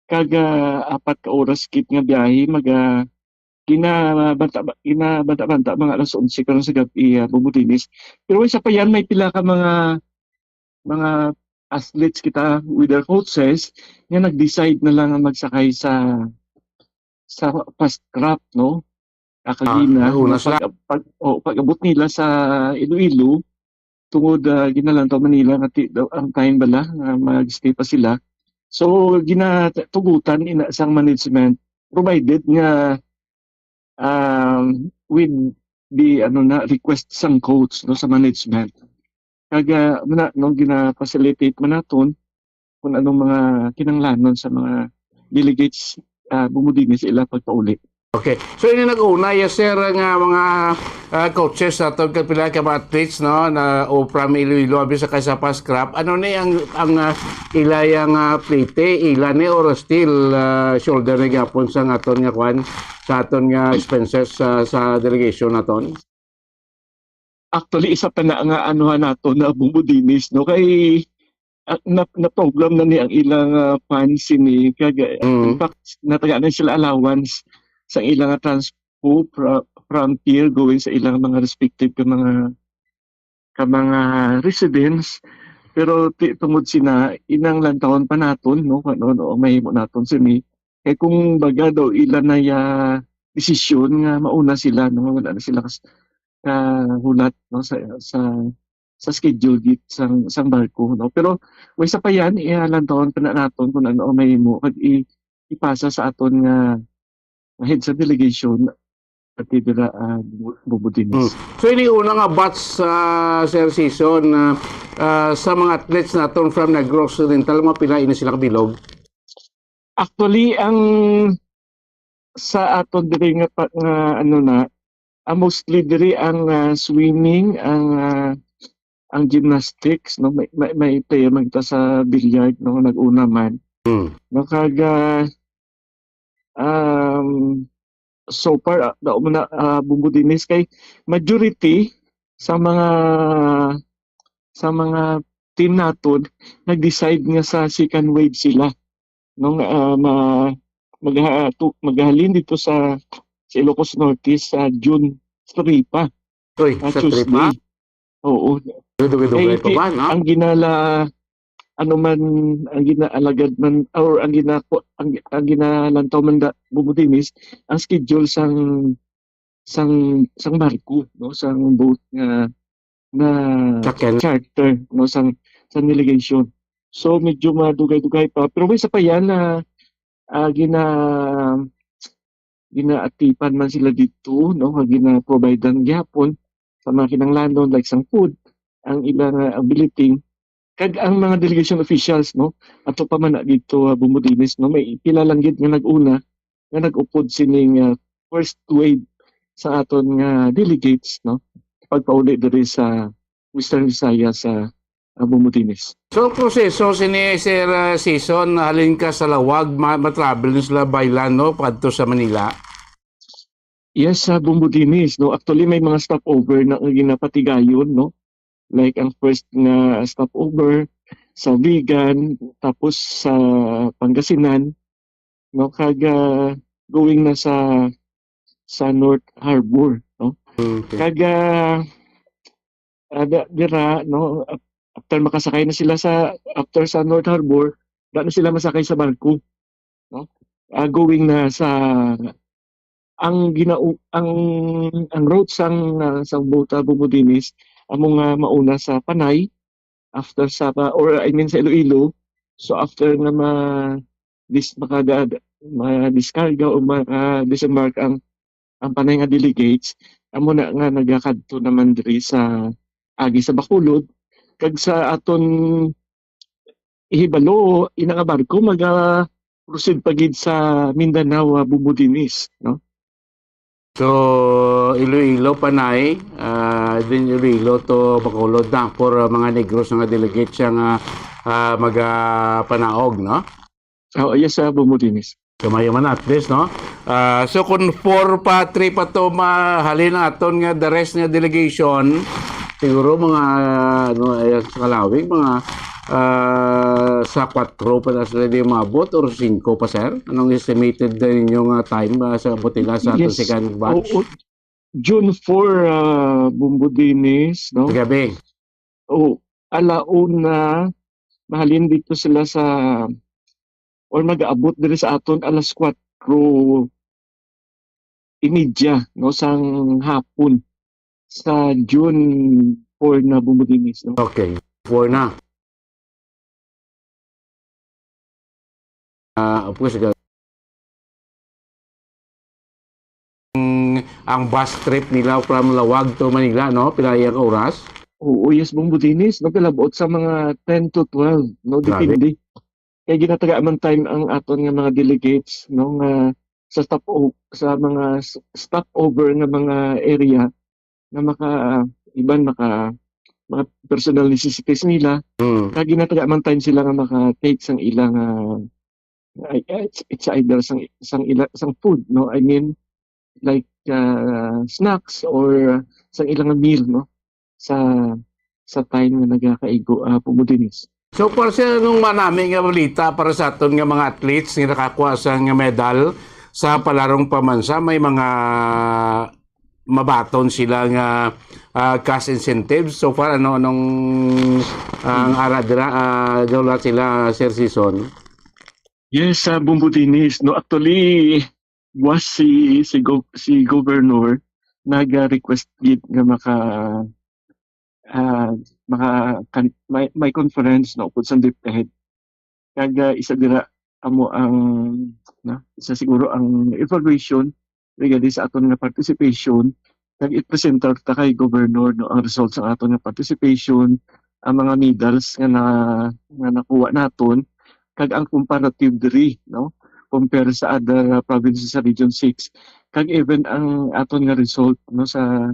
kag, ah, apat ka oras gid nga biyahe, maga-, ginabanta-, ginabanta-banta mga alas onse karon sa gab-i, ah, Bumbo Dinis. Pero isa pa yan, may pila ka mga, mga athletes kita with their coaches nga nag-decide na lang nga magsakay sa, sa fast craft, no? Ah, Ah, kagina, nauna nga sila. pag, pag, oh, pag-abot nila sa Iloilo, tungod, ah, ginalantaw Manila nga ti-, daw ang time bala nga mag-stay pa sila. So, ginatugutan ina sang management, provided nga, um, with the, ano na, request sang coach, no, sa management. Kag, ah, muna, no, gina-facilitate man naton kung anong mga kinahanglanon sa mga delegates, ah, Bumbo Dinis sa ila pagpauli. Okay. So, ini nag-una, yes, sir, nga mga, ah, coaches sa aton, kag pila ka mga athletes, no, na, o from Iloilo, abi sa kay sa Fast Craft. Ano ni ang, ang, ah, ila yang, ah, plete, ila ni or still, ah, shoulder ni gyapon sa aton nga kwan, sa aton nga expenses sa, sa delegation naton? Actually, isa pa na nga anuhan nato na bumbudinis, no? Kay, ah, na, na-program na ni ang ilang, ah, fans sini. Kag, ah, in Mm. fact, natagaan na sila allowance sa ilang transpo fra-, from pier going sa ilang mga respective ka mga, ka mga residence. Pero ti-, tungod sina, inang lantawon pa naton, no? Kung ano, ano ang mahimo naton sini. Kay kung baga daw ila na ya desisyon nga mauna sila, no? Wala na sila kas-, kahulat, no? Sa, sa, sa schedule gid sang, sang barko, no? Pero may sa pa yan, ihalantawon pa na naton kung ano ang mahimo. Kag i-, ipasa sa aton nga, nga head sa delegation, pati dira, ah, Bu-, Bumbudinis. Mm. So, ini una nga batch, ah, Sir Season, ah, ah, sa mga athletes naton from Negros Oriental, mga pila ini sila kabilog? Actually, ang sa aton diri nga pa, nga ano na, ah, mostly diri ang, ah, swimming, ang, ah, ang gymnastics, no? May, may, may player man kita sa billiard, no? Nag-una man. Mm. No, kag, ah, um, so far, ah, dao mo na, ah, Bumbudinis kay majority sa mga, sa mga team naton nag-decide nga sa second wave sila. No, nga, ah, ma-, magha-, tu-, maghalin dito sa, sa Ilocos Norte sa June three pa, Uy, ah, sa three pa? Tuesday. Oo. Dugay-dugay Kay pa ti-, ba, no? ang ginala-, ano man, ang ginaalagad man, or ang ginako-, ang, ang ginalantaw man da, Bumbudinis, ang schedule sang, sang, sang barko, no, sang boat nga, nga Sakyan. charter, no, sang, sang delegation. So, medyo madugay-dugay pa. Pero may isa pa yan na, ah, gina-, ginaatipan man sila dito, no, nga gina-providean gihapon sa mga kinahanglanon, like sang food, ang ilang, ah, ang billeting. Kag ang mga delegation officials, no, ato pa man na dito, ah, Bumbudinis, no, may pila lang gid nga nag-una nga nag-upod sining, ah, first wave sa aton nga delegates, no, pagpauli diri sa Western Visayas sa, ah, Bumbudinis. So, ang proseso sini, Sir, ah, Season, halin ka sa Laoag, ma-, ma-travel na sila by land, no, padto sa Manila? Yes, sa Bumbudinis, no? Actually, may mga stopover na nga ginapatigayon, no? Like ang first nga stopover sa Vigan, tapos sa Pangasinan, no? Kag, ah, going na sa, sa North Harbor, no? Okay. Kag, ah, ah, da-, dira, no, ap-, after makasakay na sila sa, after sa North Harbor, da na sila masakay sa barko, no? Ah, going na sa, ang ginau-, ang, ang route sang, ah, sang Bota Bumbudinis, amo nga mauna sa Panay, after sa, pa-, or I mean sa Iloilo. So, after nga ma-, dis-, makada-, ma-diskarga o ma-disembark ang, ang Panay nga delegates, amo na nga nagakadto naman diri sa agi sa Bacolod, kag sa aton ihibalo, ina nga barko maga-proceed pa gid sa Mindanao, ah, Bumbudinis, no? So, Iloilo, Panay, ah, then Iloilo to Bacolod na for, ah, mga Negros nga delegates siya nga, ah, magapanaog, no? Oh, yes, ah, Bumbudinis. Kamayo man at least, no? Ah, so, kung four pa, three pa to mahalin aton nga the rest nga delegation, siguro mga, ano, ay, sa Kalawig, mga, ah, sa kwatro pa na sila di umabot or singko pa, sir? Anong estimated na ninyo nga time, ah, sa butila sa aton Yes. second batch? Oo. June four, ah, Bumbudinis, no? Gabi. Oh, alauna, mahalin dito sila sa, or mag-aabot diri sa aton alas kwatro y media, no, sang hapon sa June four na Bumbudinis, no? Okay, four na. Ah, of course, ga-, ang, ang bus trip nila from Laoag to Manila, no? Pila iya ka oras? Oo, yes, Bumbudinis, no? Kalabot sa mga ten to twelve, no? Grabe. Depende. Kay ginatagaan man time ang aton nga mga delegates, no? Nga sa stop o-, sa mga s-, stopover nga mga area nga maka, iban maka, mga personal necessities nila. Mm. Kag ginatagaan man time sila nga maka-take sang ilang, ah, ay, ay, it's, it's either sang, sang ila, sang food, no? I mean, like, ah, snacks or sang ilang meal, no? Sa, sa time nga nagakaigo, ah, Bumbo Denise. So, para sa anong manami nga balita para sa aton nga mga athletes nga nakakuha sa nga medal sa palarong pamansa, may mga mabaton sila nga, ah, cash incentives. So far, ano, anong, ah, ang ara dira, ah, wala sila, Sir Season? Yes, sa Bumbo Denise, no, actually, was si, si, gov-, si Governor nag-request gid nga maka, ah, maka, kan-, may, may conference, no, upod sa DepEd. Kag, ah, isa dira amo ang, na, isa siguro ang evaluation regarding sa aton nga participation. Kag i-present ta kay Governor, no, ang results sa aton nga participation, ang mga medals nga na, nga nakuha naton, kag ang comparative diri, no, compare sa other, ah, provinces sa Region Six, kag even ang aton nga result, no, sa,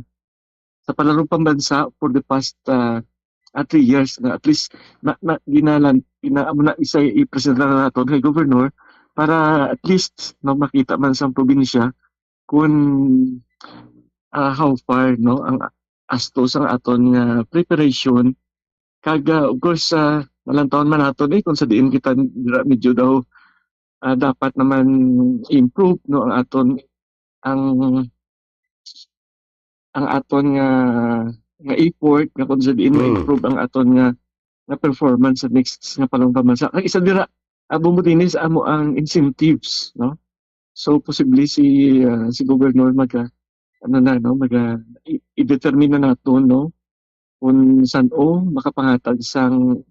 sa palarong pambansa for the past, ah, ah, three years, na at least na, na ginalan, gina-, amo na isa ipresenta na naton kay Governor para at least, no, makita man sang probinsya kung, ah, how far, no, ang astos ang aton nga preparation. Kag, ah, of course, ah, malantawon man naton, eh, kung sa diin kita dira medyo daw, ah, dapat naman improve, no, ang aton, ang, ang aton nga, nga effort, nga kung sa diin Mm. ma-improve ang aton nga, nga performance sa next nga palarong pambansa. Ang isa dira, ah, Bumbo Denise, amo ang incentives, no? So, posible si, ah, si Governor maga, ano na, no, maga, i-, i-determine na naton, no, kung san-o makapangatag sang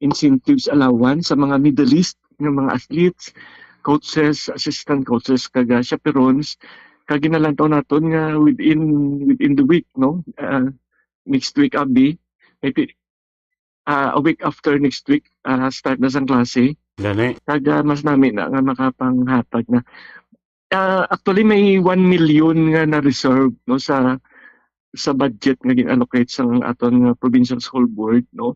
incentives allowance sa mga medalist nga mga athletes, coaches, assistant coaches, kag, ah, chaperones. Kag ginalantaw naton nga within, within the week, no, ah, next week, abi, maybe, ah, a week after next week, ah, start na sang klase. Gani. Kag, ah, mas nami na nga makapanghatag na. Ah, actually, may one million nga na-reserve, no, sa, sa budget nga gin-allocate sang aton nga provincial school board, no.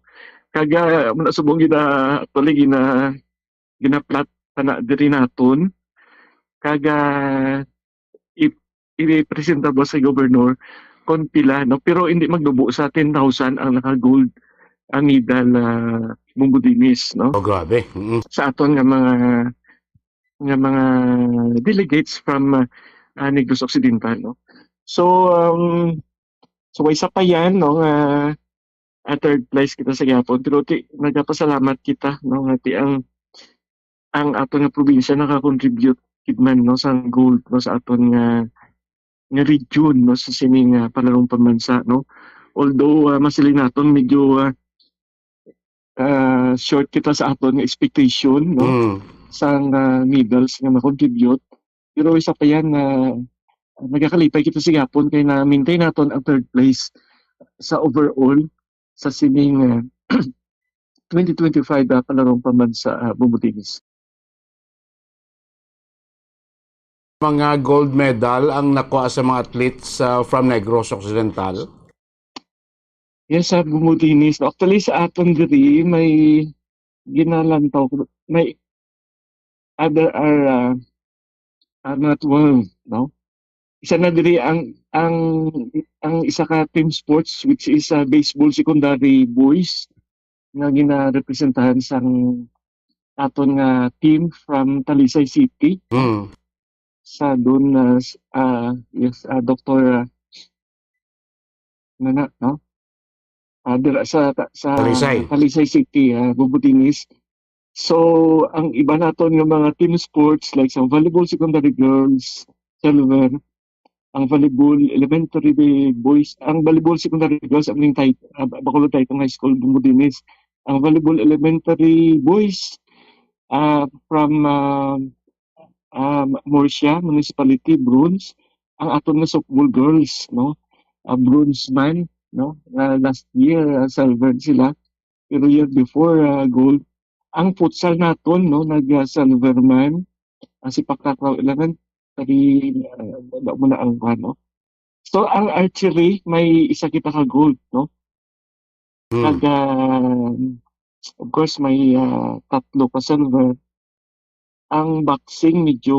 Kag, ah, amo na subong gina-, actually, gina-, gina-plot pa na diri naton. Kag, ah, i-, i-presentable sa governor kon pila, no? Pero hindi magnubo sa ten thousand ang naka-gold, ah, medal, ah, Bumbo Denise, no? Oh, grabe. Mm. Sa aton nga mga, nga mga delegates from, ah, ah, Negros Occidental, no? So, um, so, way sa pa yan, no, nga, ah, third place kita sa gihapon. Pero ti-, nagapasalamat kita, no, nga ti ang, ang aton nga probinsya naka-contribute gid man, no, sa gold, no, sa aton nga, nga region, no, sa sini nga palarong pambansa, no. Although, ah, masiling naton medyo, ah, ah, short kita sa aton nga expectation, no, Mm. sang, ah, medals nga ma-contribute. Pero isa pa yan na nagakalipay kita sa gihapon kay na-maintain naton ang third place sa overall sa sining, ah, twenty twenty-five, ah, palarong pambansa, ah, Bumbo Denise. Mga gold medal ang nakuha sa mga athletes, ah, from Negros Occidental? Yes, sa Bumbo Denise. Actually, sa aton diri, may ginalantaw ko, may, ah, there are, ah, ah, mga twelve, no? Isa na diri ang, ang, ang isa ka team sports, which is, ah, baseball secondary boys nga ginarepresentan sang aton nga team from Talisay City. Mm. Sa dun, ah, s-, ah, yes, ah, Doktor, ah, ano na, no? Ah, dira sa, sa Talisay. Talisay City, ah, Bumbo Denise. So, ang iba naton nga mga team sports, like sa volleyball secondary girls, silver, ang volleyball elementary boys, ang volleyball secondary girls, ang ning tit-, ah, Bacolod Taytong High School, Bumbo Denise. Ang volleyball elementary boys, ah, from, ah, ah, Murcia Municipality, bronze. Ang aton nga softball girls, no? Ah, bronze man, no? Ah, last year, ah, silver sila. Pero year before, ah, gold. Ang futsal naton, no, nag, ah, silver man. Ang Sepak Takraw eleven, Kadi, ah, wala mo na ang kuwan, no? So, ang archery, may isa kita ka gold, no? Hmm. Kag, ah, of course, may ah, tatlo ka silver. Ang boxing, medyo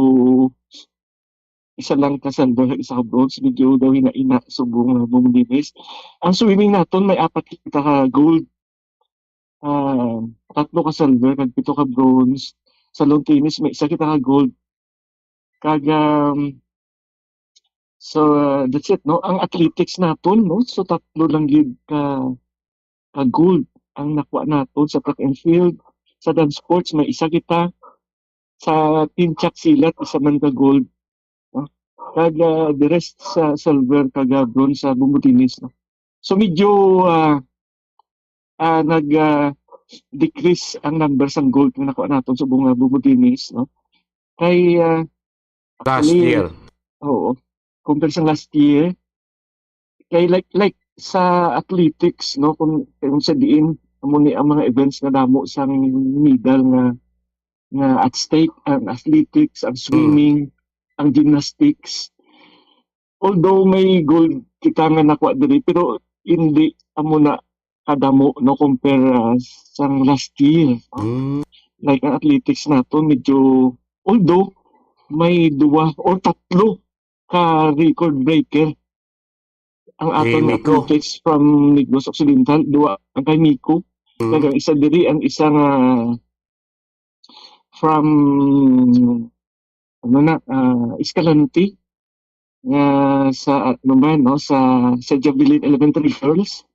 isa lang ka silver, isa ka bronze, medyo daw hinaina subong uh, Bumudines. Ang swimming naton may apat kita ka gold, ah, tatlo ka silver, kag pito ka bronze. Sa lawn tennis, may isa kita ka gold. Kag, um, so, uh, that's it, no? Ang athletics naton, no? So, tatlo lang gid ka, ka gold ang nakuha naton sa track and field. Sa dance sports, may isa kita. Sa team track silat, isa man ka gold. No? Kag, uh, the rest sa silver, kag uh, bronze sa bumbu tennis, no? So, medyo, uh, uh, nag, uh, decrease ang number sang gold nga nakuha naton sa bunga bumbu tennis, no? Kay, uh, Last actually, year. Oo. Compare sa last year, kay like, like sa athletics, no, kung, kung sa diin, amo ni ang mga events nga damo sang medal nga, nga at stake, ang athletics, ang swimming, ang gymnastics. Although may gold kita nga nakuha diri, pero hindi amo na kadamo, no, compare, ah, sang last year, no? Mm. Like ang athletics naton, medyo, although may duwa or tatlo ka record breaker ang Kay aton nga Miko. athletics from Negros Occidental, duwa ang kay Miko. Mm. Kag ang isa diri, ang isa nga from, ano na, ah, Escalante, nga sa, ano man, no, sa, sa Javelin Elementary Girls,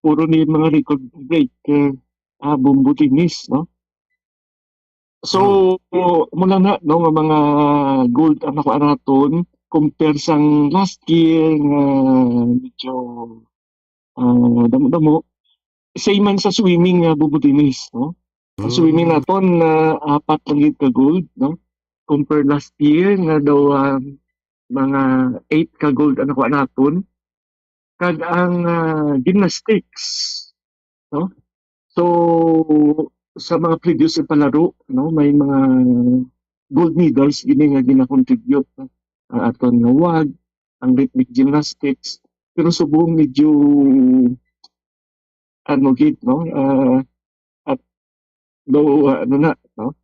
puro ni mga record breaker, ah, bumbu tennis, no? So, muna na, no, nga mga gold ang nakuha naton, compare sang last year nga medyo, ah, damo-damo. Same man sa swimming nga bumbu tennis, no? Ang swimming naton na apat lang gid ka gold, no? Compare last year nga daw, ah, mga eight ka gold ang nakuha naton. Kag ang, ah, gymnastics, no? So, sa mga previous nga palaro, no, may mga gold medals gini nga gina-contribute, no? Ang aton nga wag, ang rhythmic gymnastics, pero subong medyo, ano gid, no? Ah, at daw, ah, ano na, no?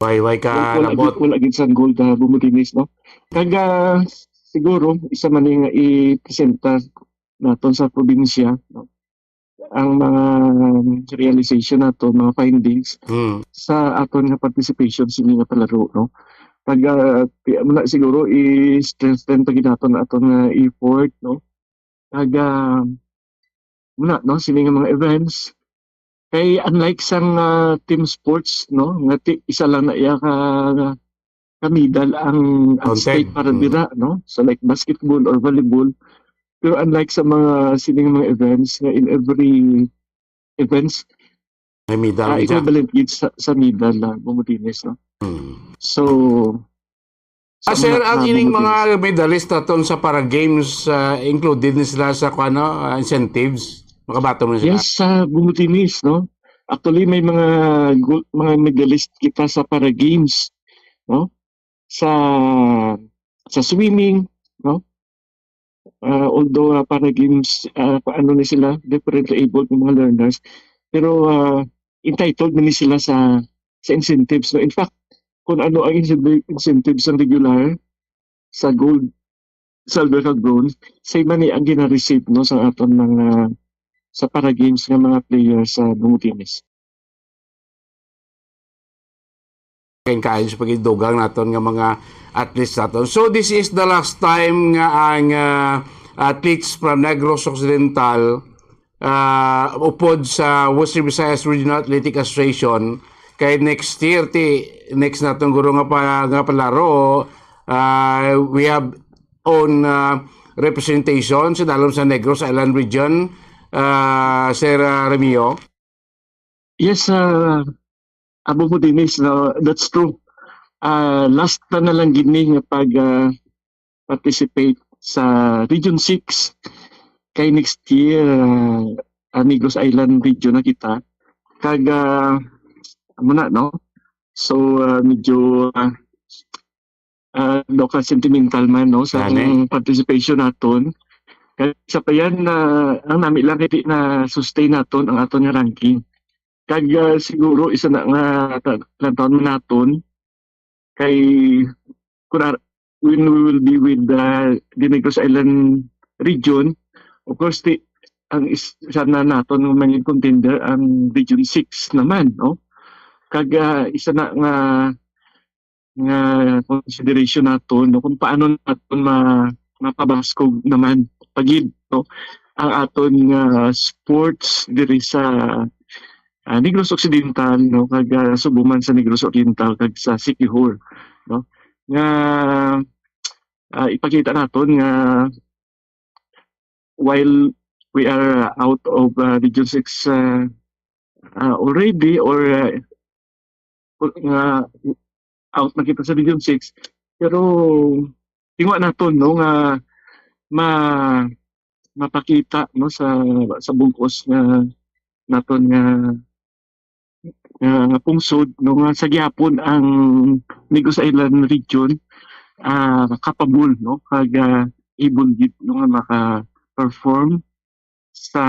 Way, way ka Wala labot. gid, wala gid sang gold na bumutinis, no? Kag, ah, siguro, isa man ni nga i-presenta naton sa probinsya, no? Ang mga realization nato, mga findings Hmm. sa aton nga participation sa mga palaro, no? Pag, ah, ti-, muna siguro i-strengthen pa gid naton aton nga effort, no? Kag, ah, muna, no, sini nga mga events. Kay unlike sang, ah, team sports, no, nga ti-, isa lang na iya ka, ka medal ang at Counted. stake para Mm. dira, no? So like basketball or volleyball. Pero unlike sa mga sining mga events nga in every events, May medal ah, gid siya. Equivalent gid sa, sa medal na bumutinis, no? Hmm. So, Ah, sa sir, mga, ang mga ining mga bumutinis. Medalist naton sa para games, ah, included ni sila sa kuan, no, ah, incentives? Makabati man sila? Yes, sa bumutinis, no? Actually, may mga gold, mga medalist kita sa para games, no? Sa, sa swimming, no? Ah, although, ah, para games, ah, paano ni sila, differently abled nga mga learners, pero, ah, entitled man ni sila sa, sa incentives, no? In fact, kung ano ang incentive, incentives ng regular sa gold, silver, kag bronze, same man ni ang gina-receive, no, sa aton mga, sa para games nga mga players sa bumutinis. Kay kaayo sa pagdugang naton nga mga athletes naton. So, this is the last time nga ang, ah, athletes from Negros Occidental, ah, upod sa Western Visayas Regional Athletic Association, kay next year, ti, next naton guro nga pa, nga palaro, ah, we have own, ah, representation sa dalom sa Negros Island Region, ah, Sir, ah, Remio. Yes, ah, Abo mo, Dennis, no, that's true. Ah, last na, na lang gini nga pag, ah, participate sa Region six. Kay next year, ah, Negros Island region na kita. Kag, ah, amo na, no? So, ah, medyo, ah, ah, daw ka sentimental man, no, sa Gani. Ang participation naton. Kag sa pa yan na ang nami lang kay di na sustain naton ang aton nga ranking. Kag, ah, siguro isa na nga ta-, lantawon man naton kay kun ar-, when we will be with the, the Negros Island region, of course, di, ang is-, isa na naton nga mga contender ang Region six naman, no? Kag, ah, isa na nga nga consideration naton, no, kung paano naton ma-, mapabaskog naman pagid, no, ang aton nga sports diri sa, ah, Negros Occidental, no, kag, ah, subong man sa Negros Oriental kag sa Siquijor, no, nga, ah, ipakita naton nga while we are out of, uh, Region six, uh, uh, already, or, uh, nga out na kita sa Region six, pero tingwa naton, no, nga ma-, mapakita, no, sa, sa bug-os nga naton nga nga, nga pungsod, no, nga sa gihapon ang Negros Island region, ah, capable, no, kag, ah, able gid, no, nga maka-perform sa,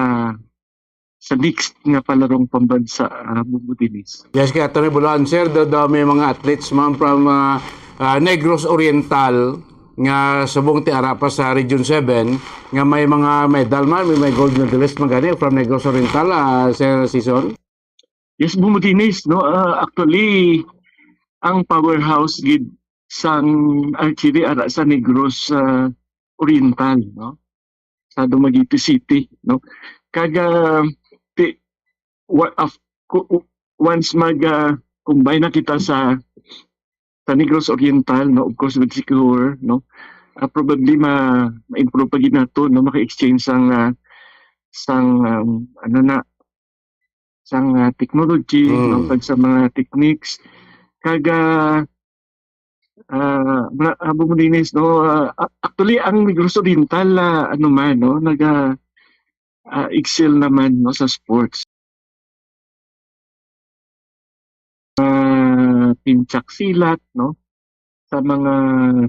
sa next nga palarong pambansa, ah, Bubudinis. Yes, kay Attorney Bulawan, sir, daw, daw may mga athletes man from, ah, ah, Negros Oriental nga subong ti ara pa sa Region seven nga may mga medal man, may, may gold medalist man gani from Negros Oriental, ah, Sir Sison? Yes, Bumutinis, no? Ah, actually, ang powerhouse gid sang archery ara sa Negros, ah, Oriental, no? Sa Dumaguete City, no? Kag, ah, ti-, wa-, af-, ku-, u-, once mag, ah, combine na kita sa, sa Negros Oriental, no? Of course, with Siquijor, no? Ah, probably ma-, ma-improve pa gid nato, no? Maka-exchange sang, ah, sang, um, ano na, sang, ah, technology, Mm. no, kag sa mga techniques. Kag, ah, ah, mura-, ah, Bumodinis, no, ah, a-, actually, ang Negros Oriental, ah, ano man, no, naga, ah, excel naman, no, sa sports. Ah, timchak silat, no, sa mga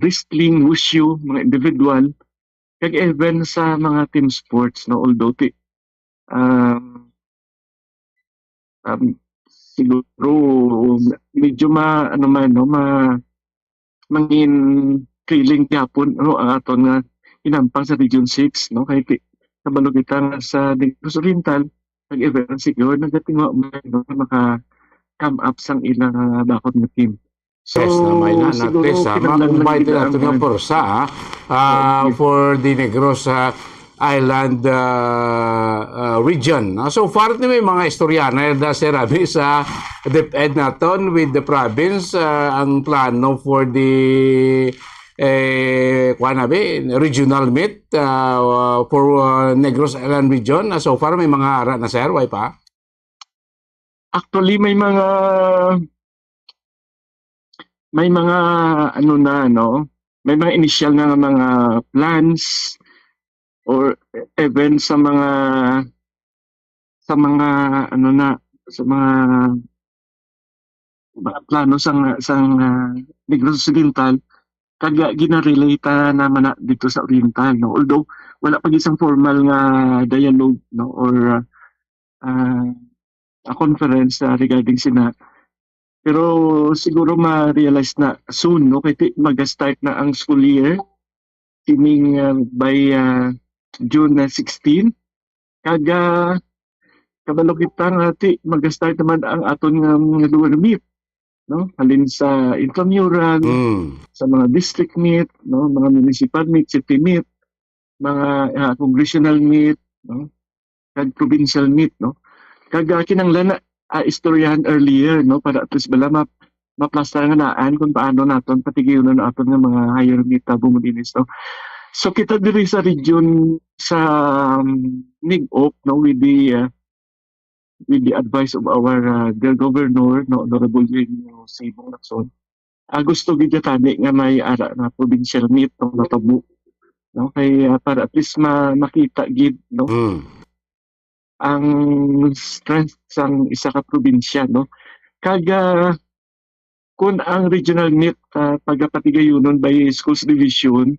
wrestling, wushu, mga individual, kag even sa mga team sports, no, although ti-, um, um, siguro medyo ma-, ano man, no, ma-, mangin feeling gyapon, no, ang aton nga hinampang sa Region six, no, kay ti-, kabalo kita nga sa Negros Oriental, nag-event siguro, nagatingwa man, no, maka-come up sang ilang, ah, bakod nga team. So, Yes, na may na, na, siguro, Tess, ah, kinahanglan lang ma-invite gid nato ang nga mga pwersa, ah, ah, Okay. for the Negros, ah, Island, ah, ah, region. Ah, so far, ni may mga istorya na, na, Sir Abi, sa DepEd naton with the province, ah, ang plano for the, eh, kuwan na, bi, regional meet, ah, for, ah, Negros Island region. Ah, so far, may mga ara na, sir, way pa? Actually, may mga, may mga, ano na, no? May mga initial na nga mga plans or even sa mga, sa mga, ano na, sa mga, mga plano sang, sang, ah, Negros Occidental, kag, ah, ginarelate naman na dito sa Oriental, no? Although, wala pa gid sang formal nga dialogue, no? Or, ah, ah, a conference, ah, regarding sina. Pero siguro ma-realize na soon, no? Kay ti-, mag-start na ang school year, sining, ah, by, ah, June na sixteen. Kag, ah, kabalo kita nga ti-, mag-start naman ang aton nga mga dual meet, no? Halin sa intramural, Mm. sa mga district meet, no? Mga municipal meet, city meet, mga, ah, congressional meet, no? Kag provincial meet, no? Kag, ah, kinahanglan na, ah, istoryahan earlier, no? Para at least bala ma-, maplastar nga naan kung paano naton patigayunon ang aton nga mga higher meet, ah, Bumodinis, no? So, kita diri sa region, sa, um, Negros, no, with the, ah, with the advice of our, ah, dear Governor, no, Honorable Eugenio Sibong Lacson, ah, gusto gid niya tani nga may ara nga provincial meet nga matabo, no? Kay, ah, para at least ma-, makita gid, no, Mm. ang strength sang isa ka probinsya, no? Kag, ah, Kung ang regional meet, ah, pagapatigayunon by schools division,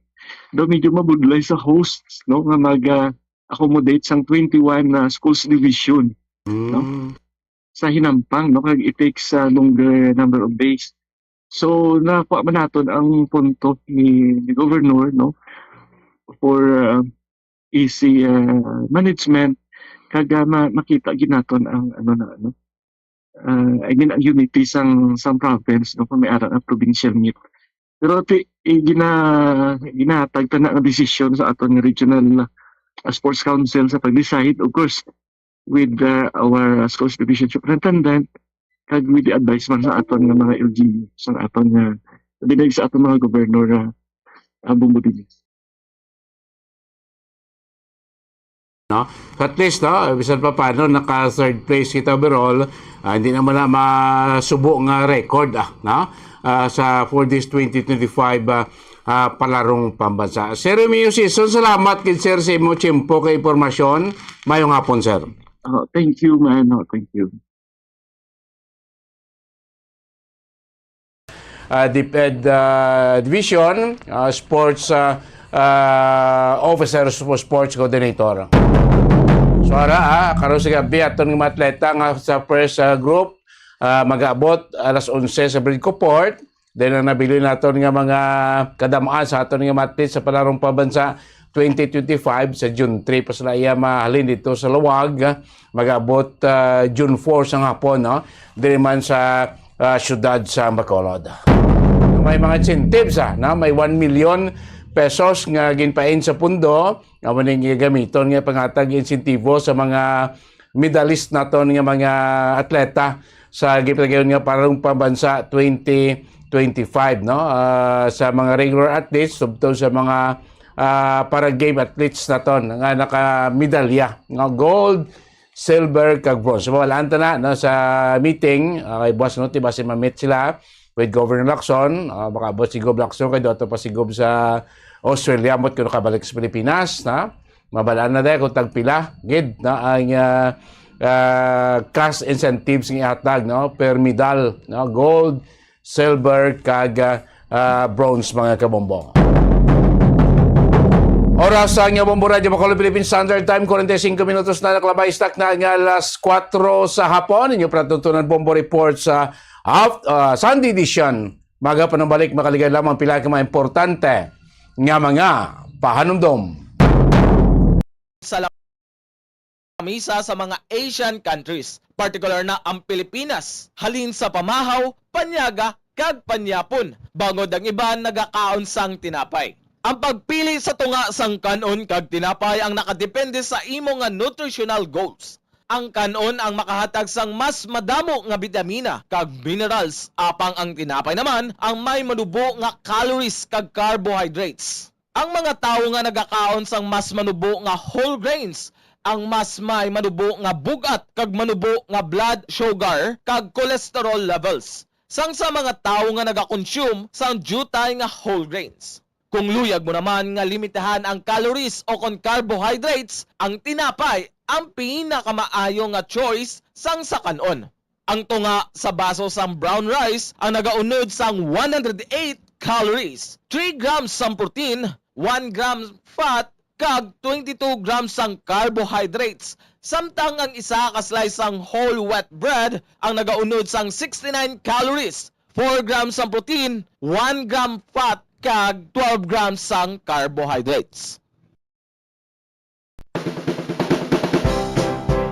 daw medyo mabudlay sa hosts, no, nga mag, ah, accommodate sang twenty-one na schools division, no? Mm. Sa hinampang, no, kag it takes a longer number of days. So, nakuha man naton ang punto ni, ni Governor, no, for, uh, easy, uh, management, kag, uh, ma-, makita gid naton ang, ano na, ano, uh, I mean, ang unity sang, sang province, no, kung may ara nga provincial meet. Pero ti-, i-, gina-, ginahatag ta na ang desisyon sa aton nga regional, uh, sports council sa pag-decide, of course, with, uh, our schools division superintendent, kag with the advice man sa aton nga mga L G U, sa aton nga, binay sa aton mga governor, uh, uh, Bombo Dilis. No? At least, no, bisan pa paano, naka third place kita overall, ah, hindi naman na masubo nga record, ah, no? Ah, sa, for this twenty twenty-five, ah, ah, palarong pambansa. Sir Romeo Sison, salamat gid, sir, sa imo tiyempo kay impormasyon. Mayong hapon, sir. Oh, thank you, man. Oh, thank you. Ah, DepEd, ah, Division, ah, Sports, ah, ah, Officer, Sp-, Sports Coordinator. So, ara, ah, karon sa gabi, aton nga mga atleta nga sa first, ah, group, ah, mag-abot alas onse sa Bridgeport. Then, ang nabilin naton nga mga kadam-an sa aton nga mga atleta sa Palarong Pambansa twenty twenty-five, sa June three pa sila iya mahalin dito sa Laoag. Mag-abot, ah, June four sa hapon, no? Diri man sa, ah, siyudad sa Bacolod. May mga incentives, ah, no? May one million pesos nga ginpain sa pundo. Amo ning gagamiton nga pangatag insentibo sa mga medalist naton nga mga atleta sa gipagayon nga Palarong Pambansa twenty twenty-five, no? Ah, sa mga regular athletes, subto sa mga, ah, para game athletes naton nga nakamedalya, nga gold, silver, kag bronze. So, mabalaan ta na, no, sa meeting, ah, kay buwas, no, ti basi ma-meet sila with Governor Lacson. Ah, makaabot si Gov Lacson, kay dato pa si Gov sa Australia, ambot kung nakabalik sa Pilipinas, na? Mabalaan na tayo kung tagpila gid na ang, ah, ah, cash incentives nga ihatag, no? Per medal, no? Gold, silver, kag, ah, ah, bronze, mga kabombo. Oras sa inyo, Bombo Radyo Bacolod, Philippine Standard Time, forty-five minutos na nakalabay, stock na nga alas kuwatro sa hapon. Inyo pala tuntunan, Bombo Report sa af-, ah, Sunday edition. Maga pa ng balik, makaligay lamang pila ka mga importante nga mga pahanumdom. Sa lamisa sa mga Asian countries, partikular na ang Pilipinas, halin sa pamahaw, panyaga, kag panyapon, bangod ang iban nagakaon sang tinapay. Ang pagpili sa tunga sang kan-on kag tinapay ang nakadepende sa imo nga nutritional goals. Ang kan-on ang makahatag sang mas madamo nga bitamina kag minerals, apang ang tinapay naman ang may manubo nga calories kag carbohydrates. Ang mga tawo nga nagakaon sang mas manubo nga whole grains ang mas may manubo nga bug-at kag manubo nga blood sugar kag cholesterol levels, sang sa mga tawo nga nagakonsume sang diutay nga whole grains. Kung luyag mo naman nga limitahan ang calories o kon carbohydrates, ang tinapay ang pinakamaayo nga choice sang sa kan-on. Ang tunga sa baso sang brown rice ang nagaunod sang one hundred eight calories, three grams sang protein, one gram fat, kag twenty-two grams sang carbohydrates, samtang ang isa ka slice sang whole wheat bread ang nagaunod sang sixty-nine calories, four grams sang protein, one gram fat, kag twelve grams sang carbohydrates.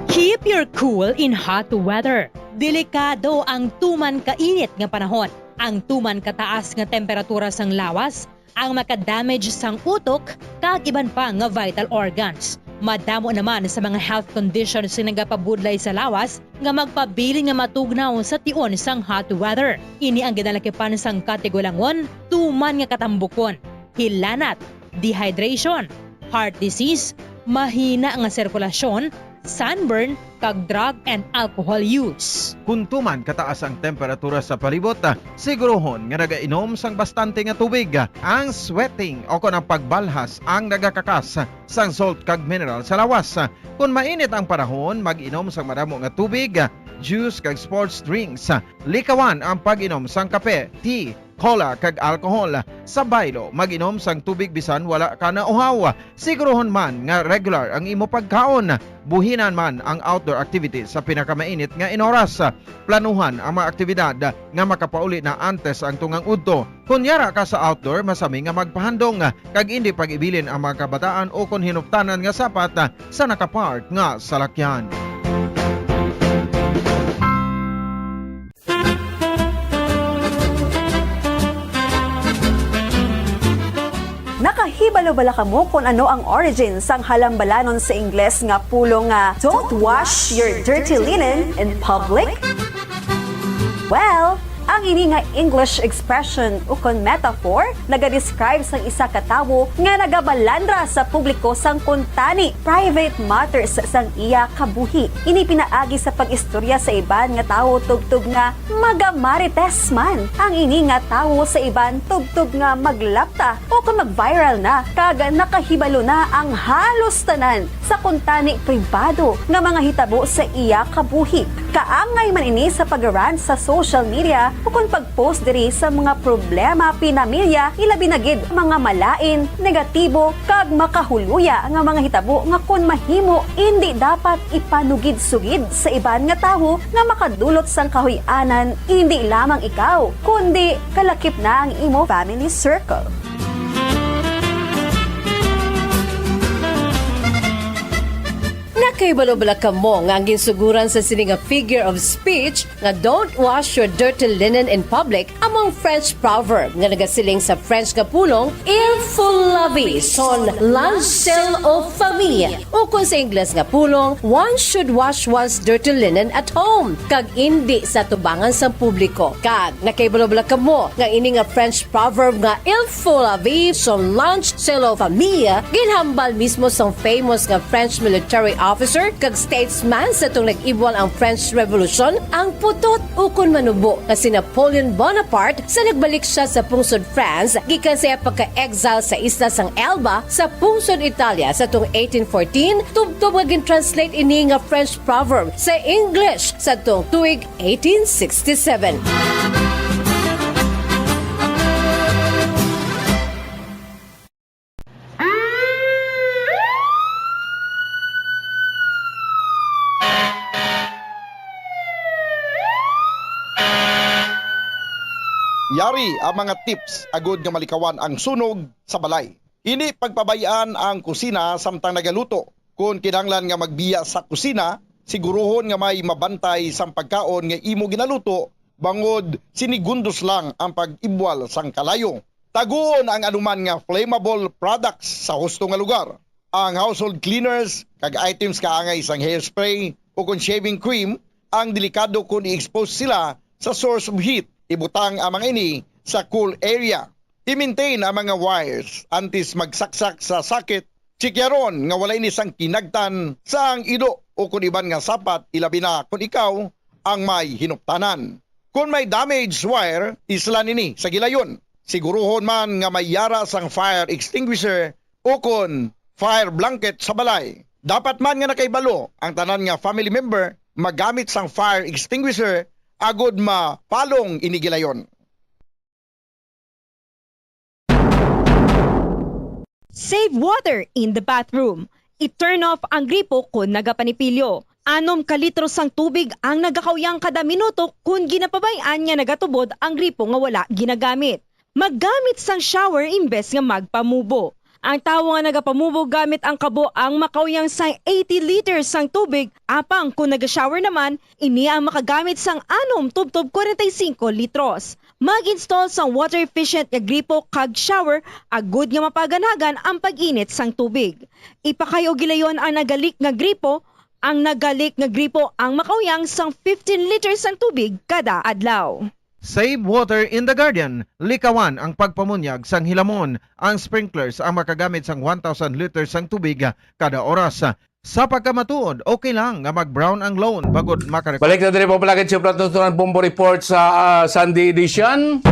Keep your cool in hot weather. Delikado ang tuman kainit nga panahon. Ang tuman kataas nga temperatura sang lawas ang makadamage sang utok kag iban pa nga vital organs. Madamo naman sa mga health conditions nga nagapabudlay sa lawas nga magpabilin nga matugnaw sa tion sang hot weather. Ini ang ginalakipan sang katigulangon, tuman nga katambukon, hilanat, dehydration, heart disease, mahina nga sirkulasyon, sunburn, kag drug and alcohol use. Kung tuman kataas ang temperatura sa palibot, siguruhon nga nagainom sang bastante nga tubig. Ang sweating o kon ang pagbalhas ang nagakakas sang salt kag mineral sa lawas. Kon mainit ang panahon, mag-inom sang madamo nga tubig. juice, kag sports drinks. Likawan ang pag-inom sang kape, tea, cola, kag alcohol. Sa baylo, mag-inom sang tubig bisan wala ka nauhaw. Siguruhon man nga regular ang imo pagkaon. Buhinan man ang outdoor activities sa pinakamainit nga inoras. Planuhan ang mga aktibidad nga makapauli na antes ang tungang udto. Kon yara ka sa outdoor, masami nga magpahandong kag indi pag-ibilin ang mga kabataan o kon hinuptanan nga sapat sa nakapark nga salakyan. Nakahibalo bala kamo kon ano ang origin sang halambalanon sa Ingles nga pulong nga "Don't wash your dirty linen in public"? Well, ang ini nga English expression ukon metaphor nagadescribe sang isa ka tawo nga nagabalandra sa publiko sang kuntani, private matters, sang iya kabuhi. Ini pinaagi sa pag-istorya sa iban nga tawo tubtob nga magamarites man ang ini nga tawo sa iban tubtob nga maglapta o kon mag-viral na kag nakahibalo na ang halos tanan sa kuntani pribado nga mga hitabo sa iya kabuhi. Kaangay man ini sa pag-rant sa social media ukon pag-post diri sa mga problema pinamilya, ilabi na gid mga malain, negatibo, kag makahuluya nga mga hitabo nga kon mahimo, indi dapat ipanugid-sugid sa iban nga tawo nga makadulot sang kahuy-anan, indi lamang ikaw, kundi kalakip na ang imo family circle. Nakahibalo bala kamo nga ang ginsuguran sa sini nga figure of speech nga "Don't wash your dirty linen in public" amo ang French proverb nga nagasiling sa French nga pulong "Il faut laver son linge sale aux femmes", ukon sa Ingles nga pulong "One should wash one's dirty linen at home," kag indi sa tubangan sang publiko. Kag nakahibalo bala kamo nga ini nga French proverb nga "Il faut laver son linge sale aux femmes" ginhambal mismo sang famous nga French military officer kag statesman sa tong nag-ibwal ang French Revolution, ang putot ukon manubo nga si Napoleon Bonaparte sa nagbalik siya sa pungsod France gikan sa iya pagka-exile sa isla sang Elba sa pungsod Italia sa tong eighteen fourteen, tubtob nga gin-translate ini nga French proverb sa English sa tong tuig eighteen sixty-seven. Yari ang mga tips agud nga malikawan ang sunog sa balay. Indi pagpabay-an ang kusina samtang nagaluto. Kon kinahanglan nga magbiya sa kusina, siguruhon nga may mabantay sang pagkaon nga imo ginaluto bangod sinigundos lang ang pag-ibwal sang kalayo. Taguon ang anuman nga flammable products sa husto nga lugar. Ang household cleaners kag items kaangay sang hairspray ukon shaving cream ang delikado kon i-expose sila sa source of heat. Ibutang ang mga ini sa cool area. I-maintain ang mga wires antes magsaksak sa socket. Tsikyaron nga wala ini sang kinagtan sang ido ukon iban nga sapat, ilabi na kon ikaw ang may hinuptanan. Kon may damaged wire, islan ini sa gilayon. Siguruhon man nga may yara sang fire extinguisher ukon fire blanket sa balay. Dapat man nga nakahibalo ang tanan nga family member magamit sang fire extinguisher agod mapalong ini gilayon. Save water in the bathroom. I-turn off ang gripo kon nagapanipilyo. Anom ka litro sang tubig ang nagakauyang kada minuto kon ginapabay-an nga nagatubod ang gripo nga wala ginagamit. Maggamit sang shower imbes nga magpamubo. Ang tawo nga nagapamubo gamit ang kabo ang makauyang sang eighty liters sang tubig, apang kon naga-shower naman, ini ang makagamit sang anom tubtob kwarenta y singko litros. Mag-install sang water efficient nga gripo kag shower agud nga mapaganhagan ang pag-init sang tubig. Ipakay-o gilayon ang nagalik nga gripo. Ang nagalik nga gripo ang makauyang sang fifteen liters sang tubig kada adlaw. Save water in the garden. Likawan ang pagpamunyag sang hilamon. Ang sprinklers ang makagamit sang one thousand liters sang tubig kada oras. Sa pagkamatuod, okay lang nga mag-brown ang lawn bangod makarecover. Balik na diri po palagad sa Plato Turan Bombo Report sa ah, Sunday edition.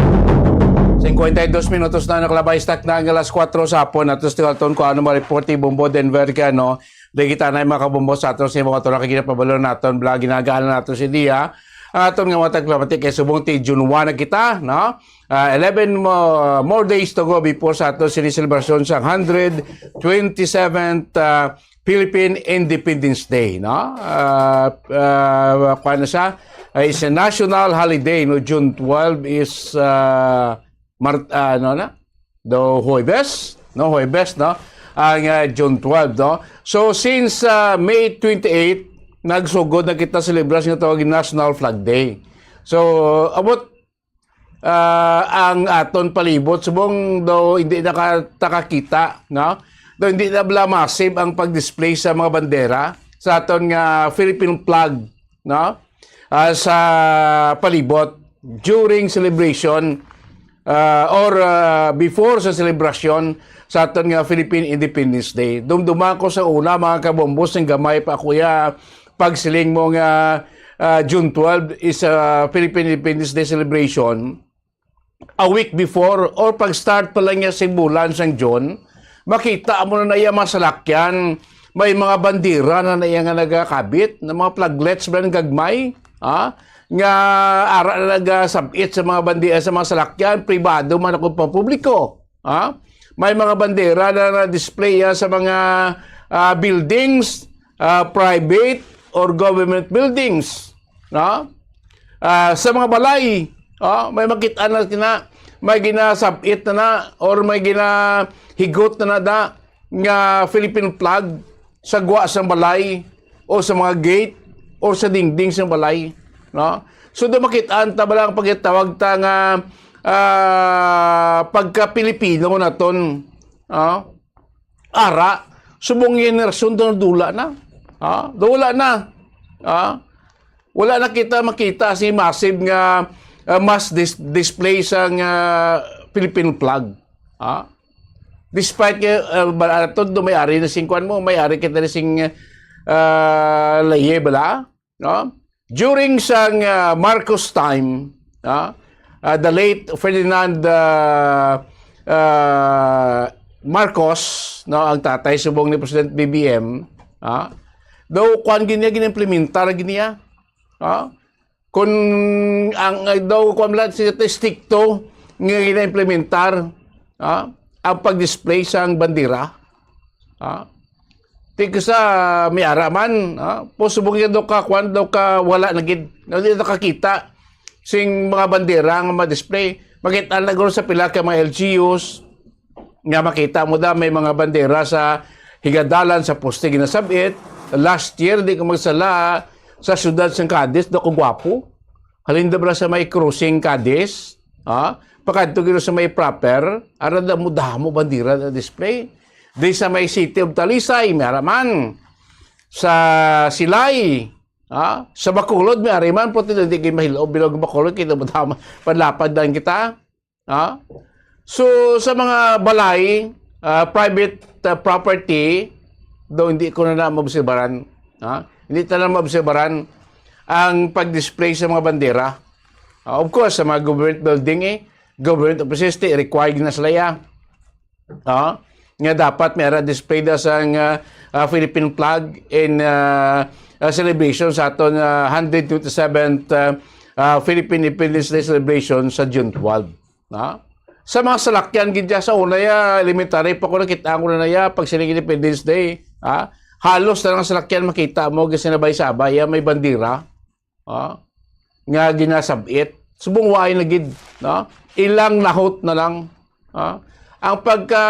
Cincuenta y dos minutos na nakalabay, stock na ang alas kuwatro sa hapon. Atos tingalton ko ano mga report ni Bombo Denver kay ano. Di kita na yung mga kabombo sa aton sa mga tulak kay ginapabalo naton, bla, ginagala naton si Dia. Ang aton nga mga tagpamati kay subong ti June one na kita, no? Ah, eleven mo, more days to go before sa aton sini selebrasyon sa hundred twenty-seventh, ah, Philippine Independence Day, no? Ah, ah, kuwan na siya, ah, is a national holiday, no? June twelve is, ah, Mar-, ah, ano na? Do Huwebes, no? Huwebes, no? Ang, ah, June twelve, no? So, since, ah, May twenty-eight, nagsugod na kita celebration nga tawag National Flag Day. So, about, ah, ang aton palibot, subong daw hindi nakatakakita, no? Daw hindi na bala massive ang pag-display sa mga bandera sa aton nga Philippine flag, no? Ah, sa palibot during celebration, ah, or, ah, before sa selebrasyon sa aton nga Philippine Independence Day. Dumduma ko sa una, mga kabombos, ang gamay pa, kuya, pagsiling mo nga, ah, June twelve is a Philippine Independence Day celebration. A week before or pag-start pa lang niya sa bulan sang June, makita mo na na iya mga salakyan, may mga bandera na na iya nga nagakabit, na mga flaglets ba nga gagmay, ha? Nga ara na nagasabit sa mga bandera sa mga salakyan, pribado man o pampubliko, ha? May mga bandera na na-display, ah, sa mga, ah, buildings, ah, private or government buildings, no? Ah, sa mga balay, oh, may makita na sina, may ginasabit na na, or may ginahigot na na da nga Philippine flag sa gwa sang balay o sa mga gate or sa dingding sang balay, no? So, do makita ang tabalang pagkatawag ta nga, ah, pagka-Pilipino naton, ah, ara, subong generasyon do nadula na. Ah, do wala na. Ah, wala na kita makita si massive nga, ah, mass dis-, display sang, ah, Philippine flag. Ah, despite nga, ah, ba-, ato do may ari na sing kwan mo, may ari kita na sing, ah, laye bala, no? During sang, ah, Marcos time, ah, ah, the late Ferdinand, ah, ah, Marcos, no, ang tatay subong ni President B B M, ah, daw kwan gid niya, ginimplementar gid niya, ah, kung ang, ah, daw kwan lang siya, estrikto nga ginaimplementar, ah, ang pag-display sang bandera, ah, ti sa may ara man, ah, po subong niya daw ka kwan, daw ka wala na gid, na di nakakita sing mga bandera nga ma-display. Makita na guro sa pila ka mga L G Us nga makita mo da may mga bandera sa higadalan, sa poste ginasabit. Last year, di ko magsala, sa siyudad sang Cadiz, daw kagwapo. Halin da bala sa may crossing Cadiz, ha? Pakadto gid sa may proper, ara damo-damo bandera na display. Di sa may City of Talisay, may ara man. Sa Silay, ha? Sa Bacolod, may ari man, puti na di kayo mahilaw, bilog Bacolod, kita mo tama, panlapad lang kita. Ha? So, sa mga balay, ah, private, ah, property, daw hindi ko na na maobserbaran. Ha? Hindi ta na maobserbaran ang pag-display sa mga bandera. Ah, of course, sa mga government building, eh, government offices, ti, required na sila, ya. Ha? Nga dapat may ara display da sa, ah, ah, Philippine flag in, ah, ah, celebration sa aton, ah, hundred twenty-seventh, ah, ah, Philippine Independence Day celebration sa June twelve. Ha? Sa mga salakyan gid dya sa una, ya, elementary pa ko, nakita ko na na, ya, pag sining Independence Day, ha? Halos na lang salakyan makita mo, kasi nabay-sabay, ya, may bandera, ha? Nga ginasabit. Subong waay na gid, no? Ilang nahot na lang, ha? Ang pagka,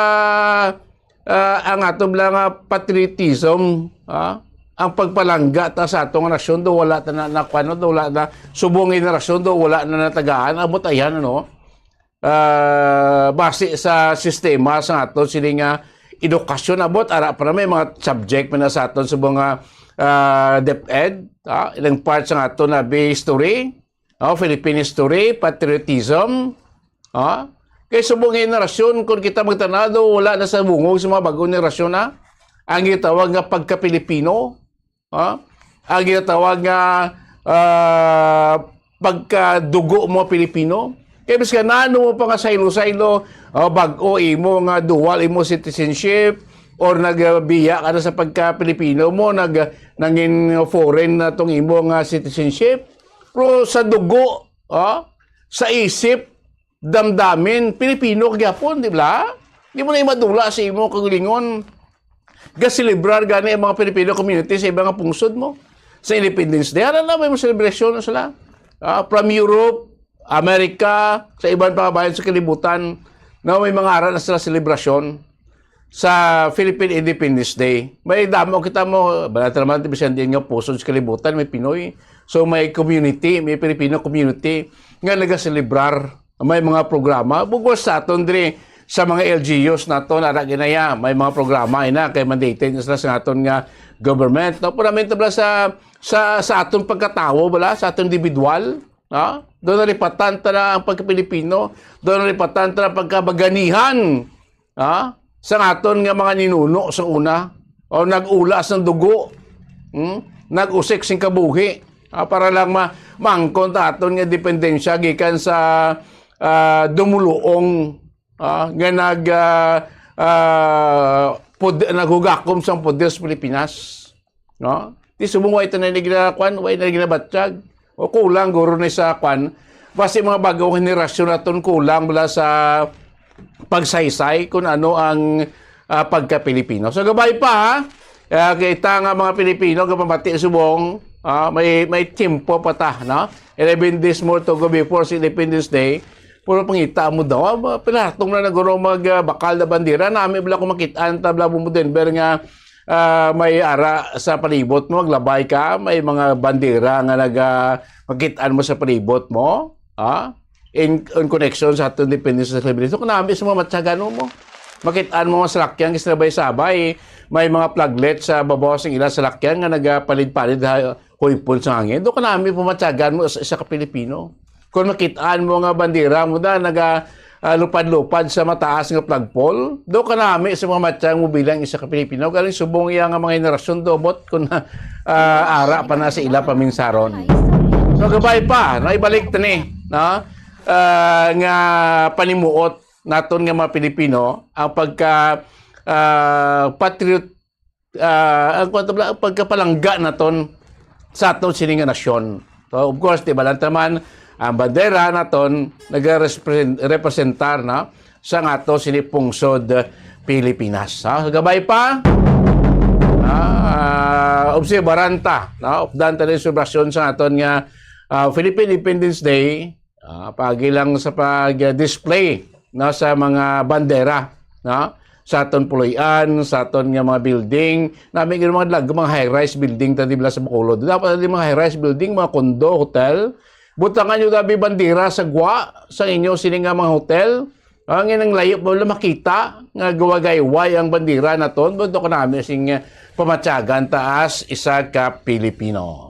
ah, ang ato lang nga patriotism, ha? Ang pagpalangga ta sa atong nasyon, do wala ta na, na, ano, do wala na, subong generasyon, do wala na natagaan, abot ayan, ano? Ah, base sa sistema sa aton sini nga edukasyon, abot ara pa na may mga subject man na sa aton sa mga, ah, DepEd, ah, ilang part sa aton na be history, oh, Philippine history, patriotism, ah. Kay subong nga generasyon, kung kita magtanado, wala na sa bungog sa mga bagong generasyon na. Ang gitawag nga pagka-Pilipino, ha? Ang ginatawag nga, ah, pagkadugo mo Pilipino. Kay bisan ano mo pa nga saylo-saylo, o bag-o imo nga dual imo citizenship, or nagbiya ka na sa pagka-Pilipino mo, nag-, nangin foreign na tong imo nga citizenship, pero sa dugo, o, sa isip, damdamin, Pilipino ka gyapon, di ba? Di mo na imadula sa imo kaugalingon. Gaselebrar gani ang mga Filipino community sa iba nga pungsod mo. Sa Independence Day, ara na may mga selebrasyon na sila. Ah, from Europe, America, sa iban pa nga bayan sa kalibutan, na may mga ara na sila selebrasyon sa Philippine Independence Day. May damo kita mo, balata naman, bisan din nga pusod sa kalibutan, may Pinoy. So, may community, may Filipino community nga nagaselebrar. May mga programa. Bugos sa aton diri sa mga L G Us naton, ara ginaya. May mga programa ina kay mandated na sila sa aton nga government. No? Pero amin tabla sa, sa, sa aton pagkatawo, bala, sa aton individual. No? Doon nalipatan ta na ang pagka-Pilipino. Doon nalipatan ta na ang pagkabaganihan. Ha? Sa aton nga mga ninuno sa una, o nag-ula sang dugo, hmm? Nag-usik sing kabuhi, ah, para lang ma-, maangkon ta aton nga independensya gikan sa, ah, dumuluong, ah, nga nag, ah, ah, pod-, naghugakom sang poder sa Pilipinas. No? Di subong way tanan ni gina-, kwan, way na ginabatyag. O kulang guro ni sa kwan. Basi mga bagong henerasyon naton kulang bala sa pagsaysay kung ano ang, ah, pagka-Pilipino. So, gabay pa, ha? Ah, kita nga mga Pilipino, gapamati subong, ah, may, may tiyempo pa ta, no? Eleven days more to go before sa Independence Day. Puro pangita mo daw, ah, pinatong na naguro mag, ah, bakal na bandera. Nami bala kung makitaan ta bala mo Denver nga ah, may ara sa palibot mo, maglabay ka, may mga bandera nga naga-, makit-an mo sa palibot mo, ah, in, in connection sa aton Independence Celebration. Kung nami sa mga matyagan mo, makit-an mo mga salakyan, gisabay-sabay, may mga flaglet sa babaw sa ila salakyan nga nagapalid-palid ha, huypon sa hangin. Do ka nami pumatyagan mo sa isa ka Pilipino. Kung makit-an mo nga bandera mo da, naga, ah, lupad-lupad sa mataas nga flagpole, do ka nami sa mga matyang mo bilang isa ka Pilipino. Galing subong iya nga mga henerasyon, dobot kung, ah, ara pa na sa ila paminsaron. So, gabay pa, no? Ibalik ta ni, no? Ah, nga panimuot naton nga mga Pilipino, ang pagka, ah, patriot ah, ang kuwan tabla, pagkapalangga naton sa aton sini nga nasyon. So, of course, di ba lang taman, ang bandera naton nagarepresent-, representar na sa nga ato sini pungsod Pilipinas. Ha? Gabay pa, ah, obserbaran ta, no? Updan ta din selebrasyon sa aton nga, ah, Philippine Independence Day. Ah, paagi lang sa pag-display, no, sa mga bandera, no, sa aton puloy-an, sa aton nga mga building, nami nga mga dalag, mga high-rise building ta dibla sa Bacolod. Dapat di mga high-rise building, mga condo, hotel. Butangan nyo dabi bandera sa gwa sa inyo sini nga mga hotel. Ang inang layo mo lang makita nga gawagayway ang bandera naton, buto ko nami sing pamatyagan taas isa ka Pilipino.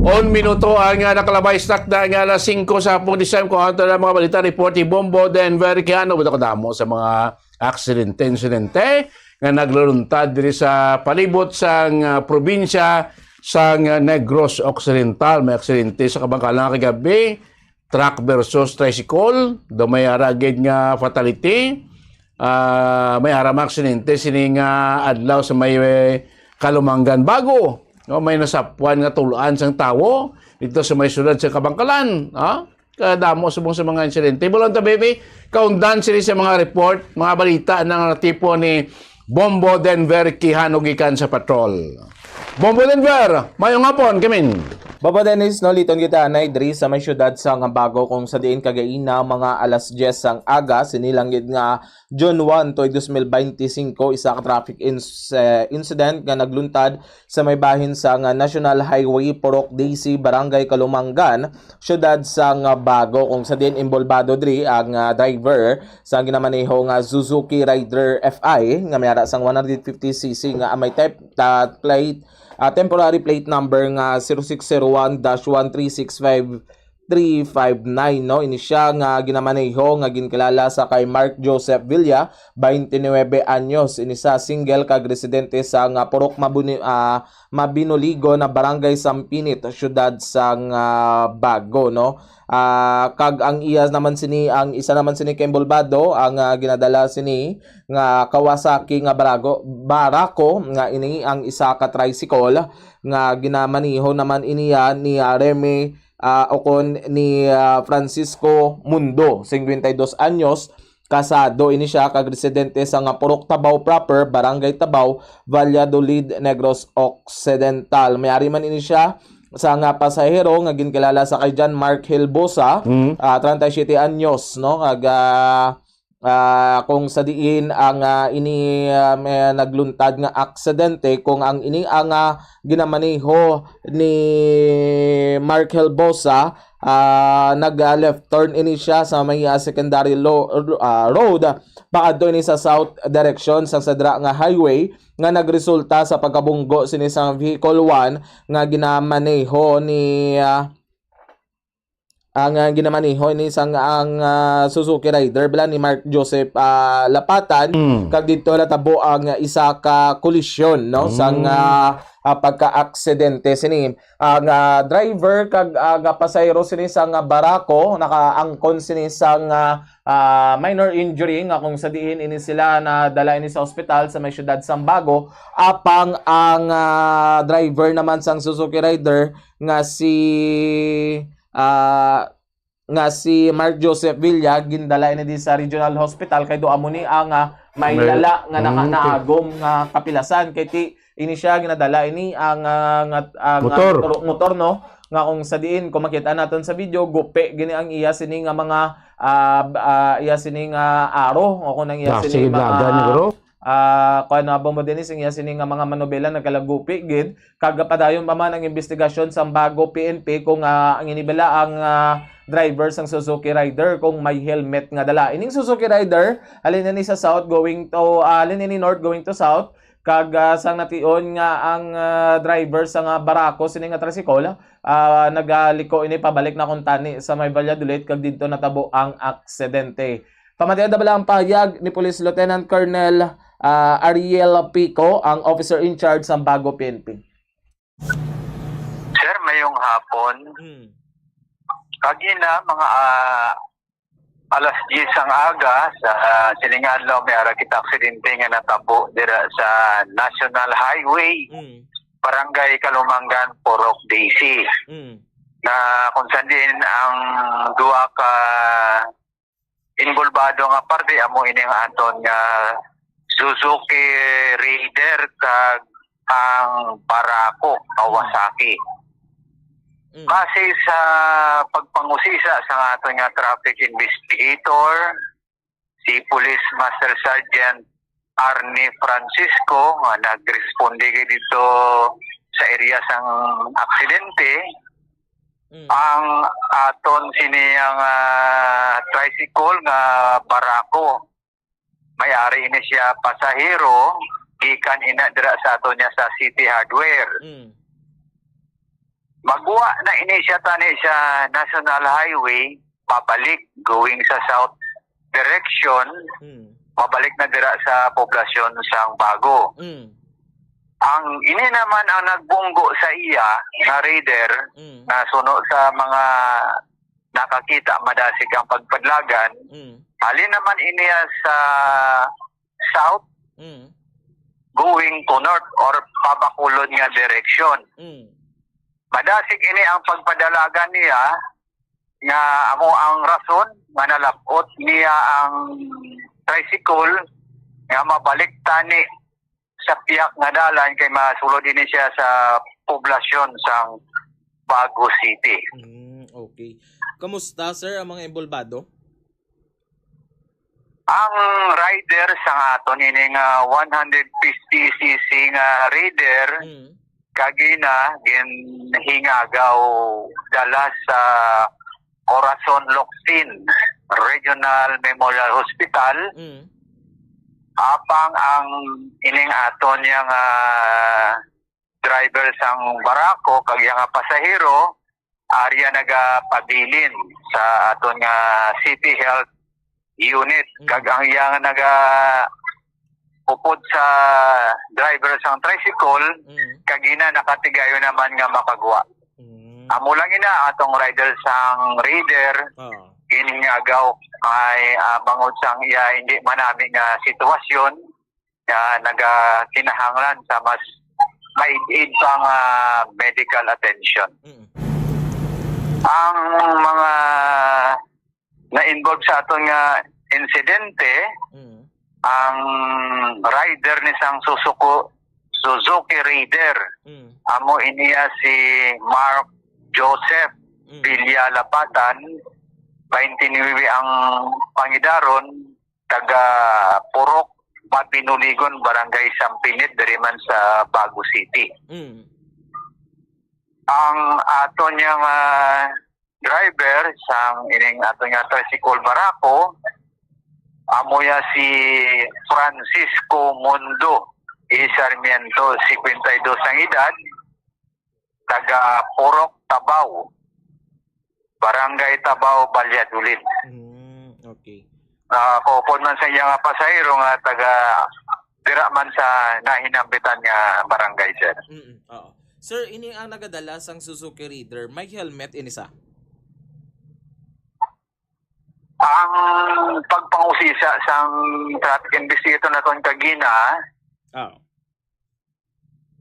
On minuto ang, ah, nakalabay sa takda nga alas singko sa hapon, di sa ko ato na mga balita report ni Bombo Denver Quijano. Buto ko damo sa mga aksidente, insidente nga naglaluntad diri sa palibot sang, ah, probinsya sang, ah, Negros Occidental. May aksidente sa kabangkalan kagabi. Truck versus tricycle, do may ara gid nga fatality. Ah, may ara mga aksidente sini nga adlaw sa may, eh, Kalumangan Bago. No, may nasapwan nga tulaan sang tawo dito sa may siyudad sa Kabangkalan, ha? Kadamo subong sa mga insidente. Bulon ta, baby, kaundan sini sa mga report, mga balita na nga tipo ni Bombo Denver Quijano gikan sa patrol. Bombo Denver, mayong hapon, Kimin. Baba Dennis, no, liton kita anay diri sa may siyudad sang Bago, kung sa diin kagaina mga alas diyes sang aga, sini lang gid nga June one, tuig dos mil beinti singko, isa ka traffic ins-, eh, incident nga nagluntad sa may bahin sang National Highway, Purok D C, Barangay Kalumangan, siyudad sang Bago, kung sa diin inbolbado diri ang, ah, driver sa ginamaneho nga Suzuki Rider F I nga may ara sang one hundred fifty C C nga may type, ah, plate, ah, temporary plate number nga zero six zero one dash one three six five three five nine, no? Ini siya nga ginamaneho nga ginkilala sa kay Mark Joseph Villa, twenty-nine anyos, ini sa single kag residente sa nga Purok Mabuni-, ah, Mabinoligo na Barangay Sampinit, siyudad sang, ah, Bago, no? Ah, kag ang iya naman sini, ang isa naman sini ka inbolbado, ang, ah, ginadala sini nga Kawasaki nga barago, barako nga ini ang isa ka tricycle nga ginamaneho naman iniya ni, ah, Remy, ah, ukon ni, ah, Francisco Mundo, cincuenta y dos anyos, kasado ini siya kag residente sa nga Purok Tabaw proper, Barangay Tabaw, Valladolid, Negros Occidental. May ari man ini siya sa nga pasahero nga ginkilala sa kay John Mark Hilbosa, Mm. ah, treinta y siete anyos, no? Kag, ah, ah, kung sa diin ang, ah, ini, ah, may nagluntad nga aksidente, kung ang ini ang, ah, ginamaneho ni Mark Helbosa, ah, nag, ah, left turn ini siya sa may, ah, secondary lo-, ah, road, paadto ini sa south direction sa sadra nga highway nga nagresulta sa pagkabunggo sini sa vehicle one nga ginamaneho ni, ah, ang, ah, ginamaneho ni sang ang, ah, Suzuki Rider bala ni Mark Joseph, ah, Lapatan, Mm. kag didto natabo ang isa ka kolisyon, no, sang, Mm. ah, ah, pagka-aksidente sini. Ang, ah, driver kag, ah, nga pasahero sini sang, ah, barako nakaangkon sini sang, ah, ah, minor injury nga kung sa diin ini sila nadala ini sa ospital sa may siyudad sang Bago, apang ang, ah, driver naman sang Suzuki Rider nga si, ah, nga si Mark Joseph Villa gindala ini di sa Regional Hospital kay do amo ni ang, ah, may May lala nga naka-, Mm, okay. naagom nga kapilasan kay ti ini siya ginadala ini ang, ah, nga, ah, nga Motor. motor, motor, no, nga kung sa diin kung makita naton sa video gupi gini ang iya sini nga mga, ah, b-, ah, iya sini nga aro o kung ang iya Ah, sini sige, mga dagan, bro. Ah, kuwan, Abang Bodenis, ang iya sini nga mga manobela nagkalagupi gid. Kag padayon pa man ang investigasyon sang Bago P N P kung, ah, ang ini bala ang, ah, driver sang Suzuki Rider kung may helmet nga dala. Ining Suzuki Rider, halin ini sa south going to, ah, halin ini north going to south. Kag, ah, sang nation nga ang, ah, driver sa nga barako sini nga tricycle, ah, nagaliko ini pabalik na kuntani sa may Valladolid kag didto natabo ang aksidente. Pamatian na bala ang pahayag ni Police Lieutenant Colonel, ah, Ariel Pico, ang officer in charge sang Bago P N P. Sir, mayong hapon. Mm. Kagina, mga, ah, alas diyes ang aga, sa, ah, sining adlaw, may ara kita aksidente nga natabo dira sa National Highway, Mm. Barangay Kalumangan, Purok Daisy. Mm. Na kung saan din ang duha ka involvado nga parte amo ini ang aton nga Suzuki Raider kag ang Barako Kawasaki. Mm. Base sa pagpangusisa sa aton nga traffic investigator, si Police Master Sergeant Arnie Francisco nga nagresponde gid dito sa area sang aksidente, Mm. ang aton sini ang, ah, tricycle nga barako. May ari ini siya pasahero gikan ina dira sa ato niya sa City Hardware. Mm. Magwa na ini siya tani sa National Highway, pabalik, going sa south direction, Mm. pabalik na dira sa poblasyon sang Bago. Mm. Ang ini naman ang nagbunggo sa iya nga rider Mm. na suno sa mga nakakita, madasig ang pagpadlagan. Mm. Halin naman iniya sa south, Mm. going to north or pabakulod nga direksyon. Mm. Madasig ini ang pagpadalagan niya nga amo ang rason nga nalab-ot niya ang tricycle nga mabalik tani sa piyak nga dalan kay masulod ini siya sa poblasyon sang Bago City. Mm, okay. Kamusta, sir, ang mga involvado? Ang rider sa aton ini nga one hundred fifty C C nga rider, Mm. kagina ginhingagaw dala sa Corazon Locsin Regional Memorial Hospital. Mm. Apang ang ining aton niya nga driver sang barako kag iya nga pasahero, area nagapabilin sa aton nga City Health Unit. Mm. Kag ang iyang naga upod sa driver sang tricycle, Mm. kag ina nakatigayo naman nga makagwa. Mm. Amo lang ina atong rider sang Raider, Oo. ini nga agaw ay, ah, bangod sang iya hindi manami nga sitwasyon, nga nagakinahanglan sa mas maid-id pa nga medical attention. Mm. Ang mga na-involve sa aton nga insidente, Mm. ang rider ni sang Suzuki, Suzuki Raider. Mm. Amo iniya si Mark Joseph Mm. Villa Lapatan, twenty-nine ang pangidaron, taga Purok Mabinuligon, Barangay Sampinit, diri man sa Bago City. Mm. Ang aton nga, ah, driver sang ining aton nga tricycle barako, amo ya si Francisco Mundo E. Sarmiento, cincuenta y dos ang edad, taga Purok Tabaw, Barangay Tabaw, Valladolid. Mm, okay. Ah, kaupod man sa iya nga pasahero nga taga dira man sa nahinambitan nga barangay, sir. Mm, oo. Sir, ini ang nagadala sang Suzuki Raider, may helmet ini sa? Ang pagpangusisa sang traffic investigator naton kagina, Oo.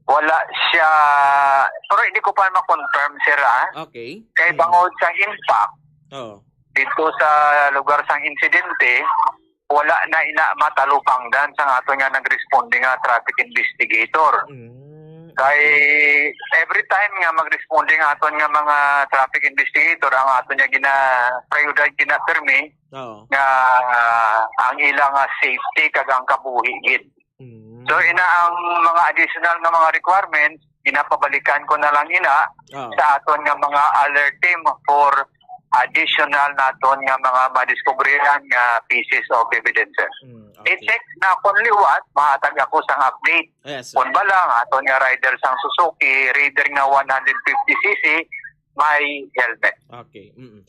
wala siya, pero hindi ko pa ma-confirm, sir, ah. Okay. Kay Mm. bangod sa impact Oo. dito sa lugar sang insidente, wala na ina matalupangdan sang aton nga nagresponde nga traffic investigator. Mm. Kay every time nga magresponde nga aton nga mga traffic investigator, ang aton nga gina-prioritize gina-permi Oo. nga, ah, ang ila nga safety kag ang kabuhi gid. Mm. So, ina ang mga additional nga mga requirements, ginapabalikan ko na lang ina Oo. sa aton nga mga alert team for additional naton nga mga madiskubrihan nga pieces of evidence, sir. Mm, okay. I-check na kung liwat, mahatag ako sang update. Yes, sir. Kung bala nga aton nga rider sang Suzuki, Raider nga one hundred fifty C C, may helmet. Okay. Mm-mm.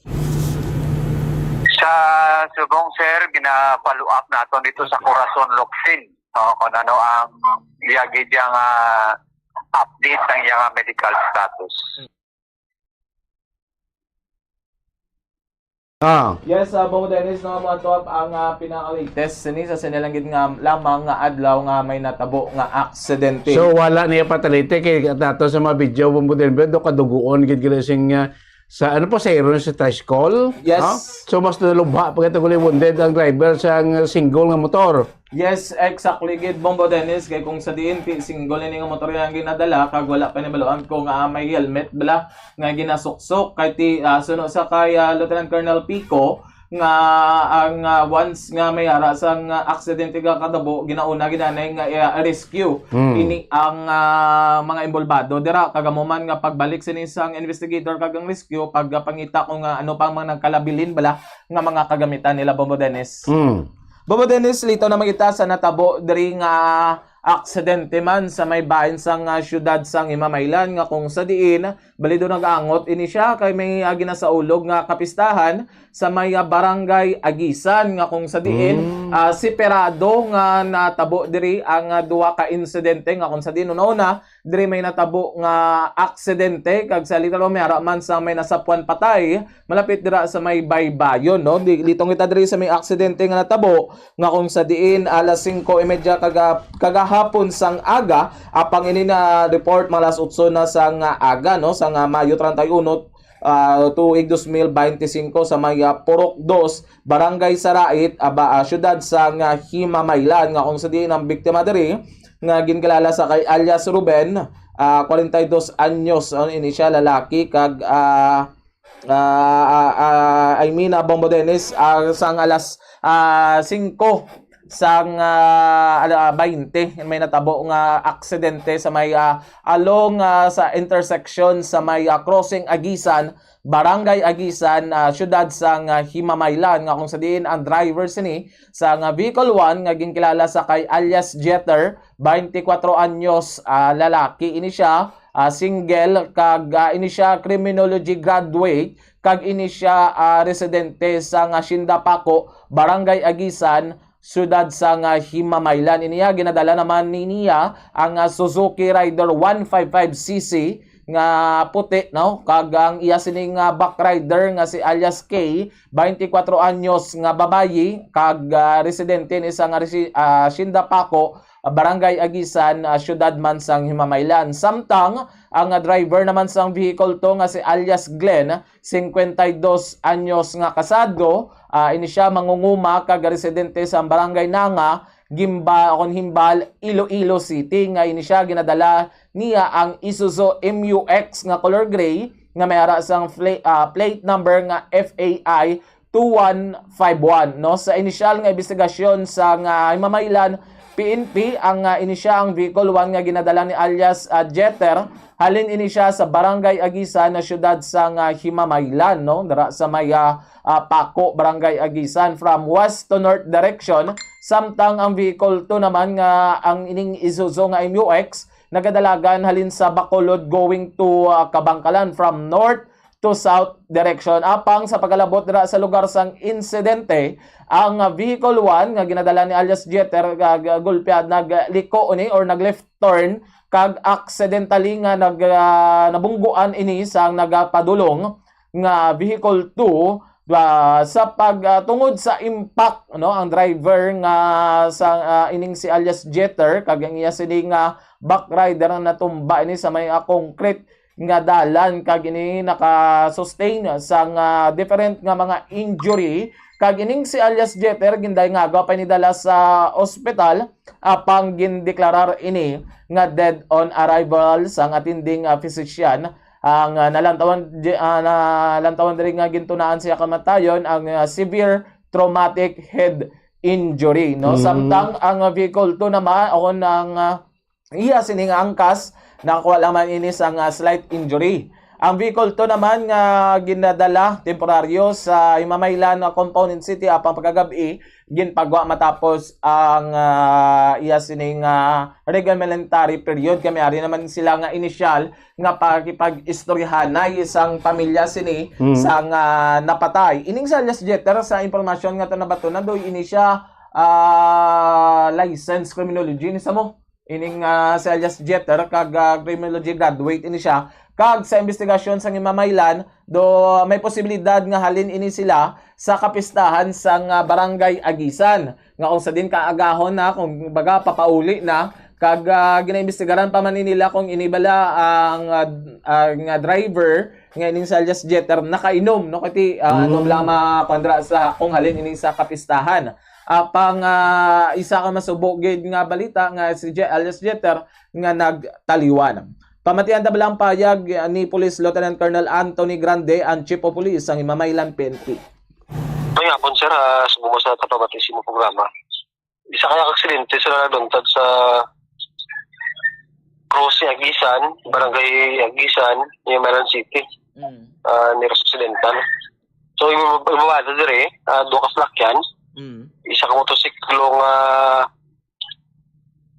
Sa subong, sir, gina-follow up naton dito sa Okay. Corazon Locsin. O, kung ano ang iyagi diya nga update ang iyang medical status. Mm. Ah. Yes, ah, Bongo Dennis, no, mo ato ang, ah, pinaka-latest sini sa sini lang gid nga lamang nga adlaw nga may natabo nga aksidente. So, wala niya fatality kay nato sa mga video, Bongo Dennis, do kaduguon gid gali sing, ah, sa, ano po, sa iron sa tricycle? Yes. No? So, mas nalubha pa kita kung wounded ang driver sa single nga motor. Yes, exactly gid, Bombo Dennis, kay kung sa diin ti single ini nga motor nga ginadala, kag wala pa ni baluan ko nga may helmet bala nga ginasuksok kay ti, ah, suno sa kay, ah, Lieutenant Colonel Pico nga ang, ah, once nga may ara sang, ah, aksidente nga katabo, ginauna ginanay nga, ah, rescue Hmm. ini ang, ah, mga involbado dira, kag amo man nga pagbalik sini sang investigator kag ang rescue, pagpangita ko nga ano pang mga nagkalabilin bala nga mga kagamitan nila, Bombo Dennis. Hmm. Bobo Dennis, lito na magita sa natabo diri nga aksidente man sa may bahin sang, ah, siyudad sang Himamaylan, nga kung sa diin balido nag-angot ini siya kay may, ah, ginasaulog nga kapistahan sa may, ah, barangay Agisan, nga kung sa diin, Mm. ah, separado nga natabo diri ang, ah, duha ka insidente, nga kung sa diin una-una diri may natabo nga aksidente, kag sa literal may ara man sa may nasapuan patay malapit dira sa may baybayon, no? Di, litong kita diri sa may aksidente nga natabo, nga kung sa diin alas singko y media kaga-, kagahapon sang aga, apang ini na report mga alas otso na sang aga, no? Sang, ah, Mayo treinta y uno, ah, tuig dos mil beinti singko sa may, ah, Purok Dos, Barangay Sarait, aba, ah, siyudad sang, ah, Himamaylan, nga kung sa diin ang biktima diri nga ginkilala sa kay alias Ruben, ah, kwarenta y dos anyos, ano ini siya, lalaki, kag, ah, ah, ah, ah, I mean, ah, Bombo Dennis, ah, sang alas, ah, singko sang, ah, ala-, ah, baynte, may natabo nga aksidente sa may, ah, along, ah, sa intersection sa may, ah, crossing Agisan, Barangay Agisan, ah, siyudad sang, ah, Himamaylan, nga kung sa diin ang driver sini sa nga vehicle one nga ginkilala sa kay alias Jeter, twenty-four anyos, ah, lalaki ini siya, ah, single, kag, ah, ini siya criminology graduate, kag ini siya, ah, residente sa nga Hacienda Paco, Barangay Aguisan, siyudad sa nga Himamaylan. Ini, ah, ginadala naman ni niya ang, ah, Suzuki Rider one five five C C nga puti, no? Kag ang iya sining, ah, back rider nga si alias K, twenty-four anyos nga babayi, kag, ah, residente ni sa nga resi-, ah, Hacienda Paco, ah, Barangay Aguisan, ah, siyudad man sang Himamaylan. Samtang ang, ah, driver naman sang vehicle to nga si alias Glenn, cincuenta y dos anyos nga kasado, ah, ini siya mangunguma kag residente sa Barangay Nanga, Gimba, kon Himbal, Iloilo City, nga ini siya ginadala niya ang Isuzu M U X nga color gray nga may ara sang fla-, ah, plate number nga F A I two one five one, no? Sa inisyal nga investigasyon sa nga Himamaylan P N P, ang, ah, ini siya ang vehicle one nga ginadala ni alias, ah, Jeter, halin ini siya sa Barangay Aguisan na siyudad sa nga Himamaylan, no? Dira sa may, ah, ah, Paco, Barangay Aguisan, from west to north direction. Samtang ang vehicle two naman nga ang ining Isuzu nga M U X nagadalagan halin sa Bacolod going to, ah, Kabankalan from north to south direction. Apang sa pagkalabot dira sa lugar sang insidente, ang, ah, vehicle one nga ginadala ni alias Jeter, ah, g-, gulpya, nagliko ni or nag-left turn kag accidentally nga nag-, ah, nabungguan ini sang nagapadulong nga vehicle two, ah, sa pag, ah, tungod sa impact, no, ang driver nga sa, ah, ining si alias Jeter kag ang iya sini nga back rider nga natumba ini sa may, ah, concrete nga dalan, kag ini naka-sustain sang, ah, different nga mga injury, kag ining si alias Jeter gindayeg nga agaw pa ini dala sa ospital, apang gindeklarar ini nga dead on arrival sang attending, ah, physician. Ang, ah, nalantawan di-, ah, nalantawan diri nga gintunaan siya kamatayon ang, ah, severe traumatic head injury, no? Mm. Samtang ang, ah, vehicle two naman, o ang, ah, iya sining angkas, nakakuha lamang ini sang, ah, slight injury. Ang vehicle two naman nga ginadala temporaryo sa Himamaylan nga compound in city, apang pagkagab-i, ginpagwa matapos ang, ah, iya sining, ah, reglementary period. Kay may ari naman sila nga inisyal nga pakipag-istoryahanay sang pamilya sini Mm. sang, ah, napatay. Ining si alias Jeter, sa impormasyon nga to nabatunan, do ini siya, ah, licensed criminology ni sa mo. Ining, ah, si alias Jeter, kag, ah, criminology graduate ini siya. Kag sa investigasyon sang Himamaylan, do may posibilidad nga halin ini sila sa kapistahan sang, ah, Barangay Aguisan, nga kung sa din kaagahon na, kung baga papauli na, kag, ah, ginaimbestigaran pa man ni nila kung ini bala ang, ah, ah, nga driver nga ining si alias Jeter nakainom, no? Kati, ah, ano Mm. lang ma-, kuwan dira sa kung halin ining sa kapistahan. Apang, ah, isa ka masubo gid nga balita nga si Je-, alias Jeter nga nagtaliwan. Pamatian ta bala ang payag, ah, ni Police Lieutenant Colonel Anthony Grande, ang Chief of Police sang Himamaylan P N P. Mayapon, sir, ah, sa bumas na tapabati sa imong programa. Isa kaya aksidente sa naduntad sa Cross ni Aguisan, Barangay Aguisan, Himamaylan City. Mm. Ah, ni Occidental. So, ibu-, ibabado dire, ah, duha ka salakyan. Mm. Isa ka motosiklo nga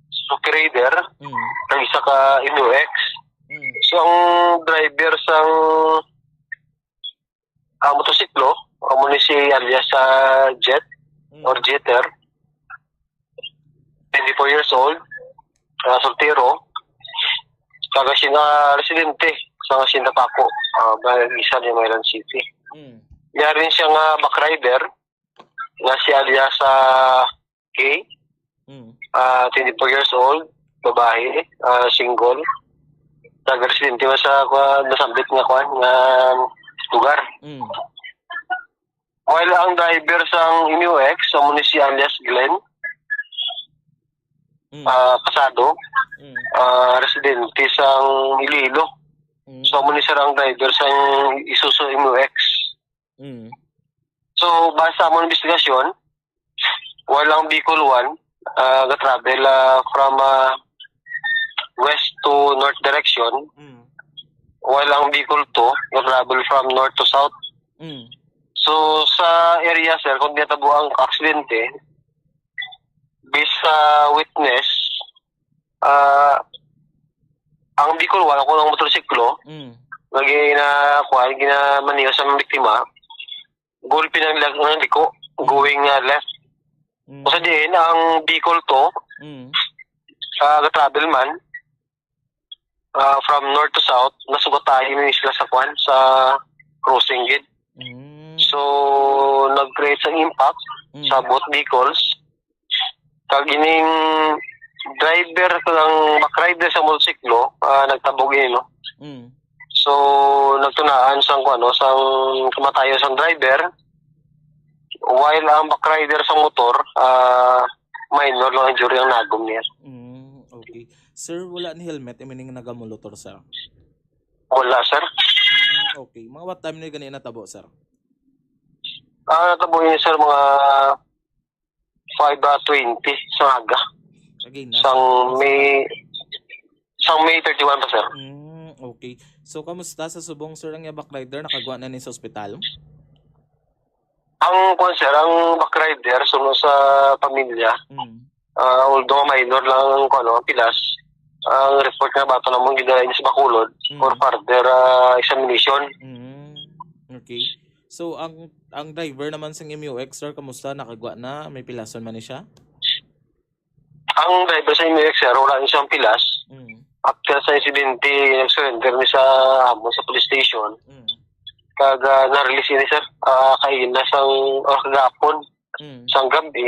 Suzuki Raider, Mm. kag isa ka M U X. Mm. So, ang driver sang, ah, motosiklo, amo ni si alias, ah, Jet Mm. or Jeter, twenty-four years old, ah, soltero, taga Sina, residente sa Hacienda Paco, ah, Barangay Aguisan, Himamaylan City. Mm. May ari siya nga back rider, nga si alias, ah, K, Mm. ah, twenty-four years old, babae, ah, single. Taga-residente man sa, kuwan, nasambit nga, kuwan, nga lugar. Mm. While ang driver sang M U X, amo ni si alias Glenn, Mm. ah, kasado, Mm. ah, residente sang Iloilo. Mm. So, amo ni sila ang driver sang Isuzu M U X. Mm. So, base sa among investigasyon, while ang vehicle one, ah, ga-travel, ah, from, ah, west to north direction, Mm. while ang vehicle two ga-travel from north to south. Mm. So, sa area, sir, kung natabo ang aksidente, based sa witness, ah, Ang Bicol One, ako ang motorsiklo, Mm. nga gina-, kuwan, ginamaneho sa biktima, gulpi ng lag-, ng liko, going, ah, left. Mm. Kung sa diin, ang Bicol Two, Mm. ah, ga-travel man, ah, from north to south, nasugatahi ni sila sa kuwan, sa crossing gid. Mm. So, nag-create sang impact Mm. sa both vehicles. Kag ining driver ko lang, back rider sa motorsiklo, ah, nagtabog ini, no? Mm. So, nagtunaan sang, kuwan, no, sang kamatayon sang driver, while ang back rider sa motor, ah, minor lang injury ang nagom niya. Mm, okay. Sir, wala ni helmet, imo ning nagamolotor, sir? Wala, sir. Mm, okay. Mga what time ni gani natabo, sir? Ah, natabo yun, sir, mga five, ah, twenty sa aga. Again, na? Sang May, sang May thirty-one pa, sir. Mm, okay. So, kamusta sa subong, sir, ang iya back rider? Nakagwa na ni sa ospital? Ang, kuwan, sir, ang back rider, suno sa pamilya, Mm. ah, although minor lang ang, kuwan, no, pilas, ang report nga bato namon gidala ini sa Bacolod Mm. for further, ah, examination. Mm. Okay. So, ang, ang driver naman sang M U X, sir, kamusta? Nakagwa na? May pilason man ni siya? Ang driver sa M U X, sir, wala ni siyang pilas. Mm. After sa insidente, nag-surrender ni sa amo sa police station. Mm. Kag, ah, na-release ini, sir. Ah, kaina sang, or kagapon, Mm. sang gabi.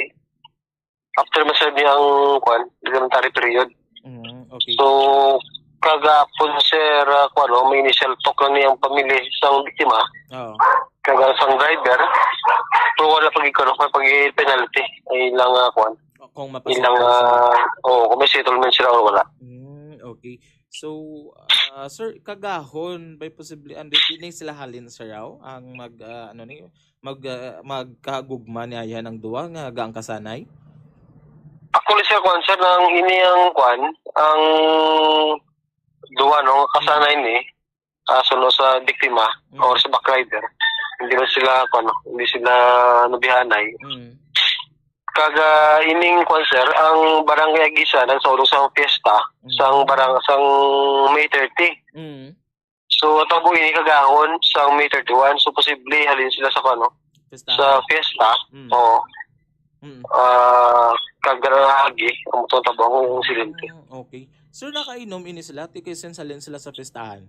After ma-serve niya ang, kuwan, reglementary period. Mm, okay. So, kagapon, sir, ah, kuwan, no, may initial talk lang niya ang pamilya sang biktima. Oo. Kag ang sang driver, pero wala pag ikuwan, wala pag penalty. Ay lang, ah, kuwan. Kung Ilang, mapasettles na. ah, oo, kung may settlement sila o wala. Mm, okay. So, ah, sir, kagahon, may posible, ano, di, di na sila halin, sir, raw, ang mag, ah, ano ni, mag, ah, magkagugma niya yan ang duwa nga gaang kasanay? Actually, sir, kuwan, sir, nang ini ang kuwan, ang duwa, no, kasanay ni, ah, suno sa biktima Mm. or sa back rider, hindi na sila, kuwan, no, hindi sila nabihanay. Mm. Kag, ah, ining, kuwan, sir, ang barangay Aguisan nagsaulog sa fiesta, Mm. sang barang-, sang May thirty. Mm. So, ang tabo ini kagahon sang May thirty-one. So, posible halin sila sa, kuwan, no, Fiestahan. sa fiesta. Mm. Oo. Mm. Ah, kag agi, ang motor tabo ang insidente. Mm, okay. Sir, nakainom ini sila? Ti kay since halin sila sa fiestahan?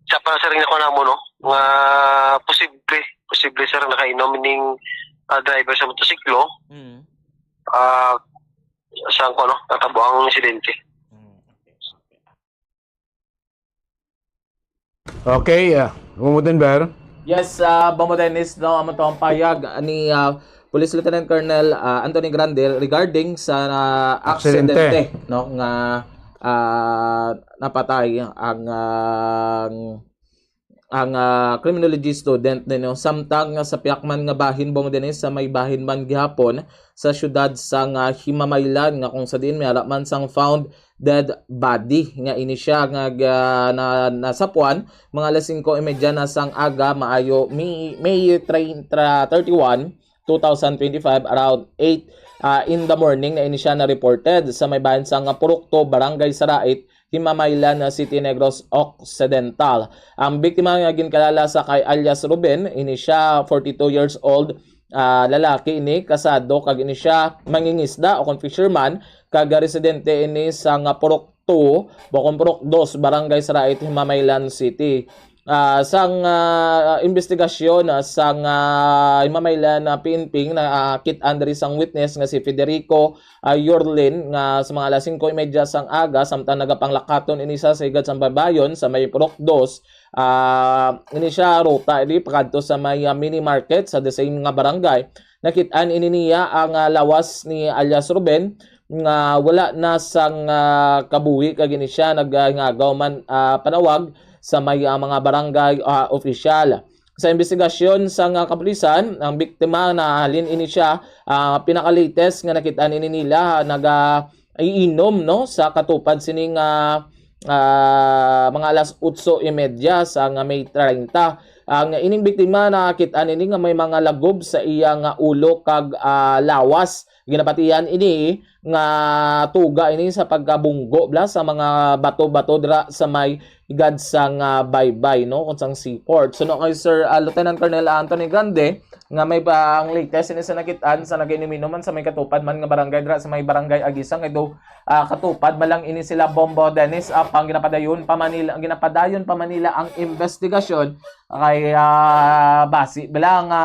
Sa pa, sir, nga kuwan namo, no? Nga posible, posible, sir, nakainom ning, ah, driver sa motosiklo. Mm. Ah, sa, kuwan, no, natabo ang insidente. Mm, okay, okay. Okay, ah, Bumbo Denver. Yes, ah, Bumbo Dennis, no, amo to ang payag ni, ah, Police Lieutenant Colonel, ah, Anthony Grande regarding sa, ah, Aksidente. aksidente, no, nga, ah, napatay ang, ang, ang, ah, criminology student, no. Samtang nga sa pihak man nga bahin, Bumbo Dennis, sa may bahin man gihapon sa siyudad sang Himamaylan, nga kung sa diin may ara man sang found dead body nga ini siya nga ga-, na, nasapuan mga alas singko y medya na sang aga, maayo, May, May treinta, thirty-one, two thousand twenty-five, around eight, ah, in the morning na ini siya na-reported sa may bahin sang Purok Two, Barangay Sarait, Himamaylan, ah, City, Negros Occidental. Ang biktima nga ginkilala sa kay alias Ruben, ini siya forty-two years old, ah, lalaki ini, kasado, kag ini siya mangingisda o kon fisherman, kag residente ini sa nga Purok Two, o kon Purok Dos, Barangay Sarait, Himamaylan City. Ah, sang, ah, investigasyon, ah, sang, ah, Himamaylan, ah, P N P nga, ah, kit-an diri sang witness nga si Federico, ah, Yorlin, nga sa mga alas singko y medya sang aga, samtang nagapanglakaton ini sa sigad sang baybayon sa may Purok Dos, ah, ini siya ruta ini pakadto sa may, ah, mini market sa the same nga barangay. Nakit-an ini niya ang, ah, lawas ni alias Ruben nga wala na sang, ah, kabuhi, kag ini siya nag, ah, hingagaw man, ah, panawag sa may, ah, mga barangay, ah, opisyal. Sa investigasyon sang, ah, kapulisan, ang biktima nahalin ini siya, ah, pinaka-latest nga nakit-an ini nila, naga-, iinom, no, sa katupad sining, ah, ah, mga alas otso y media sang May treinta. Ang ining biktima nakit-an ini nga may mga lagob sa iya nga ulo kag, ah, lawas. Ginapatihan ini nga tuga ini sa pagkabunggo bala sa mga bato-bato dira sa may higad sang, ah, baybay, no, kon sang seaport. So, no, kay Sir, ah, Lieutenant Colonel Anthony Grande, nga may pa ang latest ini sa nakit-an sa nag-inuminuman sa may Katupad man nga barangay dira sa may barangay Aguisang, kay do, ah, Katupad man lang ini sila, Bombo Dennis, ah, pang ginapadayon pa Manila, ginapadayon pa Manila ang investigasyon kay, ah, basi bala nga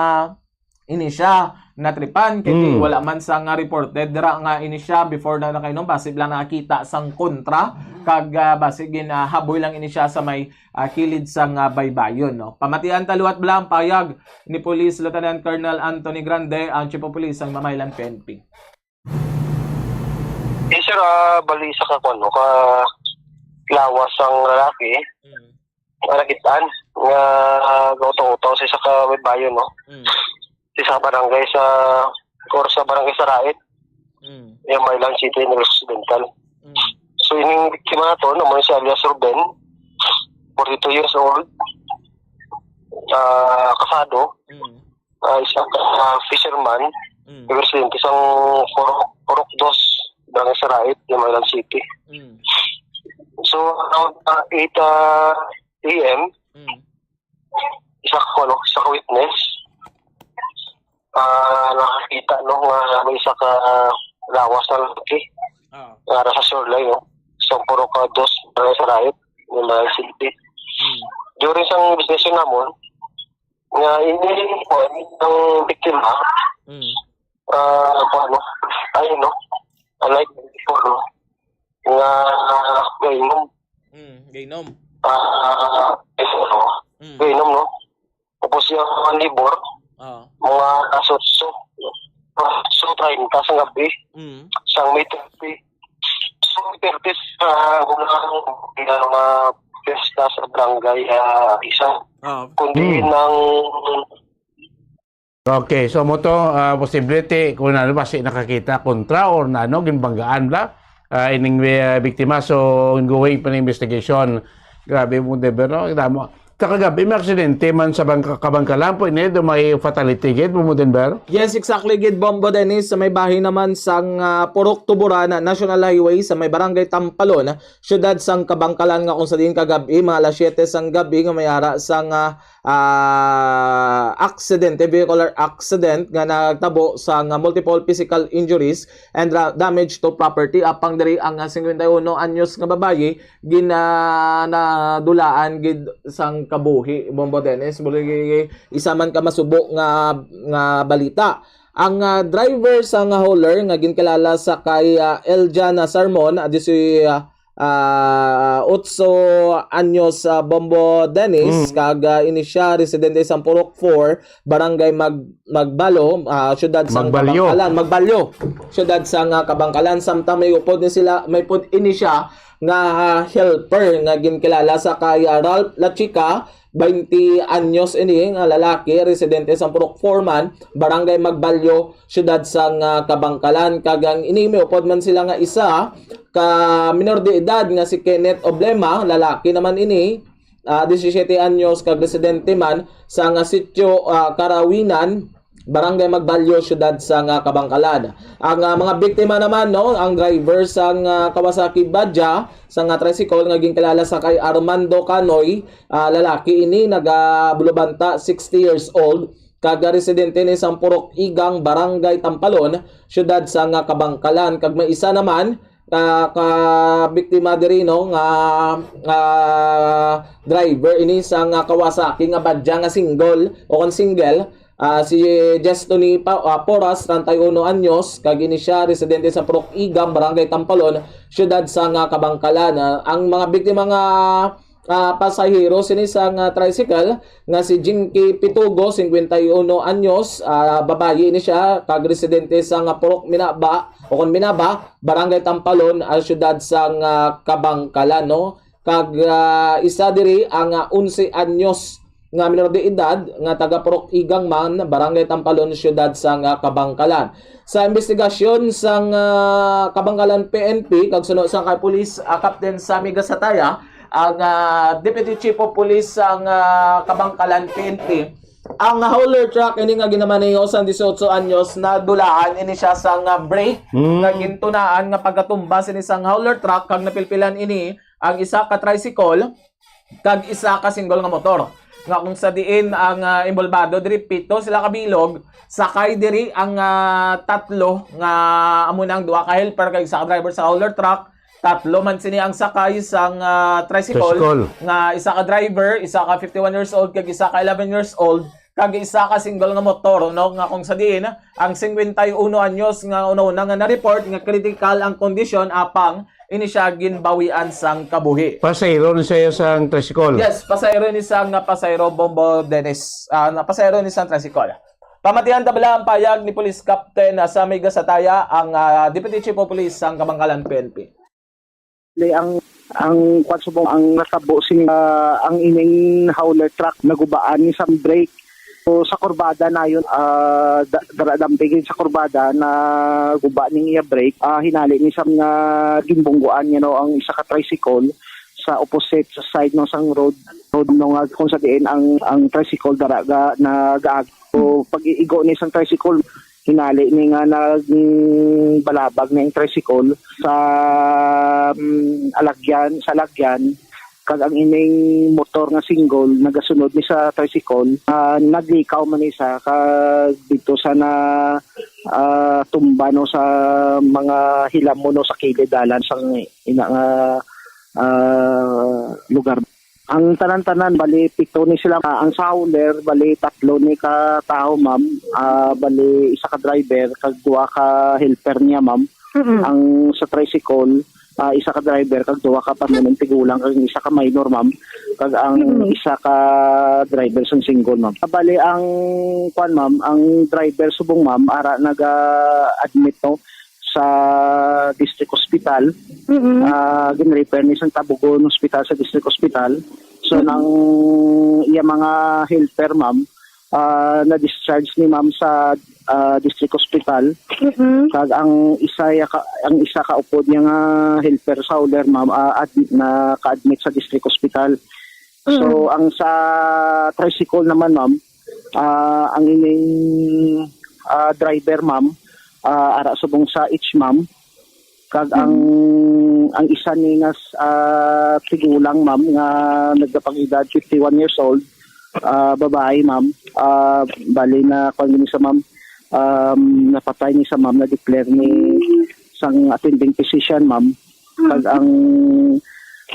ini siya natripan kay Mm. wala man sa nga reported dira nga ini siya before na nakainom, basi bala nakakita sang kontra kag, ah, basi ginahaboy lang ini siya sa may, ah, kilid sang, ah, baybayon, no. Pamatian ta liwat bala ang payag ni Police Lieutenant Colonel Anthony Grande, ang Chief of Police sang Mamaylan P N P. Eh, sir, ah, bali sa ka, ano, ka lawas ang lalaki, Mm. Nga nakit-an, nga gautaw-utaw sa isa ka baybayon, no? Mm. Sa isa ka barangay sa, or sa barangay sa Rait, Mm. yung Maynilad City, Negros Occidental. Mm. So, ining biktima nato, no, mo si alias Ruben, forty-two years old, ah, kasado, Mm. ah, isa ka, ah, fisherman, Mm. residente sang Purok, Purok Dos, Barangay Sarait, Maynilad City. Mm. So, around, ah, eight, ah, A M, Mm. isa ka, ano, isa ka witness, ah, nakakita, no, nga may isa ka lawas na lalaki. Ah. Nga ara sa shoreline, no? Sa Purok, ah, Dos, Barangay Sarait, Maynilad City. Mm. During sang investigation namon, nga ini, kuwan, ang biktima, Mm. ah, kuwan, no? Ay, no? Unlike before, no? Nga, gainom. Mm, gainom. Ah, eh, no? Mm. Gainom, no? Tapos yung mga neighbor, Ah. mga alas otso. Alas otso treinta sa gabi. Mm. Sang May thirty. So, May thirty sa, ah, mga, mga piyesta sa barangay, ah, isa. Ah. Kundi Mm. ng Okay, so mo to, ah, posible ti kung ano, basi nakakita kontra or na ano, ginbanggaan bala, ah, ining, ah, biktima. So, ongoing pa na investigation. Grabe mo, Denver, no? Kita mo, sa kagabi, may aksidente man sa bangka, kabangkalan po, ini, do may fatality gid, mo, Denver? Yes, exactly gid, Bombo Dennis. Sa may bahin naman sang, ah, Purok Tuburan, National Highway, sa may Barangay Tampalon, siyudad sang Kabangkalan, nga kung sa diin kagabi, mga alas siyete sang gabi, nga may ara sang, ah, ah, aksidente, vehicular accident nga nagtabo sang multiple physical injuries and ra-, damage to property. Apang diri ang, ah, singkwenta y uno anyos nga babayi gin-, ah, nadulaan gid sang kabuhi, Bombo Dennis. Muli, isa man ka masubo nga, nga balita. Ang, ah, driver sang hauler nga ginkilala sa kay, ah, Eljan Sarmon, ah, disi-, ah, ah, otso anyos, ah, Bombo Dennis, Mm. kag, ah, ini siya residente sa Purok four, Barangay Mag-, Magbalo, ah, siyudad sang Magbalyo. Kabangkalan. Magbalyo, siyudad sang, ah, Kabangkalan. Samtang may upod ni sila, may pud ini siya nga, ah, helper nga ginkilala sa kay, ah, Ralph Lachica, twenty anyos ini nga lalaki, residente sa Purok Foreman, Barangay Magbalyo, siyudad sang, ah, Kabangkalan. Kag ang ini, may upod man sila nga isa ka minor de edad nga si Kenneth Oblema, lalaki naman ini, ah, disisiete anyos, kag residente man sa nga sitio, ah, Karawinan, Barangay Magbalyo, siyudad sang, ah, Kabangkalan. Ang, ah, mga biktima naman, no, ang driver sang, ah, Kawasaki Badya, sang, ah, tricycle nga ginkilala sa kay Armando Canoy, ah, lalaki ini, naga Bulubanta, sixty years old, kag residente ni sang Purok Igang, Barangay Tampalon, siyudad sang, ah, Kabangkalan. Kag may isa naman, ah, ka biktima diri, no, nga, ah, driver ini sang, ah, Kawasaki nga Badya nga single o kon single, ah, si Jestoni Pa-, ah, Poras, treinta y uno anyos, kag ini siya residente sa Purok Igang, Barangay Tampalon, siyudad sang, ah, Kabangkalan. Ah, ang mga biktima nga, ah, pasahero sini sang, ah, tricycle nga si Jinky Pitugo, singkwenta y uno anyos, ah, babayi ini siya, kag residente sang, ah, Purok Minaba, o kon Minaba, Barangay Tampalon, ah, siyudad sang, ah, Kabangkalan, no? Kag, ah, isa diri ang, ah, onse anyos nga minor de edad nga taga Purok Igang man, Barangay Tampalon, siyudad sang, ah, Kabankalan. Sa investigasyon sang, ah, Kabankalan P N P kag suno sang kay Police, ah, Captain Sammy Gasataya, ang, ah, Deputy Chief of Police sang, ah, Kabankalan P N P, ang hauler truck ini nga ginamaneho sang dieciocho anyos na dulaan ini siya sang, ah, brake Mm. nga gintunaan nga pagkatumba sini sang hauler truck kag napilpilan ini ang isa ka tricycle kag isa ka single nga motor, nga kung sa diin ang, ah, involbado diri, pito sila ka bilog, sakay diri ang, ah, tatlo nga amo na ang duha ka helper kag isa ka driver sa hauler truck, tatlo man sini ang sakay sang, ah, tricycle, Tricycle. nga isa ka driver, isa ka fifty-one years old kag isa ka eleven years old, kag isa ka single nga motor, no, nga kung sa diin ang singkwenta y uno anyos nga una-una nga na-report nga critical ang kondisyon, apang ini siya ginbawian sang kabuhi. Pasahero ni siya sang tricycle? Yes, pasahero ni sang, ah, pasahero, Bombo Dennis. Ah, na pasahero ni sang tricycle. Pamatian ta bala ang payag ni Police Captain, ah, Sammy Gasataya, ang, ah, Deputy Chief of Police sang Kabankalan P N P. Di ang, ang kwan subong ang natabo sing, ah, ang ining hauler truck nagubaan ni sang brake. So, sa kurbada na yun, ah, da-, dara dampigin sa kurbada na guba ning iya brake, ah, hinali ni sang nga ginbungguan niya, no, ang isa ka tricycle sa opposite sa side, no, sang road, road, no, nga kung sa diin ang, ang tricycle dara ga, nagaag-, so, pag-iigo ni sang tricycle, hinali ni nga nagbalabag na yung tricycle sa, mm, alagyan, sa alagyan, kag ang ining motor nga single nagasunod ni sa tricycle, ah, naglikaw man ni sa kag dito sa na, ah, tumba, no, sa mga hilam mo, no, sa kilid dalan sang ina nga, ah, lugar. Ang tanan-tanan, bali, pito ni sila. Ah, ang sa hauler, bali, tatlo ni ka tawo, ma'am. Ah, bali, isa ka driver, kag duha ka helper niya, ma'am. Mm-mm. Ang sa tricycle, ah, isa ka driver, kag duha ka panunom tigulang, kag isa ka minor, ma'am. Kag ang Mm-mm. isa ka driver sang single, ma'am. Ah, bali, ang, kwan, ma'am, ang driver subong, ma'am, ara naga-admit, no, sa district hospital. Mm-mm. Ah, gin-refer ni sang Tabogon Hospital sa district hospital. So, Mm-mm. nang iya mga helper, ma'am, ah, na-discharge ni ma'am sa, ah, district hospital. Mm-mm. Kag ang isa ya ka, ang isa ka upod niya nga helper sa hauler, ma'am, ah, ad-, naka-admit sa district hospital. So, Mm. ang sa tricycle naman, ma'am, ah, ang ining, ah, driver, ma'am, ah, ara subong sa H, ma'am. Kag ang, Mm. ang isa ni nga s-, ah, tigulang, ma'am, nga nagkapag-edad fifty-one years old, ah, babae, ma'am. Ah, bali na, kwan ni sa ma'am, um, napatay ni sa ma'am, na-declare ni sang attending physician, ma'am. Kag ang,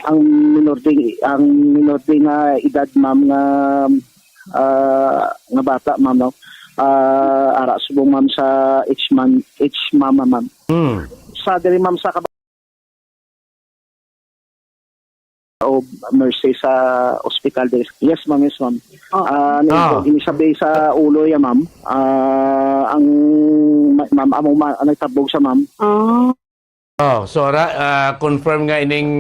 ang minor di, ang minor di nga edad, ma'am, nga, ah, nga bata, ma'am, no? Ah, ara subong, ma'am, sa H man, H mama, ma'am. Hmm. Sa diri, ma'am, sa kaba-, o Mercy sa ospital diri. Yes, ma'am, yes, ma'am. Oh. Ah, ano Ah. po, ginisabi sa ulo ya, ma'am. Ah, ang, ma-, ma'am, amo ma-, ang nagtabog sa ma'am. Oh. Oh, so, ra-, ah, confirm nga ining,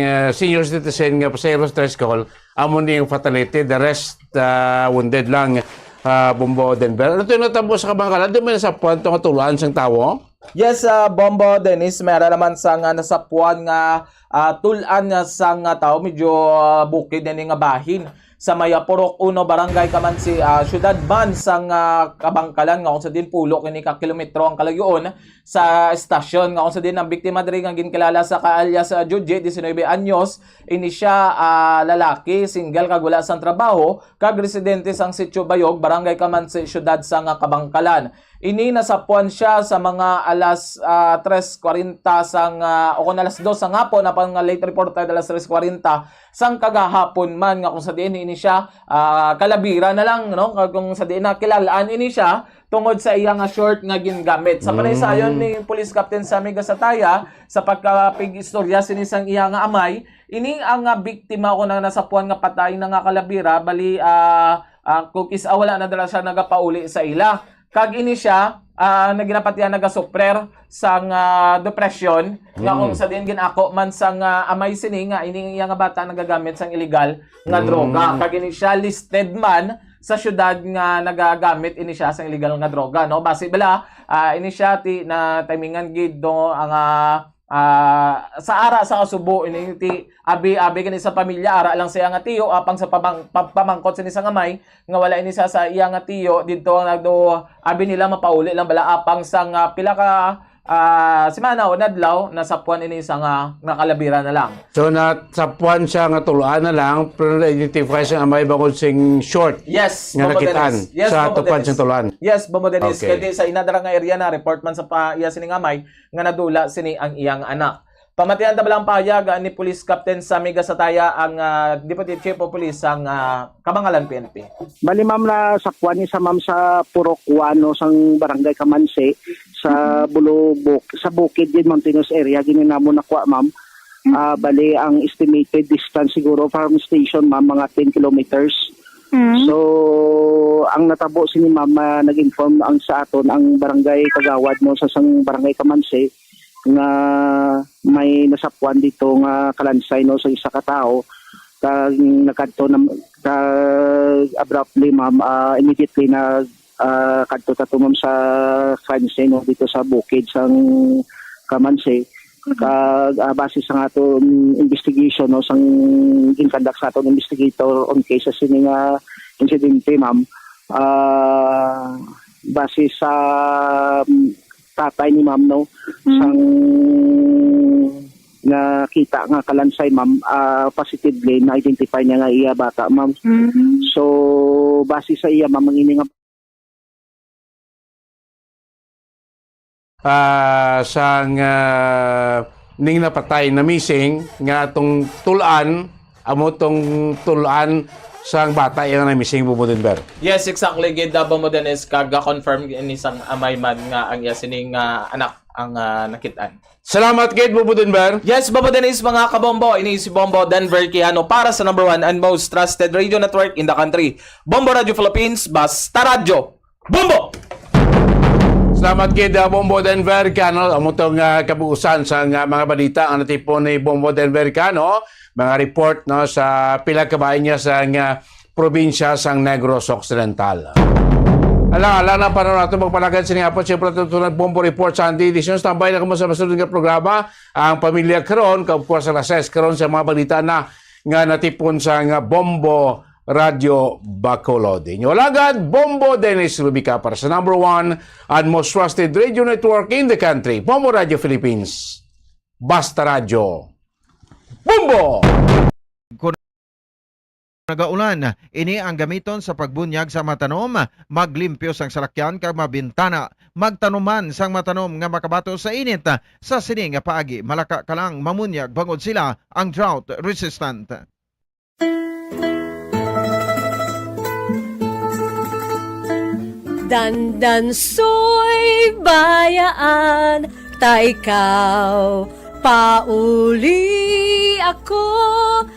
ah, senior citizen nga pasahero sa tricycle, amo ni yung fatality, the rest, ah, wounded lang, ah, Bombo Denver. Ano to yung natabo sa Kabankalan? Di man sa puwan to nga tuluan sang tawo? Yes, ah, Bombo Dennis, may ara naman sa nga nasapuan nga, ah, tul-an nga sa nga tawo, medyo, ah, bukid na ni nga bahin sa may, ah, Purok Uno, Barangay Kamansi, ah, Syudad man sang, ah, Kabankalan, nga kung sa din pulo kini ka kilometro ang kalayoon sa estasyon, nga kung sa din ang biktima diri nga ginkilala sa ka alias, ah, Juji, diecinuebe anyos, ini siya, ah, lalaki, single kag wala sang trabaho, kag residente sang Sitio Bayog, Barangay Kamansi, Syudad sang, ah, Kabankalan. Ini nasapuan siya sa mga alas, ah, tres kwarenta sang, ah, o kon alas dos sang hapon, apan nga late reported alas tres kwarenta sang kagahapon man, nga kung sa diin ini siya, ah, kalabira na lang, no? Kag kung sa diin nakilal-an ini siya tungod sa iya nga short nga gingamit. Sa panaysayon Mm. ni Police Captain Sammy Gasataya, sa pagkapig-istorya sini sang iya nga amay, ini ang, ah, biktima o kon ang nasapuan nga patay na nga kalabira, bali, ah, ah, kung is-, ah, wala na dala siya nagapauli sa ila. Kag ini siya, ah, na ginapatihan nagasuprer sang, ah, depresyon, nga kung sa diin gin-ako man sang, ah, amay sini nga ini iya nga bata nagagamit sang illegal nga droga. Kag ini siya listed man sa syudad nga nagagamit ini siya sang illegal nga droga, no? Basi bala, ah, ini siya ti na timingan gid, no, ang, ah, ah, sa ara sa kasubo ini ti abi, abi gani sa pamilya, ara lang sa iya nga tiyo, apang sa pamang-, pa-, pamangkot sini sang amay nga wala ini sa, sa iya nga tiyo didto ang nagdo, abi nila mapauli lang bala apang sang, ah, pila ka, ah, semana o adlaw, nasapuan ini sa nga nakalabiran na lang. So, nasapuan siya nga tuloan na lang, pero na-identify siya amay bangod sing short Yes, nga Bombo nakitaan Dennis. Yes, sa Bombo tupan Dennis. Siyang tuloan. Yes, Bombo Dennis. Okay. Kay di sa inadra nga area na report man sa pa iya sini nga amay nga nadula sini ang iyang anak. Pamatian ta bala ang pahayag, ah, ni Police Captain Sammy Gasataya, ang, ah, Deputy Chief of Police sang, ah, Kabangalan P N P. Bali, ma'am, nasapuan ni sa, ma'am, sa Purok One, no, sang Barangay Kamansi, sa Bulubok, sa bukid din, mountainous area, gini namo nakuha, ma'am. Ah, bali, ang estimated distance siguro from station, ma'am, mga ten kilometers. Mm. So, ang natabo sini, ma'am, ah, nag-inform ang sa aton ang barangay kagawad, no, sa sang Barangay Kamansi, nga may nasapuan dito nga kalansay, no, sa isa ka tawo. Kag nagkadto na, kag abruptly, ma'am, ah, immediately na, ah, kadto ta to, ma'am, sa crime scene, no, dito sa bukid sang Kamansi. Kag, ah, base sa aton investigation, no, sang ginkandak sa aton investigator on cases sini nga insidente, ma'am, ah, base sa tatay ni ma'am, no? Mm. Sang nakita nga kalansay, ma'am, ah, positively na-identify niya nga iya bata, ma'am. Mm. So, base sa iya, ma'am, ang ini nga Ah, sang, ah, ning napatay na missing nga atong tulan, amo tong tulan sang bata iya na missing, Bombo Denver. Yes, exactly, gid, ah, Bombo Dennis, kag ga-confirm ini sang amay man nga ang iya sining, ah, anak ang, ah, nakitaan. Salamat gid, Bombo Denver. Yes, Bombo Dennis, mga kabombo, ini si Bombo Denver Quijano para sa number one and most trusted radio network in the country, Bombo Radio Philippines, basta radyo, Bombo! Salamat gid, ah, Bombo Denver Quijano. Amo tong, ah, kabuusan sa, ah, mga balita ang natipon ni Bombo Denver Quijano, mga report, no, sa pila ka bahin niya sa, ah, probinsya sang Negros Occidental. Ala, ala na panahon nato magpalagad sini hapon. Siyempre, ito na Bombo Report Sunday edition. Tambay na kamo sa masunod nga programa, ang Pamilya Karon, kag of course, alas sais karon sa mga balita na nga natipon sa nga Bombo Radyo Bacolod. Inyo alagad, Bombo Dennis Rubica para sa number one and most trusted radio network in the country, Bombo Radio Philippines. Basta Radyo. Bombo! Nagaulan, ini ang gamiton sa pagbunyag sa matanom, maglimpyo sang salakyan kag mga bintana. Magtanom man sang matanom nga makabato sa init. Sa sini nga paagi, malaka ka lang mamunyag bangod sila ang drought resistant. Dandansoy, bayaan ta ikaw, pauli ako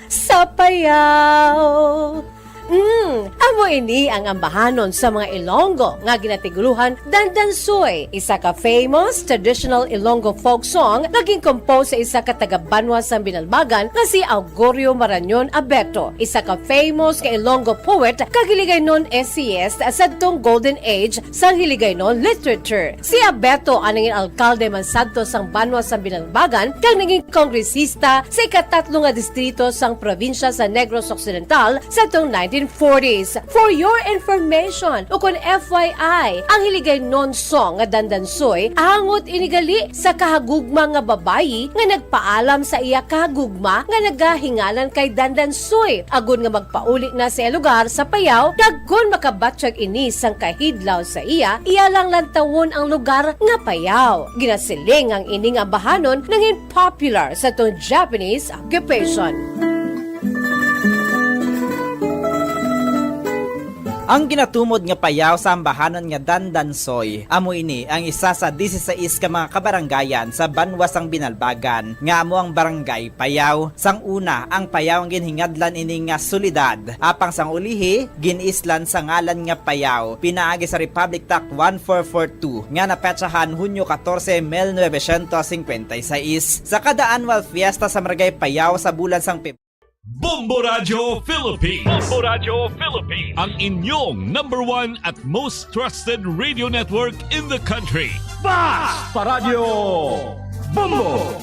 sa payaw. Mm, amo ini ang ambahanon sa mga Ilonggo nga ginatiguluhan Dandansoy, isa ka famous traditional Ilonggo folk song nga gin-compose sa isa ka taga-banwa sang Binalbagan nga si Augurio Marañon Abeto, isa ka famous nga Ilonggo poet kag Hiligaynon essayist sadtong golden age sang Hiligaynon literature. Si Abeto ang nangin alkalde man sadto sang banwa sang Binalbagan kag nangin kongresista sa ikatatlo nga distrito sang probinsya sa Negros Occidental sadtong nineteen forties. For your information, ukon F Y I, ang Hiligaynon song nga Dandansoy angot ini gali sa kahagugma nga babayi nga nagpaalam sa iya kahagugma nga nagahinganan kay Dandansoy, agod nga magpauli na sa iya lugar sa Payao, kag kon makabatyag ini sang kahidlaw sa iya, iya lang lantawon ang lugar nga Payao. Ginasiling ang ini nga ambahanon nangin popular sadtong Japanese occupation. Ang ginatumod nga payaw sa ambahanon nga Dandansoy, amo ini ang isa sa disisais ka mga kabaranggayan sa banwa sang Binalbagan, nga amo ang Barangay Payaw. Sang una, ang payaw ang ginhingadlan ini nga syudad, apang sang ulihi, gin-islan sa ngalan nga Payaw, pinaagi sa Republic Act one four four two, nga napetsahan Hunyo katorse, mil novecientos singkwenta y seis. Sa kada annual fiesta sa Barangay Payaw sa bulan sang Peb- Bombo Radyo Philippines. Bombo Radyo Philippines. Ang inyong number one at most trusted radio network in the country. Basta Radyo Bombo!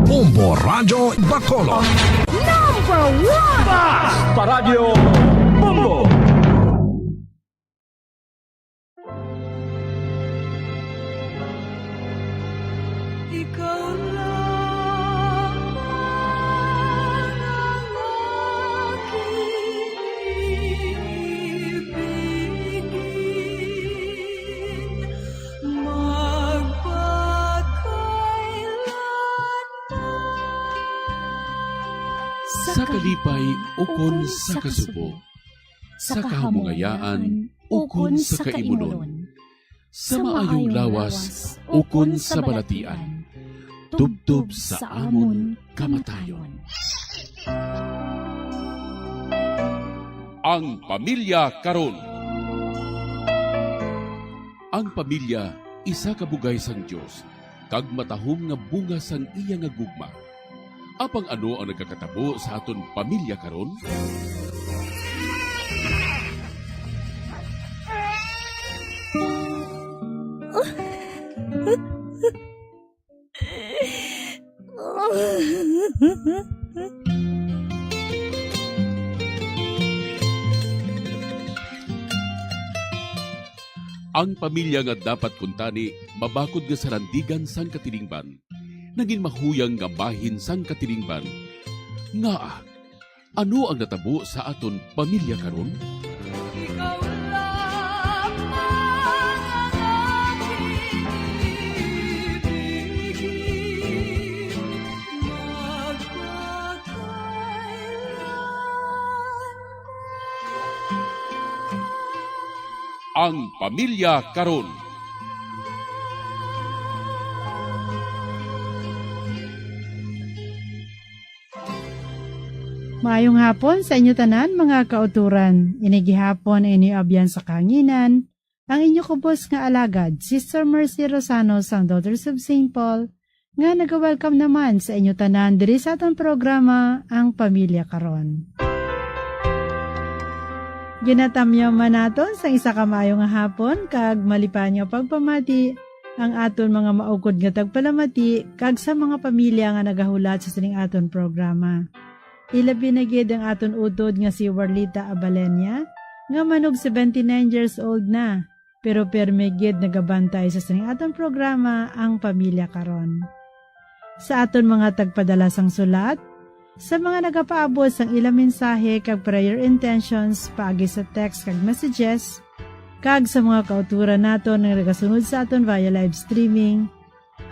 Bombo Radyo Bacolod. Number one! Basta Radyo Bombo! Ikaw lamang ang aking ibigin, magpakailanman. Sa kalipay ukon sa kasubo, sa kahamungayaan ukon sa kaimunon, sa maayong lawas ukon sa balatian, tubtob sa amon kamatayon. Ang pamilya karon. Ang pamilya isa ka bugay sang Dios kag matahom nga bunga sang iya nga gugma. Apang ano ang nagakatabo sa aton pamilya karon? Ang pamilya nga dapat kuntani mabakod nga salandigan sang katilingban, nangin mahuyang nga bahin sang katilingban. Ngaa, ano ang natabo sa aton pamilya karon? Ikaw lamang ang aking ibigin, magpakailanman. Ang pamilya karon. Maayong hapon sa inyo tanan, mga kauturan. Ini gihapon ang inyo abyan sa kahanginan, ang inyo kubos nga alagad, Sister Mercy Rosano sang Daughters of Saint Paul, nga naga-welcome naman sa inyo tanan diri sa aton programa, Ang Pamilya Karon. Ginatamyaw man naton sang isa ka maayo nga hapon kag malipayon nga pagpamati ang aton mga maukod nga tagpalamati kag sa mga pamilya nga nagahulat sa sining aton programa. Ilabi na gid ang aton utod nga si Warlita Abalenia, nga manog seventy-nine years old na, pero pirmi gid nagabantay sa sining aton programa, Ang Pamilya Karon. Sa aton mga tagpadala sang sulat, sa mga nagapaabot sang ila mensahe kag prayer intentions paagi sa text kag messages, kag sa mga kauturan naton nga nagasunod sa aton via live streaming,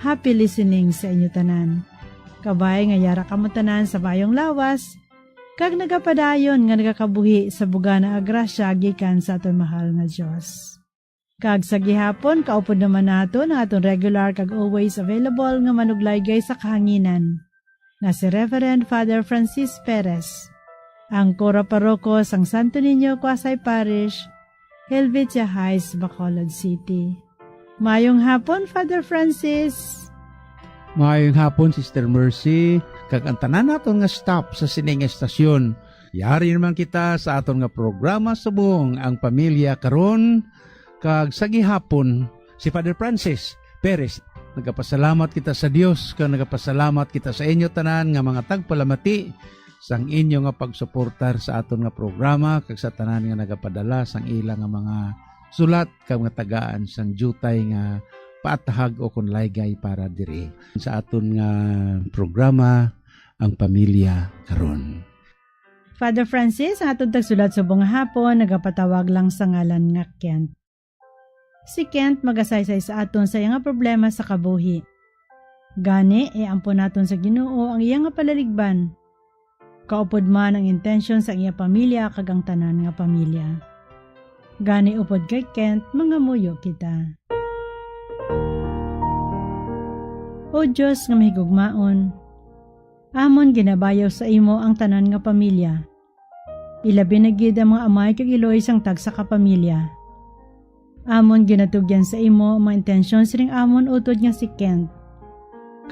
happy listening sa inyo tanan. Kabay nga yara kamo tanan sa maayong lawas, kag nagapadayon nga nagakabuhi sa bugana nga grasya gikan sa aton mahal nga Dios. Kag sa gihapon, kaupod naman naton ang aton regular kag always available nga manuglaygay sa kahanginan, nga si Reverend Father Francis Perez, ang Cura Paroko sang Santo Niño Quasay Parish, Helvetia Heights, Bacolod City. Mayong hapon, Father Francis. Maayong hapon, Sister Mercy, kag ang tanan naton nga staff sa sining estasyon. Yari naman kita sa aton nga programa subong Ang Pamilya Karon, kag sa gihapon, si Father Francis Perez. Nagapasalamat kita sa Dios, kag nagapasalamat kita sa inyo tanan nga mga tagpalamati sang inyo nga pagsuportar sa aton nga programa, kag sa tanan nga nagapadala sang ila nga mga sulat kag mga tagaan sang diutay nga paatahag o kon laygay para diri sa aton nga programa, Ang Pamilya Karon. Father Francis, ang aton tagsulat subong nga hapon, nagapatawag lang sa ngalan nga Kent. Si Kent magasaysay sa aton sa iya nga problema sa kabuhi. Gani, iampo naton sa Ginoo ang iya nga palaligban. kaupod man ang intensyon sang iya pamilya kag ang tanan nga pamilya. Gani, upod kay Kent, mangamuyo kita. O Dios nga mahigugmaon, amon ginabayaw sa imo ang tanan nga pamilya, ilabi na gid ang mga amay kag iloy sang tagsa ka pamilya. Amon ginatugyan sa imo ang mga intensyon sining amon utod nga si Kent,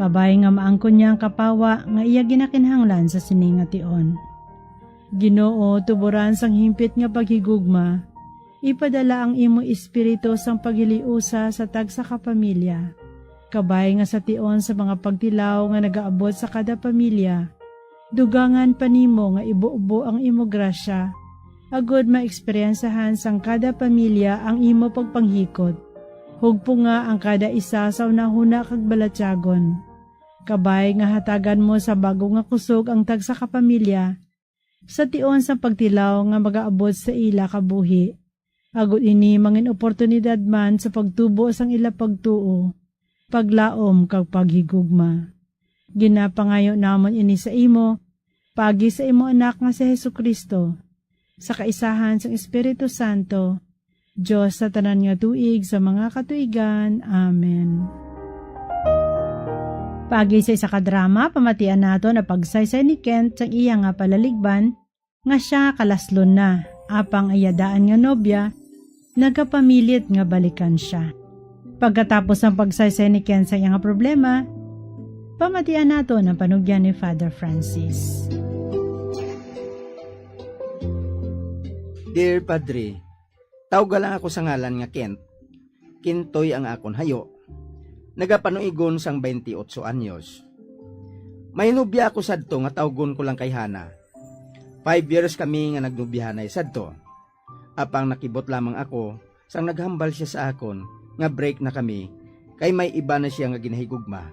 kabay nga maangkon niya ang kapawa nga iya ginakinahanglan sa sini nga tion. Ginoo, tuboran sang himpit nga paghigugma, ipadala ang imo Espiritu sang paghiliusa sa tagsa ka pamilya, kabay nga sa tion sa mga pagtilaw nga nagaabot sa kada pamilya, dugangan pa nimo nga ibubo ang imo grasya, agod maeksperiyensahan sang kada pamilya ang imo pagpanghikot. Hugpunga ang kada isa sa hunahuna kag balatyagon, kabay nga hatagan mo sa bag-o nga kusog ang tagsa ka pamilya, sa tion sang pagtilaw nga magaabot sa ila kabuhi, agod ini mangin oportunidad man sa pagtubo sang ila pagtuo, paglaom, kag paghigugma. Ginapangayo namon ini sa imo, paagi sa imo Anak nga si Jesu-Cristo, sa kaisahan sang Espiritu Santo, Dios sa tanan nga tuig sa mga katuigan. Amen. Paagi sa isa ka drama, pamatian naton ang pagsaysay ni Kent sang iya nga palaligban, nga sia kalaslon na, apang ang iya daan nga nobya nagapamilit nga balikan sia. Pagkatapos sang pagsaysay ni Kent sa iya nga problema, pamatian naton ang panugyan ni Father Francis. Dear Padre, tawga lang ako sa ngalan nga Kent. Kintoy ang akon hayo. Nagapanuigon sang twenty-eight anyos. May nobya ako sadto nga tawgon ko lang kay Hana. Five years kami nga nagnobyahanay sadto. Apang nakibot lamang ako sang naghambal sia sa akon nga break na kami, kay may iba na sia nga ginahigugma.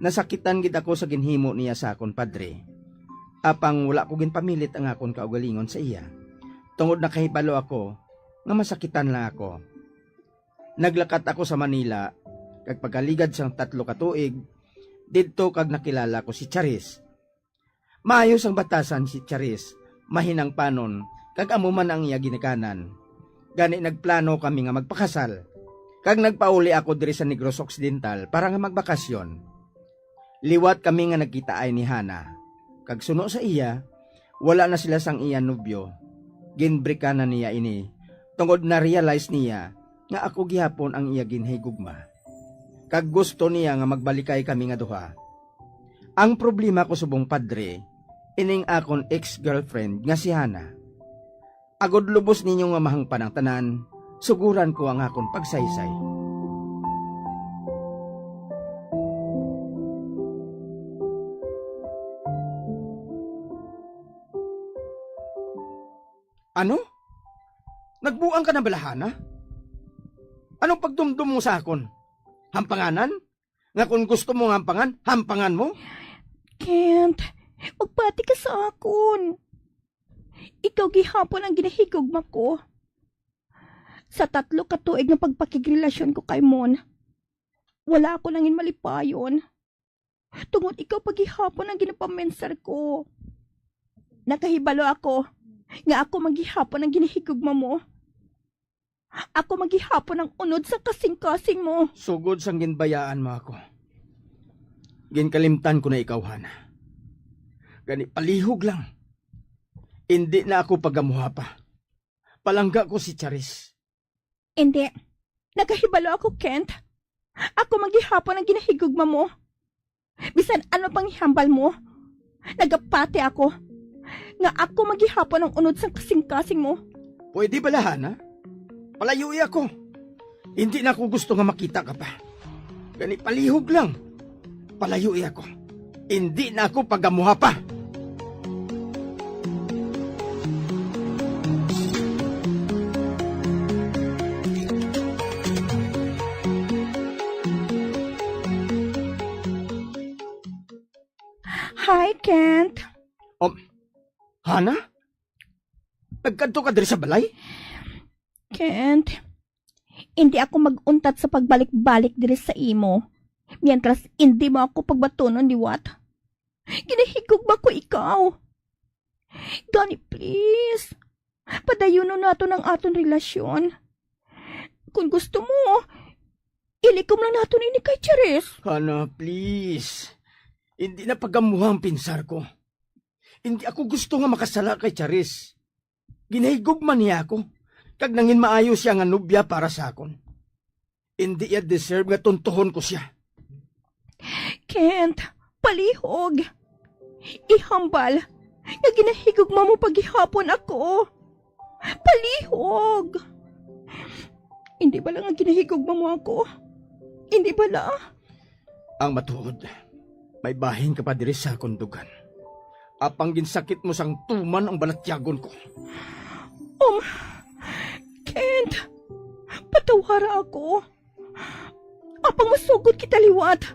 Nasakitan gid ako sa ginhimo niya sa akon, Padre. Apang wala ko ginpamilit ang akon kaugalingon sa iya, tungod nakahibalo ako nga masakitan lang ako. Naglakat ako sa Manila, kag pagkaligad sang tatlo ka tuig, didto kag nakilala ko si Charis. Maayo sang batasan si Charis, mahinangpanon, kag amo man ang iya ginikanan. Gani nagplano kami nga magpakasal, kag nagpauli ako diri sa Negros Occidental para nga magbakasyon. Liwat kami nga nagkitaay ni Hana, kag suno sa iya, wala na sila sang iya nobyo. Ginbrikan na niya ini, tungod na-realize niya nga ako gihapon ang iya ginhigugma. Kag gusto niya nga magbalikay kami nga duha. Ang problema ko subong, Padre, ining akon ex-girlfriend nga si Hana. Agod lubos ninyo nga mahangpan ang tanan, suguran ko ang akon pagsaysay. Ano? Nagbuang ka na bala, Hana? Anong pagdumdom mo sa akon? Hampanganan? Nga kung gusto mo nga hampangan, hampangan mo? Kent, magpati ka sa akon. Ikaw gihapon ang ginahigugma ko. Sa tatlo ka tuig nga pagpakigrelasyon ko kay Mon, wala ako nangin malipayon. Tungod ikaw pa gihapon ang ginapamensar ko. Nakahibalo ako nga ako man gihapon ang ginahigugma mo. Ako man gihapon ang unod sang kasingkasing mo. Sugod sang ginbayaan mo ako, ginkalimtan ko na ikaw, Hana. Gani, palihog lang. Indi na ako pagamuha pa. Palangga ko si Charis. Indi. Nakahibalo ako, Kent. Ako man gihapon ang ginahigugma mo. Bisan ano pang ihambal mo, nagapati ako nga ako man gihapon ang unod sang kasingkasing mo. Pwede bala, Hana? Palayui ako. Hindi na ako gusto nga makita ka pa. Gani, palihog lang. Palayui ako. Hindi na ako pagamuha pa. Hi, Kent. Um, Hana? Nagkadto ka diri sa balay? Kent, hindi ako mag-untat sa pagbalik-balik diri sa imo, mientras hindi mo ako pagbatunon liwat. Ginahigugma ko ikaw. Gani, please, padayunon naton ang aton relasyon. Kung gusto mo, ilikom lang naton ini kay Charis. Hana, please. Hindi na pagamuha ang pinsar ko. Hindi ako gusto nga makasala kay Charis. Ginahigugma niya ako, kag nangin maayo siya nga nobya para sa akon. Hindi iya deserve nga tuntuhon ko siya. Kent, palihog. Ihambal nga ginahigugma mo pa gihapon ako. Palihog. Hindi bala nga ginahigugma mo ako? Hindi bala? Ang matuod, may bahin ka pa diri sa akon dugan. Apang ginsakit mo sang tuman ang balatyagon ko. Um, Kent, patawara ako. Apang masugod kita liwat,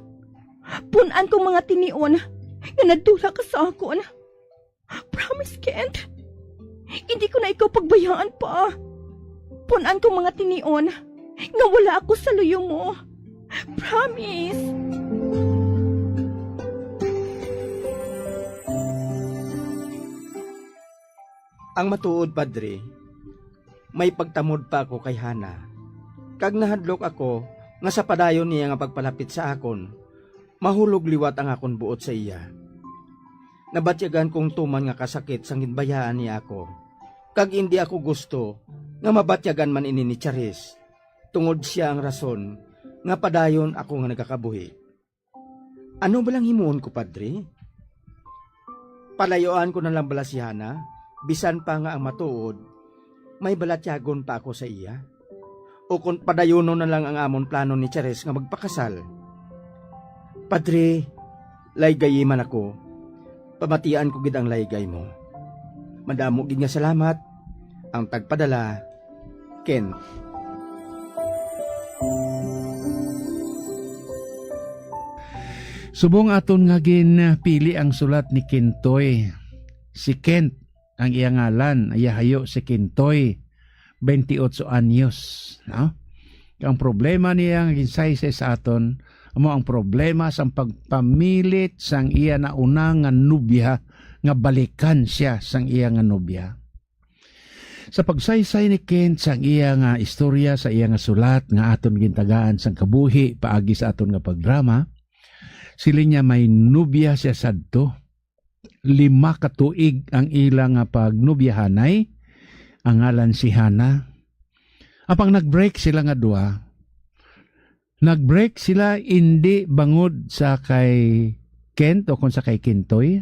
pun-an kong mga tinion nga nadula ka sa akon. Promise, Kent. Hindi ko na ikaw pagbayaan pa. Pun-an kong mga tinion nga wala ako sa luyo mo. Promise. Ang matuod, Padre, may pagtamod pa ako kay Hana, kag nahadlok ako nga sa padayon niya nga pagpalapit sa akon, mahulog liwat ang akon buot sa iya. Nabatyagan kong tuman nga kasakit sang ginbayaan niya ako, kag indi ako gusto nga mabatyagan man ini ni Charis, tungod sia ang rason nga padayon ako nga nagakabuhi. Ano balang himuon ko, Padre? Palayuan ko na lang bala si Hana, bisan pa nga ang matuod, may balatyagon pa ako sa iya? O kon padayunon na lang ang amon plano ni Charis nga magpakasal? Padre, laygayi man ako. Pamatian ko gid ang laygay mo. Madamo gid nga salamat. Ang tagpadala, Ken. Subong aton nga ginpili ang sulat ni Kintoy, si Kent ang iya ngalan, iya hayo si Kintoy, twenty-eight anyos, no? Ang problema niya nga ginsaysay sa aton, amo ang problema sang pagpamilit sang iya nauna nga nobya nga balikan siya sang iya nga nobya. Sa pagsaysay ni Kent sang iya nga istorya, sa iya nga sulat nga aton gintagaan sang kabuhi paagi sa aton nga pagdrama, siling niya may nobya siya sadto. Lima ka tuig ang ila nga pagnobyahanay, ang ngalan si Hana. Apang nag-break sila nga duha. Nag-break sila indi bangod sa kay Kent o kon sa kay Kintoy,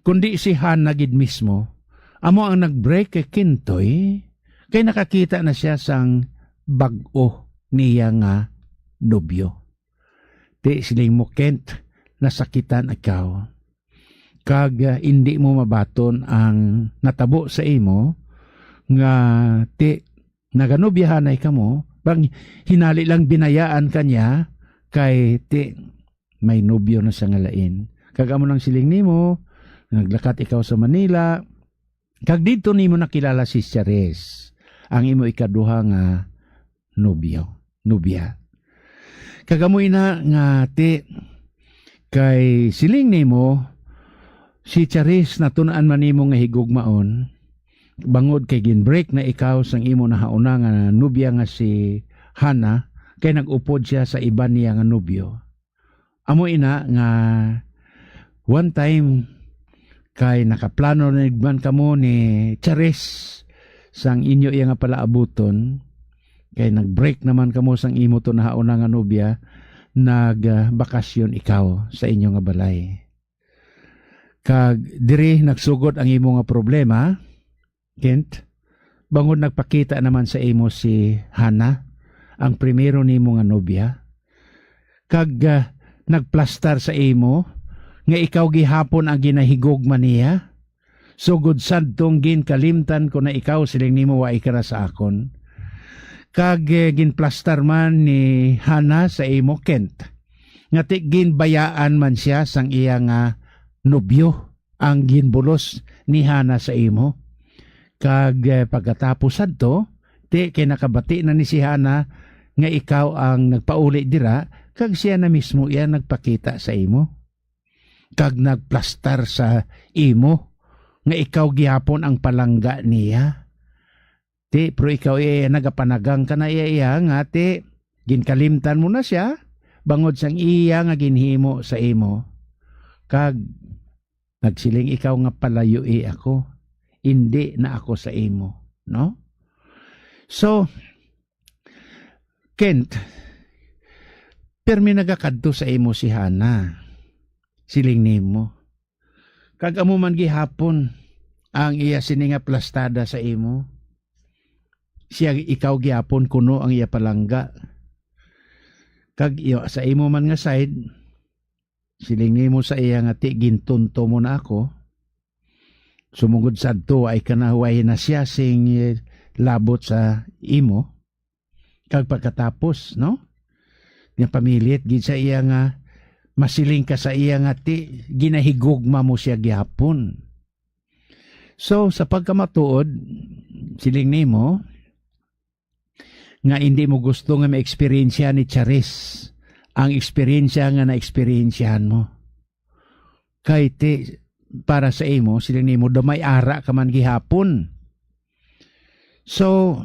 kundi si Hana gid mismo amo ang nag-break kay Kintoy, kay nakakita na siya sang bag-o niya nga nobyo. Ti, siling mo, Kent, nasakitan ikaw. Kag, ah, indi mo mabaton ang natabo sa imo nga, ti, naganobyahanay kamo, bang hinali lang binayaan ka niya kay, ti, may nobyo na siya nga lain. Kag amo nang siling nimo, naglakat ikaw sa Manila, kag didto nimo nakilala si Charis, ang imo ikaduha nga nobyo, nobya. Kag amo ina nga, ti, kay siling nimo, si Charis natun-an man nimo nga higugmaon, bangod kay ginbreak na ikaw sang imo nahauna nga nobya nga si Hana, kay nag-upod siya sa iban niya nga nobyo. Amo ina nga one time kay nakaplano na man kamo ni Charis sang inyo iya nga palaabuton, kay nag-break naman kamo sang imo to nahauna nga nobya, nagbakasyon ikaw sa inyo nga balay. Kag diri nagsugod ang imo nga problema, Kent, bangod nagpakita naman sa imo si Hana, ang primero nimo nga nobya, kag, ah, nagplastar sa imo nga ikaw gihapon ang ginahigugma niya, sugod sadtong ginkalimtan ko na ikaw, siling nimo, wa ika na sa akon. Kag, eh, ginplastar man ni Hana sa imo, Kent, nga ti ginbayaan man siya sang iya nga nobyo ang ginbulos ni Hana sa imo. Kag, eh, pagkatapos sadto, ti kay nakabati na ni si Hana nga ikaw ang nagpauli dira, kag siya na mismo iya nagpakita sa imo, kag nagplastar sa imo, nga ikaw gihapon ang palangga niya. Ti, pero ikaw, eh, nagapanagang ka na iya, iya nga, ti, ginkalimtan mo na siya, bangod sang iya nga ginhimo sa imo. Kag nagsiling ikaw nga, "Palayui ako, indi na ako sa imo," no? So, Kent, permi nagakadto sa imo si Hana. Siling nimo, kag amo man gihapon ang iya sini nga plastada sa imo. Siya, ikaw gihapon kuno ang iya palangga. Kag iyo, sa imo man nga side, siling nimo sa iya nga, "Ti, gintunto mo na ako. Sumugod sadto, ay kanahuway na siya sing, eh, labot sa imo." Kag pagkatapos, no? Nga pamilit gid sa iya nga masiling ka sa iya nga, "Ti, ginahigugma mo siya gihapon." So, sa pagkamatuod, siling nimo nga hindi mo gusto nga ma-eksperyensya ni Charis ang eksperyensya nga na-eksperyensyahan mo. Kay ti, para sa imo, siling nimo, damay ara ka man gihapon. So,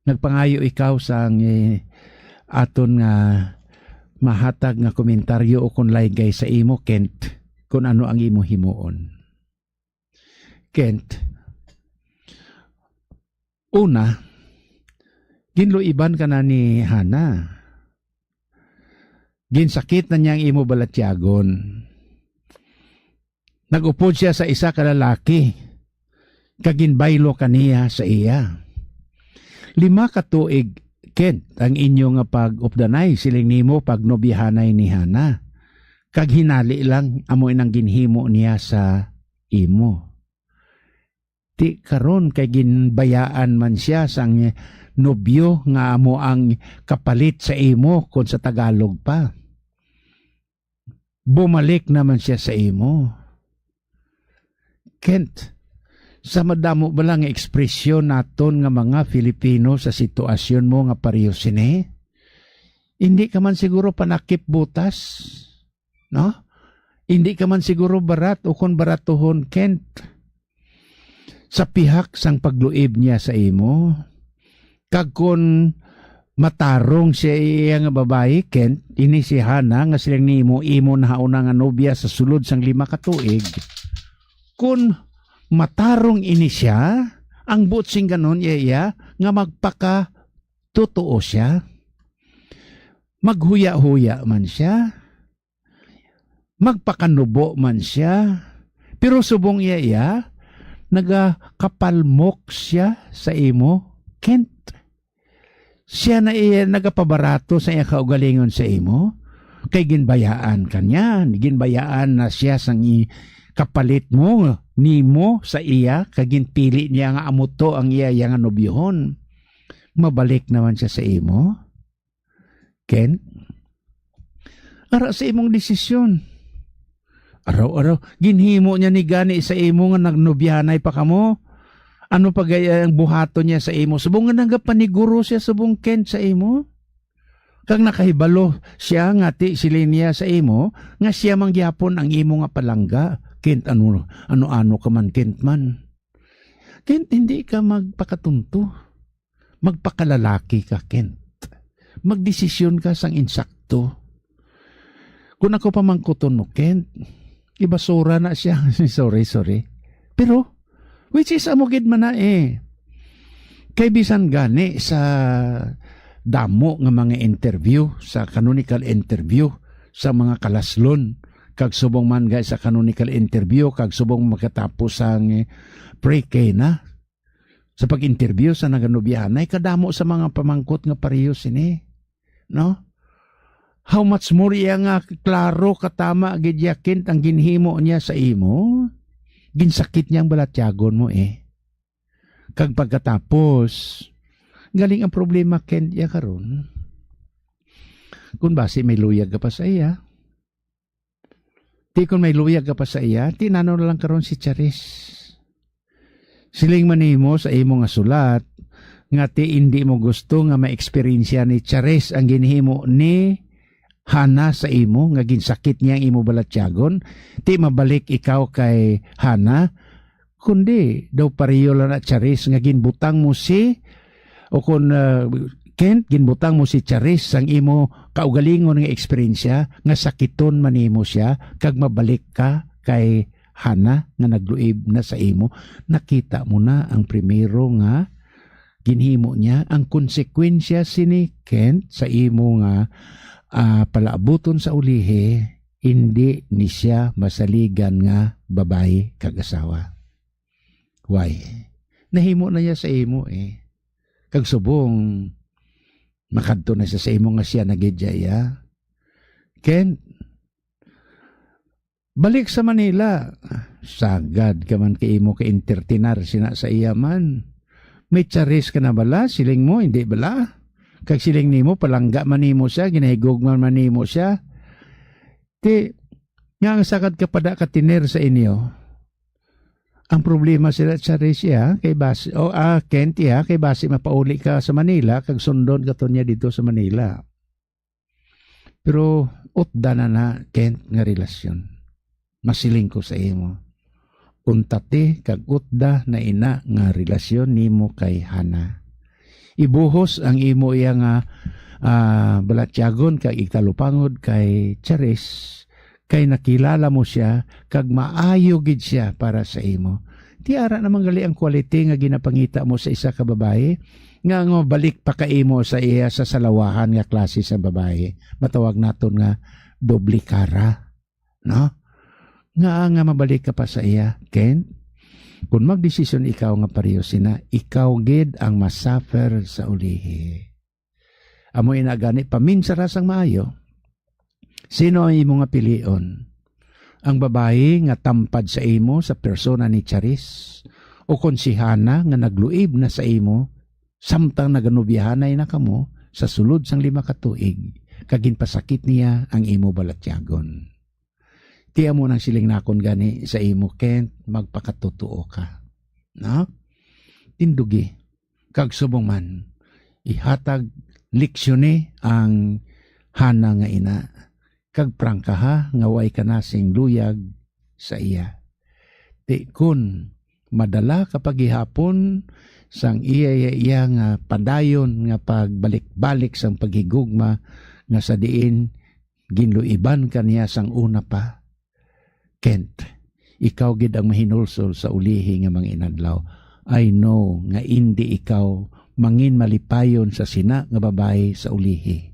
nagpangayo ikaw sang, eh, aton nga mahatag nga komentaryo o kon laygay sa imo, Kent, kung ano ang imo himuon. Kent, una, ginluiban ka na ni Hana. Ginsakit na niya ang imo balatyagon. Nag-upod siya sa isa ka lalaki, kag ginbaylo ka niya sa iya. Lima ka tuig, Kent, ang inyo nga pag-updanay, siling nimo, pagnobyahanay ni Hana. Kag hinali lang, amo inang ginhimo niya sa imo. Ti karon kay ginbayaan man siya sang nobyo nga amo ang kapalit sa imo, kon sa Tagalog pa. Bumalik naman siya sa imo. Kent, sa madamo bala nga ekspresyon naton nga mga Filipino sa sitwasyon mo nga pareho sini, hindi ka man siguro panakip butas, no? Hindi ka man siguro barat o kon baratuhon, Kent, sa pihak sang pagluib niya sa imo. Kag kon matarong siya iya nga babayi, Kent, ini si Hana nga siling nimo, imo na hauna nga nobya sa sulod sang lima ka tuig. Kon matarong ini siya, ang buot sing ganon iya, iya nga magpakatotoo siya. Maghuya-huya man siya. Magpakanubo man siya. Pero subong iya, iya, nagakapalmok siya sa imo, Kent. Siya na iya nagapabarato sa iya kaugalingon sa imo, kay ginbayaan ka niya, ginbayaan na siya sang i-, kapalit mo, nimo sa iya, kay ginpili niya nga amo to ang iya, iya nga nobyohon. Mabalik naman siya sa imo, Ken? Ara sa imong desisyon. Araw-araw, ginhimo niya ni gani sa imo nga nagnobyahanay pa kamo? Ano pa gaya ang buhaton niya sa imo? Subong nga nagapaniguro siya subong, Ken, sa imo? Kag nakahibalo siya nga ti siling niya sa imo nga siya man gyapon ang imo nga palangga. Kent, ano, ano-ano ka man, Kent man. Kent, hindi ka magpakatunto. Magpakalalaki ka, Kent. Magdesisyon ka sang insakto. Kung ako pamangkuton mo, Kent, ibasura na siya. Sorry, sorry. Pero, which is, amo gid man na eh. Kay bisan gani sa damo nga mga interview, sa canonical interview, sa mga kalaslon, kag subong man gay sa canonical interview, kag subong makatapos ang, eh, pre-K na. Sa pag-interview sa naganobyahanay, kadamo sa mga pamangkot nga pareho sini, no? How much more iya nga klaro, katama gid ya, Kent, ang ginhimo niya sa imo? Ginsakit niya ang balatyagon mo, eh. Kag pagkatapos, galing ang problema, Kent, ya karon. Kung basi may luyag ka pa sa iya, Ti kon may luyag ka pa sa iya, ti nano na lang karon si Charis. Siling man nimo sa imo nga sulat nga ti indi mo gusto nga maeksperiensya ni Charis ang ginhimo ni Hana sa imo, nga ginsakit niya ang imo balatyagon. Ti mabalik ikaw kay Hana, Kundi daw pareho lang na, Charis, nga ginbutang mo si, o kon, ah, Kent, ginbutang mo si Charis sang imo kaugalingon nga eksperyensya nga sakiton man nimo siya kag mabalik ka kay Hana nga nagluib na sa imo. Nakita mo na ang primero nga ginhimo niya, ang konsekwensya sini, Kent, sa imo nga, ah, palaabuton sa ulihi, indi ni siya masaligan nga babayi kag asawa. Why? Nahimo na niya sa imo, eh. Kag subong, makadto na siya sa imo nga siya na gid siya, iya. Kent, balik sa Manila. Sagad ka man kay imo ka-entertainar sina sa iya man. May Charis ka na bala, siling mo, hindi bala? Kag siling nimo, palangga man nimo siya, ginahigugma man nimo siya. Ti, nga ang sagad ka pa da ka tener sa inyo. Ang problema sila, Charis, iya, kay basi, o, ah, Kent, iya, kay basi mapauli ka sa Manila, kag sundon ka to niya dito sa Manila. Pero utda na na, Kent, nga relasyon. Masiling ko sa imo, untati kag utda na ina nga relasyon nimo kay Hana. Ibuhos ang imo iya nga, ah, balatyagon kag igtalupangod kay Charis, kay nakilala mo sia kag maayo gid sia para sa imo. Ti ara naman gali ang quality nga ginapangita mo sa isa ka babayi, nga, nga mabalik pa ka imo sa iya sa salawahan nga klase sa babayi. Matawag naton nga doble kara, no? Nga, nga mabalik ka pa sa iya, Ken? Kung magdesisyon ikaw nga pareho sina, ikaw gid ang masuffer sa ulihi. Amo ina gani, paminsara sang maayo. Sino ang imo nga pilion? Ang babayi nga tampad sa imo sa persona ni Charis, o kon si Hana nga nagluib na sa imo samtang naganobyahanay na kamo sa sulod sang lima ka tuig, kag ginpasakit niya ang imo balatyagon? Ti amo nang siling nakon gani sa imo, Kent, magpakatotoo ka. No? Tindugi, kag subong man, ihatag leksyon ni ang Hana nga ina, kag prangkaha nga way ka na sing luyag sa iya. Ti kun madala ka pa gihapon sang iya, iya, iya nga padayon nga pagbalik-balik sang paghigugma nga sa diin ginluiban ka niya sang una pa. Kent, ikaw gid ang mahinulsol sa ulihi nga mga inadlaw. I know nga indi ikaw mangin malipayon sa sina nga babayi sa ulihi,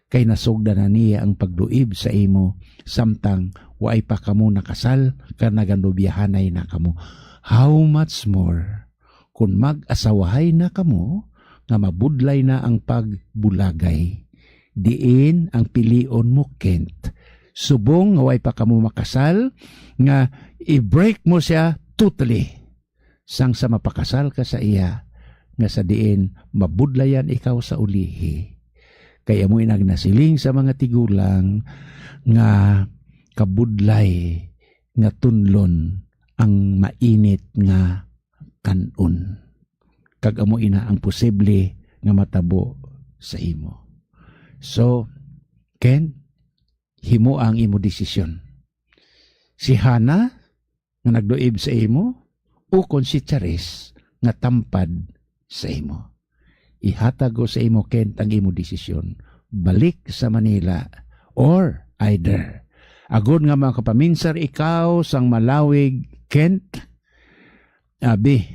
kay nasugdan na niya ang pagluib sa imo samtang waay pa kamo nakasal kag naganobyahanay na kamo. How much more kon mag-asawahay na kamo nga mabudlay na ang pagbulagay, diin ang pilion mo, Kent, subong nga way pa kamo makasal, nga i-break mo siya totally, sang sa mapakasal ka sa iya, nga sa diin mabudlayan ikaw sa ulihi. Kay amo ina ang nasiling sa mga tigulang nga kabudlay nga tunlon ang mainit nga kan-on, kag amo ina ang posible nga matabo sa imo. So, Ken, himoa ang imo desisyon. Si Hana nga nagluib sa imo, ukon si Charis nga tampad sa imo. Ihatag ko sa imo, Kent, ang imo desisyon. Balik sa Manila or either. Agod nga makapaminsar ikaw sang malawig, Kent, abi,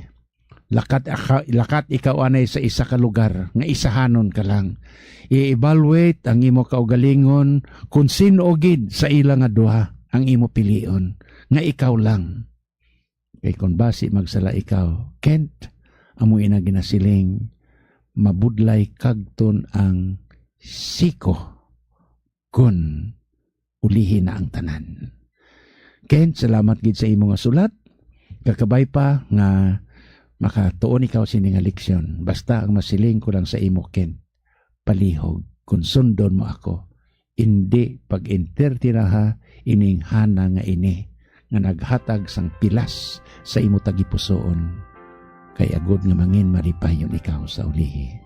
lakat, aka-, lakat ikaw anay sa isa ka lugar nga isahanon ka lang. I-evaluate ang imo kaugalingon kung sin-o gid sa ila nga duha ang imo pilion, nga ikaw lang. Kay kon basi magsala ikaw, Kent, amo ina ginasiling, mabudlay kagton ang siko kon ulihi na ang tanan. Kent, salamat gid sa imo nga sulat. Kakabay pa nga makatuon ikaw sini nga leksyon. Basta ang masiling ko lang sa imo, Kent, palihog kon sundon mo ako. Indi pag-entertinaha ining Hana nga ini nga naghatag sang pilas sa imo tagipusoon, kay agod nga mangin malipayon ikaw sa ulihi.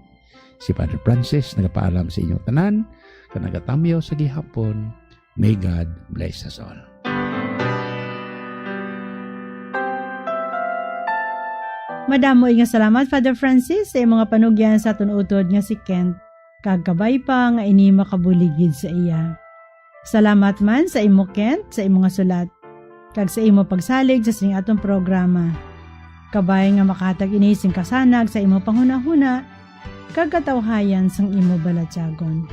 Si Father Francis nagapaalam sa inyo tanan, kag nagatamyaw sa gihapon. May God bless us all. Madamo nga salamat, Father Francis, sa imo nga panugyan sa aton utod nga si Kent, kag kabay pa nga ini makabulig gid sa iya. Salamat man sa imo, Kent, sa imo nga sulat, kag sa imo pagsalig sa sining aton programa. Kabay nga makahatag ini sing kasanag sa imo panghunahuna kag katawhayan sang imo balatyagon.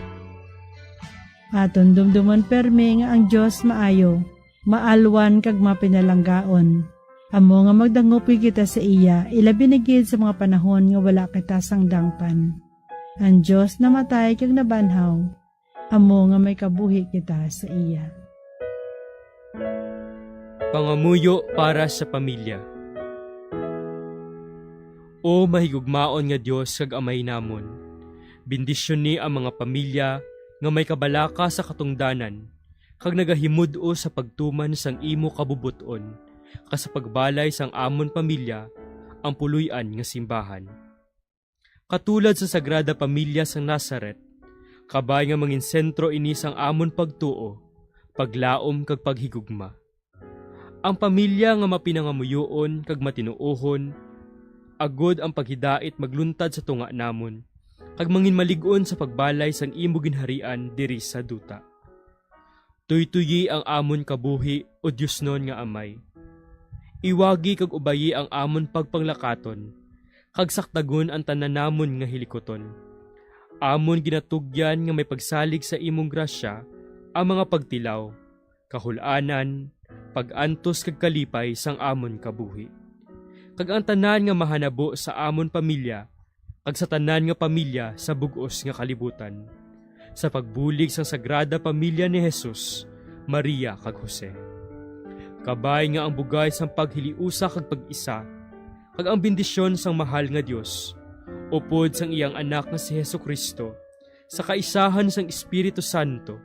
Aton dumdumon permi nga ang Dios maayo, maalwan kag mapinalanggaon. Amo nga magdangop gid kita sa iya, ilabi na gid sa mga panahon nga wala kita sang dangpan. Ang Dios namatay kag nabanhaw, amo nga may kabuhi kita sa iya. Pangamuyo para sa pamilya. O mahigugmaon nga Dios kag Amay namon, bendisyoni ang mga pamilya nga may kabalaka sa katungdanan kag nagahimud-o sa pagtuman sang imo kabubot-on, kag sa pagbalay sang amon pamilya ang puloy-an nga simbahan. Katulad sa Sagrada Pamilya sang Nazaret, kabay nga mangin sentro ini sang amon pagtuo, paglaom kag paghigugma. Ang pamilya nga mapinangamuyoon kag matinuohon, agod ang paghidait magluntad sa tunga namon, kag mangin malig-on sa pagbalay sang imo ginharian diri sa duta. Tuytoyi ang amon kabuhi, O Diosnon nga Amay. Iwagi kag ubayi ang amon pagpanglakaton, kag sakdagon ang tanan namon nga hilikuton. Amon ginatugyan nga may pagsalig sa imong grasya ang mga pagtilaw, kahul-anan, pag-antos kag kalipay sang amon kabuhi, kag ang tanan nga mahanabo sa amon pamilya kag sa tanan nga pamilya sa bug-os nga kalibutan, sa pagbulig sang Sagrada Pamilya ni Jesus, Maria, kag Jose. Kabay nga ang bugay sang paghiliusa kag pag-isa, kag ang bendisyon sang mahal nga Dios, upod sang iyang Anak nga si Jesu-Cristo, sa kaisahan sang Espiritu Santo,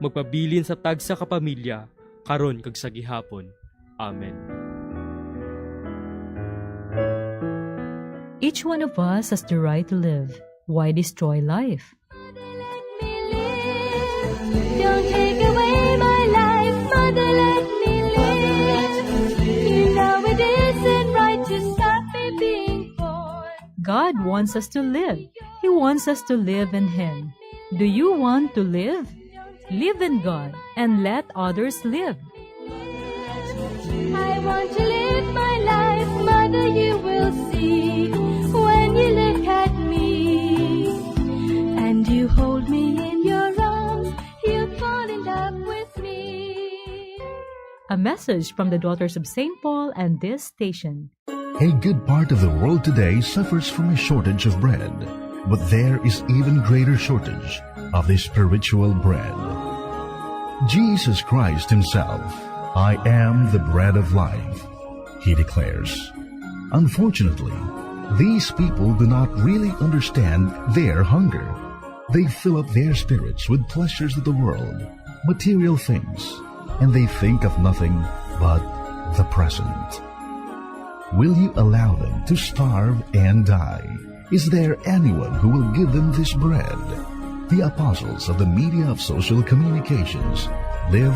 magpabilin sa tagsa ka pamilya, karon kag sa gihapon. Amen. Each one of us has the right to live. Why destroy life? Mother, let me live. Don't take away my life. Mother, let me live. You know it isn't right to stop me being born. God wants us to live. He wants us to live in Him. Do you want to live? Live in God and let others live. I want to live my life, Mother, you will see when you look at me. And you hold me in your arms, you fall in love with me. A message from the Daughters of Saint Paul and this station. A good part of the world today suffers from a shortage of bread, but there is even greater shortage of the spiritual bread. Jesus Christ himself, "I am the bread of life," he declares. Unfortunately, these people do not really understand their hunger. They fill up their spirits with pleasures of the world, material things, and they think of nothing but the present. Will you allow them to starve and die? Is there anyone who will give them this bread? The apostles of the media of social communications live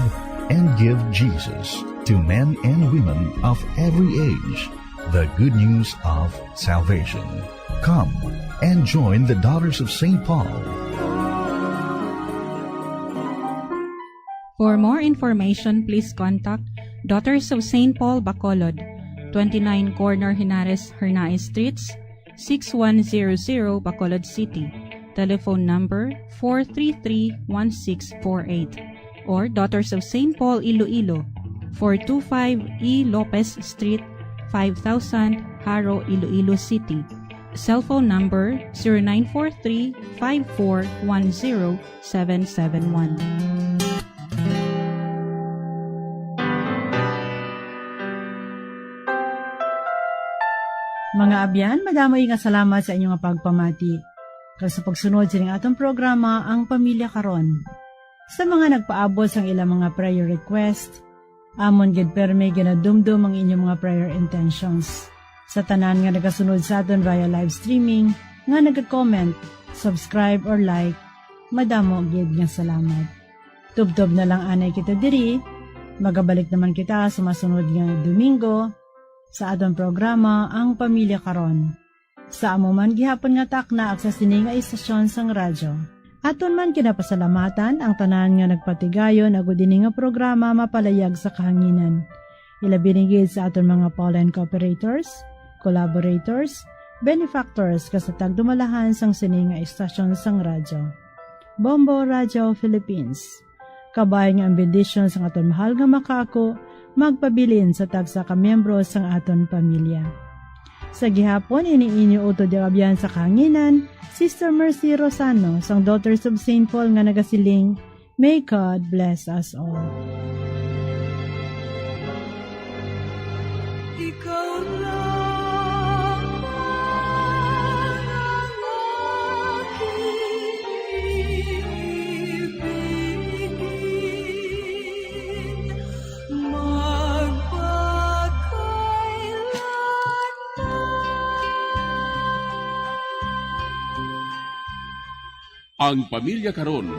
and give Jesus to men and women of every age, the good news of salvation. Come and join the Daughters of Saint Paul. For more information, please contact Daughters of Saint Paul Bacolod, twenty-nine Corner Henares Hernaez Streets, six one zero zero, Bacolod City. Telephone number four three three one six four eight. Or Daughters of Saint Paul Iloilo, four two five E Lopez Street, five thousand, Jaro, Iloilo City. Cellphone number zero nine four three five four one zero seven seven one. Mga abyan, madamo nga salamat sa inyo nga pagpamati kag sa pagsunod sining atong programa, Ang Pamilya Karon. Sa mga nagpaabot sang ilang mga prayer request, amon gid permi ginadumdom ang inyong mga prayer intentions. Sa tanan nga nagasunod sa aton via live streaming, nga naga-comment, subscribe, or like, madamo gid nga salamat. Tubtob na lang anay kita diri. Magabalik naman kita sa masunod nga Domingo. sa aton programa, Ang Pamilya Karon. Sa amo man gihapon nga takna sa sini nga istasyon sang radyo. Aton man ginapasalamatan ang tanan nga nagpatigayon agud ini nga programa mapalayag sa kahanginan. Ilabi na gid sa aton mga pollen cooperators, collaborators, benefactors, kag sa tagdumalahan sang sini nga istasyon sang radyo. Bombo Radio Philippines. Kabay nga ang bendisyon sang aton mahal nga makaako magpabilin sa tagsa ka miyembro sang aton pamilya. Sa gihapon, ini inyo utod nga abyan sa kahanginan, Sister Mercy Rosano sang Daughters of Saint Paul nga nagasiling, "May God bless us all." Ikaw lang ang aking ibigin magpakailanman. Ang Pamilya Karon,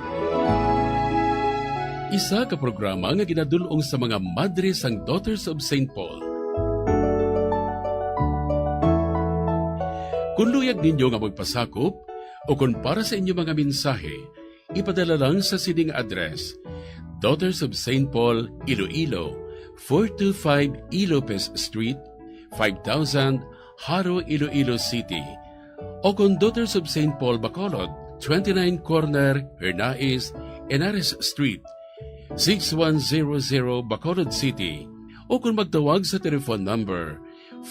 isa ka programa nga ginadul-ong sa mga madre sang Daughters of Saint Paul. Kung luyag ninyo nga magpasakop o kung para sa inyo mga mensahe, ipadala lang sa sining address: Daughters of Saint Paul, Iloilo, four two five Ilopez Street, five thousand, Jaro, Iloilo City. O kon Daughters of Saint Paul Bacolod, twenty-nine Corner Hernais, Henares Street, six one zero zero, Bacolod City. O kon magtawag sa telephone number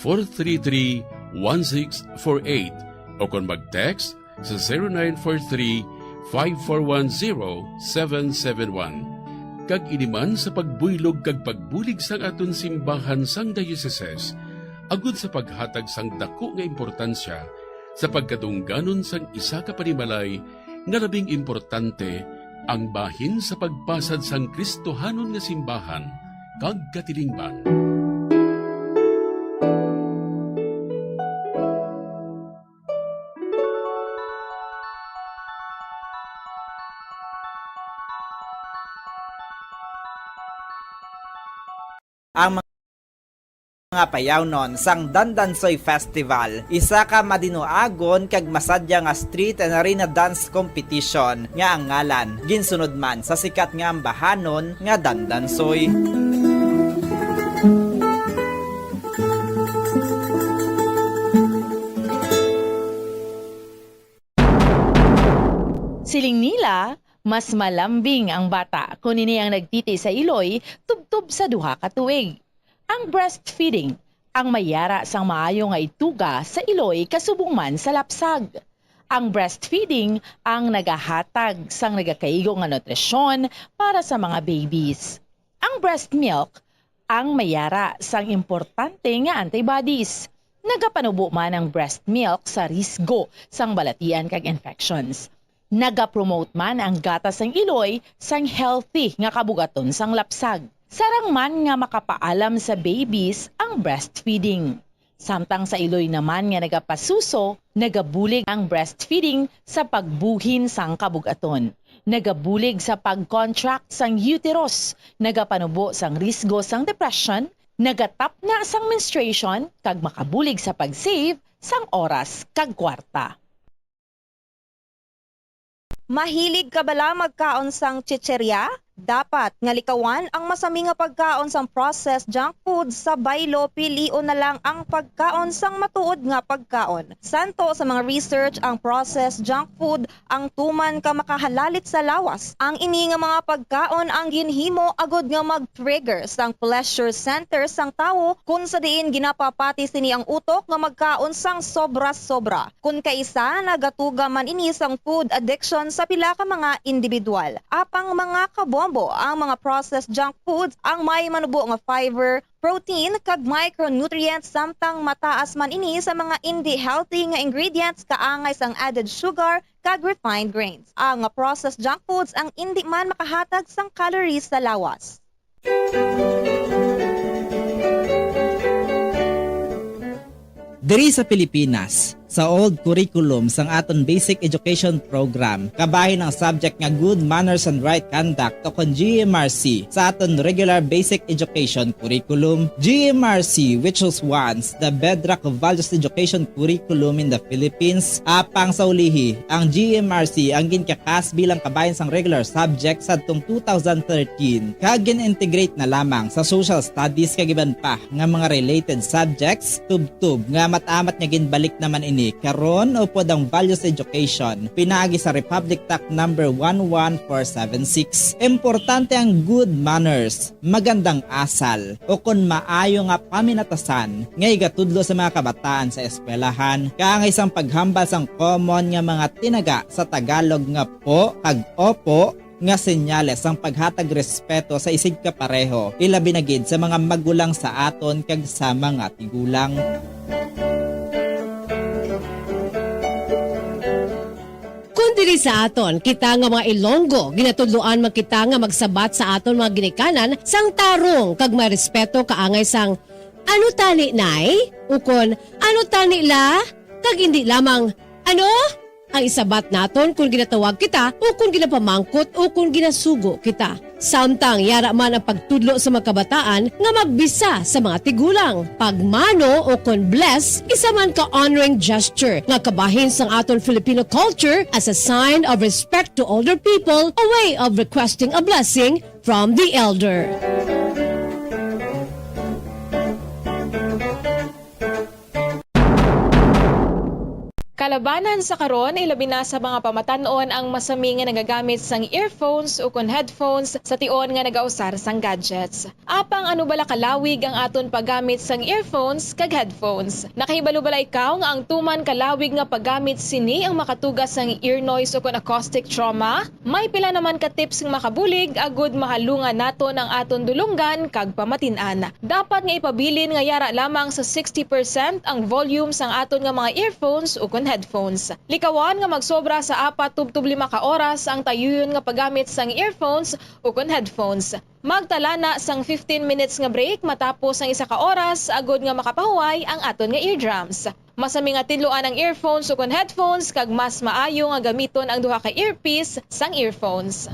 four three three, one six four eight, o kon mag-text sa zero nine four three, five four one, zero seven seven one. Kag ini man sa pagbuylog kag pagbulig sang aton simbahan sang diocese, agud sa paghatag sang daku nga importansya sa pagkadungganon sang isa ka panimalay nga labing importante, ang bahin sa pagpasad sang Kristohanon nga simbahan kag katilingban. Ang mga payawnon sang Dandansoy Festival, isa ka madinuagon kag masadya nga street and arena dance competition nga ang ngalan ginsunod man sa sikat nga ambahanon nga Dandansoy. Siling nila, mas malambing ang bata kon ini ang nagtiti sa iloy tubtob sa duha ka tuig. Ang breastfeeding ang may yara sang maayo nga ituga sa iloy kasubong man sa lapsag. Ang breastfeeding ang nagahatag sang nagakaigo nga nutrisyon para sa mga babies. Ang breast milk ang may yara sang importante nga antibodies. Nagapanubo man ang breast milk sa risgo sang balatian kag infections. Nagapromote man ang gatas sang iloy sang healthy nga kabugaton sang lapsag. Sarang man nga makapaalam sa babies ang breastfeeding. Samtang sa iloy naman nga nagapasuso, nagabulig ang breastfeeding sa pagbuhin sang kabugaton. Nagabulig sa pag-contract sang uterus, nagapanubo sang risgo sang depression, nagatapna sang menstruation, kag makabulig sa pag-save sang oras kag kwarta. Mahilig ka bala magkaon sang chicheria? Dapat nga likawan ang masami nga pagkaon sang processed junk food sa baylo, pilion na lang ang pagkaon sang matuod nga pagkaon. Santo sa mga research, ang processed junk food ang tuman ka makahalalit sa lawas. Ang ini nga mga pagkaon ang ginhimo agud nga mag-trigger sang pleasure center sang tawo, kun sa diin ginapapati sini ang utok nga magkaon sang sobra-sobra. Kun kaisa, nagatuga man ini sang food addiction sa pila ka mga individual. Apang, mga kabombo, ang mga processed junk foods ang may manubo nga fiber, protein, kag micronutrients, samtang mataas man ini sa mga indi healthy nga ingredients, kaangay sang added sugar kag refined grains. Ang mga processed junk foods ang indi man makahatag sang calories sa lawas. Diri sa Pilipinas, sa old curriculum sang aton basic education program, kabahin ang subject nga Good Manners and Right Conduct o kon G M R C sa aton regular basic education curriculum. G M R C, which was once the bedrock of values education curriculum in the Philippines, apang sa ulihi, ang G M R C ang ginkakas bilang kabahin sang regular subject sadtong two thousand thirteen, kag gin-integrate na lamang sa social studies kag iban pa nga mga related subjects, tubtob nga amat-amat nga ginbalik naman ini karon upod ang values education pinaagi sa Republic Act number one one four seven six. Importante ang good manners, magandang asal, o kon maayo nga paminatasan nga igatudlo sa mga kabataan sa eskwelahan, kaangay sang paghambal sang common nga mga tinaga sa Tagalog nga po kag opo, nga senyales sang paghatag respeto sa isigkapareho, ilabi na gid sa mga magulang sa aton kag sa mga tigulang. Kon diri sa aton, kita nga mga Ilonggo, ginatudloan man kita nga magsabat sa aton mga ginikanan sang tarong kag may respeto kaangay sang, "Ano tani, Nay?" ukon, "Ano tani, La?" kag indi lamang, "Ano?" ang isabat naton kon ginatawag kita o kon ginapamangkot o kon ginasugo kita. Samtang yara man ang pagtudlo sa mga kabataan nga magbisa sa mga tigulang. Pagmano o kon bless, isa man ka honoring gesture nga kabahin sang aton Filipino culture as a sign of respect to older people, a way of requesting a blessing from the elder. Kalabanan sa karon, ilabi na sa mga pamatan-on ang masami nga nagagamit sang earphones ukon headphones sa tion nga nagausar sang gadgets. Apang ano bala kalawig ang aton paggamit sang earphones kag headphones? Nakahibalo bala ikaw nga ang tuman kalawig nga paggamit sini ang makatuga sang ear noise ukon acoustic trauma? May pila naman ka tips nga makabulig agud mahalungan naton ang aton dulonggan kag pamatin-an. Dapat nga ipabilin nga yara lamang sa sixty percent ang volume sang aton nga mga earphones ukon headphones. Likawan nga magsobra sa apat tubtob lima ka oras ang tayuyon nga paggamit sang earphones ukon headphones. Magtala na sang fifteen minutes nga break matapos ang isa ka oras agud nga makapahuway ang aton nga eardrums. Masami nga tinluan ang earphones ukon headphones, kag mas maayo nga gamiton ang duha ka earpiece sang earphones.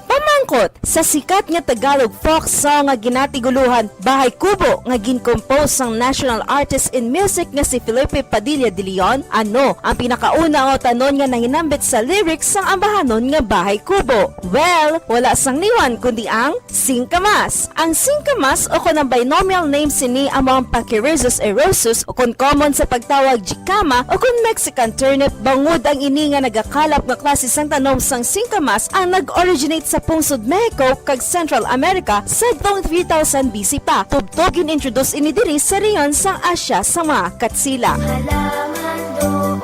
Pamangkot, sa sikat nga Tagalog folk song nga ginatiguluhan Bahay Kubo nga gin-compose sang national artist in music nga si Felipe Padilla de Leon, ano ang pinakauna nga utanon nga nahinambit sa lyrics sang ambahanon nga Bahay Kubo? Well, wala sang liwan kundi ang singkamas. Ang singkamas, o kon ang binomial name sini, amo ang Pachyrhizis eriosus, o kon common sa pagtawag jicama, o kon Mexican turnip, bangod ang ini nga nagakalap nga klase sang tanom sang singkamas ang nag-originate sa pungsod Mexico kag Central America sadtong three thousand B C pa. Tubtob gin-introduce ini diri sa rehiyon sang Asia sa mga Katsila. Halaman doon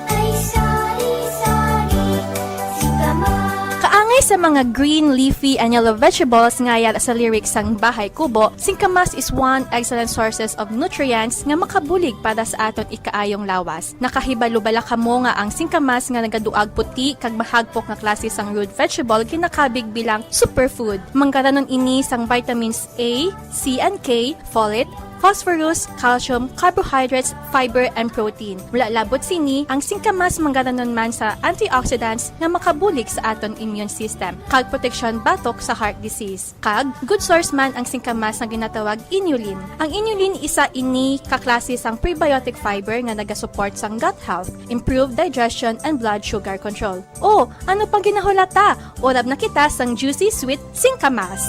ay sari-sari, singkamas. Kaangay sa mga green, leafy, and yellow vegetables nga yara sa lyrics sang Bahay Kubo, singkamas is one excellent sources of nutrients nga makabulig para sa aton ikaayong lawas. Nakahibalo bala kamo nga ang singkamas nga nagaduag puti kag mahagpok nga klase sang root vegetable ginakabig bilang superfood? Manggaranon ini sang vitamins A, C, and K, folate, phosphorus, calcium, carbohydrates, fiber, and protein. Wala labot sini, ang singkamas manggaranon man sa antioxidants nga makabulig sa aton immune system kag proteksyon batok sa heart disease. Kag good source man ang singkamas nga ginatawag inulin. Ang inulin isa ini ka klase sang prebiotic fiber nga nagasupport sang gut health, improve digestion, and blood sugar control. O, ano pang ginahulata? Urab na kita sang juicy sweet singkamas.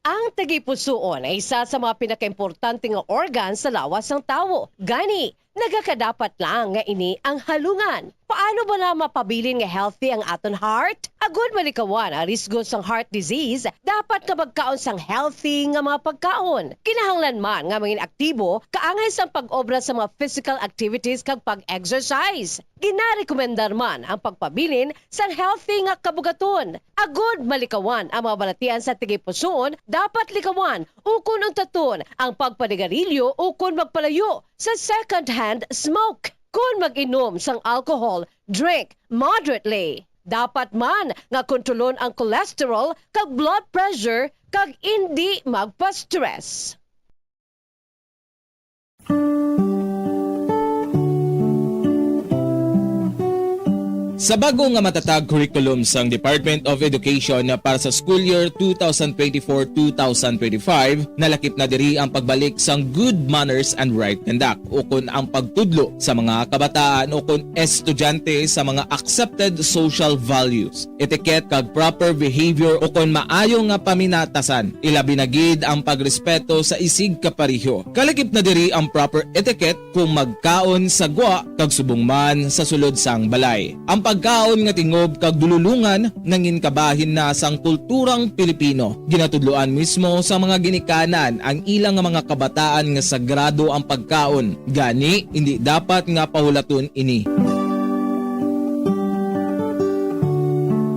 Ang tagipusoon ay isa sa mga pinakaimportante nga organ sa lawas sang tawo. Gani, nagakadapat lang nga ini ang halungan. Paano bala mapabilin nga healthy ang aton heart? Agud malikawan ang risgo sang heart disease, dapat nga magkaon sang healthy nga mga pagkaon. Kinahanglan man nga mangin aktibo, kaangay sang pag-obra sa mga physical activities kag pag-exercise. Ginarekomendar man ang pagpabilin sang healthy nga kabugaton. Agud malikawan ang mga balatian sa tagipusoon, dapat likawan ukon untaton ang pagpanigarilyo ukon magpalayo sa second-hand smoke. Kon mag-inom sang alcohol, drink moderately. Dapat man nga kontrolon ang cholesterol kag blood pressure kag indi magpa-stress. Sa bag-o nga matatag curriculum sang Department of Education para sa school year two thousand twenty-four, two thousand twenty-five, nalakip na diri ang pagbalik sang good manners and right conduct, ukon ang pagtudlo sa mga kabataan ukon estudyante sa mga accepted social values, etiquette, kag proper behavior, ukon maayo nga paminatasan, ilabi na gid ang pagrespeto sa isigkapareho. Kalakip na diri ang proper etiquette kung magkaon sa gwa kag subong man sa sulod sang balay. Ang pagkaon nga tingob kag dululongan nangin kabahin na sang kulturang Pilipino. Ginatudloan mismo sa mga ginikanan ang ilang nga mga kabataan nga sagrado ang pagkaon. Gani, indi dapat nga pahulaton ini.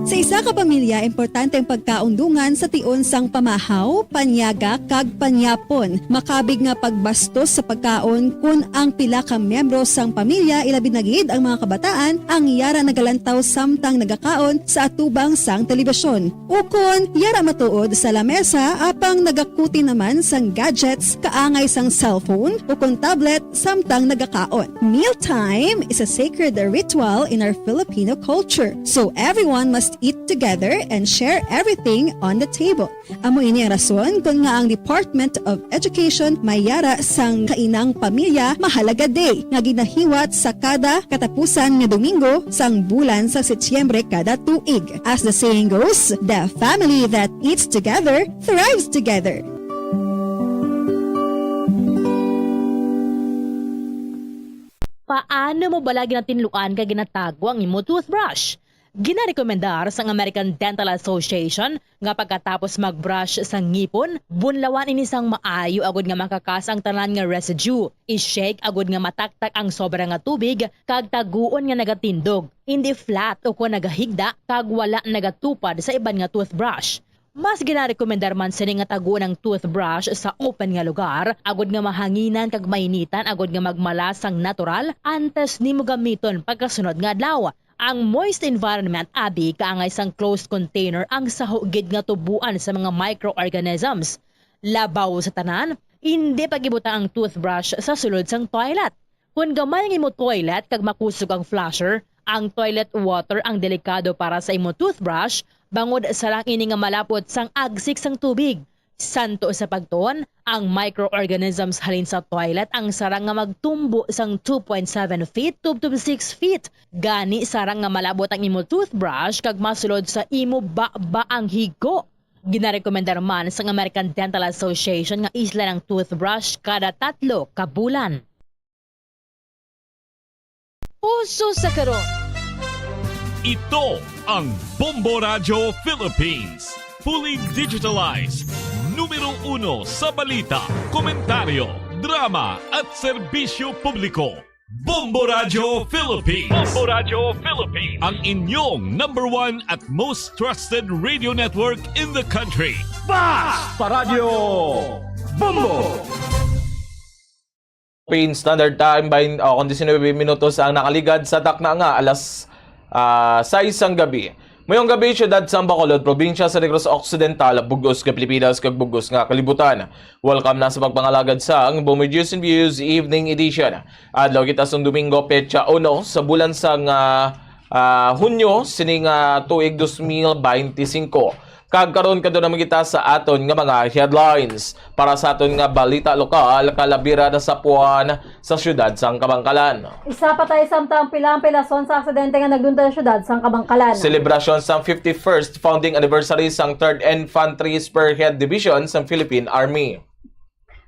Sa isa ka pamilya, importante ang pagkaundungan sa tion sang pamahaw, panyaga, kag panyapon. Makabig nga pagbastos sa pagkaon kon ang pila ka miyembro sang pamilya, ilabi na gid ang mga kabataan, ang yara nagalantaw samtang nagakaon sa atubang sang telebisyon. Ukon yara matuod sa lamesa apang nagakuti naman sang gadgets kaangay sang cellphone ukon tablet samtang nagakaon. Mealtime is a sacred ritual in our Filipino culture, so everyone must eat together and share everything on the table. Amo ini ang rason kon nga ang Department of Education may yara sang Kainang Pamilya Mahalaga Day nga ginahiwat sa kada katapusan nga Domingo sang bulan sa Setyembre kada tuig. As the saying goes, the family that eats together thrives together. Paano mo bala ginatinluan kag ginatago ang imo toothbrush? Ginarekomendar sang American Dental Association nga pagkatapos mag-brush sa ngipon, bunlawan ini sang maayo agud nga makakas ang tanan nga residue. I-shake agud nga mataktak ang sobra nga tubig kag taguon nga nagatindog, indi flat ukon nagahigda kag wala nagatupad sa iban nga toothbrush. Mas ginarekomendar man sini nga taguon ang toothbrush sa open nga lugar, agud nga mahanginan kag mainitan agud nga magmala sang natural antes nimo gamiton pagkasunod nga adlaw. Ang moist environment abi kaangay sang closed container ang saho gid nga tuboan sa mga microorganisms. Labaw sa tanan, indi pag-ibutang ang toothbrush sa sulod sang toilet. Kon gamay ang imo toilet kag makusog ang flusher, ang toilet water ang delikado para sa imo toothbrush, bangod sarang ini nga malapot sang agsik sang tubig. Santo sa pagtuon, ang microorganisms halin sa toilet ang sarang nga magtumbo sang two point seven feet tubtob six feet. Gani, sarang nga malabot ang imo toothbrush kag masulod sa imo baba ang higo. Ginarekomendar man sang American Dental Association nga islan ang toothbrush kada tatlo ka bulan. Uso sa karon. Ito ang Bombo Radyo Philippines. Fully digitalized. Numero uno sa balita, komentaryo, drama at serbisyo publiko. Bombo Radyo Philippines. Bombo Radyo Philippines. Ang inyong number one at most trusted radio network in the country. Basta Radyo Bombo! Philippine Standard Time, bain-, o, kon diecinuebe minutos ang nakaligad sa takna nga alas, ah, sais sang gabi. Mayong gabi, siyudad sang Bacolod, probinsya sa Negros Occidental, bug-os nga Pilipinas, kag bug-os nga kalibutan. Welcome na sa pagpangalagad sang Bombo News and Views Evening Edition. Adlaw kita sang Domingo, petsa uno sa bulan sang, ah, ah, Hunyo, sining, ah, tuig dos mil beinti singko. Kag karon, kadto naman kita sa aton nga mga headlines. Para sa aton nga balita lokal, kalabira na sa puan sa siyudad sang Kabangkalan. Isa patay samtang pila ang pilason sa aksidente nga nagdunta sa siyudad sang Kabangkalan. Selebrasyon sang fifty-first founding anniversary sang Third Infantry Spearhead Division sang Philippine Army.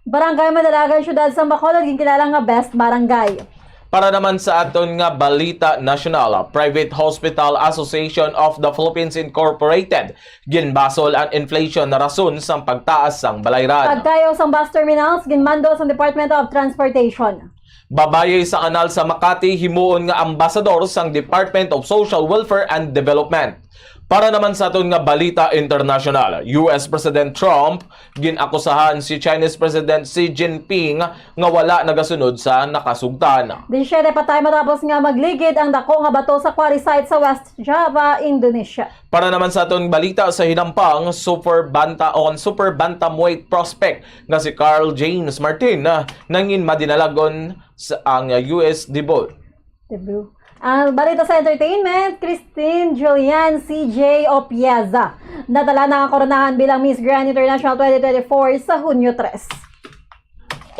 Barangay Madalagan, siyudad sang Bacolod, ginkilala nga best barangay. Para naman sa aton nga balita nasyonal, Private Hospital Association of the Philippines Incorporated, ginbasol ang inflation na rason sang pagtaas sang balayran. Pagkayo sang bus terminals, ginmando sang Department of Transportation. Babaye sa kanal sa Makati, himuon nga ambasador sang Department of Social Welfare and Development. Para naman sa aton nga balita internasyonal, U S President Trump gin-akusahan si Chinese President Xi Jinping nga wala nagasunod sa nakasugtan. Disiyete patay matapos nga magligid ang dako nga bato sa quarry site sa West Java, Indonesia. Para naman sa aton balita sa hinampang, super banta o super bantamweight prospect nga si Carl James Martin, ah, nangin madinalagon sa ang U S debut. Debut. Ang balita sa entertainment, Christine Julian C J Opieza nadala na ang koronahan bilang Miss Grand International twenty twenty-four sa Hunyo tres.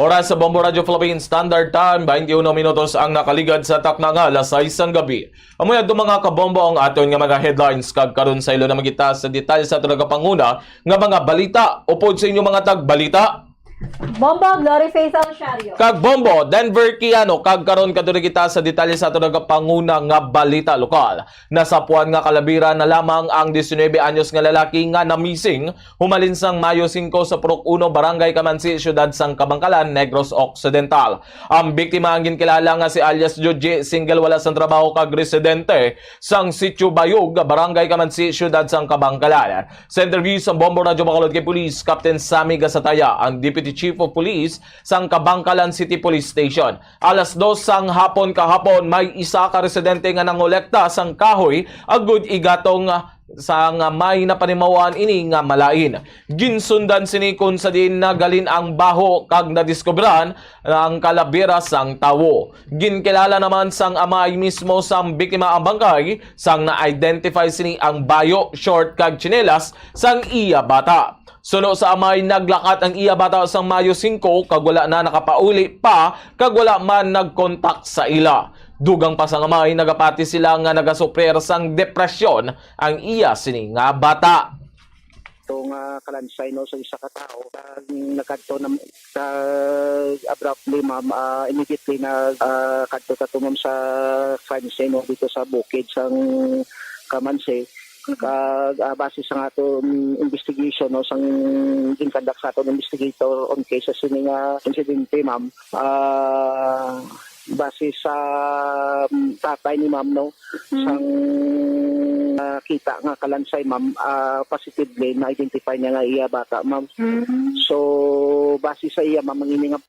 Oras sa Bombo Radio Philippines Standard Time, twenty-one minutos ang nakaligad sa takna nga alas sais sang gabi. Amoy adto, mga kabombo, ang aton nga mga headlines, kag karon sa ilo na magita sa detalye sa aton nagapanguna nga mga balita. Upod sa inyo, mga tagbalita. Bombo, Glory Faith Alciario. Kag Bombo, Denver Kiano. Kag karon kadto na kita sa detalye sa aton nagapanguna nga balita lokal. Nasapuan nga kalabira na lamang ang diecinuebe anyos nga lalaki nga namising humalin sang Mayo singko sa Purok Uno, Barangay Kamansi, Siyudad sang Kabankalan, Negros Occidental. Ang biktima ang ginkilala nga si alias Joji, single, wala sang trabaho kag residente sang Sitio Bayog, Barangay Kamansi, Siyudad sang Kabankalan. Sa interview sa Bombo Radyo Bacolod kay Police Captain Sammy Gasataya, ang Deputy Chief of Police sang Kabankalan City Police Station. Alas dos sang hapon kahapon, may isa ka residente nga nangolekta sang kahoy agud igatong sang may napanimaw-an ini nga malain. Ginsundan sini kon sa diin nagalin ang baho kag nadiskubran ang kalabira sang tawo. Ginkilala naman sang amay mismo sang biktima ang bangkay, sang na-identify sini ang bayo, short kag tsinelas sang iya bata. Suno sa amay, naglakat ang iya bata sang Mayo singko kag wala na nakapauli pa kag wala man nagkontak sa ila. Dugang pa sang amay, nagapati sila nga nagasuprir sang depresyon ang iya sini nga bata. Ito nga kalansay, no, sa isa ka tao, ah, nakadto na sa abruptly, ma'am, ah, immediately na, ah, kadto ta to, ma'am, sa crime scene, no, dito sa bukid sang Kamansi. Kag, ah, base sa aton investigation, no, sang ginkandak sa aton investigator on case sa sini nga insidente, ma'am, ah, base sa, mm, tatay ni ma'am, no, sang, ah, kita nga kalansay, ma'am, ah, positively na-identify niya nga iya bata, ma'am. So, base sa iya, ma'am, ang ini nga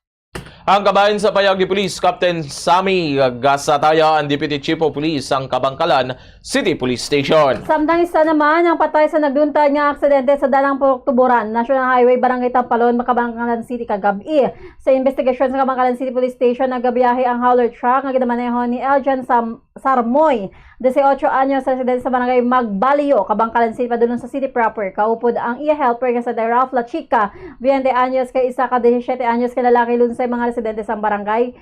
Ang kabahin sa payag ni Police Captain Sammy Gasataya, ang Deputy Chief of Police sang Kabankalan City Police Station. Samtang isa naman ang patay sa nagduntad nga aksidente sa Dalang Purok Tuburan, National Highway, Barangay Tampalon, Kabankalan City kagab-i. Sa investigasyon sa Kabankalan City Police Station, nagabiyahe ang hauler truck nga ginamaneho ni Eljan Sam Sarmoy, dieciocho anyos, residente sa barangay Magbalyo, Kabankalan City, padulong sa city proper. Kaupod ang iya helper nga si Ralph Lachica, veinte anyos, kag isa ka diecisiete anyos ka lalaki, lunsay mga residente sa barangay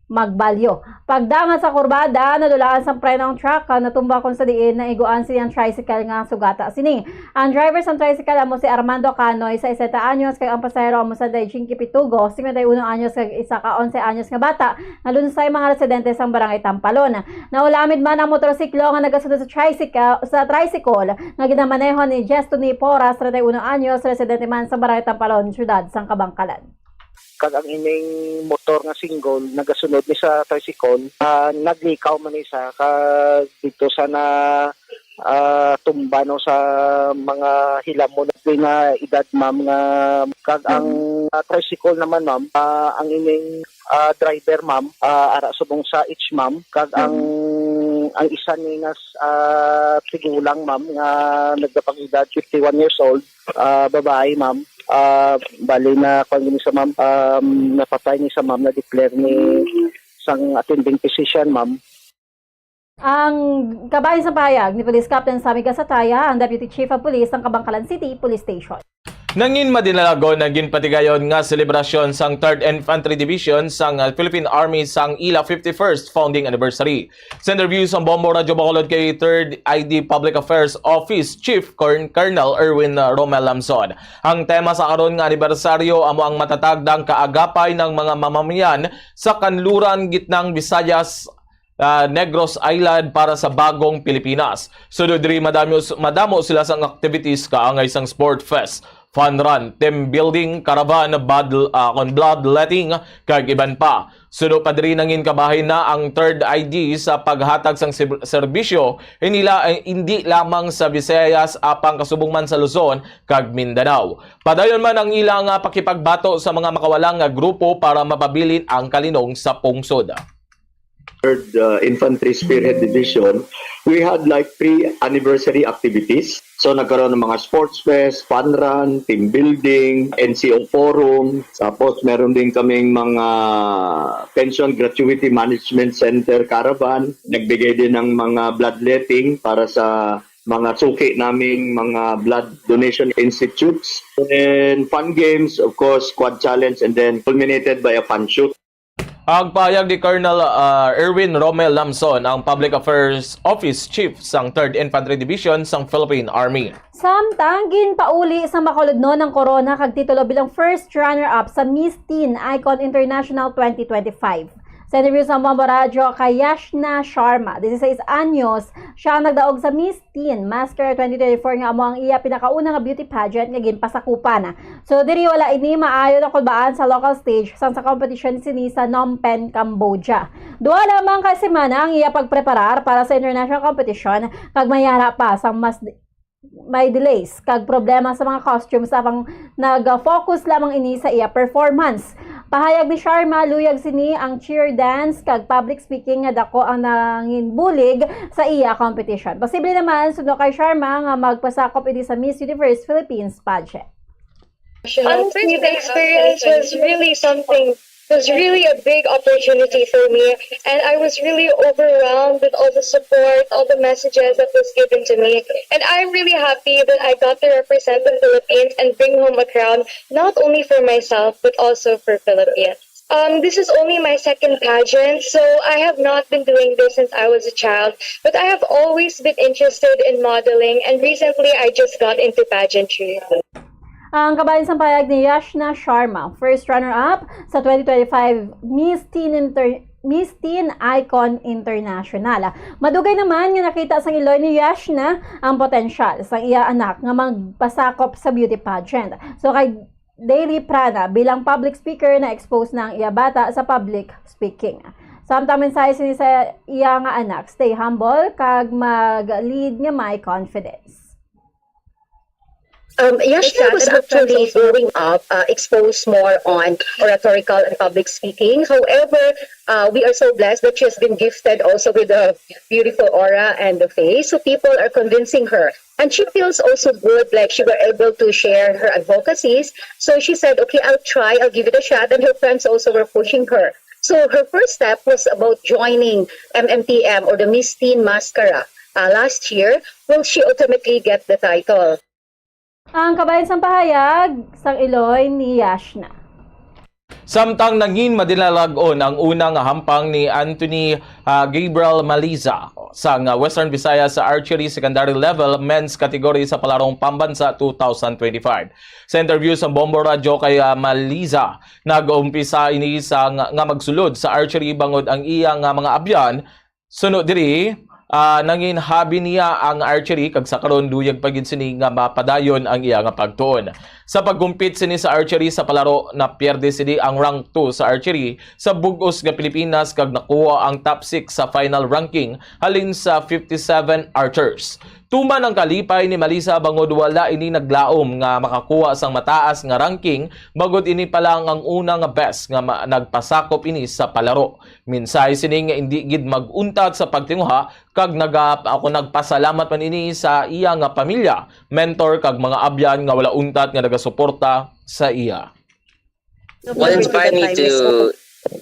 Magbalyo. Pagdangat sa kurbada, nadulaan sang preno ang truck, kag natumba kon sa diin naiguan sini ang tricycle nga sugata sini. Ang driver sang tricycle amo si Armando Canoy, sesenta anyos, kag ang pasahero amo si Jinky Pitugo, cincuenta y uno anyos, kag isa ka onse anyos nga bata, nga lunsay mga residente sang Barangay Tampalon. Naulamid man ang motorsiklo nga nagasunod sa tricycle, sa tricycle nga ginamaneho ni Jestoni Porras, treinta y uno anyos, residente man sa Barangay Tampalon, Siyudad sang Kabankalan. Kag ang ining motor nga single nagasunod ni sa tricycle, ah, naglikaw man ni sa kag dito sa na, ah, tumba, no, sa mga hilamon nga edad, ma'am, nga kag ang, ah, tricycle naman, ma'am, ah, ang ining, ah, driver, ma'am, ah, ara subong sa age, ma'am, kag ang, ang isa ni nga, ah, tigulang, ma'am, nga nagdapang edad, fifty-one years old, ah, babae, ma'am. Ah, bali na, kwan gini sa, ma'am, um, napatay ni sa, ma'am, na-declare ni sang attending physician, ma'am. Ang kabahin sa pahayag ni Police Captain Sammy Gasataya, ang Deputy Chief of Police sang Kabankalan City Police Station. Nangin madinalagon ang ginpatigayon nga selebrasyon sang Third Infantry Division sang, uh, Philippine Army sang ila fifty-first founding anniversary. Sa interview sang Bombo Radyo Bacolod kay Third I D Public Affairs Office Chief Col-, Colonel Erwin, uh, Romel Lamson, ang tema sa karon nga anibersaryo amo ang matatag nga kaagapay ng mga mamamayan sa kanluran, gitnang Visayas, ah, Negros Island para sa bagong Pilipinas. Sunod diri, madamo, madamo sila sang activities kaangay sang Sport Fest. fun run, team building, caravan, bad, ah, kon bloodletting, kag iban pa. Suno pa diri, nangin kabahin na ang third I D sa paghatag sang sib-, serbisyo, hindi la-, hindi lamang sa Visayas, apang kasubong man sa Luzon kag Mindanao. Padayon man ang ilang, ah, pakipagbato sa mga makawalang nga grupo para mapabilin ang kalinong sa pungsod. Third uh, Infantry Spearhead Division, we had like three anniversary activities. So nagkaroon ng mga sports fest, fun run, team building, N C O forum. Tapos meron din kaming mga pension gratuity management center caravan. Nagbigay din ng mga bloodletting para sa mga suki naming mga blood donation institutes. And fun games, of course, quad challenge, and then culminated by a fun shoot. Ang pahayag ni Colonel, ah, Erwin Romel Lamson, ang Public Affairs Office Chief sang Third Infantry Division sang Philippine Army. Samtang ginpauli sa Bacolod no ang korona kag titulo bilang first runner-up sa Miss Teen Icon International twenty twenty-five. Sa interview sa Bombo Radyo kay Yashna Sharma, dieciséis anyos, siya ang nagdaog sa Miss Teen Mascara twenty twenty-four nga amo ang iya pinakauna nga beauty pageant nga ginpasakupan. So diri wala ini maayo nakulbaan sa local stage sang sa kompetisyon sini sa Phnom Penh, Cambodia. Duha lamang ka semana ang iya pagpreparar para sa international competition kag may ara pa sang mas may delays kag problema sa mga costumes, apang nag-focus lamang ini sa iya performance. Pahayag ni Sharma, luyag sini ang cheer dance kag public speaking nga dako ang nanginbulig sa iya competition. Posible naman, suno kay Sharma, nga magpasakop ini sa Miss Universe Philippines pageant. Honestly, the experience was really something, was really a big opportunity for me. And I was really overwhelmed with all the support, all the messages that was given to me. And I'm really happy that I got to represent the Philippines and bring home a crown, not only for myself, but also for Philippines. Um, this is only my second pageant, so I have not been doing this since I was a child. But I have always been interested in modeling, and recently I just got into pageantry. Ang kabahin sang pahayag ni Yashna Sharma, first runner-up sa twenty twenty-five Miss Teen Inter Miss Teen Icon International. Madugay naman nga nakita sang iloy ni Yashna ang potensyal sang iya anak nga magpasakop sa beauty pageant. So kay Daily Prana, bilang public speaker, na-expose na ang iya bata sa public speaking. Samtang mensahe sini sa iya nga anak, stay humble kag mag-lead nga may confidence. Um, Yashna was actually growing up uh, exposed more on oratorical and public speaking. However, uh, we are so blessed that she has been gifted also with a beautiful aura and the face. So people are convincing her. And she feels also good, like she were able to share her advocacies. So she said, okay, I'll try, I'll give it a shot. And her friends also were pushing her. So her first step was about joining M M T M or the Miss Teen Mascara uh, last year. Will she ultimately get the title? Ang kabahin sang pahayag sang iloy ni Yashna. Samtang nangin madinalag-on ang una nga hampang ni Anthony, ah, Gabriel Maliza sang, ah, Western Visayas sa archery secondary level men's category sa Palarong Pambansa two thousand twenty-five. Sa interview sa Bombo Radyo kay, ah, Maliza, nag-umpisa ini sa nga, nga magsulod sa archery bangod ang iya nga mga abyan Suno diri, ah, nangin hobby niya ang archery kag sa karon luyag pa gid sini nga mapadayon ang iya nga pagtuon. Sa pagkumpit sini sa archery sa palaro, napierde sini ang rank two sa archery sa bug-os nga Pilipinas kag nakuha ang top six sa final ranking halin sa fifty-seven archers. Tuman ang kalipay ni Malisa bangod wala ini naglaom nga makakuha sang mataas nga ranking, bangod ini pa lang ang una nga best nga ma- nagpasakop ini sa palaro. Mensahe sini nga indi gid mag-untat sa pagtinguha kag naga-, ako nagpasalamat man ini sa iya nga pamilya, mentor kag mga abyan nga wala untat nga nagasuporta sa iya. What inspired me to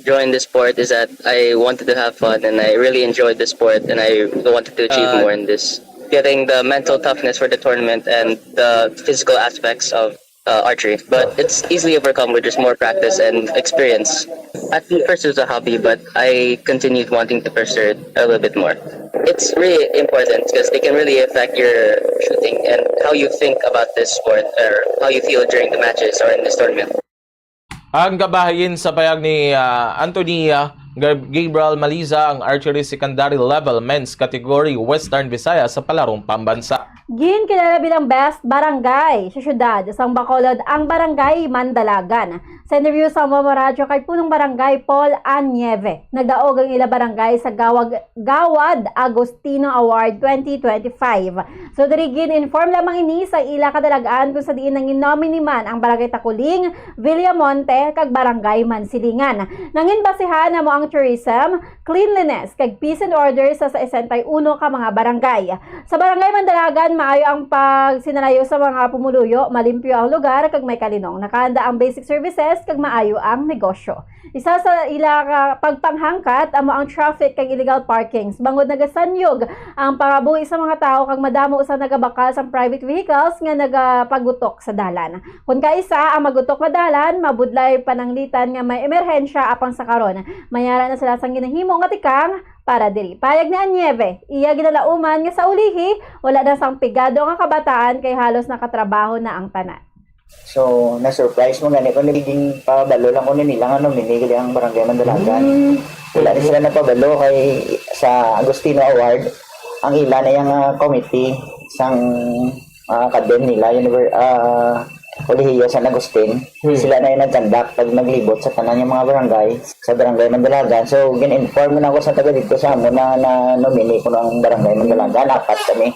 join the sport is that I wanted to have fun and I really enjoyed the sport and I wanted to achieve Uh, more in this. Getting the mental toughness for the tournament and the physical aspects of uh, archery, but it's easily overcome with just more practice and experience. At first, it was a hobby, but I continued wanting to pursue it a little bit more. It's really important because it can really affect your shooting and how you think about this sport or how you feel during the matches or in this tournament. Ang kabahin sa payag ni, ah, Anthony, ah, Gab-, Gabriel Maliza ang archery secondary level men's category Western Visayas sa palarong pambansa. Ginkilala bilang best barangay sa siyudad sang Bacolod ang Barangay Mandalagan. Sa interview sa Mama Radyo kay Punong Barangay Paul Anieve, nagdaog ang ila barangay sa Gawag-, Gawad Agustino Award twenty twenty-five. So, diri gin-inform lamang ini sa ila kadalagan kung sa diin nangin-nominee man ang Barangay Takuling, Villamonte, kag Barangay Mansilingan. Nangin basihan namo ang tourism, cleanliness, kag peace and order sa sesenta y uno ka mga barangay. Sa Barangay Mandalagan, maayo ang pagsinalayo sa mga pumuluyo, malimpyo ang lugar, kag may kalinong. Nakahanda ang basic services, kag maayo ang negosyo. Isa sa ila ka pagpanghangkat amo ang traffic kag illegal parkings, bangod nagasanyog ang pangabuhi sa mga tawo kag madamo sa nagabakal sang private vehicles nga nagapagutok sa dalan. Kon kaisa ang magutok nga dalan, mabudlay pananglitan nga may emerhensya, apang sa karon, mayara na sila sang ginahimo nga tikang para diri. Payag ni Anieve, iya ginalauman nga sa ulihi, wala na sang pigado nga kabataan kay halos nakatrabaho na ang tanan. So, na-surprise mo gani ko, nagiging pabalo lang ko nila nga nominee gali ang Barangay Mandalagan. Mm. Wala ni sila napabalo kay sa Agustino Award, ang ila na yung, ah, committee sang, ah, academy nila, univer-, ah, Kolehiyo San Agustin. Hmm. Sila na yung nag-conduct pag naglibot sa tanan yung mga barangay, sa Barangay Mandalagan. So, gin-inform na ako sa taga dito sa amo na, na nominee ko ng Barangay Mandalagan. Apat kami.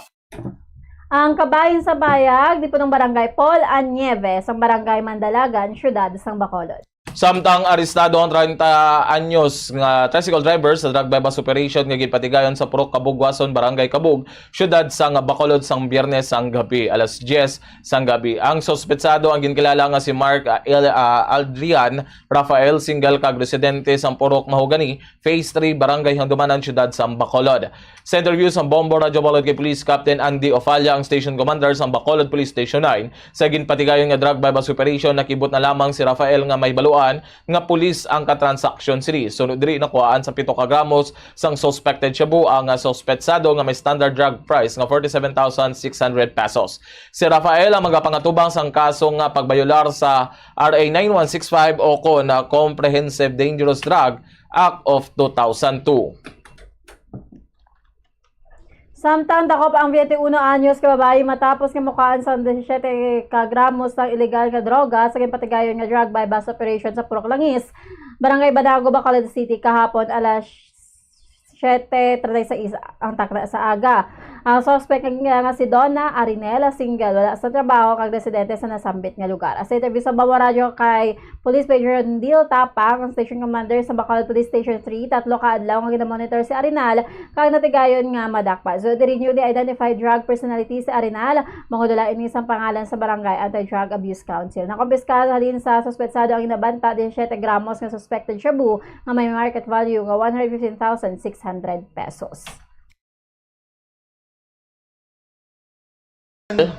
Ang kabahin sa bayag, di punong barangay Paul Anieve, sang Barangay Mandalagan, siyudad sang Bacolod. Samtang arestado ang treinta anyos nga tricycle driver sa drug buy-bust operation nga ginpatigayon sa Purok Kabugwason, Barangay Kabug, siyudad sang Bacolod, sang Biyernes sang gabi, alas diyes sang gabi. Ang suspetsado ang ginkilala nga si Mark, ah, El-, ah, Aldrian Rafael, single kag residente sang Purok Mahogany, Phase three, Barangay Handumanan, siyudad sang Bacolod. Sa interview sa Bombo Radyo Bacolod kay Police Captain Andy Ofalla, ang station commander sa Bacolod Police Station nine, sa ginpatigayon nga drug buy-bust operation, nakibot na lamang si Rafael nga may baluan nga pulis ang katransaksyon sini. Sunod diri, nakuhaan sa pito ka gramos sang suspected shabu ang, ah, suspetsado nga may standard drug price nga forty-seven thousand six hundred pesos. Si Rafael ang magapangatubang sang kaso nga pagbayolar sa R A nine one six five o kon, ah, Comprehensive Dangerous Drug Act of two thousand two. Samtang dakop ang twenty-one anyos ka babayi matapos nga mukaan sang disisyete ka gramos sang iligal nga droga sa ginpatigayon nga drug buy-bust operation sa Purok Langis, Barangay Banago, Bacolod City, kahapon alas siyete treinta y seis ang takna sa aga. Ang suspect nga, nga si Donna Arinel, single, wala sa trabaho, kag residente sa nasambit nga lugar. Sa interview sa Bawa Radyo kay Police Major Rondil Tapang, ang station commander sa Bacolod Police Station three, tatlo ka adlaw nga ginamonitor si Arenal kag natigayon nga madakpa. So, diri newly identified drug personality si Arenal, mangudula ini sang pangalan sa Barangay Anti-Drug Abuse Council. Nakumpiska halin sa suspetsado ang ginabanta disisyete gramos nga suspected shabu nga may market value nga one hundred fifteen thousand six hundred pesos.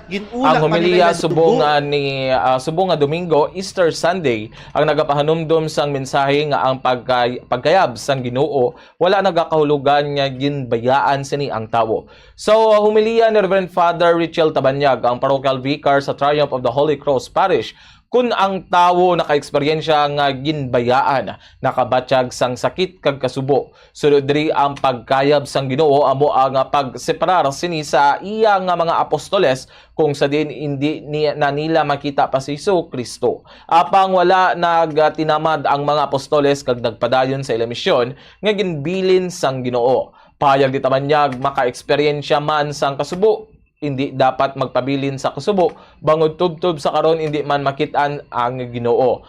Gin-ula Ang pa nila homilya ila subong dugo. nga ni, ah, subong nga Domingo, Easter Sunday, ang nagapahanumdom sang mensahe nga ang pagkay-, pagkayab sang Ginoo wala nagakahulugan nga ginbayaan sini ang tawo. Sa homilya ni Reverend Father Richel Tabanyag, ang parochial vicar sa Triumph of the Holy Cross Parish, kun ang tawo nakaeksperyensya nga ginbayaan, nakabatyag sang sakit kag kasubo, Sunod diri ang pagkayab sang Ginoo amo ang pagseparar sini sa iya nga mga apostoles, kung sa diin indi ni, na nila makita pa si Jesu-Cristo. Apang wala nagtinamad ang mga apostoles kag nagpadayon sa ila misyon nga ginbilin sang Ginoo. Pahayag ni Tabanyag, makaeksperyensya man sang kasubo, indi dapat magpabilin sa kasubo, bangod tubtob sa karon indi man makit-an ang Ginoo.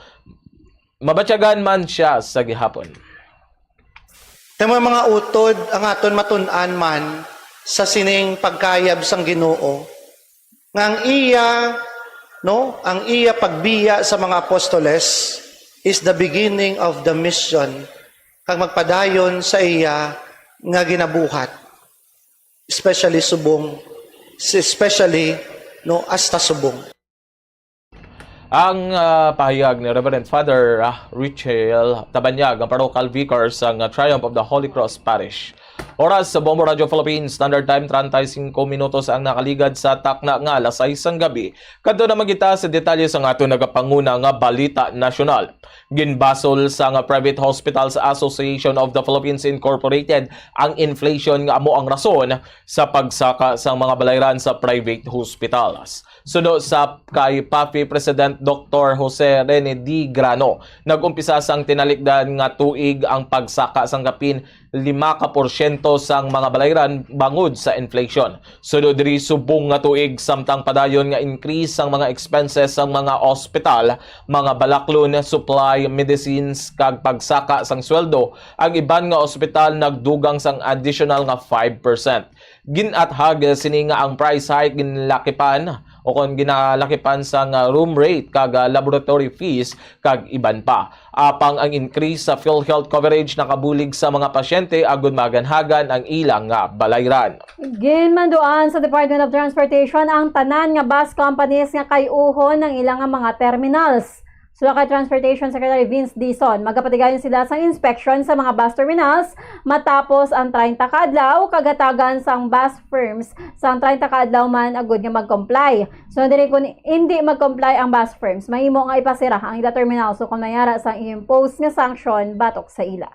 Mabatyagan man sia sa gihapon. Kay mga utod ang aton matun-an man sa sining pagkayab sang Ginoo, nga ang iya, no, ang iya pagbiya sa mga apostoles is the beginning of the mission, kag magpadayon sa iya nga ginabuhat, especially subong, especially, no, hasta subong. Ang, ah, pahayag ni Reverend Father, ah, Richel Tabanyag, ang parochial vicar sang, ah, Triumph of the Holy Cross Parish. Oras sa Bombo Radio Philippines Standard Time, treinta y cinco minutos ang nakaligad sa takna nga alas sais sang gabi. Kadto na man kita sa detalye sang aton nagapanguna nga balita nasyonal. Ginbasol sang Private Hospitals Association of the Philippines Incorporated ang inflation nga amo ang rason sa pagsaka sang mga balayran sa private hospitals. Suno sa kay PAPHI President Doktor Jose Rene D. Grano, nag-umpisa sang tinalikdan nga tuig ang pagsaka sang kapin lima ka porsyento sang mga balayran bangod sa inflation. Suno diri, subong nga tuig, samtang padayon nga increase sang mga expenses sang mga ospital, mga balaklon, supply, medicines, kag pagsaka sang sweldo, ang iban nga ospital nagdugang sang additional nga five percent. Gin-athag sini nga ang price hike ginlakipan o kon ginalakipan sang room rate kag laboratory fees kag iban pa. Apang ang increase sa PhilHealth coverage nakabulig sa mga pasyente agud maganhagan ang ilang nga balayran. Ginmanduan sa Department of Transportation ang tanan nga bus companies nga kay-uhon ang ilang nga mga terminals. Sula kay Transportation Secretary Vince Dizon, magapatigayon sila sang inspection sa mga bus terminals matapos ang treinta ka adlaw, kag hatagan sang bus firms sang treinta ka adlaw man agud nga mag-comply. So, diri, kun indi mag-comply ang bus firms, mahimo nga ipasira ang ila terminal, so kon mayara sang i-impose nga sanction batok sa ila.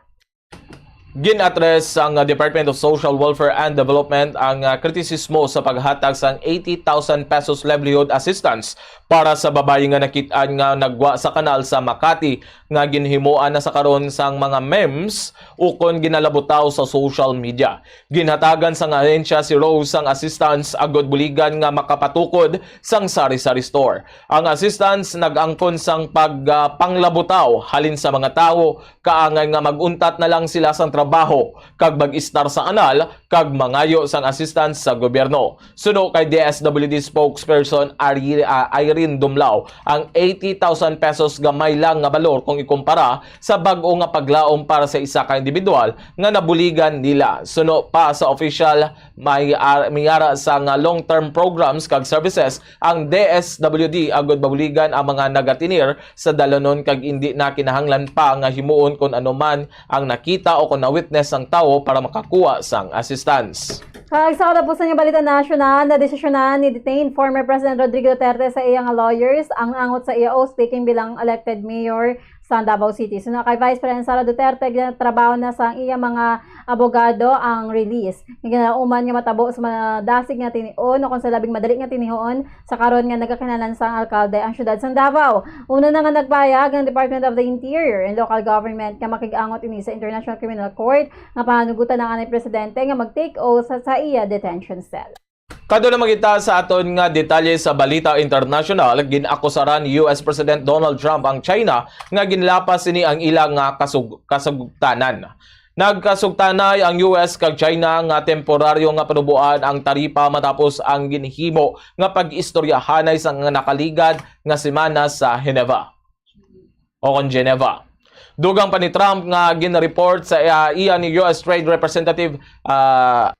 Gin-address sang Department of Social Welfare and Development ang, ah, kritisismo sa paghatag sang eighty thousand pesos livelihood assistance para sa babayi nga nakit-an nga nagwa sa kanal sa Makati nga ginhimuan na sa karon sang mga memes ukon ginalabutaw sa social media. Ginhatagan sang ahensya si Rose sang assistance agud buligan nga makapatukod sang sari-sari store. Ang assistance nag-angkon sang pag, ah, panglabutaw halin sa mga tawo kaangay nga mag-untat na lang sila sang trabaho kag mag-istar sa anal kag mangayo sang assistance sa gobyerno. Suno kay D S W D spokesperson Ari-, ah, Irene Dumlao, ang eighty thousand pesos gamay lang nga balor kung ikumpara sa bag-o nga paglaom para sa isa ka individual nga nabuligan nila. Suno pa sa official, may ar-, may ara sang long-term programs kag services ang D S W D agud mabuligan ang mga nagatinir sa dalanon kag indi na kinahanglan pa nga himuon kon ano man ang nakita o kon na-witness sang tawo para makakuha sang assistance. Kag sa katapusan nga balita nasyonal, nadesisyonan ni detained former President Rodrigo Duterte sa iya nga lawyers ang angot sa iya oath-taking bilang elected mayor sa Davao City. Suno kay Vice President Sara Duterte, ginatrabaho na sang iya mga abogado ang release. Ginalauman nga matabo sa madasig nga tinion o kon sa labing madali nga tinion sa karon nga nagakinahanglan sang alkalde ang siyudad sang Davao. Una na nga nagpahayag ang Department of the Interior and Local Government nga makig-angot ini sa International Criminal Court nga pahanugutan ang anay presidente nga mag-take oath sa, sa iya detention cell. Kadto na man kita sa aton nga detalye sa balita internasyonal. Gin-akusaran ni U S President Donald Trump ang China nga ginlapas sini ang ila nga kasug-, kasugtanan. Nagkasugtanay ang U S kag China nga temporaryo nga panuboan ang taripa matapos ang ginhimo nga pag-istoryahanay sa nga nakaligad nga semana sa Geneva o kon Geneva. Dugang pa ni Trump nga gin-report sa iya, iya ni U S Trade Representative, ah,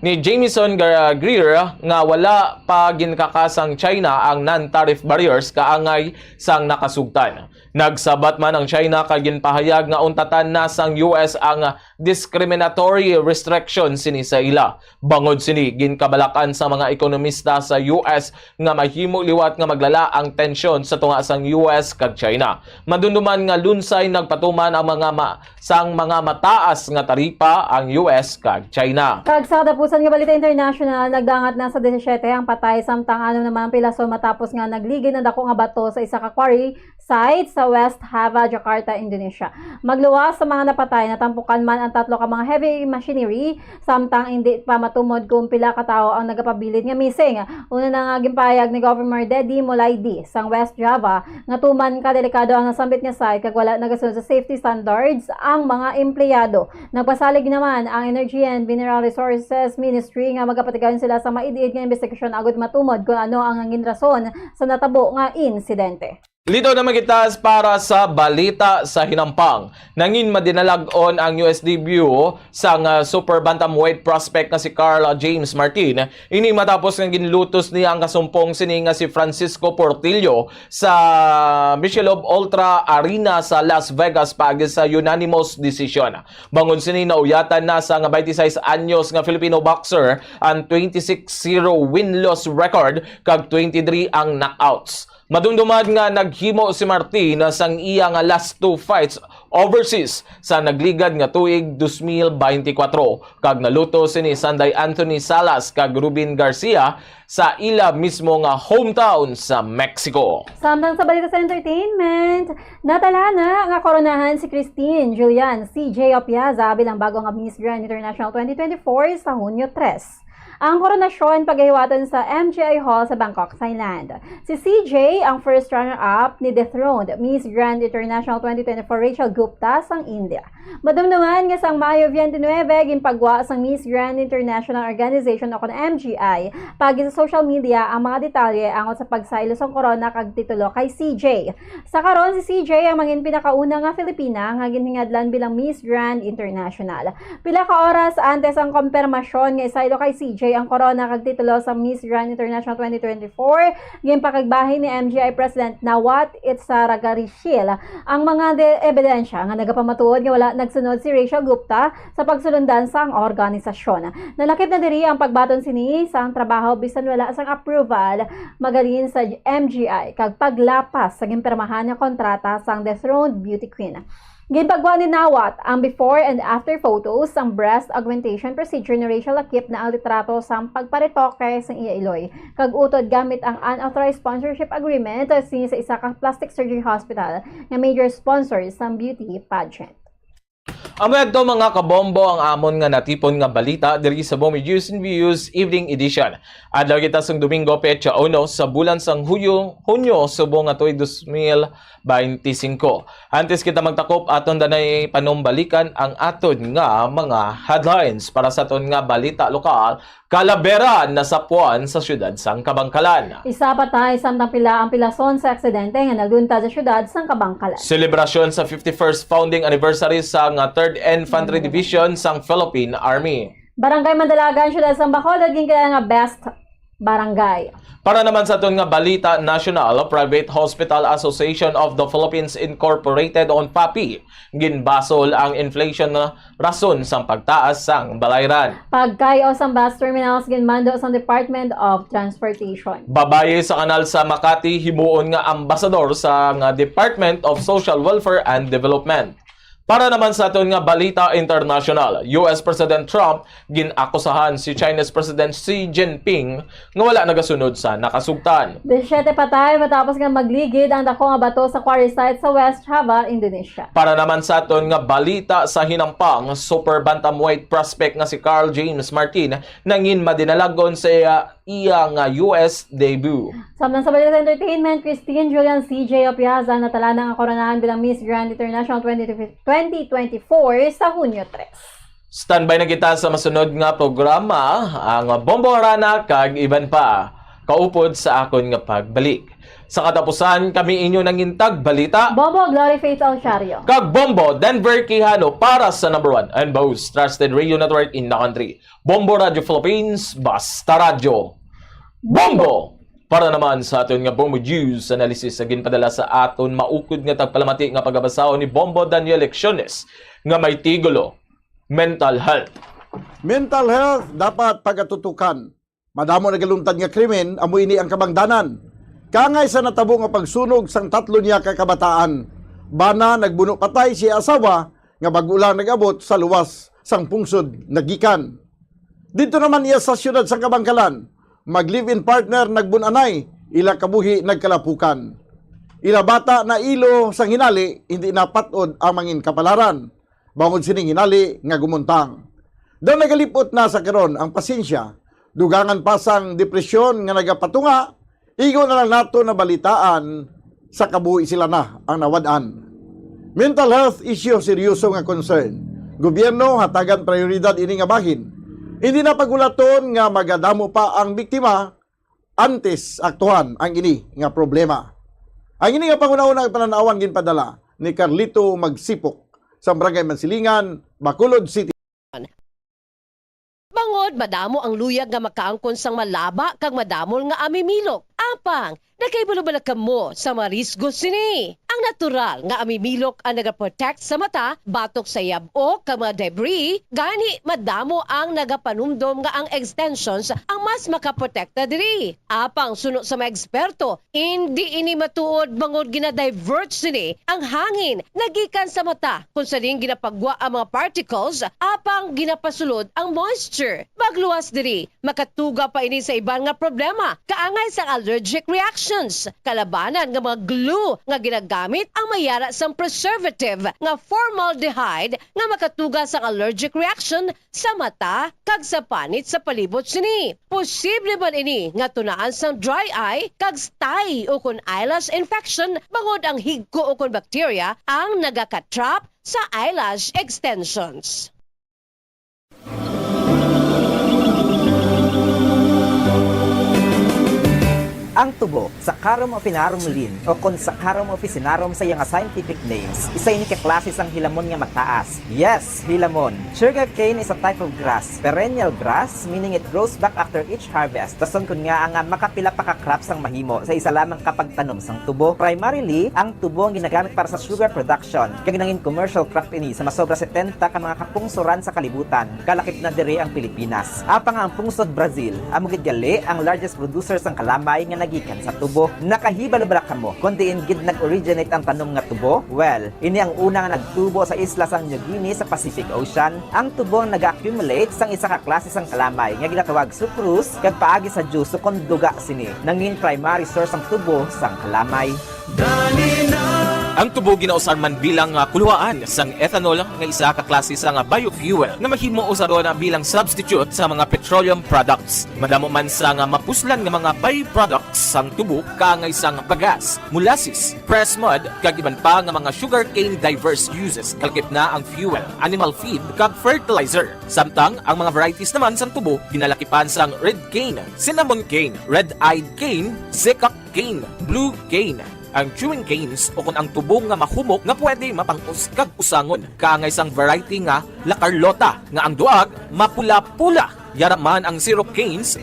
ni Jamieson Gar-, Greer nga wala pa ginkakasang China ang non-tariff barriers kaangay sang nakasugtan. Nagsabat man ang China kag ginpahayag nga untatan na sang U S ang discriminatory restriction sini sa ila. Bangod sini, ginkabalak-an sa mga ekonomista sa U S nga mahimo liwat nga maglala ang tensyon sa tunga sang U S kag China. Madumduman nga lunsay nagpatuman ang mga ma-, sang mga mataas nga taripa ang U S kag China. Kag sa katapusan nga balita international, nagdangat na sa disisiete ang patay, samtang anom naman ang pilason matapos nga nagligid ang dako nga bato sa isa ka quarry site sa West Java, Jakarta, Indonesia. Magluwas sa mga napatay, natampukan man ang tatlo ka mga heavy machinery, samtang indi pa matumod kung pila ka tawo ang nagapabilin nga missing. Una na nga ginpahayag ni Governor Dedi Molaidi sang West Java nga tuman ka delikado ang nasambit nga site kag wala nagasunod sa safety standards ang mga empleyado. Nagpasalig naman ang Energy and Mineral Resources Ministry nga magapatigayon sila sa maid-id nga investigasyon agud matumod kung ano ang nangin rason sa natabo nga insidente. Lito naman kita para sa balita sa hinampang. Nangin madinalag-on ang U S debut sang, ah, super bantamweight prospect nga si Carl James Martin. Ini matapos nga ginlutos niya ang kasumpong sini nga si Francisco Portillo sa Michelob Ultra Arena sa Las Vegas paagi sa unanimous decision. Bangod sini, nauyatan na sang twenty-six anyos nga Filipino boxer ang twenty-six zero win-loss record kag twenty-three ang knockouts. Madumduman nga naghimo si Martin sang iya nga last two fights overseas sa nagligad nga tuig dos mil beintikwatro, kag naluto sini sanday Anthony Salas kag Ruben Garcia sa ila mismo nga hometown sa Mexico. Samtang sa balita sa entertainment, natala na nga koronahan si Christine Julian C J Opiaza bilang bago nga Miss Grand International twenty twenty-four sa Hunyo tres. Ang koronasyon pagahiwaton sa M G I Hall sa Bangkok, Thailand. Si C J ang first runner-up ni dethroned Miss Grand International twenty twenty-four Rachel Gupta sang India. Madumduman nga sang Mayo twenty-nine, ginpagwa sang Miss Grand International Organization o kon M G I paagi sa social media ang mga detalye angot sa pagsaylo sang korona kag titulo kay C J. Sa karon, si C J ang mangin pinakauna nga Filipina nga ginhingadlan bilang Miss Grand International. Pila ka oras antes ang kompirmasyon nga isaylo kay C J ang korona kag titulo sa Miss Grand International twenty twenty-four, ginpakigbahin ni M G I President Nawat Itsaragarishil ang mga de-, ebidensya nga nagapamatuod nga wala nagsunod si Rachel Gupta sa pagsulundan sang organisasyon. Nalakip na diri ang pagbaton sini sang trabaho bisan wala sang approval magalin sa M G I kag paglapas sa ginpirmahan nga kontrata sang dethroned beauty queen. Ginpagwa ni Nawat ang before and after photos sang breast augmentation procedure ni Rachel lakip na ang litrato sang pagparetoke sang iya iloy kag utod gamit ang unauthorized sponsorship agreement sini sa isa ka plastic surgery hospital nga major sponsor sang beauty pageant. Amo yadto, mga kabombo, ang amon nga natipon nga balita diri sa Bombo News and Views Evening Edition. Adlaw kita sang Domingo, petsa uno sa bulan sang Huyo, Hunyo, subong nga tuig dos mil beintisinko. Antes kita magtakop, aton danay panumbalikan ang aton nga mga headlines para sa aton nga balita lokal. Kalabera nasapwan sa siyudad sang Kabankalan. Isa patay samtang pila ang pilason sa aksidente nga nagluntad sa siyudad sang Kabankalan. Selebrasyon sa fifty-first founding anniversary sang Third Infantry Division sang Philippine Army. Barangay Mandalagan, siyudad sang Bacolod, ginkilala nga best barangay. Para naman sa aton nga balita nasyonal, Private Hospital Association of the Philippines Incorporated on PAPI, ginbasol ang inflation na rason sang pagtaas sang balayran. Pagkay-o sang bus terminals ginmando sang Department of Transportation. Babayi sa kanal sa Makati himuon nga ambasador sa nga Department of Social Welfare and Development. Para naman sa aton nga balita international, U S President Trump gin-akusahan si Chinese President Xi Jinping nga wala nagasunod sa nakasugtan. Disiyete patay matapos nga magligid ang dako nga bato sa quarry site sa West Java, Indonesia. Para naman sa aton nga balita sa hinampang, super bantamweight prospect nga si Carl James Martin nangin madinalagon sa iya, iya nga U S debut. Samtang sa balita sa entertainment, Christine Julian C J Opiaza natala na nga koronahan bilang Miss Grand International twenty twenty-four sa Hunyo tres. Standby na kita sa masunod nga programa, ang Bombo Harana kag iban pa. Kaupod sa akon nga pagbalik. Sa katapusan, kami inyo nangin tagbalita. Bombo Glory Faith Alchario. Kag Bombo Denver Quijano para sa number one and most trusted radio network in the country, Bombo Radio Philippines, basta radyo. Bombo! Para naman sa aton nga Bombo News analysis sa ginpadala sa aton maukod nga tagpalamati nga pagabasahon ni Bombo Daniel Lecciones nga may titulo, Mental Health. Mental health dapat pagatutukan. Madamo nagaluntad nga krimen, amo ini ang kabangdanan. Kaangay sa natabo nga pagsunog sang tatlo niya ka kabataan, bana nagbuno patay si asawa nga bag-o lang nag-abot sa luwas sang pungsod nagikan. Didto naman iya sa siyudad sang Kabangkalan, mag-live-in partner nagbun-anay, ila kabuhi nagkalapukan. Ila bata nailo sang hinali, hindi na pat-od ang mangin kapalaran. Bangod sining hinali nga gumuntang. Daw nagalipot na sa karon ang pasensya, dugangan pa sang depresyon nga nagapatunga, igo na lang nato nabalitaan sa kabuhi sila na ang nawad-an. Mental health issue seryoso nga concern. Gobyerno, hatagan prioridad ini nga bahin. Hindi na pagulaton nga magadamo pa ang biktima antes aktuhan ang ini nga problema. Ang ini nga panghunahuna nga panan-awan ginpadala ni Carlito Magsipok sa Barangay Mansilingan, Bacolod City. Bangod madamo ang luyag nga makaangkon sang malaba kag madamol nga amimilok. Apang, nakahibalo bala kamo sa mga risgo sini? Ang natural nga amimilok ang nagaprotect sa mata batok sa yab-o kag mga debris, gani madamo ang nagapanumdom nga ang extensions ang mas makaprotekta diri. Apang suno sa mga eksperto, indi ini matuod bangod gina-divert sini ang hangin nagikan sa mata, kung sa diin ginapagwa ang mga particles apang ginapasulod ang moisture. Magluwas diri, makatuga pa ini sa iban nga problema, kaangay sang allergic reactions. Kalabanan nga mga glue nga ginagamit ang may yara sang preservative nga formaldehyde nga makatuga sang allergic reaction sa mata kag sa panit sa palibot sini. Posible man ini nga tunaan sang dry eye kag stye ukon eyelash infection bangod ang higko ukon bacteria ang nagaka-trap sa eyelash extensions. Ang tubo, Saccharum officinarum Linn., o kon Saccharum officinarum sa iya nga scientific names, isa ini ka klase sang hilamon nga mataas. Yes, hilamon. Sugarcane is a type of grass, perennial grass, meaning it grows back after each harvest. Rason kon ngaa nga makapila pa ka crops ang mahimo sa isa lamang ka pagtanom sang tubo. Primarily, ang tubo ang ginagamit para sa sugar production, kag nangin commercial crop ini sa masobra setenta ka mga kapungsoran sa kalibutan, kalakip na diri ang Pilipinas. Apang ang pungsod Brazil, amo gid gali ang largest producer sang kalamay nga nagikan sa tubo. Nakahibalo bala kamo kon diin gid nag-originate ang tanom nga tubo? Well, ini ang una nga nagtubo sa isla sang New Guinea sa Pacific Ocean. Ang tubo ang naga-accumulate sang isa ka klase sang kalamay nga ginatawag sucrose, kag paagi sa juice ukon duga sini, nangin primary source ang tubo sang kalamay. Ang tubo ginausar man bilang, ah, kuluhaan sang ethanol, nga isa ka klase sang, ah, biofuel nga mahimo usaron, ah, bilang substitute sa mga petroleum products. Madamo man sang, ah, mapuslan nga mga byproducts sang tubo, kaangay sang bagas, molasses, pressed mud, kag iban pa nga mga sugarcane diverse uses, kalakip na ang fuel, animal feed, kag fertilizer. Samtang ang mga varieties naman sang tubo ginalakipan sang red cane, cinnamon cane, red-eyed cane, seacock cane, blue cane. Ang chewing canes, ukon ang tubo nga mahumok nga pwede mapang-us kag usangon, kaangay sang variety nga La Carlota, nga ang duag mapula-pula. Yara man ang syrup canes,